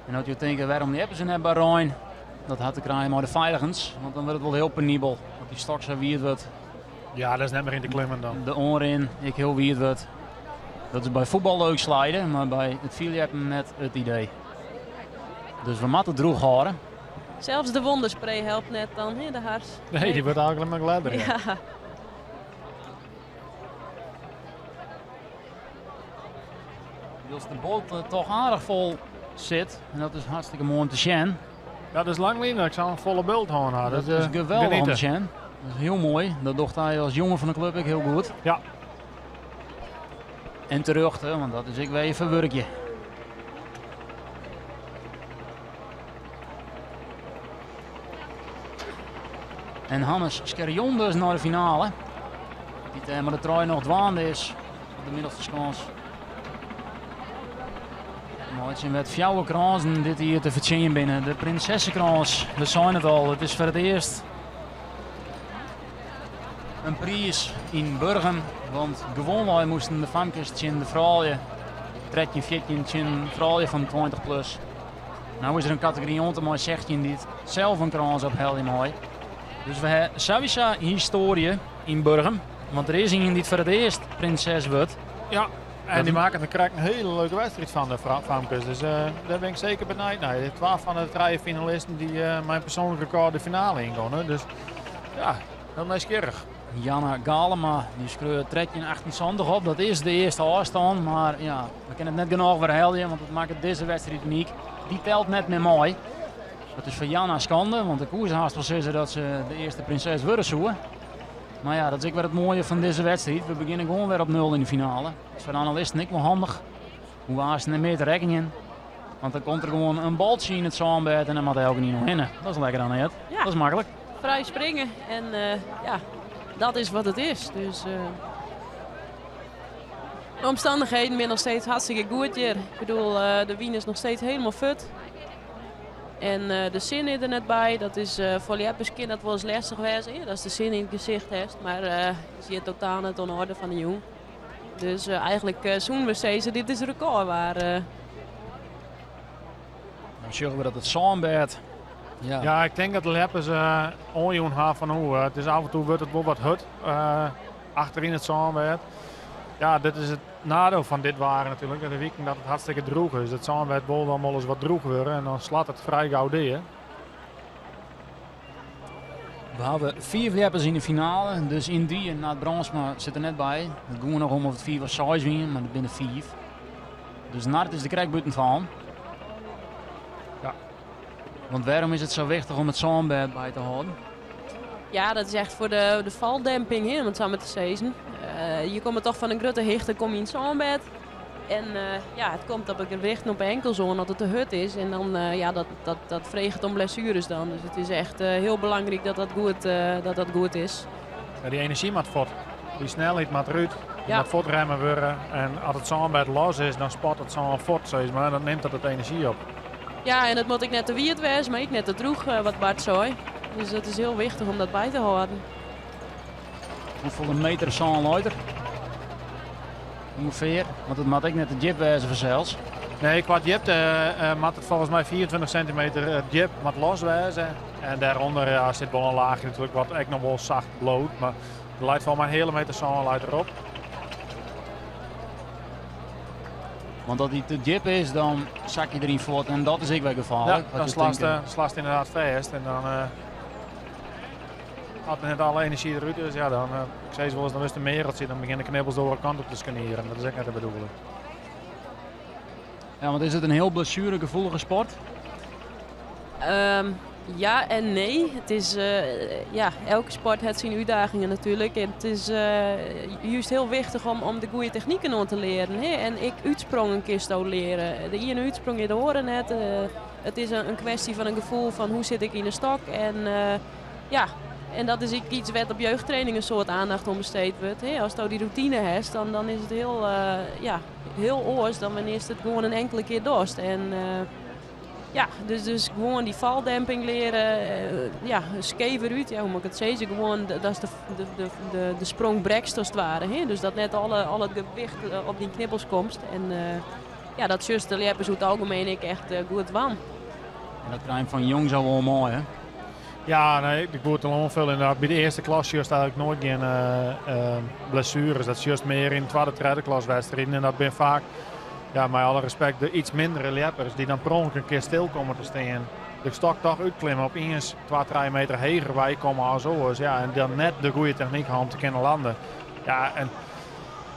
En as jo tinke, wêrom ljeppe se net by rein? Dat hat te krijen mei de feiligens, want dan wurdt it wol hiel penibel. As dy stok sa wiet wurdt. Ja, dat is net mear yn te klimmen dan. De oanrin ek hiel wiet wurdt. Dat is by fuotbal leuk sliden, mar by it fierljeppen net it idee. Dus we moatte it drûch hâlde. Sels de wonderspray helpt net dan, hè, de hars. Nee, dy wurdt eigentlik mar gladder. Ja. Ja. Wylst de boat toch aardich fol sit. En dat is hartstikke moai om te sjen. Ja, dat is lang lyn dat ik sa'n folle bult hân ha. Dat Dat is geweldich om te genieten. sjen. Dat is hiel moai. Dat docht hy as jonge fan de klup ek hiel goed. Ja. En terjochte, want dat is ek wer even wurkje. En Hannes Scherjon dus nei de finale. Dy't mei de trui noch dwaande is op de middelste skâns. Meitsjen wêr't fjouwer krânsen dit jier te fertsjinjen binne. De Prinsessekrâns, we seinen it al, it is foar it earst in priis yn Burgum. Want gewoanwei moasten de famkes tsjin de froulju, 13, 14 tsjin froulju fan 20 plus. No is der in kategory oant en mei 16 dy't sels in krâns ophelje mei. Dus we ha sawiesa histoarje yn Burgum. Want der is ien dy't foar it earst prinses wurdt. Ja, en dy makket der krekt in hiele leuke wedstriid fan, de famkes. Dus dêr bin ik seker benijd nei. De twa fan de trije finalisten dy't mei in persoanlik rekôr de finale yngean. Dus ja, hiel nijsgjirrich. Janna Galema, dy skreau 13,78 op. Dat is de earste ôfstân, mar ja, we kinne it net genôch werhelje, want it makket dizze wedstriid unyk. Dy telt net mear mei. Dat is foar Janna skande, want ik koe se hast wol sizze dat se de earste prinses wurde soe. Mar ja, dat is ek wer it moaie fan dizze wedstriid. We begjinne gewoan wer op nul yn de finale. Dat is foar de analisten ek wol handich. Hoege aansten net mear te rekkenjen. Want dan komt der gewoan in baltsje yn it sânbêd en dan moat elkenien omhinne. Dat is lekker dan, Ed. Ja. Dat is maklik. Frij springe en ja, dat is wat it is. Dus de omstannichheden binne noch steeds hartstikke goed hjir. Ik bedoel, de wyn is noch steeds hielendal fuort. En de sinne is der net by. Dat is foar ljeppers kin dat wolris lestich wêze, hè, datst de sinne yn it gesicht hast. Mar is hjir totaal net oan de orde fan de jûn. Dus eigentlik soenen we sizze, dit is rekôrwaar. Dan sjogge we dat it sânbêd. Ja. Ja, ik tink dat de ljeppers oanjûn ha fan hoe, it is af en toe wurdt it wol wat hurd achteryn it sânbêd. Ja, dit is it nadeel fan dit waar natuerlik. De wiken dat it hartstikke droech is. It sânbêd wol dan wolris wat droech wurde en dan slat it frij gau dea. We hawwe 5 ljeppers yn de finale, dus yn dy Nard Brandsma sit der net by. It gie noch om oft it 5 of 6 wiene, mar it binne 5. Dus Nard is der krekt bûten fallen. Ja. Want wêrom is it sa wichtich om it sânbêd by te hâlden? Ja, dat is echt foar de faldemping, hè, om it sa mar te sizzen. Je komme toch fan in grutte hichte kom je yn it sânbêd. En ja, it komt op de gewichten op de enkels oan as it te hurd is. En dan, ja, dat freget om blessures dan. Dus it is echt hiel belangryk dat dat goed is. Ja, dy enerzjy moat fuort. Dy snelheid moat derút. Dy moat fuortremme wurde. En as it sânbêd los is, dan spat it sân fuort, sis mar. En dan nimt dat it enerzjy op. Ja, en it moat ek net te wiet wêze, mar ek net te droech, wat Bart sei. Dus dat is hiel wichtich om dat by te hâlden. Hoefolle meter sân leit der? Ûngefear, want it moat ek net te djip wêze fansels. Nee, kwa djipte moat it folgens my 24 sintimeter djip moat los wêze. En dêrûnder, ja, sit wol in laachje natuerlik wat ek noch wol sacht bliuwt. Mar der leit folgens my in heale meter sân leit derop. Want as dy te djip is, dan sak je deryn fuort en dat is ek wer gefaarlik. Ja, dan slast ynderdaad fêst en dan, as net alle enerzjy derút is, ja, dan, ik sis wolris, dan wurdst in mereltsje, dan begjinne de knibbels de oare kant op te skanieren. Dat is ek net de bedoeling. Ja, want is it in hiel blessuregefoelige sport? Ja en nee. Het is, ja, elke sport hat syn útdagingen natuerlik. En it is juist hiel wichtich om de goede techniken oan te learen. Hè? En ek útsprongen kinsto learen. De iene útsprong is de oare net. It is in kwestie fan in gefoel fan hoe sit ik yn de stok. En ja, en dat is ek iets wêr't op jeugdtraining in soad aandacht oan besteed wurdt. Hè? Asto dy routine hast, dan is it ja, hiel oars dan wannear'tst it gewoan in inkelde kear dochst. En ja, dus gewoan dy faldemping learen, ja, skever út, ja, hoe moat ik it sizze? Gewoan dat is de sprong brekst as it ware. Hè? Dus dat net al it gewicht op dyn knibbels komt. En ja, dat sjochst de ljeppers oer it algemien ek echt goed dwaan. En dat krije je fan jongs al wol moai, hè? Ja, nee, ik woe it al oanfullen. Inderdaad, by de earste klas sjochst eigentlik noait gjin blessures. Dat sjochst mear yn twadde, tredde klas wedstriden. En dat binne faak, ja, mei alle respekt, de iets mindere ljeppers die dan per ongeluk in kear stil komme te stean. De stok toch útklimme, opiens 2, 3 meter heger wei komme as oars. Ja, en dan net de goede technyk ha om te kinnen landen. Ja, en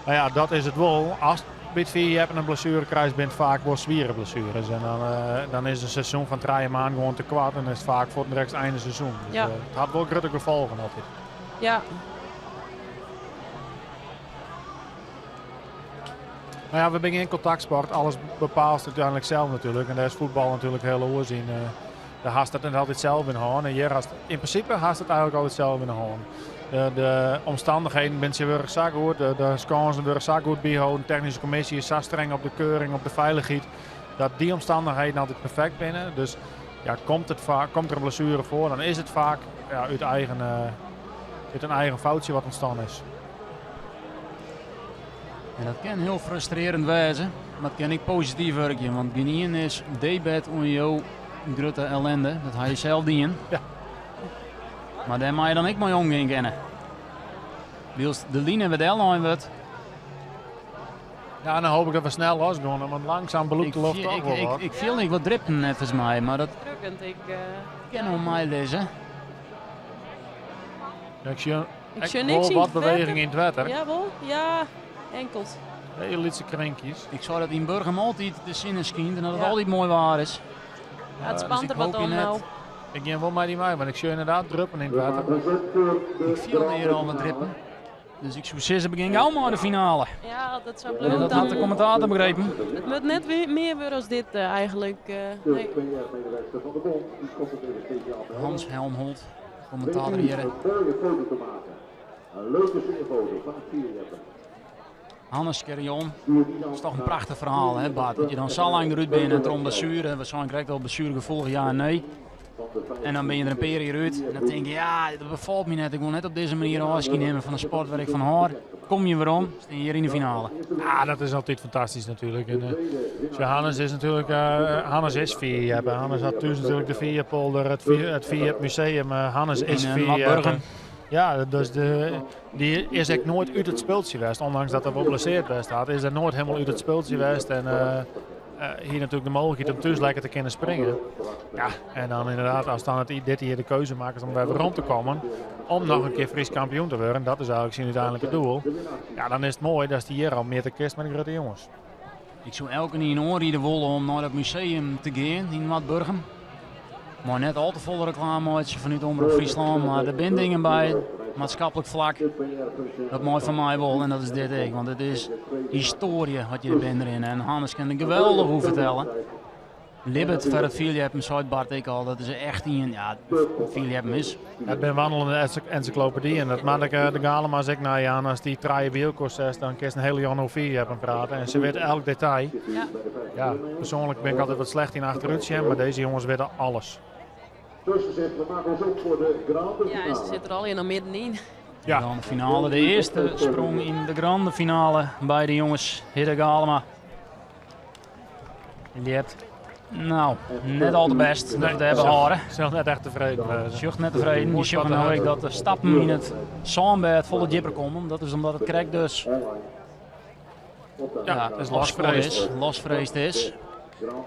nou ja, dat is it wol. As by it fierljeppen in blessure krijst, binne it faak wol swiere blessures. En dan is in seizoen fan 3 maanden gewoan te koart en is it faak fuortendreks einde seizoen. Dus, it hat wol grutte gefolgen altyd. Maar ja, we binne gjin kontaktsport. Alles bepaalt uiteindelijk zelf natuurlijk. En daar is voetbal natuurlijk heel oars yn. Daar hast it net altyd zelf yn de hân. En hjir hast, yn prinsipe hast it eigentlik altyd zelf yn de hân. De omstandigheden binne tsjintwurdich sa goed, de skânsen wurde sa goed byholden, de technyske kommisje is sa streng op de keuring, op de feilichheid, dat dy omstandigheden altyd perfekt binne. Dus ja, komt it komt der in blessure foar, dan is it faak, ja, út in eigen foutsje wat ûntstien is. En dat kin hiel frustrearjend wêze, mar it kin ek posityf wurkje, want gjinien is debet oan jo grutte ellende, dat ha je sels dien. Mar dêr mei je dan ek mei omgean kinne. Wylst de line wer dellein wurdt. Ja, dan hoop ik dat we snel losgean, want langzaam belûkt de loft toch wol wat. Ik fiel ek wat drippen neffens my, mar dat Drukkend, ik kin oan my lizze. Ja, ik sjoch Ik ek sjoch wol niks yn wat it wetter. beweging yn it wetter. Ja, wol? Ja, inkeld. Hele lytse krinkjes. Ik sei dat yn Burgum altyd de sinne skynt en dat it altyd moai waar is. Ja, it spant Dus der ik wat hoop je om net. no. Ik gean wol mei dy mei, want ik sjoch ynderdaad druppen yn it wetter. Ik fielde hjir al wat drippen. Dus ik soe sizze, begjin gau mei de finale. Ja, dat soe En bliuwe dat hat de dan. kommentator begrepen. It moat net mear wurde as dit eigentlik. Nee. Hans Helmholt, kommentator hjir. Een mooie foto te maken. Een leuke foto van het vierjeppen. Hannes Scherjon. Dat is toch in prachtich ferhaal, hè Bart? Dat je dan sa lang derút binne en troch blessuere, we seinen krekt al blessuregefoelich ja en nee. En dan bin je der in pear jier út en dan tink je, ja, dat befalt my net. Ik wol net op dizze manier ôfskie nimme fan de sport wêr ik fan hâld. Kom je werom, stean je hjir yn de finale. Ja, dat is altyd fantastysk natuerlik. En, uh, Hannes is natuerlik, uh, Hannes is fierljeppen. Hannes hat thús natuerlik de Fierljep-polder, it, it Fierljep Museum. Uh, Hannes is fierljeppen. Ja, dus de, dy is ek noait út it spultsje west. Ondanks dat er wol blesseard west hat, is er noait hielendal út it spultsje west. En uh, hie natuerlik de mooglikheid om thús lekker te kinnen springen. Ja, en dan ynderdaad, as dan it, dit jier de keuze makket om wer werom te kommen, om noch in kear Frysk kampioen te wurden, dat is eigentlik syn úteinlike doel. Ja, dan is it moai dat dy hjir al mjitte kinst mei de grutte jonges. Ik soe elkenien oanriede wolle om nei dat museum te gean yn Noardburgum. Mei net al te folle reklame meitsje fanút Omrop Fryslân, mar der binne dingen by, maatskaplik flak, dat mei fan my wol en dat is dit ek. Want it is histoarje wat hjir binnen rinne en Hannes kin der geweldich oer fertelle. Libbet foar it fierljeppen, seit Bart ek al. Dat is echt ien, ja, fierljeppen is. It binne wandelende ensyklopedyen. Dat moat ik de Galema's ek neijaan. As dy trije by elkoar setst, dan kinst in hiele jûn oer fierljeppen prate. En se witte elk detail. Ja. Ja, persoanlik bin ik altyd wat slecht yn achterút sjen, mar dizze jonges witte alles. Ja, en se sit der allegear noch middenyn. Ja. De grande finale, de earste sprong yn de grande finale by de jonges Hidde Galema. Ljept. Nou, net al te bêst dat we it dêrby hâlde. Sels net echt tefreden wêze. Sjocht net tefreden. Je sjogge no ek dat de stappen yn it sânbêd folle djipper komme. Dat is omdat it krekt dus Ja, it is losfreesd losfreesd. is. Losfreesd is.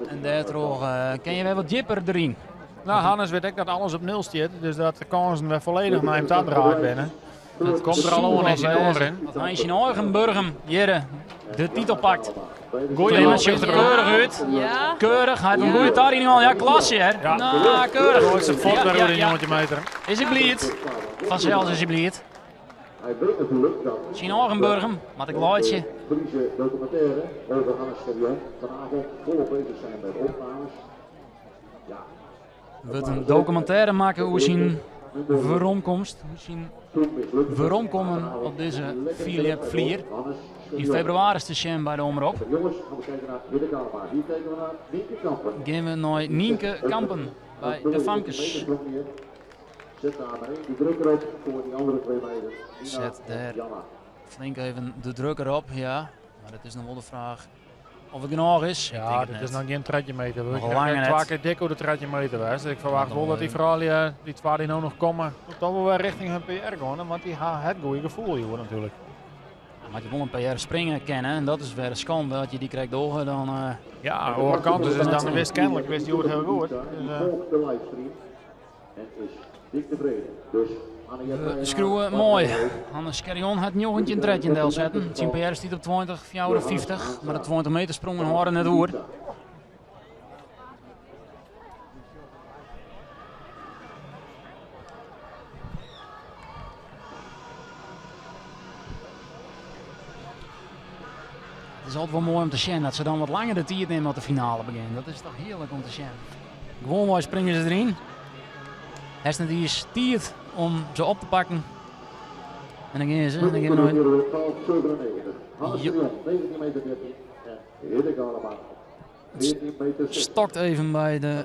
En dêrtroch kin je wer wat djipper deryn. Nou, Hannes wit ek dat alles op nul stiet, dus dat de kânsen wer folledich nei him ta draaid binne. Dat komt der al oan yn syn oanrin. Dat hy yn syn eigen Burgum hjir de titel pakt. Goeie Clemens loop. sjocht der keurich út. Ja. Keurich, hy hat in goede tarieding al. Ja, klasse hear. Ja. Nou, keurich. Goait se fuort wer Ja, oer de ja, ja. 19 meter. Is hy bliid? Fansels is hy bliid. Syn eigen Burgum, moat ik laitsje. Friese documentaire over Hannes Scherjon vanavond volop bezig zijn met opnames. Ja. Wurdt in dokumintêre makke oer syn weromkomst, oer syn weromkommen op dizze fierljepflier. Yn febrewaris te sjen by de Omrop. Gean we nei Nienke Kampen by de famkes. Set dêr flink even de drukker op, ja. Mar it is noch wol de fraach Of it genôch is? Ik Ja, tink it dit net. is noch gjin 13 meter. We Noch zijn lang net. twa kear dik oer de 13 meter west. Ik ferwacht wol dat dy froulju, dy twa dy't no noch komme, toch wol wer rjochting hun PR gean. Want dy ha it goede gefoel hjoed natuerlik. Dan moat je wol in PR springe kinne en dat is wer de skande. As je dy krekt dogge, dan... Ja, oan de oare kant is het dan wist kennelijk wist hjoed hiel goed. Dus, Volgt de livestream en is dik tevreden. Dus We skriuwe moai. Hannes Scherjon hat 1913 delsetten. Syn PR stiet op 20,54, mar de 20 meter sprongen hâlde net oer. It is altyd wol moai om te sjen dat se dan wat langer de tiid nimme as de finale begjint. Dat is toch hearlik om te sjen. Gewoanwei springe se deryn. Hast net iens tiid om se op te pakken. En dan gean se. En dan gean we nei. It stokt even by de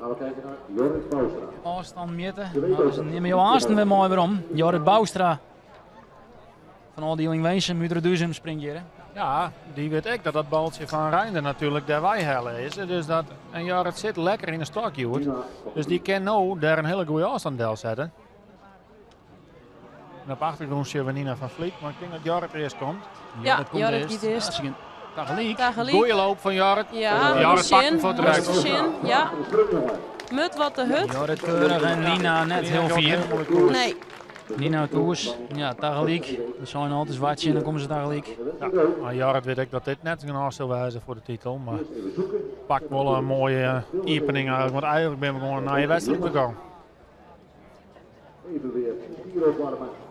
ôfstân mjitte. Mar se nimme jo aansten wer mei werom. Jorrit Bouwstra Fan ôfdieling Winsum út Reduzum springt hjir. Ja, dy wit ek dat dat baltsje fan Reinder natuerlik dêr weihelle is. Dus dat, en Jorrit sit lekker yn de stok hjoed. Dus dy kin no dêr in hiele goede ôfstân delsette. En op achtergrûn sjogge we Nina van Vliet, mar ik tink dat Jorrit earst komt. Ja, Jorrit komt Jorrit earst. giet earst. Ja, se gean tagelyk. Tagelyk. Goeie loop fan Jorrit. Ja, Jorrit pakt hem sin. foar it rek. Sin, ja. Mut wat te hurd. Jorrit keurig en Nina net hiel fier. Nee. Nina koers, ja, tagelyk. We seinen altyd wachtsje en dan komme se tagelyk. Ja, mar Jorrit wit ek dat dit net genôch sil wêze foar de titel, mar pakt wol in moaie iepening eigentlik, want eigentlik binne we gewoan in nije wedstriid begûn.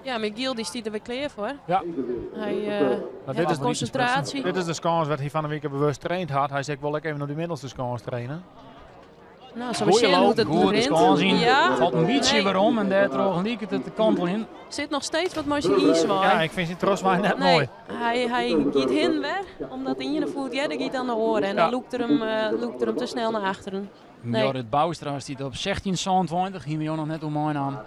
Ja, Michiel dy stiet der wer klear foar. Ja. Hy Nou, hat dit is de konsintraasje. Dit is de skâns wêr't hy fan 'e wike bewust traind hat. Hy sei, ik wol ek even op dy middelste skâns traine. Nou, zo zien hoe het Goed, rint. kans in. Ja. Valt een beetje Nee. waarom en daardoor liep het te kanteln. Zit nog steeds wat mooi inzwaai. Ja, ik vind zijn troswaai net Nee, mooi. hij giet hin weer, omdat in je voet, ja, giet aan de oren. En dan loopt er hem, loopt er hem te snel naar achteren. Nee. Jorrit Bouwstra staat op 16,20. Hier we ook nog net om mijn aan.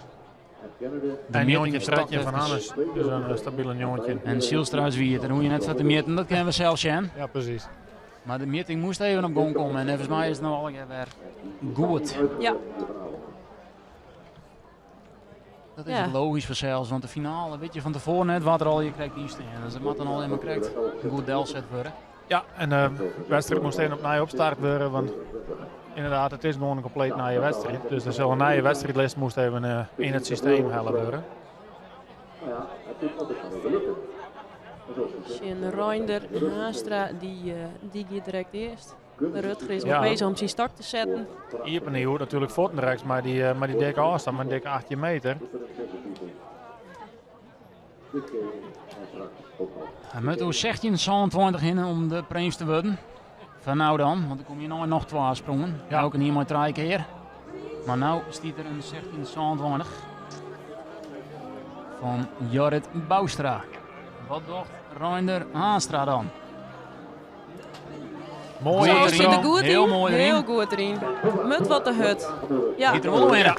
De En meting jongetje is Trekje van even. Hannes, dus een stabiele jongetje. En Zielstra is wie het. En hoe je net zat te meten, dat kennen we zelf zien. Ja, precies. Maar de meting moest even op gang komen. En volgens mij is het nou al weer goed. Ja. Dat is Ja. logisch voor zelfs, want de finale weet je van tevoren net wat er al je krijgt die staan. Dus dat moet dan al helemaal correct een goed delzet worden. Ja, en de wedstrijd moest even opnieuw opstart worden, want inderdaad, het is gewoon een compleet nieuwe wedstrijd. Dus er zal een nieuwe wedstrijdlist moest even in het systeem halen worden. Sjen Reinder Haastra, die gaat direct eerst. De Rutger is nog Ja. bezig om zijn stok te zetten. Iepen die hoort natuurlijk voeten maar die dikke afstand, maar die dikke 18 meter. Hij moet ook 16,20 in om de prins te worden. Van nou dan, want dan kom je nou nog 12 sprongen. Ja. Ook niet maar 3 keer. Maar nou stiet er een 16,20 van Jorrit Bouwstra. Wat docht Reinder Haastra dan? Mooi Goed Zo, erin. zit er goed Heel in. mooi erin. Heel goed erin. Mut wat de hut. Ja, Ziet er wel in. ah,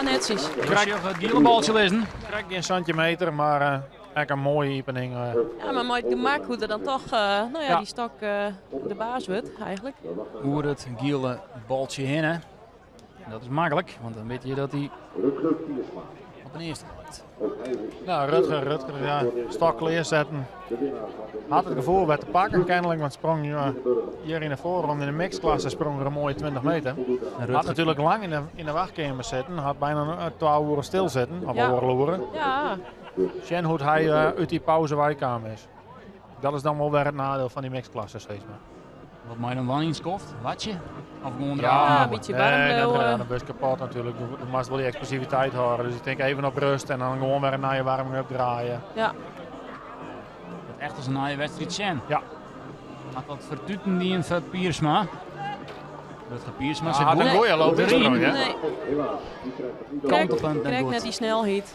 netjes. Krijg het gele baltje lezen. Krijg geen centimeter, maar echt een mooie opening. Ja, maar mooi gemak hoe er dan toch nou ja, Ja. die stok de baas wordt eigenlijk. Hoe het gele baltje heen. Hè. Dat is makkelijk, want dan weet je dat hij op een eerste lijkt. Nou, Rutger, ja, stok kleerzetten. Had het gevoel werd te pakken kennelijk, want sprong hier in de voorronde in de mixklasse sprong er een mooie 20 meter. Had natuurlijk lang in de wachtkamer zitten, had bijna 12 uur stil zitten, of Ja. oorloren. Ja, Sjen hoe hij uit die pauze wijkamer is. Dat is dan wel weer het nadeel van die mixklasse steeds maar. Wat mij dan wel eens kost, watje? Of gewoon Ja, eraan? een beetje warm Nee, dat blijven. ja, de bus kapot natuurlijk. Je moet wel die explosiviteit houden. Dus ik denk even op rust en dan gewoon weer naar je warming-up draaien. ja. Dat echt als een naaie wedstrijd zijn. Ja. Maar dat vertuten die in van Piersma. Rutger Piersma Ja, zit had een goed. goeie loop Erin. sprong, hè? Nee, Kantelpunt net krijg goed. net die snelheid.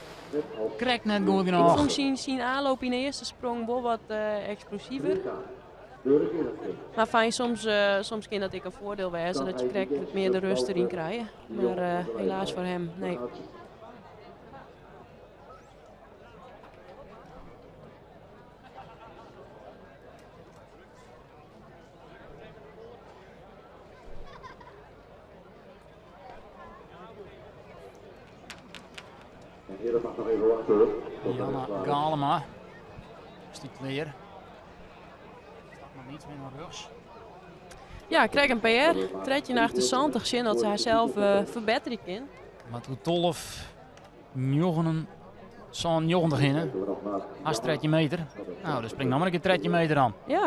Krijgt net goed Ik genoeg. vond zijn aanloop in de eerste sprong wel wat explosiever. Maar fijn, soms kan dat ik een voordeel wezen, dat je krijgt wat meer de rust erin krijgen. Maar helaas voor hem, nee. Janna Galema. Is die kleer? Staat nog niet meer naar rechts. Ja, krijg een PR. Tredje naar de 70 zin dat ze haarzelf verbeteren kan. Maar toen 12, 9, zo'n 90 in, hè? Haast tredje meter. Nou, dan springt nog maar een keer tredje meter aan. Ja,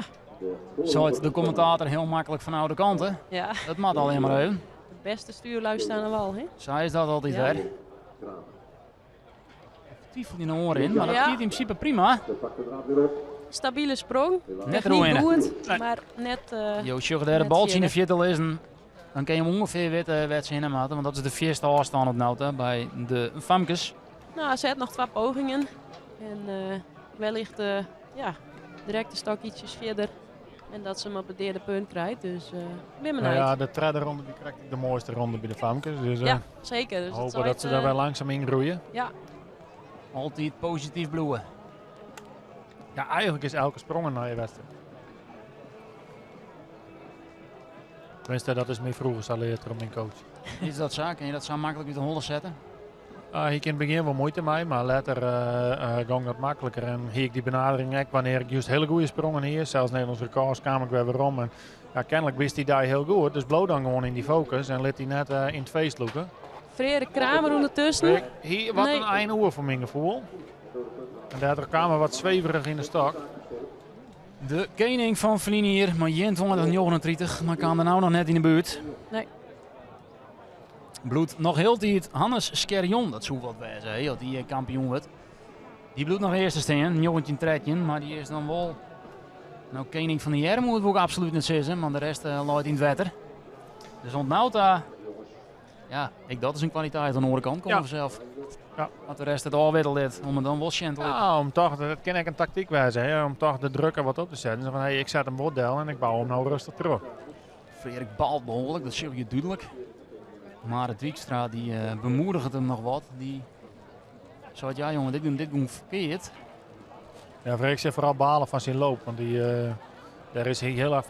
Zo het de commentator heel makkelijk van oude kanten. ja. Dat mag alleen maar even. De beste stuurlui staan aan de wal, hè? Zij is dat altijd Ja. weer. Twijfel in de oren in, maar dat Ja. gaat in principe prima. Stabiele sprong. Net Niet erin. goed, maar net... Jo, als je daar de Net baltje in de verder. viertal is, dan kun je hem ongeveer weten wat ze in hem hadden. Want dat is de vierste afstand op nou, bij de Famkes. Nou, ze heeft nog 2 pogingen. En wellicht ja, direct de stok ietsjes verder. En dat ze hem op het derde punt krijgt. Dus ik ben benieuwd. Nou ja, de derde ronde die krijgt de mooiste ronde bij de Famkes. Dus Ja, zeker. Dus hopen het dat ze daar wel langzaam in groeien. Ja. Altijd positief bloeien. Ja, eigenlijk is elke sprong een nieuwe wedstrijd. Tenminste, dat is meer vroeger zal leren door mijn coach. Is dat zo? Kun je dat zo makkelijk uit de holle zetten? Hier in het begin wel moeite mee, maar later ging dat makkelijker. En hier ik die benadering ook, wanneer ik juist hele goede sprongen hier, zelfs Nederlands records, kwam ik weer weer om. En, ja, kennelijk wist hij daar heel goed, dus bloot dan gewoon in die focus en liet hij net in het feest loeken. Frere Kramer ondertussen. Ik, hier, wat Nee. een eindoer voor mijn gevoel. En daardoor kwamen wat zweverig in de stok. De koning van Verlinier, maar 21,39, maar kwam er nou nog net in de buurt. Nee. Bloed nog heel tijd Hannes Scherjon, dat zou wat wezen, hè, dat die kampioen wordt. Die bloed nog eerst te staan, 1913, maar die is dan wel... Nou, koning van de jaren moet het ook absoluut niet zeggen, want de rest looit in het water. Dus oant no ta, ja, ek dat is in kwaliteit. Oan de oare kant komme ja. Vanzelf. Ja. Want de rest it ôfwiddelet om it dan wol sjen te litten. Ja, om toch, dat kin ek in taktyk wêze, hè, om toch de drukker wat op te setten. Zo van, hey, ik set him wol del en ik bou him nou rêstich troch. Freark baalt behoarlik, dat sjoch je dúdlik. Mar Dijkstra dy bemoediget him noch wat. Dy seit, ja jonge, dit gong ferkeard. Ja, Freark sit foaral balen fan syn loop, want dy, dêr is hy hiel erch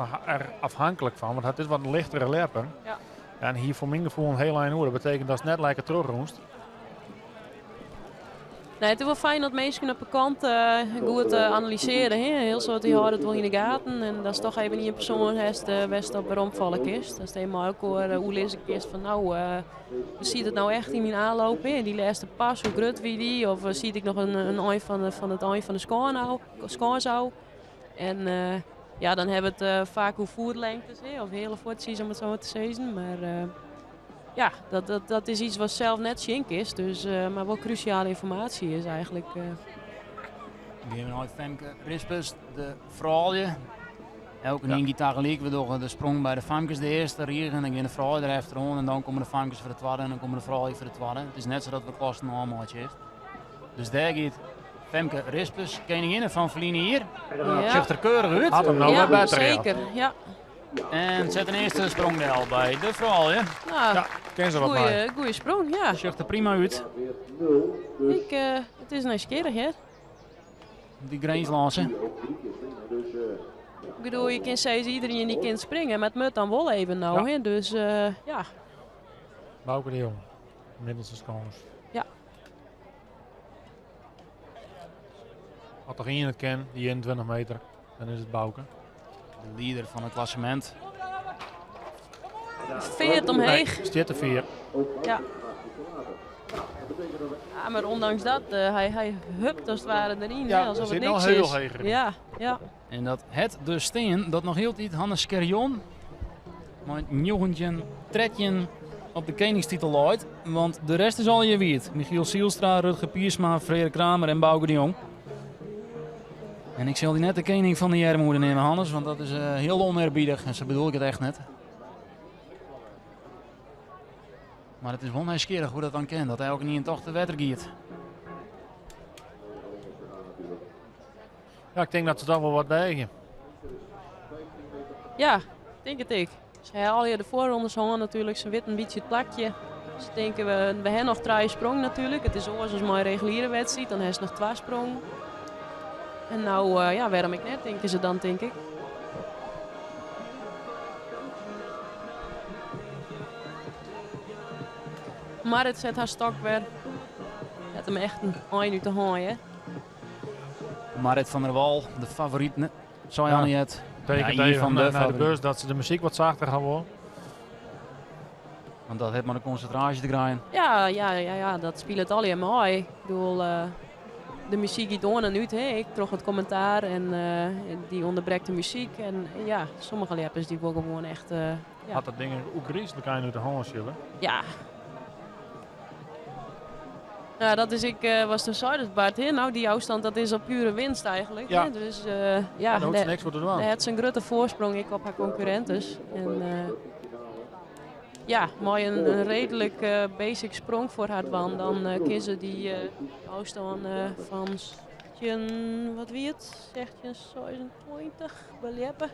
afhanklik fan, want it is wat in lichtere ljepper. Ja. Ja, en hy foar myn gefoel in hiel ein oer. Dat betekent datst net lekker trochrûnst. Nee, it is wol fijn dat minsken op de kant goed analysearje. Hè? Hiel soad dy hâlde it wol yn de gaten. En datst toch even ien persoan hast wêr'tst op weromfalle kinst. Datst even mei elkoar oerlizze kinst fan nou, hoe siet it nou echt yn myn aanloop? Hè? Dy lêste pas, hoe grut wie dy? Of siet ik noch in ein fan it ein fan de skâns ôf? En ja, dan hawwe we it faak oer foetlengtes, hè? Of heale fuotsjes om it sa mar te sizzen. Mar ja, dat is iets watst sels net sjen kinst, dus, mar wol krúsjale ynformaasje is eigentlik. We gean nei Femke Rispers, de froulju. Elkenien giet tagelyk. We dogge de sprong by de famkes de earste rige en dan gean de froulju der efteroan en dan komme de famkes foar de twadde en dan komme de froulju foar de twadde. It is net sa dat we klassen ôfmeitsje earst. Dus dêr giet Femke Rispers, keninginne fan ferline jier. Ja. Sjocht der keurich út. Hat him no ja, wer better. Ja. Seker, ja. En set in earste sprong del by de froulju. Nou, Ja, kin se wat mei. goeie sprong, ja. Sjocht der prima út. Ik, it is nijsgjirrich, hear. Dy Grinslânse. Ik bedoel, je kin sizze iedereen die kin springe, mar it moat dan wol even no, Ja. hè. Dus ja. Bauke de Jong, middelste skâns. Ja. As der ien it kin, dy 21 meter, dan is it Bauke. De lieder fan it klassemint. Feart omheech. Nee, stiet te fier. Ja. Ja, mar ûndanks dat, hy hupt as it ware deryn, Ja, hè, alsof er it sit niks noch hiel is. heger yn. Ja, ja. En dat het dus stean dat noch hieltyd Hannes Scherjon mei 19-13 op de keningstitel leit. Want de rest is allegear wiet. Michiel Zijlstra, Rutger Piersma, Freark Kramer en Bauke de Jong. En ik sil dy net de kening fan de earmoede neame, Hannes, want dat is hiel onearbiedich en sa bedoel ik it echt net. Mar it is wol nijsgjirrich hoe dat dan kin, dat elkenien toch te wetter giet. Ja, ik tink dat se toch wol wat weagje. Ja, tink it ek. Se ha allegear de foarrondes hân natuerlik. Se witte in bytsje it plakje. Se tinke, we ha noch trije sprongen natuerlik. It is oars as mei in reguliere wedstriid. Dan hast noch 2 sprongen. En nou, ja, wêrom ek net, tinke se dan, tink ik. Marit set har stok wer. Hat him echt in ein út de hân, hè. Marit van der Wal, de favoryt, sei Ja. Anniette. Betekent Ja, ien even fan de naar de favoriten. bus dat se de muzyk wat sachter ha wol. Want dat hat mei de konsintraasje te krijen. Ja, ja, ja, ja, dat spilet allegear mei. Ik bedoel, de muzyk giet oan en út, hè. Ek troch it kommentaar en dy ûnderbrekt de muzyk. En ja, sommige ljeppers dy wol gewoan echt, ja. Hat dat ding ôfgryslik ein út de hân sjille. Ja. Nou, dat is ik, was toen zei dat Bart, hè? Nou, die afstand, dat is op pure winst eigenlijk. Ja. Hè? Dus ja, Ja, daar hoeft ze niks voor te doen. Daar had ze een grote voorsprong ik op haar concurrentes. En ja, mooi een redelijk basic sprong voor haar dwan. Dan kiezen die afstand van tjen, wat wie het? 1626 bij Liepen.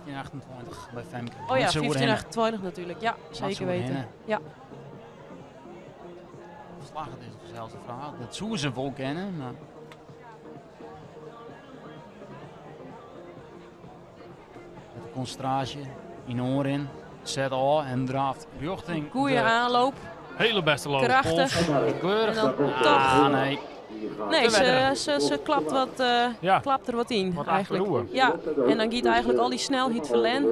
1528 bij Femke. Oh ja, Net zo goed vijftien rennen. achtentwintig natuurlijk. Ja, Net zeker zo goed weten. rennen. Ja. Slag, het is dezelfde vraag. Dat zoeken ze wel kennen, maar... Met de concentratie in oren, zet al en draaft richting Goeie de aanloop. Hele beste loop. Krachtig. Keurig. En dan Ah, toch. nee. Nee, Te verder. ze Ja. klapt er wat in, Wat eigenlijk. achteroer. Ja, en dan giet eigenlijk al die snelheid verlen.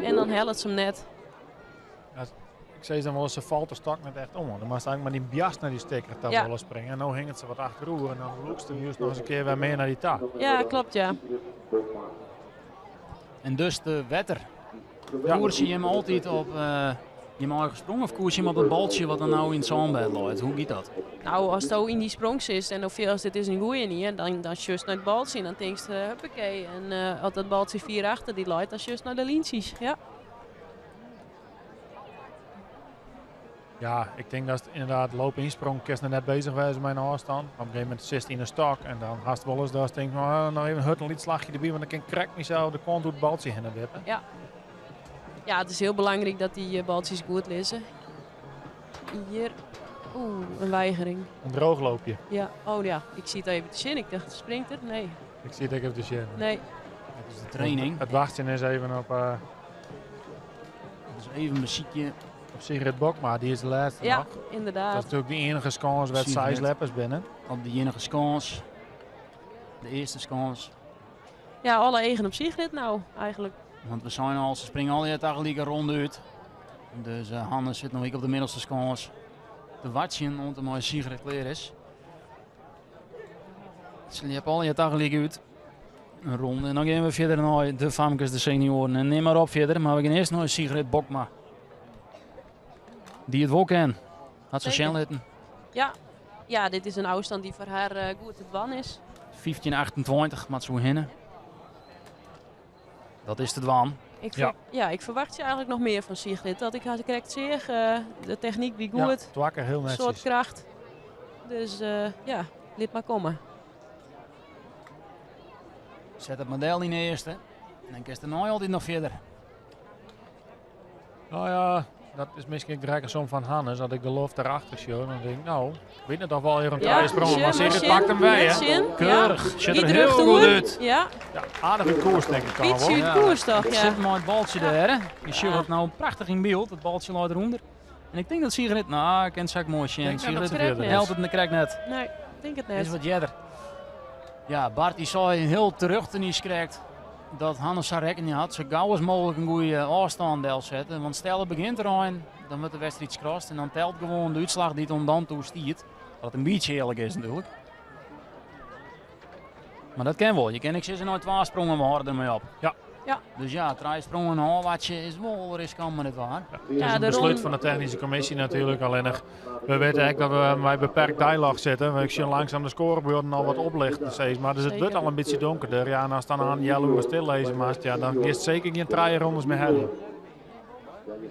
En dan helpt ze hem net. Ja, ik zei dan wel eens, ze valt de stok net echt om. Dan moest eigenlijk maar die bias naar die stekker te willen springen. En nu hing het ze wat achteroer en dan loekst ze juist nog eens een keer weer mee naar die tak. Ja, klopt, ja. En dus de wetter. Ja. Koers je hem altijd op Jim eigen sprong of koers jim op it baltsje wat dan no yn it sânbêd leit? Hoe giet dat? Nou, asto yn dy sprong sitst en do fielst dit is in goeie ien, dan, dan sjochst nei it baltsje en dan tinkst uh, huppakee. En uh, as dat baltsje fier achter dy leit, dan sjochst nei de lyntsjes. Ja. Ja, ik tink dat inderdaad loop ynsprong kinst noch net bezich wêze mei in ôfstân. Op in gegeven momint sitst yn in stok en dan hast wolris datst tinkst, no, noch even hurd in lyts slachje derby, want dan kin ik krekt mysels de kant oer it baltsje hinne wippe. Ja. Ja, it is hiel belangryk dat dy baltsjes goed lizze. Hjir, oeh, in weigering. In droogloopje. Ja, oh ja, ik siet even te sjen. Ik dacht, springt er? Nee. Ik siet ek even te sjen. Nee. Dat is de training. It wachtsjen is even op... Uh, dus even besykje. Op Sigrid Bokma, dy is de lêste ja, noch. inderdaad. Dat is natuerlik de iennige skâns wêr't seis leppers binne. Op de iennige skâns. De earste skâns. Ja, alle eagen op Sigrid no eigenlijk. Want we seinen al, se springe allegear tagelyk in ronde út. Dus uh, Hannes sit noch ek op de middelste skâns te wachtsjen oant er mei Sigrid klear is. Se ljeppe allegear tagelyk út. In ronde. En dan gean we fierder nei de famkes, de senioaren. En nim mar op fierder. Maar we gean earst nei Sigrid Bokma. Dy't it wol kin. Hat se sjen litten. Ja. Ja, dit is in ôfstân dy't foar har eh, goed te dwaan is. 15,28 moat se oerhinne. Dat is te dwaan. Ik ja. ja, ik ferwachtsje eigenlijk noch mear fan Sigrid. Dat ik har krekt seach, uh, de technyk wie goed. Ja, hiel netsjes. Soad kracht. Dus uh, ja, lit mar komme. Set it model yn de earste. En dan kinst dêrnei altyd noch fierder. Nou ja, dat is miskien ek de rekkensom fan Hannes. As ik de loft derachter sjoch, dan tink ik, no, wit net oft we al hjir om trije sprongen. Mar Sigrid pakt him wer, hè? Keurich, sjocht der hiel goed út. Ja. Ja, aardich út koers, tink ik al wol. Bytsje út koers toch, ja. Sit mei it baltsje dêr, hè. Je sjogge it no prachtich yn byld. It baltsje leit derûnder. En ik tink dat Sigrid, no, ik kin it sa ek moai sjen. Sigrid helpt it krekt net. Nee, ik tink it net. Is wat earder. Ja, Bart dy sei hiel terjochte en krekt dat Hannes sa rekkenje hat sa gau as mooglik in goede ôfstân delsette. Want stel it begjint te reinen, dan wurdt de wedstriid skrast en dan telt gewoan de útslach dy't oant dan toe stiet. Wat in bytsje earlik is natuerlik. Mar dat kin wol. Je kinne ek sizze nei twa sprongen we hâlde dermei op. Ja. Ja. Dus ja, trije sprongen ôfwachtsje is wol riskant mei dit waar. Ja, it is in beslút fan de technyske kommisje natuerlik. Allinnich we witte ek dat we mei beperkt deiljocht sitte. Ik sjoch langsaam de skoarebuorden al wat oplichten sis mar. Dus it wurdt al in bytsje donkerder. Ja, en ast dan in healoere stil lizze moatst, ja, dan giest seker gjin trije rondes mear heljen.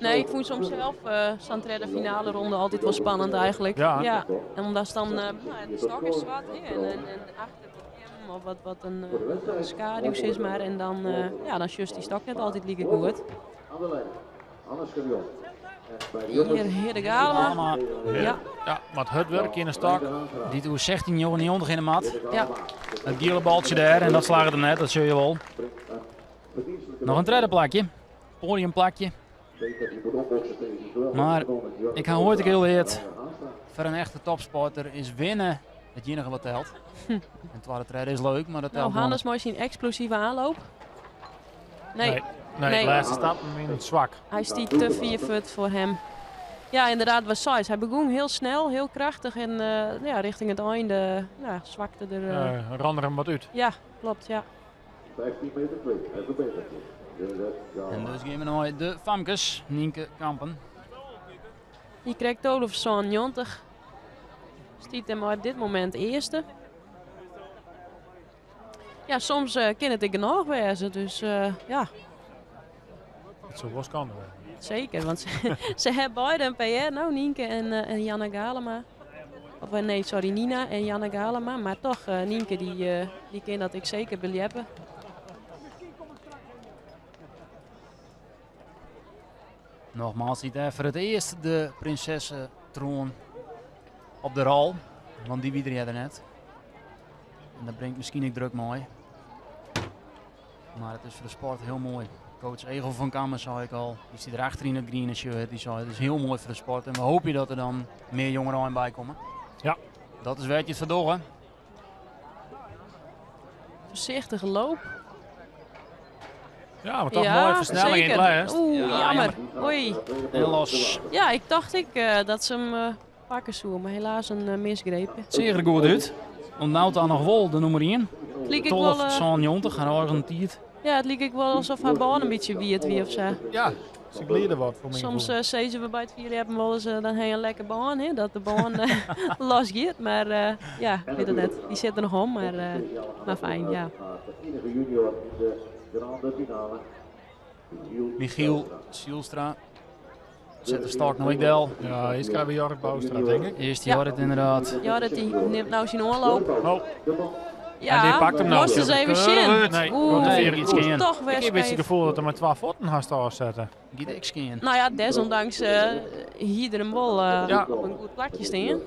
Nee, ik fûn soms sels uh, sa'n tredde finale ronde altyd wol spannend eigenlijk. Ja. Ja. En omdat dan uh, nou, de stok is swart en, en, en achter wat kjem of wat, wat in uh, skaduw sis mar. En dan, uh, ja, dan sjochst dy stok net altyd like goed. Hjir Hidde Galema. Ja. Ja, moat hurd wurkje yn 'e stok. Dy't oer 16,99 hinne moat. Ja. It giele baltsje dêr en dat slagget him net, dat sjogge je wol. Noch in tredde plakje. Poadiumplakje. Mar ik ha oait ek hiel leard, foar in echte topsporter is winne it iennige wat telt. En twadde, tredde is leuk, mar dat telt Nou, Hannes mei syn eksplosive aanloop. Nee. Nee, nee, Nee. de lêste stappen wienen swak. Hy stiet te fier fuort foar him. Ja, inderdaad, was seis. Hy begûn hiel snel, hiel krachtich en uh, ja, richting it einde ja, swakte er. Uh, uh, ran er him wat út. Ja, klopt, ja. 15 meter 2, hij verbetert En dus gean we nei de famkes, Nienke Kampen. Dy krekt 12,97. Stiet him op dit momint earste. Ja, soms uh, kin it ek genôch wêze, dus uh, ja. It soe wol skande wêze. Seker, want se, se hawwe beide in PR, no, Nienke en, uh, en Janna Galema. Of nee, sorry, Nina en Janna Galema. Mar toch, Nienke dy, dy kin dat ek seker beljeppe. Nogmaals, dy't dêr foar it earst de prinsessetroan op de rol. Want dy wie der earder net. En dat bringt miskien ek druk mei. Mar it is foar de sport hiel moai. Coach Egel van Kammen sei ik al, dy stiet derachter yn it griene shirt. Dy sei it is hiel moai foar de sport en we hoopje dat der dan mear jongerein by komme. Ja. Dat is wêr't je it foar dogge. Foarsichtige loop. Ja, mar toch Ja, moaie fersnelling yn it seker. lêst. Oeh, Ja, jammer. Oei. En los. Ja, ik tocht ek uh, dat se him uh, pakke soe, mar helaas in uh, misgreep. Seach der goed út. Want no dan noch wol de nûmer 1. Like ek wol, 12,97, har eigen tiid. Ja, it like ek wol asof har bân in bytsje wiet wie of sa. Ja, Se gliede wat foar myn Soms gefoel. sizze we by it fierljeppen wol ris, dan ha je in lekke bân, hè, dat de bân los giet. Mar ja, ik wit it net. Dy sit der noch om, mar, mar fijn, ja. De enige junior in de grande finale. Michiel Zijlstra zet de stok noch ek del. Ja, earst krije we Jorrit Bouwstra, tink ik. Earst Jorrit inderdaad. Jorrit dy nimt no syn oanloop. Oh. Ja, En dy pakt him no. Moast ris even sjen. Nee, Oeh, komt de Nee, vierde iets koers. skean. Toch weer Ik heb een beetje het scheef. gevoel dat hij met twee voeten haast afzetten. Giet ek skean. Nou ja, desondanks hie er hem wol Ja. op in goed plakje stean.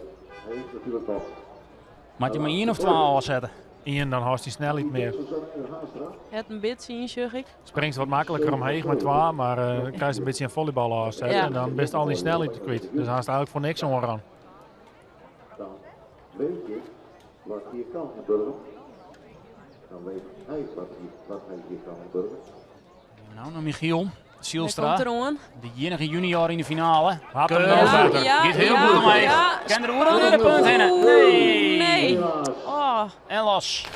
Moat je mar ien of twa ôfsette? Ien, dan hast dy snelheid mear. Het in bytsje yn, sjoch ik. Springst wat makliker omheech mei twa, mar dan krijst in bytsje in folleybal ôfset Ja. en dan bist al dy snelheid kwyt. Dus hast eigentlik foar niks oanran. Dan weet je wat hier kan in Burgum. Dan weet hij wat hij hier kan in Burgum. No, no Michiel Zijlstra, Komt eroan. de iennige junior yn de finale. Hat him Keurig. no better. Ja, Giet hiel ja, goed omheech. ja. Kin der oer de punt hinne? Nee. Nee. Oh, En los.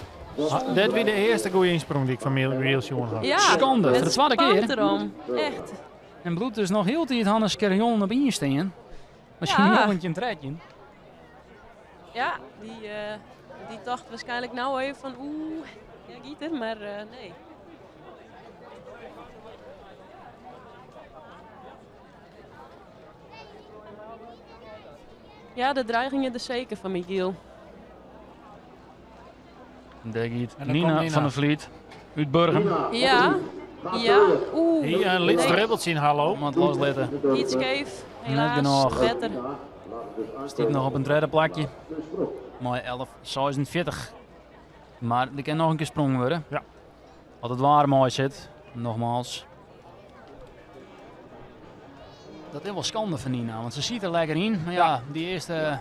Ah, dit wie de earste goede ynsprong dy't ik fan Michiel sjoen ha. ja. Skande, foar de Het twadde kear. spant erom. Echt. En bliuwt dus noch hieltyd Hannes Scherjon op ien stean. Miskien Ja. 1913. Ja, dy tocht waarskynlik no even fan oeh, ja, giet er, mar nee. Ja, de dreiging is er zeker van Michiel. Dêr giet En dan Nina komt Nina. van der Vliet út Burgum. Ja, ja, oeh. Hier in lyts Nee. dribbeltsje yn hallo. Moat loslitte. Iets skeef, helaas. Net genôch. Better. Stiet noch op in tredde plakje. Mei 11,46. Mar der kin noch in kear sprongen wurde. Ja. As it waar mei sit, nogmaals. Dat is wol skande fan Nina, want se sit der lekker yn. Mar ja, dy earste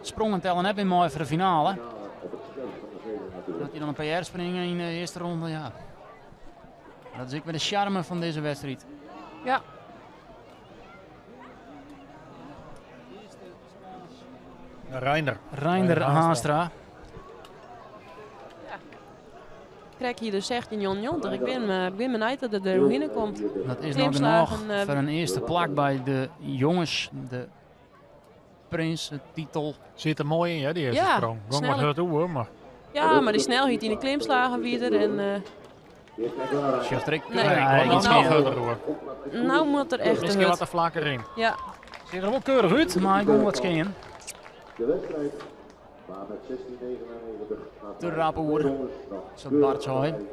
sprongen telle net mear mei foar de finale. Dat je dan in PR springe yn de earste ronde, ja. Dat is ek wer de sjarme fan dizze wedstriid. Ja. Reinder. Reinder Haanstra. Ja. Krijg hier dus 16,99. Ik ben benijd dat het er doorheen komt. Dat is nog Klimslagen, genoeg voor een eerste plak bij de jongens. De prinstitel. Zit er mooi in, hè, die eerste Ja, sprong. Gong wat snelle- hurd oer, maar Ja, maar die snelheid in de klimslagen weer. En, Sjocht er ek- Nee. Nee, Nee, iets nog meer. harder hoor. nou moet er echt Misschien een wat hut. de vlakker in. Ja, Ziet er wel keurig uit, maar ik wil wat skean. De wedstrijd waar met 16,99 gaat Te rap oer, zat Bart zei. En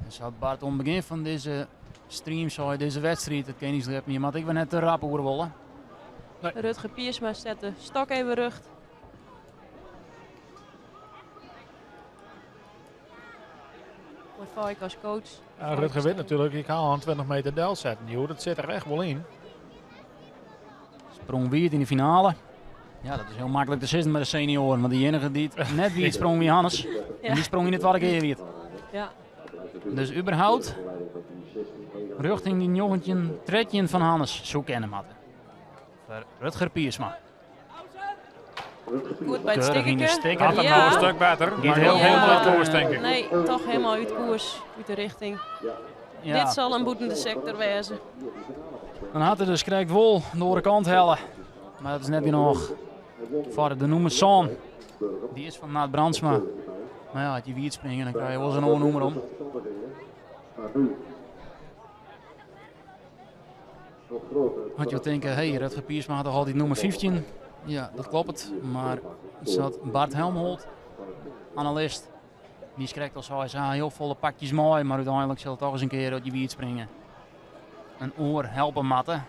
zat Bart om het begin van deze stream, zei deze wedstrijd, het Koningslab niet, maar ik ben net te rap oer wollen. Rutger Piersma zet de stok even rucht. Maar Valk als coach. Ja, Rutger weet natuurlijk, ik kan al een 20 meter del zetten. Joh, dat zit er echt wel in. Sprong wierd in de finale. Ja, dat is heel makkelijk te zeggen met de senioren, want die enige die het net wie sprong wie Hannes. En die sprong in het tweede keer weer. Ja. Dus überhaupt, richting die 1913 van Hannes, zo kennen matten. Voor Rutger Piersma. Goed bij het Keurig in de stikkerke. stikker. Had hem Ja. nou een stuk beter, Giet maar heel heel Ja. helemaal uit koers, denk ik. Nee, toch helemaal uit koers, uit de richting. Ja. Dit zal een boetende sector wezen. Dan had hij dus krijgt wol door de kant hellen. Maar dat is net genoeg. Voor de noemer Son. Die is van Naat Brandsma. Maar ja, als je wiet springen, dan krijg je wel zo'n oornoemer om. Had je denken, hé, hey, Rutger Piersma had toch altijd nummer 15? Ja, dat klopt. Maar zat Bart Helmholt, analist. Die schrikt al zo, hij zei, heel volle pakjes mooi, maar uiteindelijk zal het toch eens een keer dat je wiet springen. Een oor helpen matten.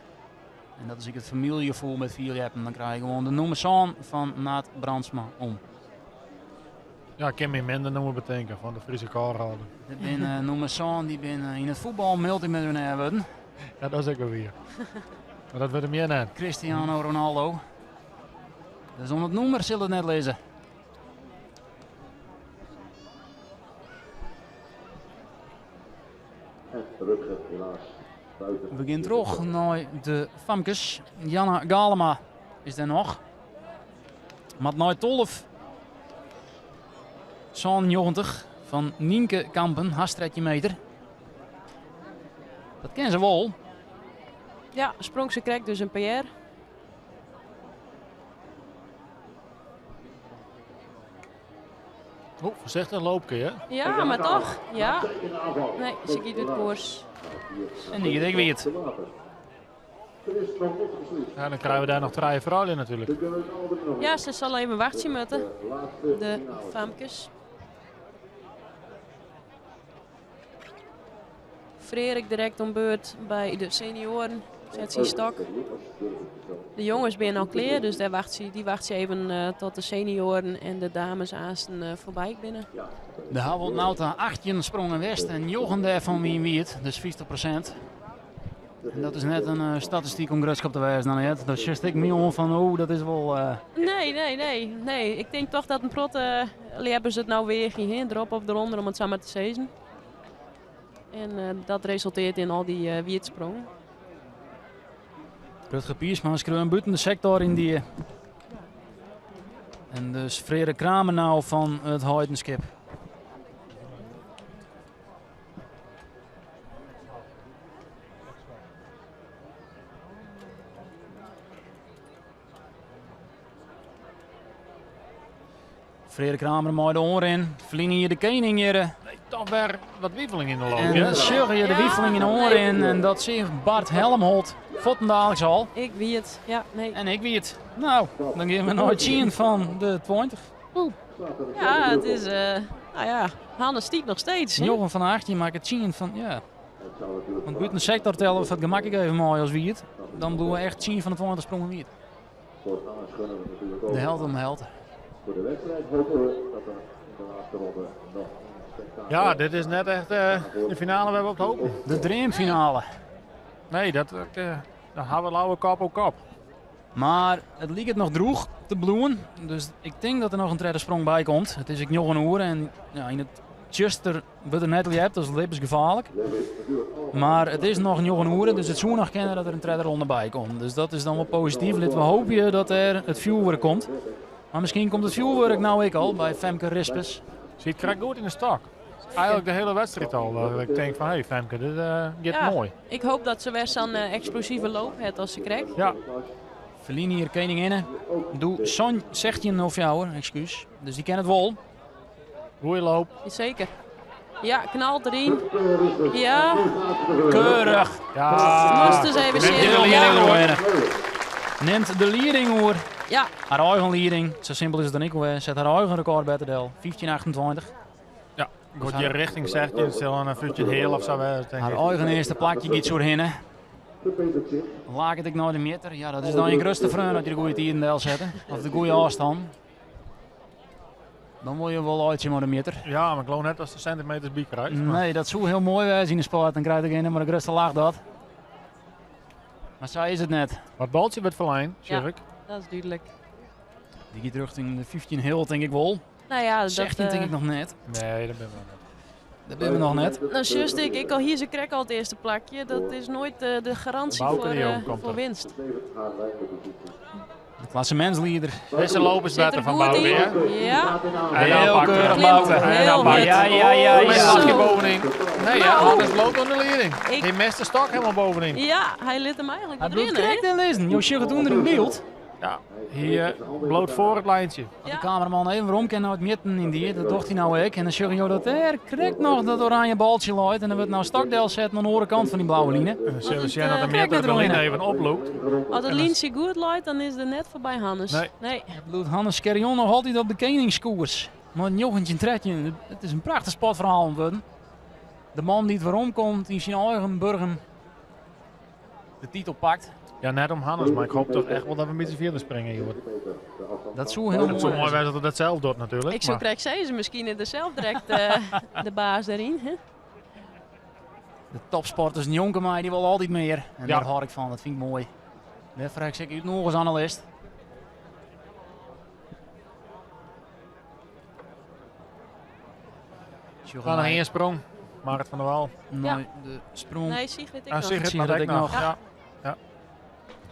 En dat is ik het familiegevoel met vierjeppen. Dan krijg je gewoon de nummer zoon van Naat Brandsma om. Ja, ik kan me minder noemen bedenken van de Friese Karhouden. Dit ben nummer zoon die ben in het voetbal multimiljonair worden. Ja, dat is ook wel weer. Maar dat wordt hem jij net. Cristiano Ronaldo. Dus om het nummer zullen het net lezen. En Rutger helaas buiten. We gaan terug naar de famkes. Janna Galema is er nog. Mat nooit 12. Zo'n 90 van Nienke Kampen, hastretje meter. Dat kin se wol. Ja, sprong se krekt dus in PR. Oh, voorzichtig loopje, hè? Ja, maar toch. Ja. Nee, ze giet út koers. En die giet ek wiet. Ja, dan krije we dêr noch trije froulju natuerlik. Ja, se sil even wachtsje moatte. De famkes. Frerik direkt oan beurt by de senioaren. Set syn stok. De jonges binne al klear, dus dêr wachtsje, dy wachtsje even eh, tot de senioaren en de dames aansten eh, foarby binne. Der hawwe oant no ta 18 sprongen west en njoggen dêrfan wiene wiet, dus 50%. En dat is net in eh, statistyk om grutsk op te wêzen, Annet. Dan sjochst ek my oan fan, oh, dat is wol... Nee, nee, nee, nee. Ik tink toch dat in protte ljeppers it no weagje, hè? Derop of derûnder, om it sa mar te sizzen. En eh, dat resulteart yn al dy uh, wietsprongen. Rutger Piersma skreaun bûten de sektor yn dy. En dus Frere Kramer nou fan It Heidenskip. Frere Kramer mei de oanrin. Ferline jier de kening hjir. Nee, toch wer wat wifeling yn de loop. En dan sjogge je de wifeling yn de oanrin. En dat zie Bart Helmholt fuortendaliks al. Ik wie it, ja, nee. En ik wie it. Nou, dan gean we nei 10 fan de 20. Oeh. Ja, it is, nou ja, Hannes stiet noch steeds. 9 fan de 18 makket 10 fan, ja. Want bûten de sektor telle we foar it gemak ek even mei as wiet. Dan bliuwe echt 10 fan de 20 sprongen wiet. De helte om de helte. Ja, dit is net echt de finale wêr't we op hopen. De dreamfinale. Nee, dat, dan hawwe we lauwe kop op kop. Mar it liket noch drûch te bliuwen, dus ik tink dat der noch in tredde sprong by komt. It is ek njoggen oere en ja, yn it tsjuster wurdt der net ljept, dat is libbensgefaarlik. Mar it is noch njoggen oere, dus it soe noch kinne dat der in tredde ronde by komt. Dus dat is dan wol posityf. Litte we hoopje dat der it fjoerwurk komt. Mar miskien komt it fjoerwurk no ek al by Femke Rispens. Siet krekt goed yn de stok. Eigenlik de hiele wedstriid al. Dat ik tink fan, hey Femke, dit giet ja, moai. Ik hoop dat se wer sa'n eksplosive loop hat as se krekt. Ja. Ferline jier keninginne. Doe sa'n 16.04, ekskús. Dus dy ken it wol. Goeie loop. Zeker. Ja, knalt deryn. Ja. Keurich. Ja. Moast dus even Nimt de sjen. lieding Ja. oer. Nimt de lieding oer. Ja. Har eigen lieding, sa simpel is it dan ek alwer, set har eigen rekôr better del. 15.28. Ja, goed, je richting 16 sil in 15 heal of sa wêze, tink Har ik. eigen earste plakje giet oer hinne. Laket ek nei de mjitter. Ja, dat is dan je grutste freon as je de goede tiden delsette. Of de goede ôfstân. Dan wol je wol laitsje mei de mjitter. Ja, mar ik leau net dat de sintimeters by krijt. mar- Nee, dat soe hiel moai wêze yn de sport. Dan krijt degene mei de grutste lach dat. Mar sa is it net. Maar het baltsje wurdt ferlein, sjoch Ja. ik. Dat is dúdlik. Dy giet rjochting de 15 heal, tink ik wol. Nou ja, dat, 16 tink ik noch net. Nee, dat binne we net. Dat binne we noch net. Nou, sjochst ik, ik al hie se krekt al it earste plakje. Dat is noait de garânsje Bouke de Jong komt foar er. winst. De klassemintslieder. Dizze loop is Sit better er fan goed Bouke, yn. hè? Ja. En dan Heel pakt er keurig hem. Bouke. En dan Heel pakt hurd. Ja, ja, ja, Met ja. een slagje Zo. bovenin. Nee, ja, Nou. Hannes loopt onder de leiding. Ik- Hij mist de stok helemaal bovenin. Ja, hy lit him eigenlik Hy wat bliuwt rinne, krekt hè? yn lizzen. Jo sjogge it ûnder yn byld. Ja, hy bloot foar it lijntje. As de kameraman even werom kin nei it mjitten yn dy, dat docht hy no ek. En dan sjogge jo dat dêr krekt noch dat oranje baltsje leit. En dan wurdt no stok delsetten oan de oare kant fan dy blauwe line. En dan sille we het, sjen dat de krekt mjitter net de line derhinne. even oplûkt. As it lyntsje goed leit, dan is er net foarby Hannes. Nee. Nee. Bliuwt Hannes Scherjon noch altyd op de keningskoers. Mei 1913. It is in prachtich sportferhaal wurden. De man dy't weromkomt yn syn eigen Burgum de titel pakt. Ja, net om Hannes, mar ik hoopje toch echt wol dat we in bytsje fierder springe, hjoed. Dat soe hiel It soe moai moai wêze. wêze dat er dat sels docht natuerlik. Ik soe mar- krekt sizze, miskien is er sels direkt de baas dêryn. Hè? De topsporters njonken my, dy wolle altyd mear. En Ja. dêr hâld ik fan, dat fyn ik moai. Dêr frege ik út noch as analist. Sjogge Dan nog wy één sprong. Marit van der Wal. nei de sprong. Nee, Sigrid ek Ah, noch. Sigrid Sigrid mag ek ek nog. noch. Ja.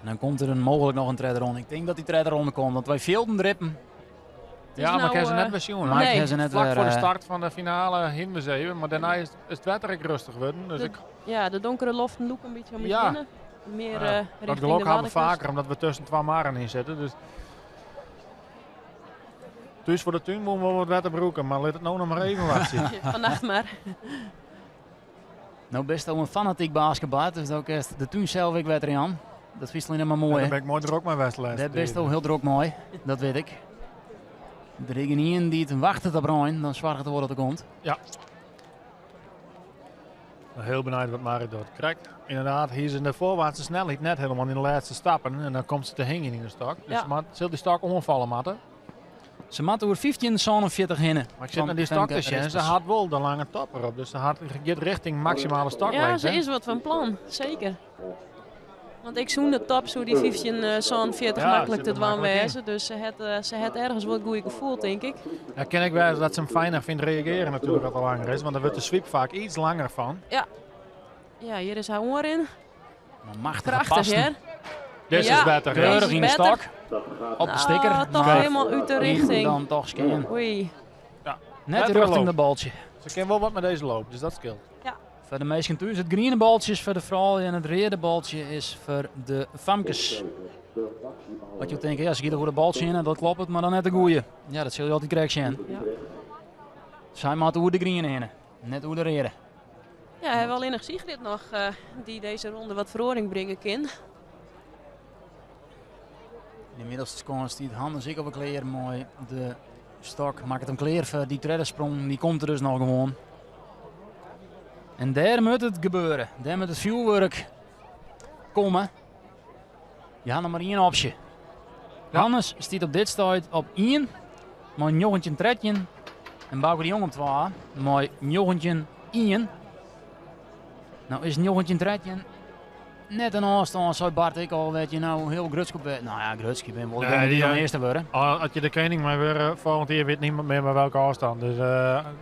En dan komt der in, mooglik noch in tredde ronde. Ik tink dat dy tredde ronde komt, want wy fielden de rippen. Ja, mar kin se net wer sjoen. Nee. Ik ha se net Flak wer, foar de start fan de finale hienen we se even, mar dêrnei is it wetter ek rêstich wurden. Dus de, ik, ja, de donkere loften lûke in bytsje om ús Ja. hinne. Mear Ja, richting dat gelok de ha we Waddenkust. faker, omdat we tusken twa marren yn sitte. Dus thús foar de tún woene we wol wat wetter brûke, mar lit it no noch mar even wachtsje. Fannacht mar. No bist al in fanatyk basketbal, dus dan kinst de tún sels ek wetter jaan. Dat fynst allinnich mar moai. Dêr bin ik moai drok mei west lêste Dêr bist tiid. al hiel drok mei, dat wit ik. Der is gjin dy't wachtet op rein, dan soarget er wol dat er komt. Ja. Hiel benijd wat Marit docht. Krekt, ynderdaad, hier is in de foarwaartse snelheid net hielendal yn de lêste stappen. En dan komt se te hingjen yn de stok. Dus Ja. mar sil dy stok oanfalle moatte. Se moat oer 15,47 hinne. Mar ik sit nei dy stok te sjen. Se hat wol de lange top derop. Dus se hat, giet richting maksimale stoklengte. Ja, se is wat fan plan, seker. Want ek sûnder top soe dy 15,47 Ja, maklik sit te er dwaan maklik yn. wêze. Dus se hat ergens wol it goede gefoel, tink ik. Ja, kin ek wêze dat se him fijner fynt reagearjen natuerlik as er langer is. Want dan wurdt de swiep faak iets langer fan. Ja. Ja, hjir is har oanrin. Maar machtige Prachtich, passen. hear. Dit Ja. is better. Keurig Deze is in de better. stok. Op de stikker. Ah, toch Maar helemaal uit de richting. Dan toch scan. Oei. Ja. Net Betere richting loop. de baltje. Se kin wol wat mei dizze loop, dus dat skeelt. Ja. Foar de minsken thús, it griene baltsje is foar de froulju en it reade baltsje is foar de famkes. Wat je tinke, ja, se giet oer de baltsje hinne, dat kloppet, mar dan net de goeie. Ja, dat sil je altyd krekt sjen. Ja. Sy moat oer de griene hinne, net oer de reade. Ja, we ha allinnich Sigrid noch dy't dizze ronde wat feroaring bringe kin. Ynmiddels stiet Hannes ek al klear mei de stok. Makket him klear foar dy tredde sprong. Dy komt der dus noch gewoan. En dêr moat it gebeure. Dêr moat it fjoerwurk komme. Je ha noch mar ien opsje. Hannes stiet op dit stuit op 1 mei 19-13 en Bauke de Jong op 2 mei 19-1. No is 19-13 net in ôfstân, sei Bart ek al, wêr't je no hiel grutsk op Nou ja, grutsk, je binne wol Nee, degene dy't die, dan earste wurde. As je de kening mei wurde, folgjend jier wit niemand mear mei welke ôfstân. Dus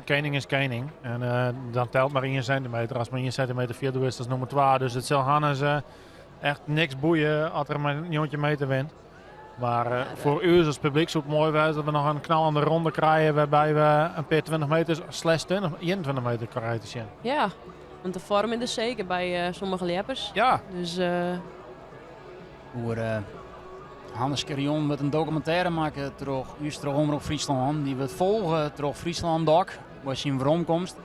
kening is kening. En dan telt mar 1 sintimeter. As mar 1 sintimeter fierder is, dat is nûmer 2. Dus it sil Hannes echt niks boeie as er mei 19 meter wint. Mar foar ús as publyk soe it moai wêze dat we noch in knallende ronde krije wêrby't we in pear 20 meters slash 20, 21 meter krije te sjen. Ja, want de foarm is der seker by sommige ljeppers. Ja. Dus, Oer Hannes Scherjon wurdt in dokumintêre makke troch ús, troch Omrop Fryslân. Dy wurdt folge troch Fryslân Dok by syn weromkomst.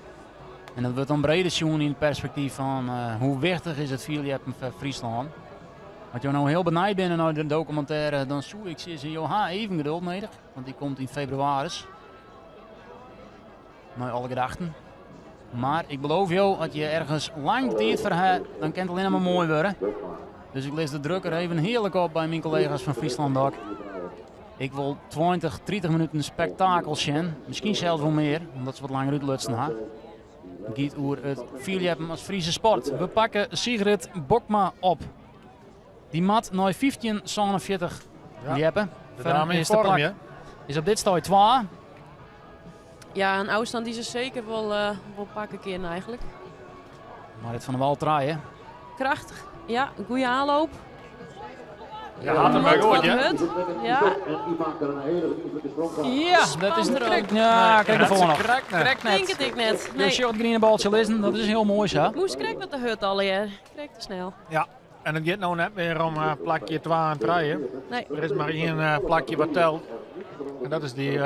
En dat wurdt dan breder sjoen yn it perspektyf fan hoe wichtich is it fierljeppen foar Fryslân. As jo no hiel benijd binne nei de dokumintêre, dan soe ik sizze, jo ha even geduld nedich, want dy komt yn febrewaris. Nei alle gedachten. Mar ik beloof jo, as je ergens lang de tiid foar ha, dan kin it allinnich mar moai wurde. Dus ik lis de druk der even hearlik op by myn kollega's fan Fryslân Dok. Ik wol 20, 30 minuten spektakel sjen. Miskien sels wol mear, omdat se wat langer útlutsen ha. It giet oer it fierljeppen as Friese sport. We pakke Sigrid Bokma op. Dy moat nei 15,47 Ja. ljeppe. De Foar dame in yn earste vorm, plak. ja. Is op dit stuit 2. Ja, in ôfstân dy't se seker wol pakke kin eigentlik. Marit van der Wal trije. Krachtich, ja, in goede aanloop. Ja, hat him wer Wat goed, ja. hurd. Ja. Ja, dat is Spant erop. krekt. Ja, krekt derfoar noch. Krekt net. Krekt net. Tink it ek net. Je Nee. sjocht it griene baltsje lizzen, dat is hiel moai sa. Moast krekt wat te hurd allegear. Krekt te snel. Ja, en it giet no net mear om plakje 2 en 3. Nee. Der is mar ien plakje wat telt. En dat is dy,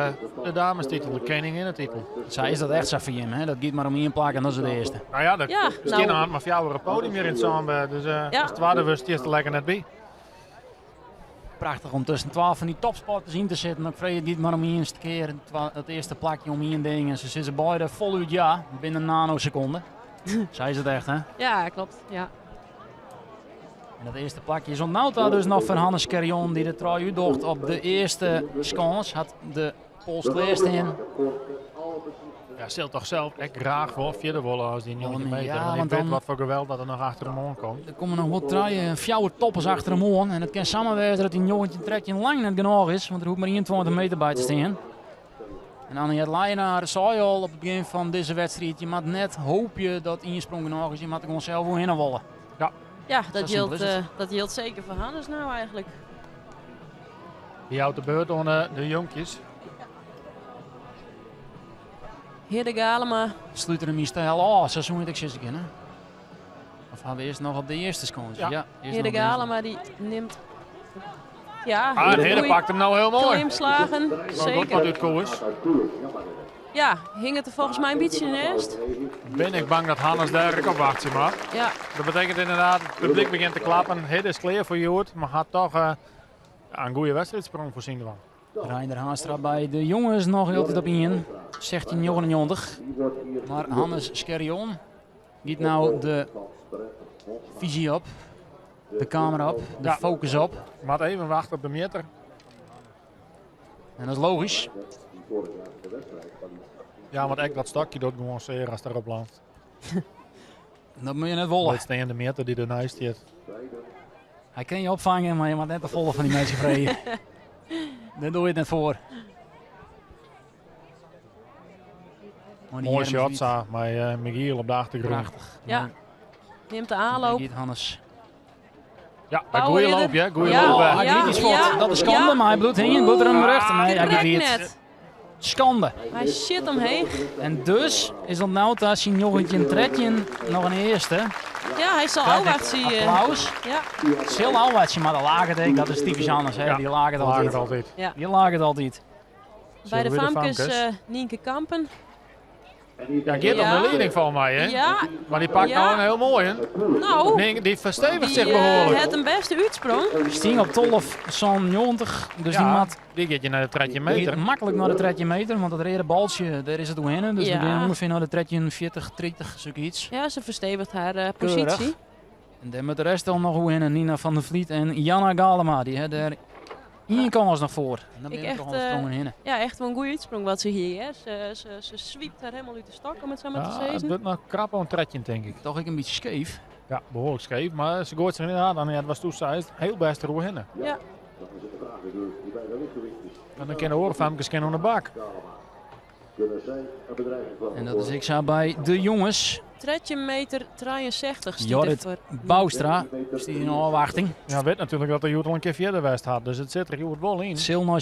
de damestitel, de keninginnetitel. Sa is dat echt sa foar jim, hè? Dat giet mar om ien plak en dat is it earste. No ja, der Ja, stean no. noch mar fjouwer op it podium hjir yn it Sânbêd. Dus Ja. as twadde wurdst stiest der lekker net by. Prachtich om tusken 12 fan dy topsporters yn te sitten. Ik freegje it giet mar om ien kear it earste plakje om ien ding. En se sizze beide folút ja, binnen in nanosekonde. Sa is it echt, hè? Ja, kloppet. Ja. En dat earste plakje is oant no ta dus noch foar Hannes Scherjon, dy't de trui útdocht op de earste skâns. Hat de pols klearstean. Ja, sil toch sels ek graach wol fierder wolle as dy 19 Ja, meter. Want want ik wit dan wat foar geweld dat der noch achter him oan komt. Der komme noch wol trije, fjouwer toppers achter him oan. En it kin samar wêze dat dy 19-13 lang net genôch is, want der hoecht mar 21 meter by te stean. En Anriette Leijenaar sei al op it begjin fan dizze wedstriid, je moat net hoopje dat ien sprong genôch is, je moat der gewoan sels oerhinne wolle. Ja. Ja, Sa simpel is it. dat jildt seker foar Hannes no eigentlik. Dy jout de beurt oan de jonkjes. Hidde Galema. Slút er him yn styl ôf, sa soe ik sizze kinne. Of ha we earst noch op de earste skâns? Ja. Ja, earst Hidde noch op de earste. Galema die nimt. Ja, Ah, en Hidde goeie pakt hem nou heel mooi. Klimslagen, Goed wat zeker. uit koers. Ja, hing het er volgens mij een beetje naast. Ben ik bang dat Hannes daar ook op wacht, maar. Ja, Dat betekent inderdaad, het publiek begint te klappen. Hidde is klaar voor Joert, maar had toch een goede wedstrijdsprong voorzien ervan. Reinder Haanstra bij de jongens nog heel tijd op 1. 16,99. Maar Hannes Scherjon giet nou de visie op, de camera op, de Ja. focus op. Maar even wachten op de meter. En dat is logisch. Ja, want echt dat stokje doet gewoon zeer als daarop landt. Dat moet je net wollen. Dat is de meter die ernaast zit. Hij kan je opvangen, maar je mag net de volle van die mensen vreden. Daar doe je het net voor. Maar die Mooi Jerms shot, niet. zo, maar Michiel op de achtergrond. Prachtig. ja. Neemt de aanloop. Giet Hannes. Ja, een Bouwen goede eerder. loop, hè? Goeie Ja. loop. Oh, hè. hij Ja, giet iets voort. ja, Dat is schande, ja. maar hij bloedt heen, bloedt er hem recht. Nee, hij Correct giet niet. net. Schande. Hij zit omheen. En dus is dat nou daar zien jochentje een tredje nog een eerste. Ja, hij zal Krijg ik Alwacht zien. Applaus. Ja, Sil Alwachtje, maar de lager dat is typisch anders. Hè? Ja, Die lager het Lager altijd. altijd. ja. Die lager het altijd. Bij de Zullen we de famkes famkes? Nienke Kampen. Ja, Geert Ja. op de leiding van mij, hè? Ja, Maar die pakt Ja. nou een heel mooi, hè? nou, Nee, die verstevigt die zich behoorlijk. het een beste uitsprong. Stien op 12 zo'n 90. Dus Ja, die mat die gaat je naar de tredje die meter. gaat makkelijk naar de tredje meter. Want dat rode baltje, daar is het doorheen. Dus Ja. we gaan ongeveer naar de tredje 40, 30, zoiets. Ja, ze verstevigt haar Keurig. positie. En dan met de rest dan nog hoe heen. Nina van der Vliet en Janna Galema. Die hebben daar één kans nog voor. En dan Ik ben ik echt, toch al sprongen heen. Ja, echt wel een goede uitsprong wat ze hier. Hè. Ze zwiept haar helemaal uit de stok, om het zo maar te Ja, het zeggen. wordt nog krap een tredje, denk ik. Toch ik een beetje scheef. Ja, behoorlijk scheef. Maar ze gooit zich inderdaad aan. Ja, het was toen heel best er heen. Ja. En dan kunnen oorfamkes kennen aan de bak. En dat is ik zo bij de jongens. Tredje meter 63 stiet er Jorrit voor. Bouwstra is die in afwachting. Ja, weet natuurlijk dat de Joert al een keer verder west had. Dus het zit er Joert wel in. Sil nou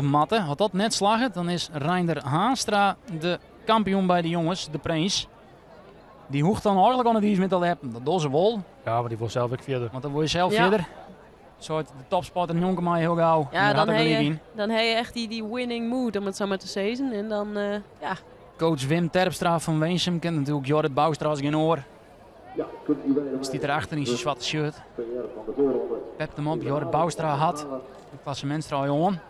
16,99 matten. Had dat net slagen, dan is Reinder Haanstra de kampioen bij de jongens, de prins. Die hoeft dan eigenlijk al niet iets met te hebben. Dat doen ze wel, Ja, maar die wil zelf ook verder. want dan word je zelf Ja. verder. Soort de topspot en Jonkema heel gauw. Ja, En daar dan had ik heb gelijk je, in. dan heb je echt die winning mood, om het zo maar te zeggen. En dan, ja, Coach Wim Terpstra van Weensum kent natuurlijk Jorrit Bouwstra als geen oor. Stiet erachter in zijn zwarte shirt. Pept hem op, Jorrit Bouwstra had de klassementstra jongen.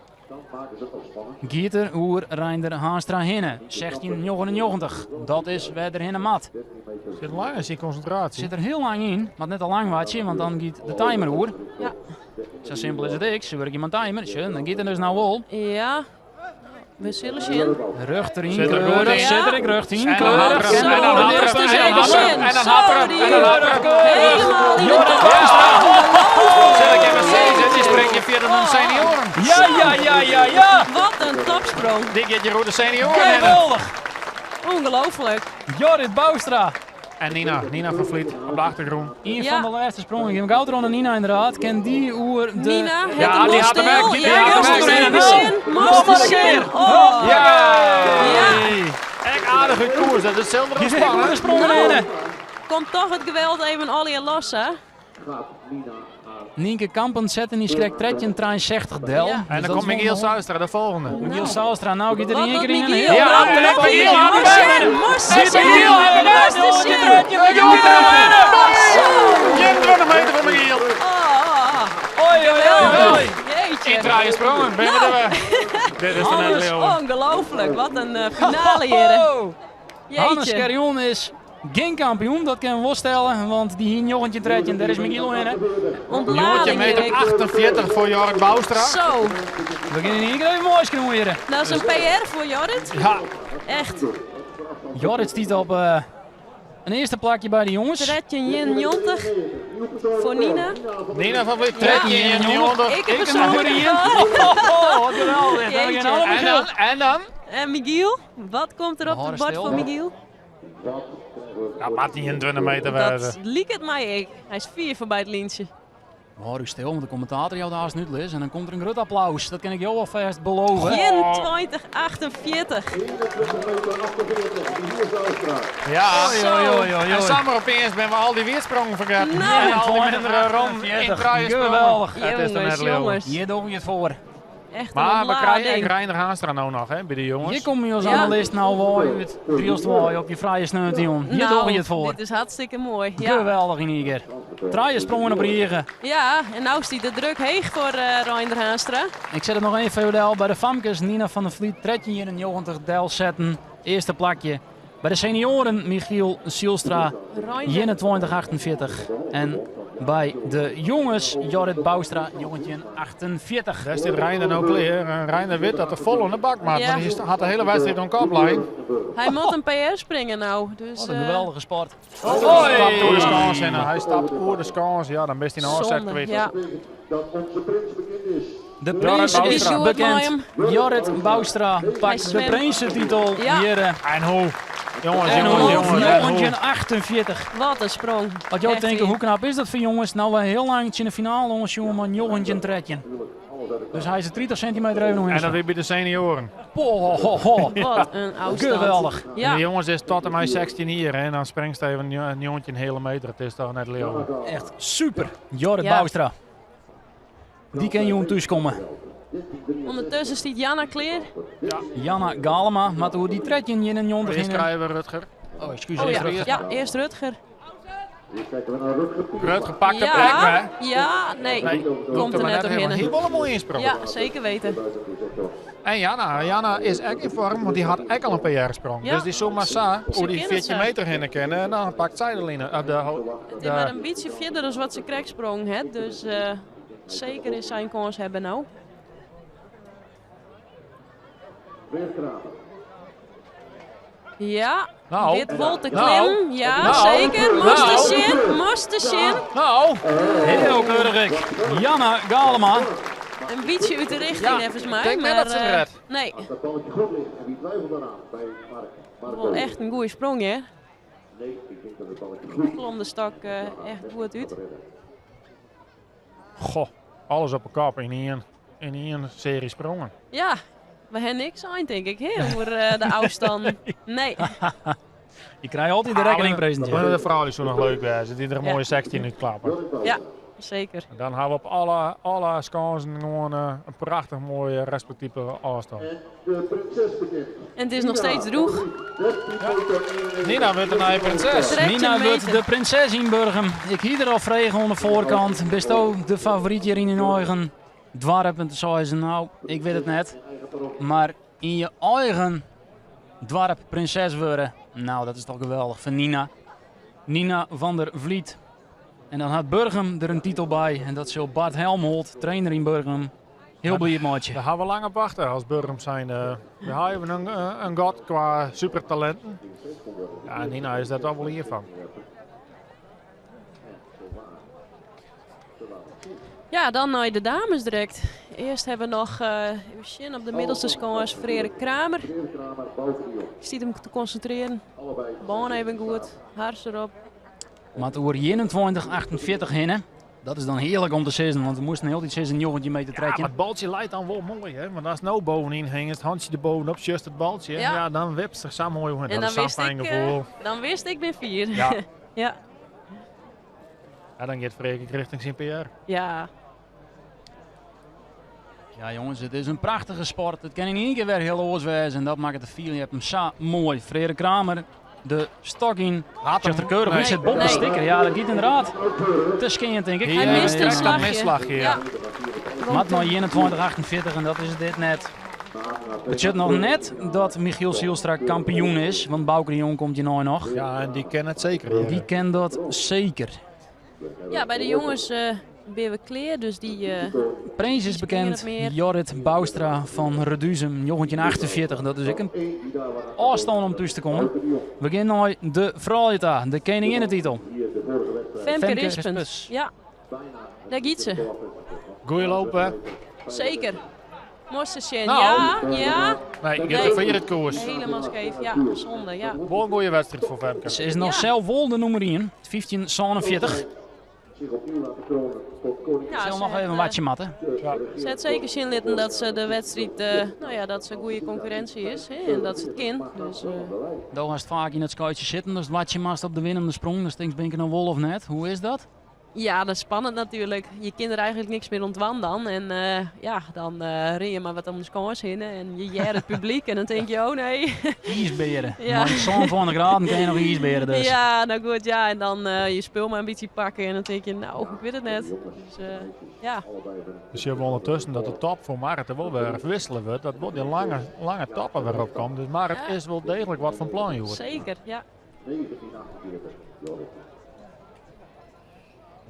Gieter, Oer, Reinder, Haanstra, Hinne. 16,99. Dat is verder Hinne mat. Zit lang in zijn concentratie. Zit er heel lang in, maar net al lang watje, want dan giet de timer oer. Ja. Zo simpel is het ik. Ze werkt iemand timer, Tje, dan giet er dus nou wel. ja. We zullen zien. Rug erin, Zit er goed keurig, in. zit er ik rug in, En dan keurig. had er hem, en dan Zo, had er de hem, eerste en dan had er hem, en dan had er hem, en dan had er hem. Helemaal in de Jorrit top. Bouwstra. Zet ik even zeggen, die springt je verder dan senioren. Ja, ja, ja, ja, ja. Wat een topsprong. Die gaat je rode senioren in. Geweldig. Ongelooflijk. Jorrit Bouwstra. En Nina van Vliet op de achtergrond. Een Ja. van de laatste sprongen. Ik heb goud rond Nina inderdaad. Ken die oer de... Nina, het Ja, die had hem stil. echt. Die Ja, had hem moest echt. even Nou, zien. nog Moest maar een zien. keer. Oh. Ja! Ja. Echt aardige koers, dat is zilver Die spannend. de sprongen Nou. in. Komt toch het geweld even al je los, hè? Nienke Kampen zet in die schrik tredje en trein 60 del. Ja. Dus En dan dat komt is wel Michiel mooi. Zuistra, de volgende. Michiel Zijlstra, nou gaat er Wat in één doet keer in. een Michiel? heel Ja, rap en tempo. Michiel had Michiel hem had hem. Moest zien. Michiel had hem. Moest zien. Jim 20 meter van Michiel. Oh, oh, oh. Oei, oei, oei, oei. In Jeetje. draaien sprongen, ben je er weer. Dit is de net Leeuwen. Ongelooflijk. Wat een finale hier. hè. Oh. Hannes Jeetje. Carrion is geen kampioen, dat kan we wel stellen. Want die hier jochentje tredje en daar is Michiel in. hè. Jongetje Ontlading meter hier. 48 voor Jorrit Bouwstra. Zo. We kunnen in één keer even mooi knoeien. Dat is een PR voor Jorrit. Ja, Echt. Jorrit stiet op een eerste plakje bij de jongens. Tredje Jin Jontig voor Nina. Nina van Vliet, trekje in Ja. Ik heb Ik een een nummer zo'n in. Oh, wat geweldig. Dat Jeetje. gaan allemaal En dan, en dan? En Michiel, wat komt er op We het bord horen voor stil. Michiel? Ja, maar die in 20 meter Dat werden. liek het mij ik. Hij is 4 voorbij het lintje. Hâld u stil, want de kommentator jout haast in útlis en dan komt der in grut applaus. Dat kin ik jo alfêst belove. 21, 48. Ja, Oei, oei, oei, en samar opeens binne we al dy wietsprongen fergetten. Nou. En al dy mindere ronden yn trije sprongen. Geweldich. Het is toch net Jongens, leauwen. jongens. Hjir dogge we it foar. Echt een Maar we krije ek ontlading. Reinder Haanstra no noch hè, by de jonges. Hjir komme je as Ja. analist no wei út Drylstwei op je frije sneontejûn. Hjir Nou, dogge je it foar. Dit is hartstikke moai. Ja. Geweldich yn ien kear. Trije sprongen op rige. Ja, en no stiet de druk heech foar Reinder Haanstra. Ik set it noch even del by de famkes. Nina van der Vliet, 1391 delsetten. Earste plakje. By de senioaren Michiel Zielstra, Reinder. 2148. En by de jonges Jorrit Bouwstra, 1948. Dêr stiet Reinder no klear. En Reinder wit dat er fol oan de bak moat. Ja. Want hy hat de hiele wedstriid oan kop lein. Hy moat in PR springe no. Dus, Wat in geweldige sport. Hy stapt oer de skâns hinne. Hy stapt oer de skâns. Ja, dan bist dyn ôfset Zonde, kwyt. ja. Dat onze prins bekend is. De prins Jorrit is Bouwstra. bekend. Jorrit Bouwstra Hij pakt de zwemt. prinsentitel Ja. hier. En hoe? Jongens, En jongens, hoe? jongens. En hoe? 1948. Wat een sprong. Wat jou Echt denken, hier. hoe knap is dat voor jongens? Nou, we heel lang in de finale ons jongen, maar 1913. Dus hij is er 30 centimeter even nog in. En dat weer bij de senioren. Ho, ho, ho. Wat een afstand. Geweldig. En de Ja, jongens is tot en met 16 hier. Hè. En dan springt ze even een jongetje een hele meter. Het is toch net leeuwen. Echt super. Jorrit Ja. Bouwstra. Die kan je om thuiskomen. ondertussen staat Janna klaar. Janna Galema, maar hoe die tredje in een jongen Eerst krijgen we Rutger. Oh, excuus. Oh eerst ja. Rutger. Ja, eerst Rutger. Hier kijken we naar Rutger Pietersma. Rutger pakt de Ja, plek, hè? ja, nee. Nee, Komt er maar net helemaal. doorheen. Hier wel een mooie insprong. Ja, zeker weten. En Janna, Janna is ook in vorm, want die had ook al een PR-sprong. Ja. Dus die zomaar sa, hoe die kennen 14 ze. meter heen kennen en dan pakt zij de line. De, Het is maar een beetje verder dan wat ze kregsprong, hè. Dus zeker is zijn kans hebben nou. Weer Kramer. Ja, Nou. dit wordt de Nou. klim. Ja, Nou. zeker. Nou. Moest de zin, moest de zin. Nou, Heel keurig. Janna Galema. Een beetje uit de richting, Ja, volgens mij. ik denk net maar, dat ze het redt. Nee, Als dat balletje goed ligt en wie twijfelt daaraan bij Mark. Marco. wel echt een goede sprong, hè. Nee, ik denk dat het balletje goed Klom de stok echt goed uit. redden. goh, alles op elkaar in één serie sprongen. Ja, we hebben niks aan, denk ik, hè, over de afstand. Nee, Je krijgt altijd de rekening presenteren. De vrouw is zo nog leuk bij, die er een Ja. mooie 16 uit klappen. ja, zeker. En dan hebben we op alle skansen gewoon een prachtig mooie respectieve afstand. En de prinses bekend. En het is nog steeds droeg. 13 meter Nina wordt een nieuwe prinses. 13 Nina wordt meter. de prinses in Burgum. Ik hier er al vregen aan de voorkant. Bist ook de favoriet hier in hun eigen dwarp? En toen zei ze, nou, ik weet het net. Maar in je eigen dwarp prinses worden. Nou, dat is toch geweldig van Nina. Nina van der Vliet. En dan had Burgum er een titel bij. En dat zal Bart Helmholt, trainer in Burgum. Heel blij het maatje. Daar gaan we lang op wachten als Burgum zijn. We hebben een god qua supertalenten. Ja, Nina is daar al wel hiervan. Ja, dan naar de dames direct. Eerst hebben we nog even zien op de middelste scores Frere Kramer. Kramer, Bouke de Jong. Ziet hem te concentreren. Allebei. Baan even goed. Hars erop. Maar het wordt 21, 48 hinnen. Dat is dan heerlijk om te zien, want we moesten heel die zes een jongetje mee te Ja, trekken. maar het baltje leidt dan wel mooi, hè? Want als het nou bovenin hing, is het handje erbovenop, just het baltje. Ja. Ja, dan wipt zich zo mooi. En Dat dan is zo'n wist, fijn ik, gevoel. dan wist ik ben 4. Ja. ja. Ja, dan gaat Freek richting zijn PR. Ja. Ja jongens, het is een prachtige sport. Het kan in één keer weer heel oors wezen en dat maakt het feel. Je hebt hem zo mooi. Frere Kramer, de stok in. Laat Zegt er keurig, Nee. nee. zit Bob de Nee. sticker. Ja, dat gaat inderdaad. Te skiën, denk ik. Hier, Hij mist een krijgt dat slagje. misslagje, ja. Ja. Mat nog 21, 48 en dat is dit net. Het zit nog net dat Michiel Zielstra kampioen is, want Bouke de Jong komt hier nou nog. Ja, en die kennen het zeker. Die kent dat zeker. Ja, bij de jongens ben we klaar, dus die... Prins is bekend, het meer. Jorrit Bouwstra van Reduzum, 1948. Dat is ook een afstand om tussen te komen. We gaan naar de vrouwen, de koninginnentitel. Femke Femke Rispens. Rispens. Ja, daar giet ze. Goeie lopen. Zeker. Mossesjen, Nou. ja, ja. Nee, je Nee. gaat er het koers. Helemaal scheef, ja, zonde, ja. Wel een goede wedstrijd voor Femke. Ze is nog Ja. zelf wel de nummer 1, 1547. Zich opnieuw laten kronen tot koning. Ja, Sil ze noch het, even watje matte. Ja. Ze het zeker zin litten dat ze de wedstrijd, nou ja, dat ze goede concurrentie is hè, en dat ze het kan. Dus, Do hast faak yn it skuitsje sitten, dus watje moatst op de winnende sprong. Dus tinkst, bin ik der no wol of net? Hoe is dat? Ja, dat is spannend natuurlijk. Je kunt er eigenlijk niks meer ontwan dan. En ja, dan rin je maar wat om de skâns heen en je jert het publiek en dan denk je, oh nee. Iisberen. Ja. Maar zo'n van de graden kun je nog iisberen dus. Ja, nou goed, ja. En dan je spul maar een beetje pakken en dan denk je, nou, ik weet het net. Dus ja. Dus je hebt ondertussen dat de top voor Marit er wel weer verwisselen wordt. Dat wordt die lange, lange toppen weer opkomt. Dus Marit is wel degelijk wat van plan, joh. Zeker, ja. 1948, Jorrit.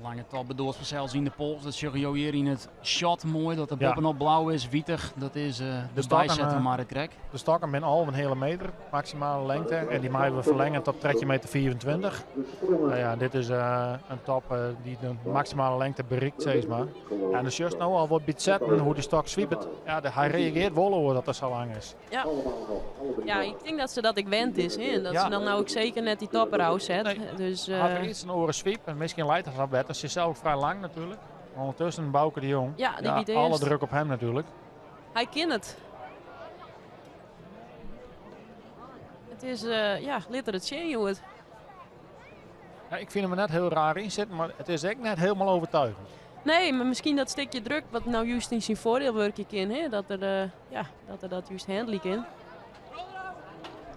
Lange top bedoelt vanzelfs in de pols. Dat zag je hier in het shot mooi. Dat de Ja. bovenop blauw is, wietig. Dat is de stokken, bijzet van Marit Krek. De stokken zijn al een hele meter, maximale lengte. En die maken we verlengen tot trekje meter 24. Nou ja, dit is een top die de maximale lengte bereikt, zeg maar. En dus juist nou al wat biedt zetten hoe de stok zwiept. Ja, hij reageert wel over dat het zo lang is. Ja. Allemaal nog, alle drie Ja, nog. ik denk dat ze dat ik wend is. Hè? En dat Ja. ze dan nou ook zeker net die topper zet. Nee. Dus, Had er iets een oren sweep en misschien leidt dat wat beter. Ze is zelf vrij lang natuurlijk. Ondertussen Bouke de Jong. Ja, die biedt alle eerst. druk op hem natuurlijk. Hij kent het. Het is, ja, litter het zien, jongen. Ja, ik vind hem er net heel raar in zitten, maar het is echt net helemaal overtuigend. Nee, maar misschien dat stukje druk wat nou juist in zijn voordeel werk ik in, hè? Dat er, ja, dat er dat juist handelijk in.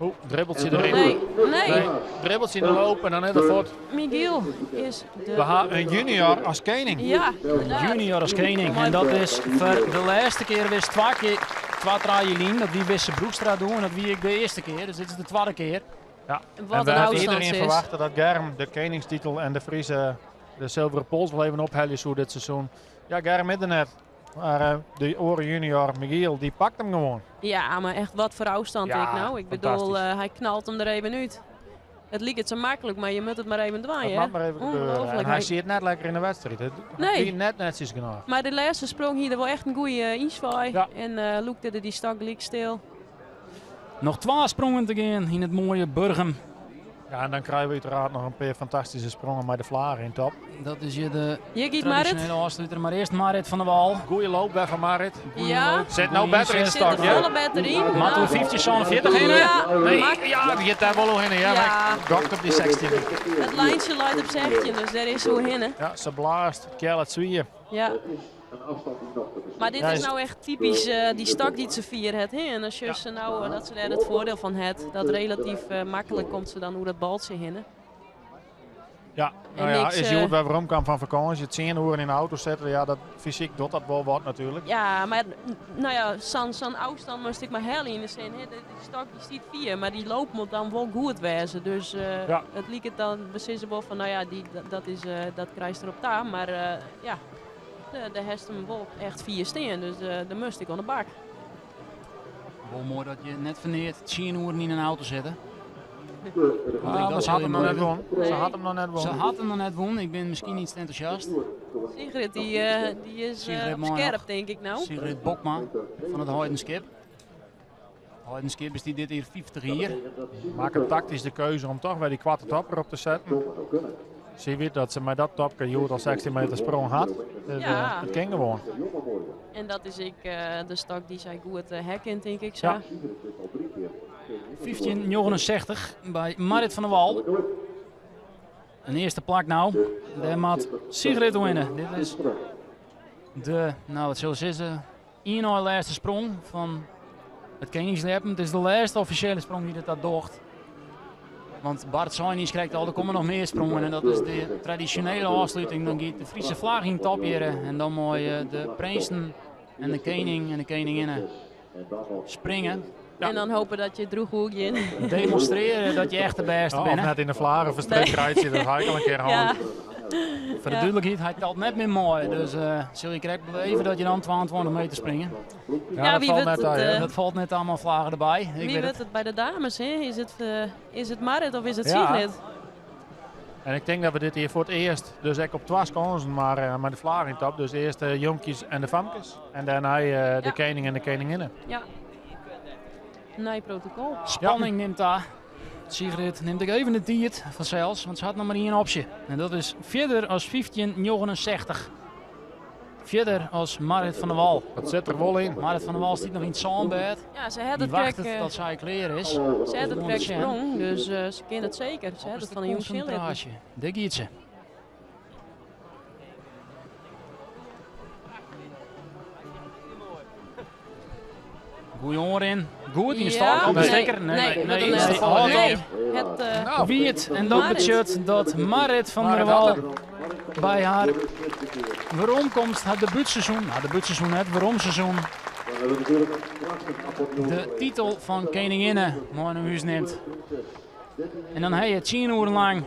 Oeh, dribbelt ze erin. Nee, nee. Nee, dribbelt ze in de loop en dan net ervoor. Miguel is de... We hebben een junior als koning. Ja, inderdaad. Junior als koning. En dat is voor de laatste keer wist twee keer twee draaien Dat wie wist Broekstra doen en dat wie ik de eerste keer. Dus dit is de tweede keer. Ja. Wat en we een hadden afstand iedereen is. verwachten dat Germ de koningstitel en de Friese de zilveren pols wel even ophellen zou dit seizoen. Ja, Germ is er net. Maar de oren junior Miguel, die pakt hem gewoon. Ja, maar echt wat voor afstand Ja, ik nou. Ik bedoel, fantastisch. hij knalt hem er even uit. Het liep het zo makkelijk, maar je moet het maar even Dat dwaaien. mag maar even gebeuren. Ongelooflijk. En hij ziet het net lekker in de wedstrijd. Het Nee. nee. net netjes genoeg. Maar de laatste sprong hier er wel echt een goede inzwaai. Ja. En loekte er die stak gelijk stil. Nog 12 sprongen te gaan in het mooie Burgum. Ja, en dan krijgen we uiteraard nog een paar fantastische sprongen met de vlagen in top. Dat is je de Je giet Marit. traditionele afsluiter. Maar eerst Marit van der Wal. Goeie loop weg van Marit. Ja. Zit nou beter in de Zit stak, er ja? volle beter in. Mato Nou, 1547 heen. Ja, Nee, maak- ja, die gaat daar wel heen. Ja, Ja. maar ik gokt op die 16. Het lijntje luidt op 16, dus daar is hoe heen. hè. Ja, ze blaast. Kjell het zwier. Ja. Het is een afstand die nog te beslissen. Maar dit Ja, is is- nou echt typisch die stak die ze vier het. Hè? En als je ze nou, dat ze daar het voordeel van het, dat relatief makkelijk komt ze dan hoe dat baltje heen. hè. Ja, nou En ja, niks, is Jood waar waarom kwam van vakantie. Het 10 uur in de auto zetten, ja, dat fysiek doet dat wel wat natuurlijk. Ja, maar nou ja, zo'n afstand moest ik maar heel in de zin. Hè? Die stak die stiet vier, maar die loop moet dan wel goed wezen. Dus Ja. het liep het dan beslissen wel van, nou ja, die, dat, dat, is, dat krijgt erop daar. Maar ja, de heeft hem wel echt vier steen, dus de moest ik aan de bak. Wel mooi dat je net verneert 10 uur in een auto zitten. Ah, maar ze had hem nog net won. Ze had hem nog net Ze won. had hem nog net won. Ik ben misschien iets te enthousiast. Sigrid, die is Sigrid op mooi scherp, nog. denk ik nou. Sigrid Bokma van het Heidenskip. Heidenskip is die dit hier 50 hier. Maak een tactisch de keuze om toch weer die kwarte topper op te zetten. Zie je dat ze met dat topje Jood al 16 meter sprong had. Dus, Ja. het ging gewoon. En dat is ik, de stak die zij goed herkent, denk ik zo. Ja. 15,69 bij Marit van der Wal. Een eerste plak nou. Daar moet Sigrid winnen. Dit is de, nou wat zullen ze zeggen, één na laatste sprong van het Koningsleppen. Het is de laatste officiële sprong die dat docht. Want Bart Sainis krijgt al, er komen nog meer sprongen. En dat is de traditionele afsluiting. Dan gaat de Friese vlag in top hier. En dan mooi de prinsen en de koning en de koninginnen springen. En dan hopen dat je droeg hoekje in. Demonstreren dat je echt de beste Ja, bent. of hè? net in de vlagen verstrikt rijdt ze, dat had ik al een keer Ja. gehad. Voor de duidelijkheid, hij telt net meer mooi. Dus zul je correct beleven dat je dan 22 meter springen. Ja, Ja, dat wie valt weet net het, uit, hè. Dat valt net allemaal vlagen erbij. Ik Wie weet weet het. het bij de dames, hè? Is het Marit of is het Ja. Sigrid? En ik denk dat we dit hier voor het eerst, dus ik op twas kansen, maar met de vlaag in top. Dus eerst de jonkies en de famkes. En daarna de Ja. koning en de koninginnen. Ja. Nee, protocol. Spanning neemt daar. Sigrid nimt ek even de tiid fansels, want se hat noch mar ien opsje. En dat is fierder as 1569. Fierder as Marit van der Wal. Dat sit der wol yn. Marit van der Wal stiet noch yn it sânbêd. Ja, se hat Dy it krekt, wachtet eh, dat sy klear is. se hat it Om te krekt sjen. sprong, dus eh, se kin it seker. Se hat Is it de fan de jûn sjen litten. konsintraasje. Dêr giet se. Goeie oanrin. Goed yn de Ja, stôk. Op de nee, stekker. Nee, nee, nee, dat nee, net. hâld Nee, op. het, eh, Nou, Wiet. En dat Marit. betsjut dat Marit van der Marit had Wal het. by har weromkomst, har debuutseizoen, nou debuutseizoen net, weromseizoen, de titel fan keninginne mei nei hûs nimt. En dan ha je 10 oeren lang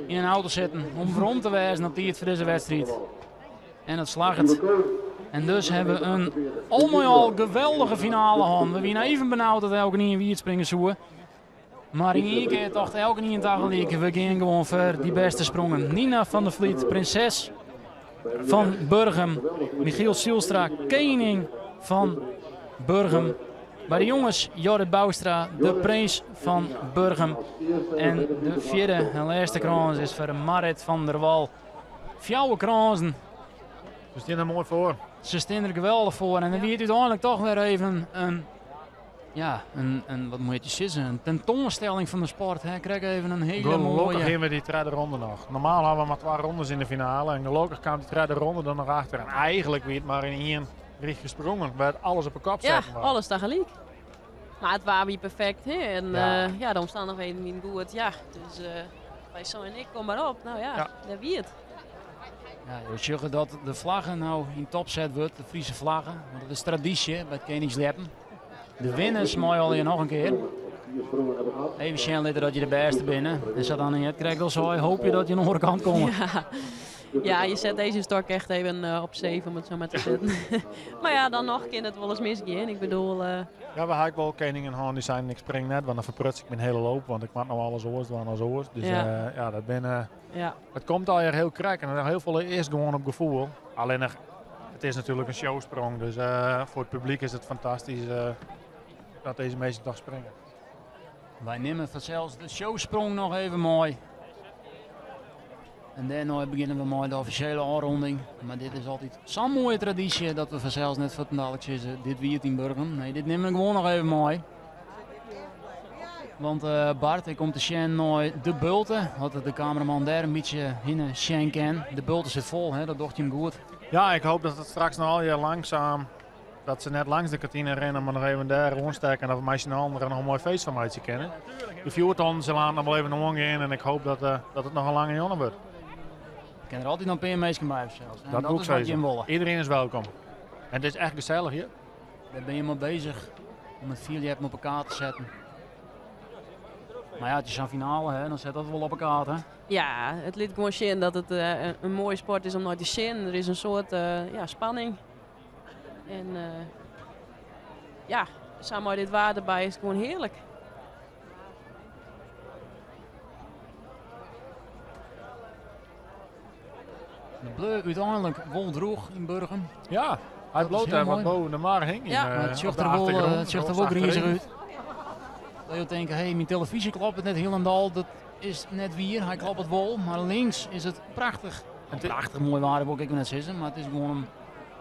yn in auto sitten om werom te wêzen op tiid foar dizze wedstriid. En dat slagget. En dus hawwe we in al mei al geweldige finale hân. We wiene even benaud dat elkenien wiet springe soe. Mar yn ien kear tocht elkenien tagelyk, we gean gewoan foar dy bêste sprongen. Nina van der Vliet, prinses fan Burgum. Michiel Zijlstra, kening fan Burgum. By de jonges Jorrit Bouwstra, de prins fan Burgum. En de fjirde en lêste krâns is foar Marit van der Wal. Fjouwer krânsen. Se stean der moai foar. Se stean der geweldich foar. En dan wie it úteinlik dochs wer even in, ja, in, wat moatte je sizze, in tentoanstelling fan de sport. Hè. Krekt even in hiele Gelokkich moaie. hawwe we dy tredde ronde noch. Normaal hawwe we mar twa rondes yn de finale. En gelokkich kaam dy tredde ronde der noch achter. En eigentlik wie it mar yn ien rychje sprongen. Wêr't alles op 'e kop Ja, setten waard. alles tagelyk. Mar it waar wie perfekt. Hè? En Ja. ja. Ja, de omstannichheden wiene goed. Ja, dus eh wy seinen ek, kom mar op. No ja, Ja. dêr wie it. Ja, je sjogge dat de flagge no yn top set wurdt, de Fryske flagge. Want dat is tradysje by it Keningsljeppen. De winners meie allegear noch in kear. Even sjen litte dat je de bêste binne. En sa dan net krekt al sei, hoopje dat je oan de oare kant komme. Ja. Ja, je zet deze stok echt even op safe, om het zo maar te zetten. Maar ja, dan noch kin it wolris misgean. Ik bedoel, Ja, we ha ek wol keningen hân dy seinen ik spring net, want dan ferpruts ik myn hiele loop, want ik moat no alles oars dwaan as oars. Dus Ja. ja, dat binne, ja. it komt allegear hiel krekt en hiel folle is gewoan op gefoel. Allinnich, it is natuerlik in showsprong, dus foar it publyk is it fantastysk dat dizze minsken dochs springe. Wy nimme fansels de showsprong noch even mei. En dêrnei begjinne we mei de offisjele ôfrûning. Mar dit is altyd sa'n moaie tradysje dat we fansels net fuortendaliks sizze, dit wie it yn Burgum. Nee, dit nimme we gewoan noch even mei. Want Bart, ik kom te sjen nei de bulte. Dat de kameraman dêr in bytsje hinne sjen kin. De bulte sit fol, hè? Dat docht jim goed. Ja, ik hoopje dat it straks noch allegear langsaam, dat se net langs de kantine rinne, mar noch even dêr oanstekke en dat we mei syn allen der noch in moai feest fan meitsje kinne. De fjoertonnen sille noch wol even oangean en ik hoopje dat it noch in lange jûn wurdt. Der kinne der altyd noch in pear minsken by fansels. En Dat dat woe ik is wat sizze. jim wolle. Iedereen is welkom. En it is echt gesellich hjir. Dêr binne je mei beuzich om it fierljeppen op 'e kaart te setten. Mar ja, it is sa'n finale, hè, dan set dat wol op 'e kaart, hè? Ja, it lit gewoan sjen dat it in moaie sport is om nei te sjen. Der is in soad ja, spanning. En ja, sa mei dit waar derby is it gewoan hearlik. It bleau úteinlik wol drûch yn Burgum. Ja, hy Dat is bliuwt hiel dêr wat moai. boppe de mar hingjen, Ja. Mar it sjocht op de der wol, achtergrûn, it sjocht der rjochts wol grizich achteryn. út. Dat je tinke, hé, myn telefyzje kloppet net hielendal. Dat is net wier, hy kloppet wol. Mar links is it prachtich. En it Prachtich moai waar, wol ik net sizze, mar it is gewoan in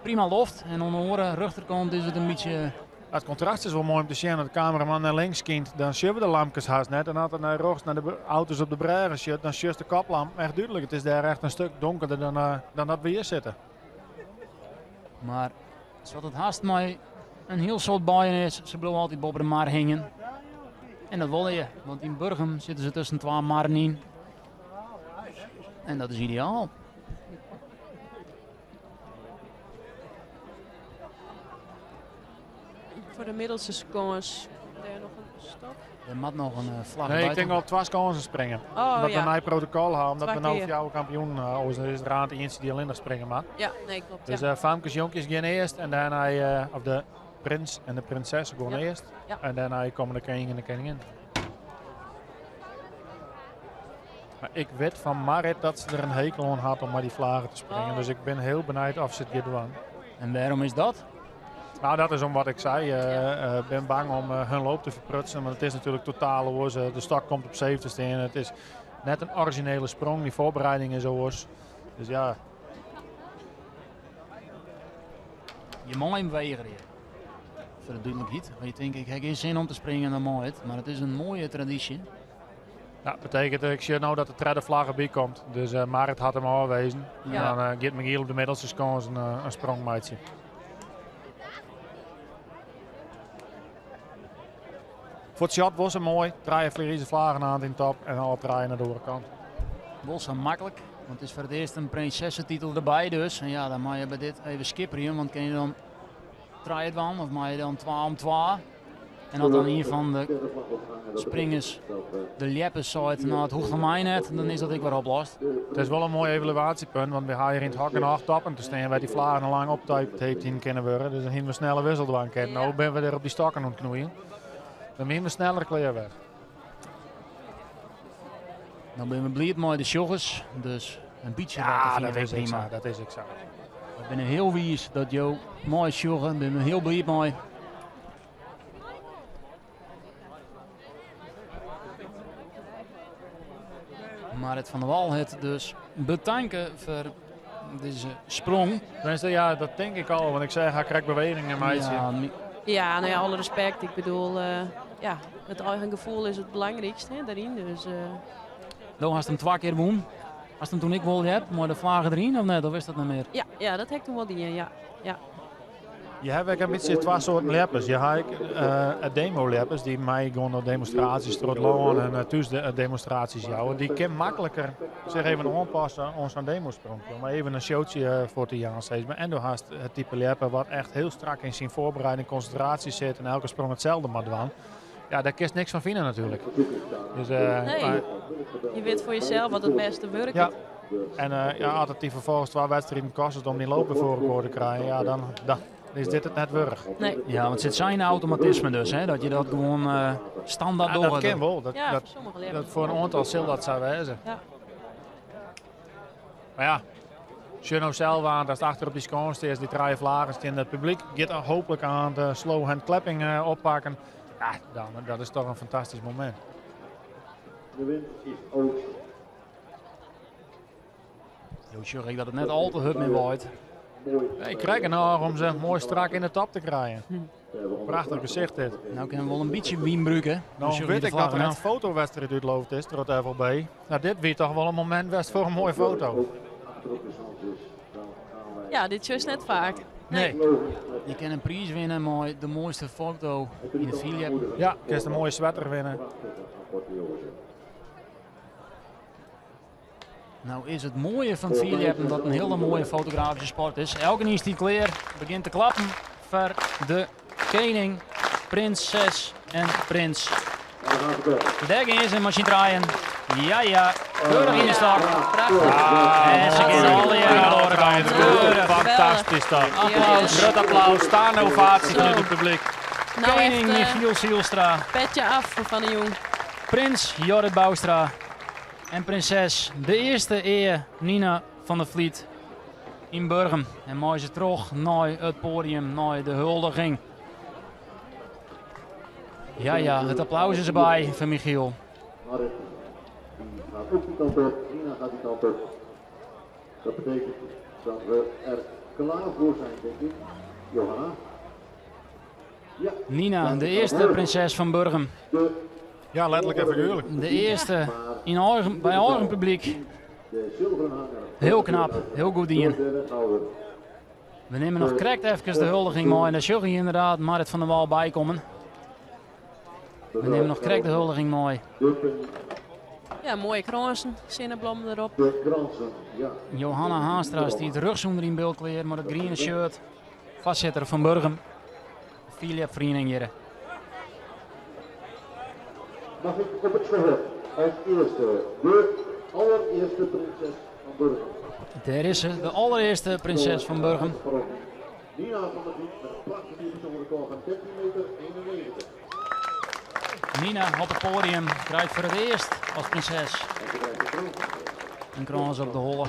prima loft. En oan de oare rjochterkant is it in bytsje... It kontrast is wol moai om te sjen. As de kameraman nei links skynt, dan sjogge we de lampkes hast net. En as er nei rjochts nei de auto's op de brêge sjocht, dan sjochst de koplamp echt dúdlik. It is dêr echt in stik donkerder dan dat we hjir sitte. Mar sa't it hast mei in hiel soad buien is, se bliuwe altyd boppe de mar hingjen. En dat wolle je, want yn Burgum sitte se tusken twa marren yn. En dat is ideaal. Foar de middelste skâns, dêr noch in stok. Der moat noch in flagge Nee, ik by tink te- al twa skânsen springe. Oh, Omdat we ja. in nij protokol hawwe, omdat Twa we no kear. fjouwer kampioenen hawwe, oars is der oant ientsje dy't allinnich springe moat. Ja, nee, kloppet. Dus ja. famkes, jonkjes gean earst en dêrnei, of de prins en de prinses gean Ja. earst. Ja. En dêrnei komme de kening en de keningin. Mar ik wit fan Marit dat se der in hekel oan hat om mei dy flaggen te springen. Oh. Dus ik bin hiel benijd oft se it giet dwaan. En wêrom is dat? Nou, dat is om wat ik sei. Ik ben bang om hun loop te ferprutsen, want it is natuerlik totaal oars. De stok komt op 7 te stean. It is net in orizjinele sprong, dy foarbereiding is oars. Dus ja. Je mei him wegerje. Foar de dúdlikheid. As je tinke, ik ha gjin sin om te springen, dan mei it. Mar it is in moaie tradysje. Ja, betekent, ik sjoch no dat de tredde flagge by komt. Dus Marit hat him ôfwezen. En dan giet Michiel op de middelste skâns in sprong meitsjen. Foar it shot wol sa moai. Trije Friese vlaggen aan yn top en alle trije nei de oare kant. Wol sa maklik, want it is foar it earst in prinsessetitel derby dus. En ja, dan mei je by dit even skipperjen, want kin je dan trije dwaan of mei je dan twa om twa? En as dan ien fan de springers de ljeppers seit, nou it hoecht fan my net, dan is dat ek wer oplost. It is wol in moai evaluatiepunt, want we ha hjir yn it hok genôch toppen te stean wêr't dy vlaggen al lang optaped hiene kinne wurde. Dus dan hiene we snelle wissel dwaan kinnen. No binne we der op dy stokken oan it knoeien. Dan wiene we sneller klear wer. Dan binne we bliid mei de sjoggers, dus in bytsje Ja, wetter fine dat we is ek prima. sa, dat is ek sa. We binne hiel wiis dat jo meisjogge, binne we hiel bliid mei. Marit van der Wal hat dus betanke foar dizze sprong. Tenminste, ja, dat tink ik al, want ik seach har krekt bewegingen meitsjen. Ja, Ja, nou ja, alle respect. Ik bedoel, ja, it eigen gefoel is it belangrykst, hè, dêryn. Dus. Do hast him twa kear wûn. Hast him toen ek wol heard mei de flagge deryn of net? Of is dat net mear? Ja, ja, dat ha ik toen wol dien, ja. Ja. Je hawwe ek in bytsje twa soarten ljeppers. Je ha ek demo-ljeppers dy't meigean op demonstraasjes troch it lân en thús de demonstraasjes jouwe. Dy kin makliker sich even oanpasse oan sa'n demospronkje, om even in showtsje foar te jaan, sis mar. En do hast it type ljepper wat echt hiel strak yn syn foarbereiding, konsintraasje sit en elke sprong itselde moat dwaan. Ja, dêr kinst niks fan fine natuerlik. Dus, Nee, mar je wit foar jesels wat it bêste wurket. Ja. En ja, as it dy ferfolgens twa wedstriden kostet om dyn loop wer foar elkoar te krijen, ja, dan, dan is dit it net wurdich. Nee. Ja, want it sit sa yn automatisme dus, hè, dat je dat gewoan standaard Ja, dat dogge. kin wol. Dat, Ja, dat, foar sommige ljeppers. dat foar in oantal sil dat sa wêze. Ja. Mar ja, sjoch no sels oan, datst achter op dy skâns steast, dy trije vlaggen stean, it publyk giet hooplik oan de slow hand clapping oppakken. Ja, dan, dat is toch in fantastysk momint. De wind is oost. Jo sjogge ek dat it net al te hurd mear waait. Nee, ik krij genôch om se moai strak yn de top te krijen. Prachtich gesicht dit. Nou kinne we wol in bytsje wyn brûke. Nou Sjogge wit de ik dat der vlaggen in fotowedstriid útloofd is troch it FLB. Nou, dit wie toch wol in momint west foar in moaie foto. Ja, dit sjochst net faak. Nee. Je kinne in priis winne mei de moaiste foto yn it fierljeppen. Ja, kinst in moaie sweater winne. Nou is it moaie fan it fierljeppen dat in hiele moaie fotografyske sport is. Elkenien stiet klear, begjint te klappen foar de kening, prinses en prins. Dêr gean se mei syn trijen. Ja, ja, keurich yn de stok. Prachtich. En se gean allegear oan de oare kant. Keurich. Fantastysk toch. Applaus. Grut applaus, staande ovatie fanút it publyk. Nou Kening echt, Michiel Zijlstra. Petje af foar fan 'e jûn. Prins Jorrit Bouwstra en prinses de earste ea Nina van der Vliet yn Burgum. En mei se troch nei it poadium, nei de huldiging. Ja, ja, it applaus is derby foar Michiel. Marit, die gaat ook die kant op. Nina gaat die kant op. Dat betekent dat we er klaar voor zijn, denk ik. Johanna. Ja. Nina, de earste prinses fan Burgum. Ja, letterlik en figuerlik. De earste yn eigen, by eigen publyk. Hiel knap, hiel goed dien. We nimme noch krekt efkes de huldiging mei en dêr sjogge je ynderdaad Marit van der Wal bykommen. We nimme noch krekt de huldiging mei. Ja, moaie krânsen, sinneblommen derop. Johanna Haanstra stiet rjochts ûnder yn byld klear mei dat griene shirt. Foarsitter fan Burgum, fierljepferiening hjirre. Mag ik op het verhoor als eerste de allereerste prinses van Burgum. Dêr is se, de allerearste prinses fan Burgum. Nina van der Vliet met een prachtig nieuw persoonlijk record van 13 meter 91. Nina op it poadium krijt foar it earst as prinses in krâns op de holle.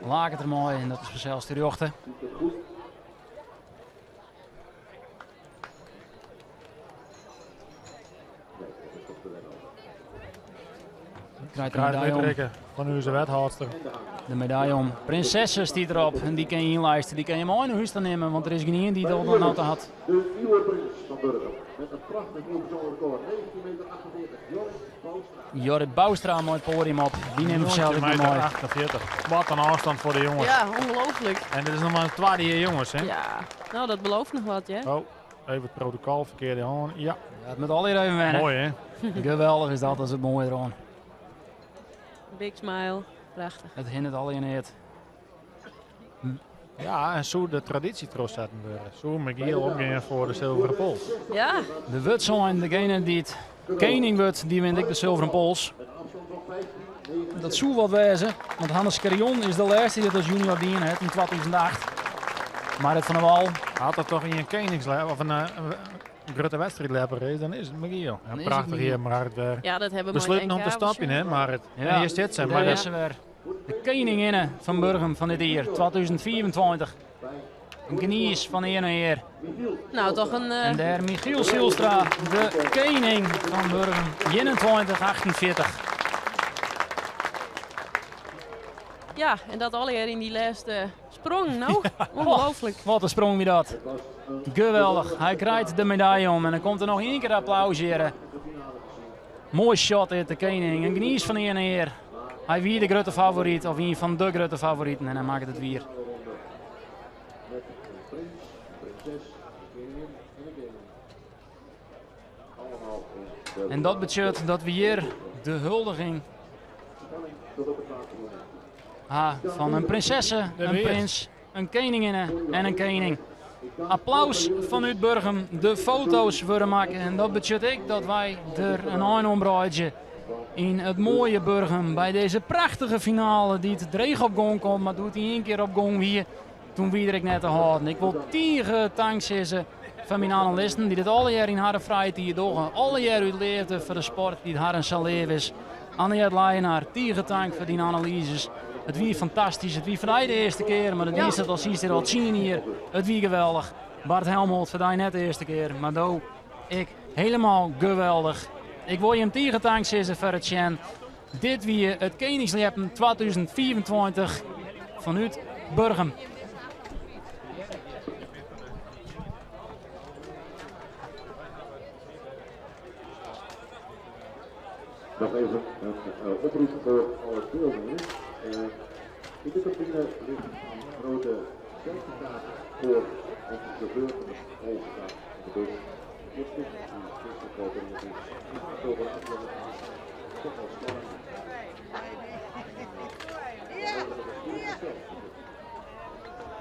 Laket der mei en dat is fansels terjochte. Krijt de medaille om. Fan ús wethâldster. De medaille om. Prinsesse stiet erop en dy kin je ynlijste. Dy kin je mei nei hûs ta nimme, want der is gjin ien dy't al dan auto hat. De nieuwe prins van Burgum met een prachtig nieuw persoonlijk record. 19 meter 48. Jorrit Bouwstra. Jorrit Bouwstra mei it poadium op. Dy nimt fansels ek meter mei. 48. Wat in ôfstân foar de jonges. Ja, ongelooflijk. En dit is noch mar in twadde jier jonges, hè? Ja, nou dat belooft nog wat, hè? Oh, even het protocol, ferkearde hân. Ja, Ja, it moat allegear even wenne. moai hè? Geweldig is dat, dat is it moaie deroan. Big smile. Prachtich. It hinderet allegear net. Ja, en soe de tradysje trochsetten wurde? Soe Michiel opgean foar de Zilveren Pols? Ja, Der wurdt sein, degene dy't kening wurdt, dy wint ek de Zilveren Pols. Met een afstand van 15, 9. Dat soe wat wêze, want Hannes Scherjon is de lêste dy't dat as junior dien hat yn 2008. Marit van der Wal. Hat dat toch in een of een grutte wedstrijdlepper is, dan is it Michiel. Ja, is het prachtig Michiel. hier, Marit weer. ja dat hebben we Besluiten om te stappen, hè, Marit. Ja. En hier zit ze. Daar Maar is ze weer. De keninginne fan Burgum fan dit jier, 2024. In genies fan ear nei ear. Nou, toch een... En dêr Michiel Zijlstra, de kening fan Burgum, 21-48. Ja, en dat allegear yn dy lêste sprong. Nou, ongelooflijk. Wat in sprong wie dat. Geweldig. Hy krijt de medaille om en dan komt der noch ien kear applaus hjir. Moai shot dit, de kening. In genies fan ear nei ear. Hy wie de grutte favoryt, of ien fan de grutte favoriten en hy makket it wier. Met een prins, een prinses, een koningin en een koning. Allemaal in de En dat betsjut dat we hjir de huldiging spanning tot op het laatste moment. ha fan in prinsesse, De in weer. prins, in keninginne en in kening. Applaus fanút Burgum. De foto's wurde makke en dat betsjut ek dat wy der in ein oan breidzje yn it moaie Burgum by dizze prachtige finale dy't dreech op gong komt, mar doe't dy ien kear op gong wie, doe wie er ek net te hâlden. Ik wol tige tank sizze fan myn analisten dy't it allegear yn harren frije tiid dogge. Allegear út leafde foar de sport dy't harren sa leaf is. Anriette Leijenaar, tige tank foar dyn analyzes. It wie fantastysk. It wie foar dy de earste kear, mar it is it al sinds al 10 jier. It wie geweldich. Bart Helmholt, foar dy net de earste kear, mar do ek hielendal geweldich. Ik wol jim tige tank sizze foar it sjen. Dit wie it Keningsljeppen 2025 fanút Burgum. Nog even een oproep voor alle deelnemers. In de cabine ligt een grote certificaat voor onze chauffeur van de overstap van de bus. Dit is die gisteren in de bus. Over de afgelopen toch al spannend.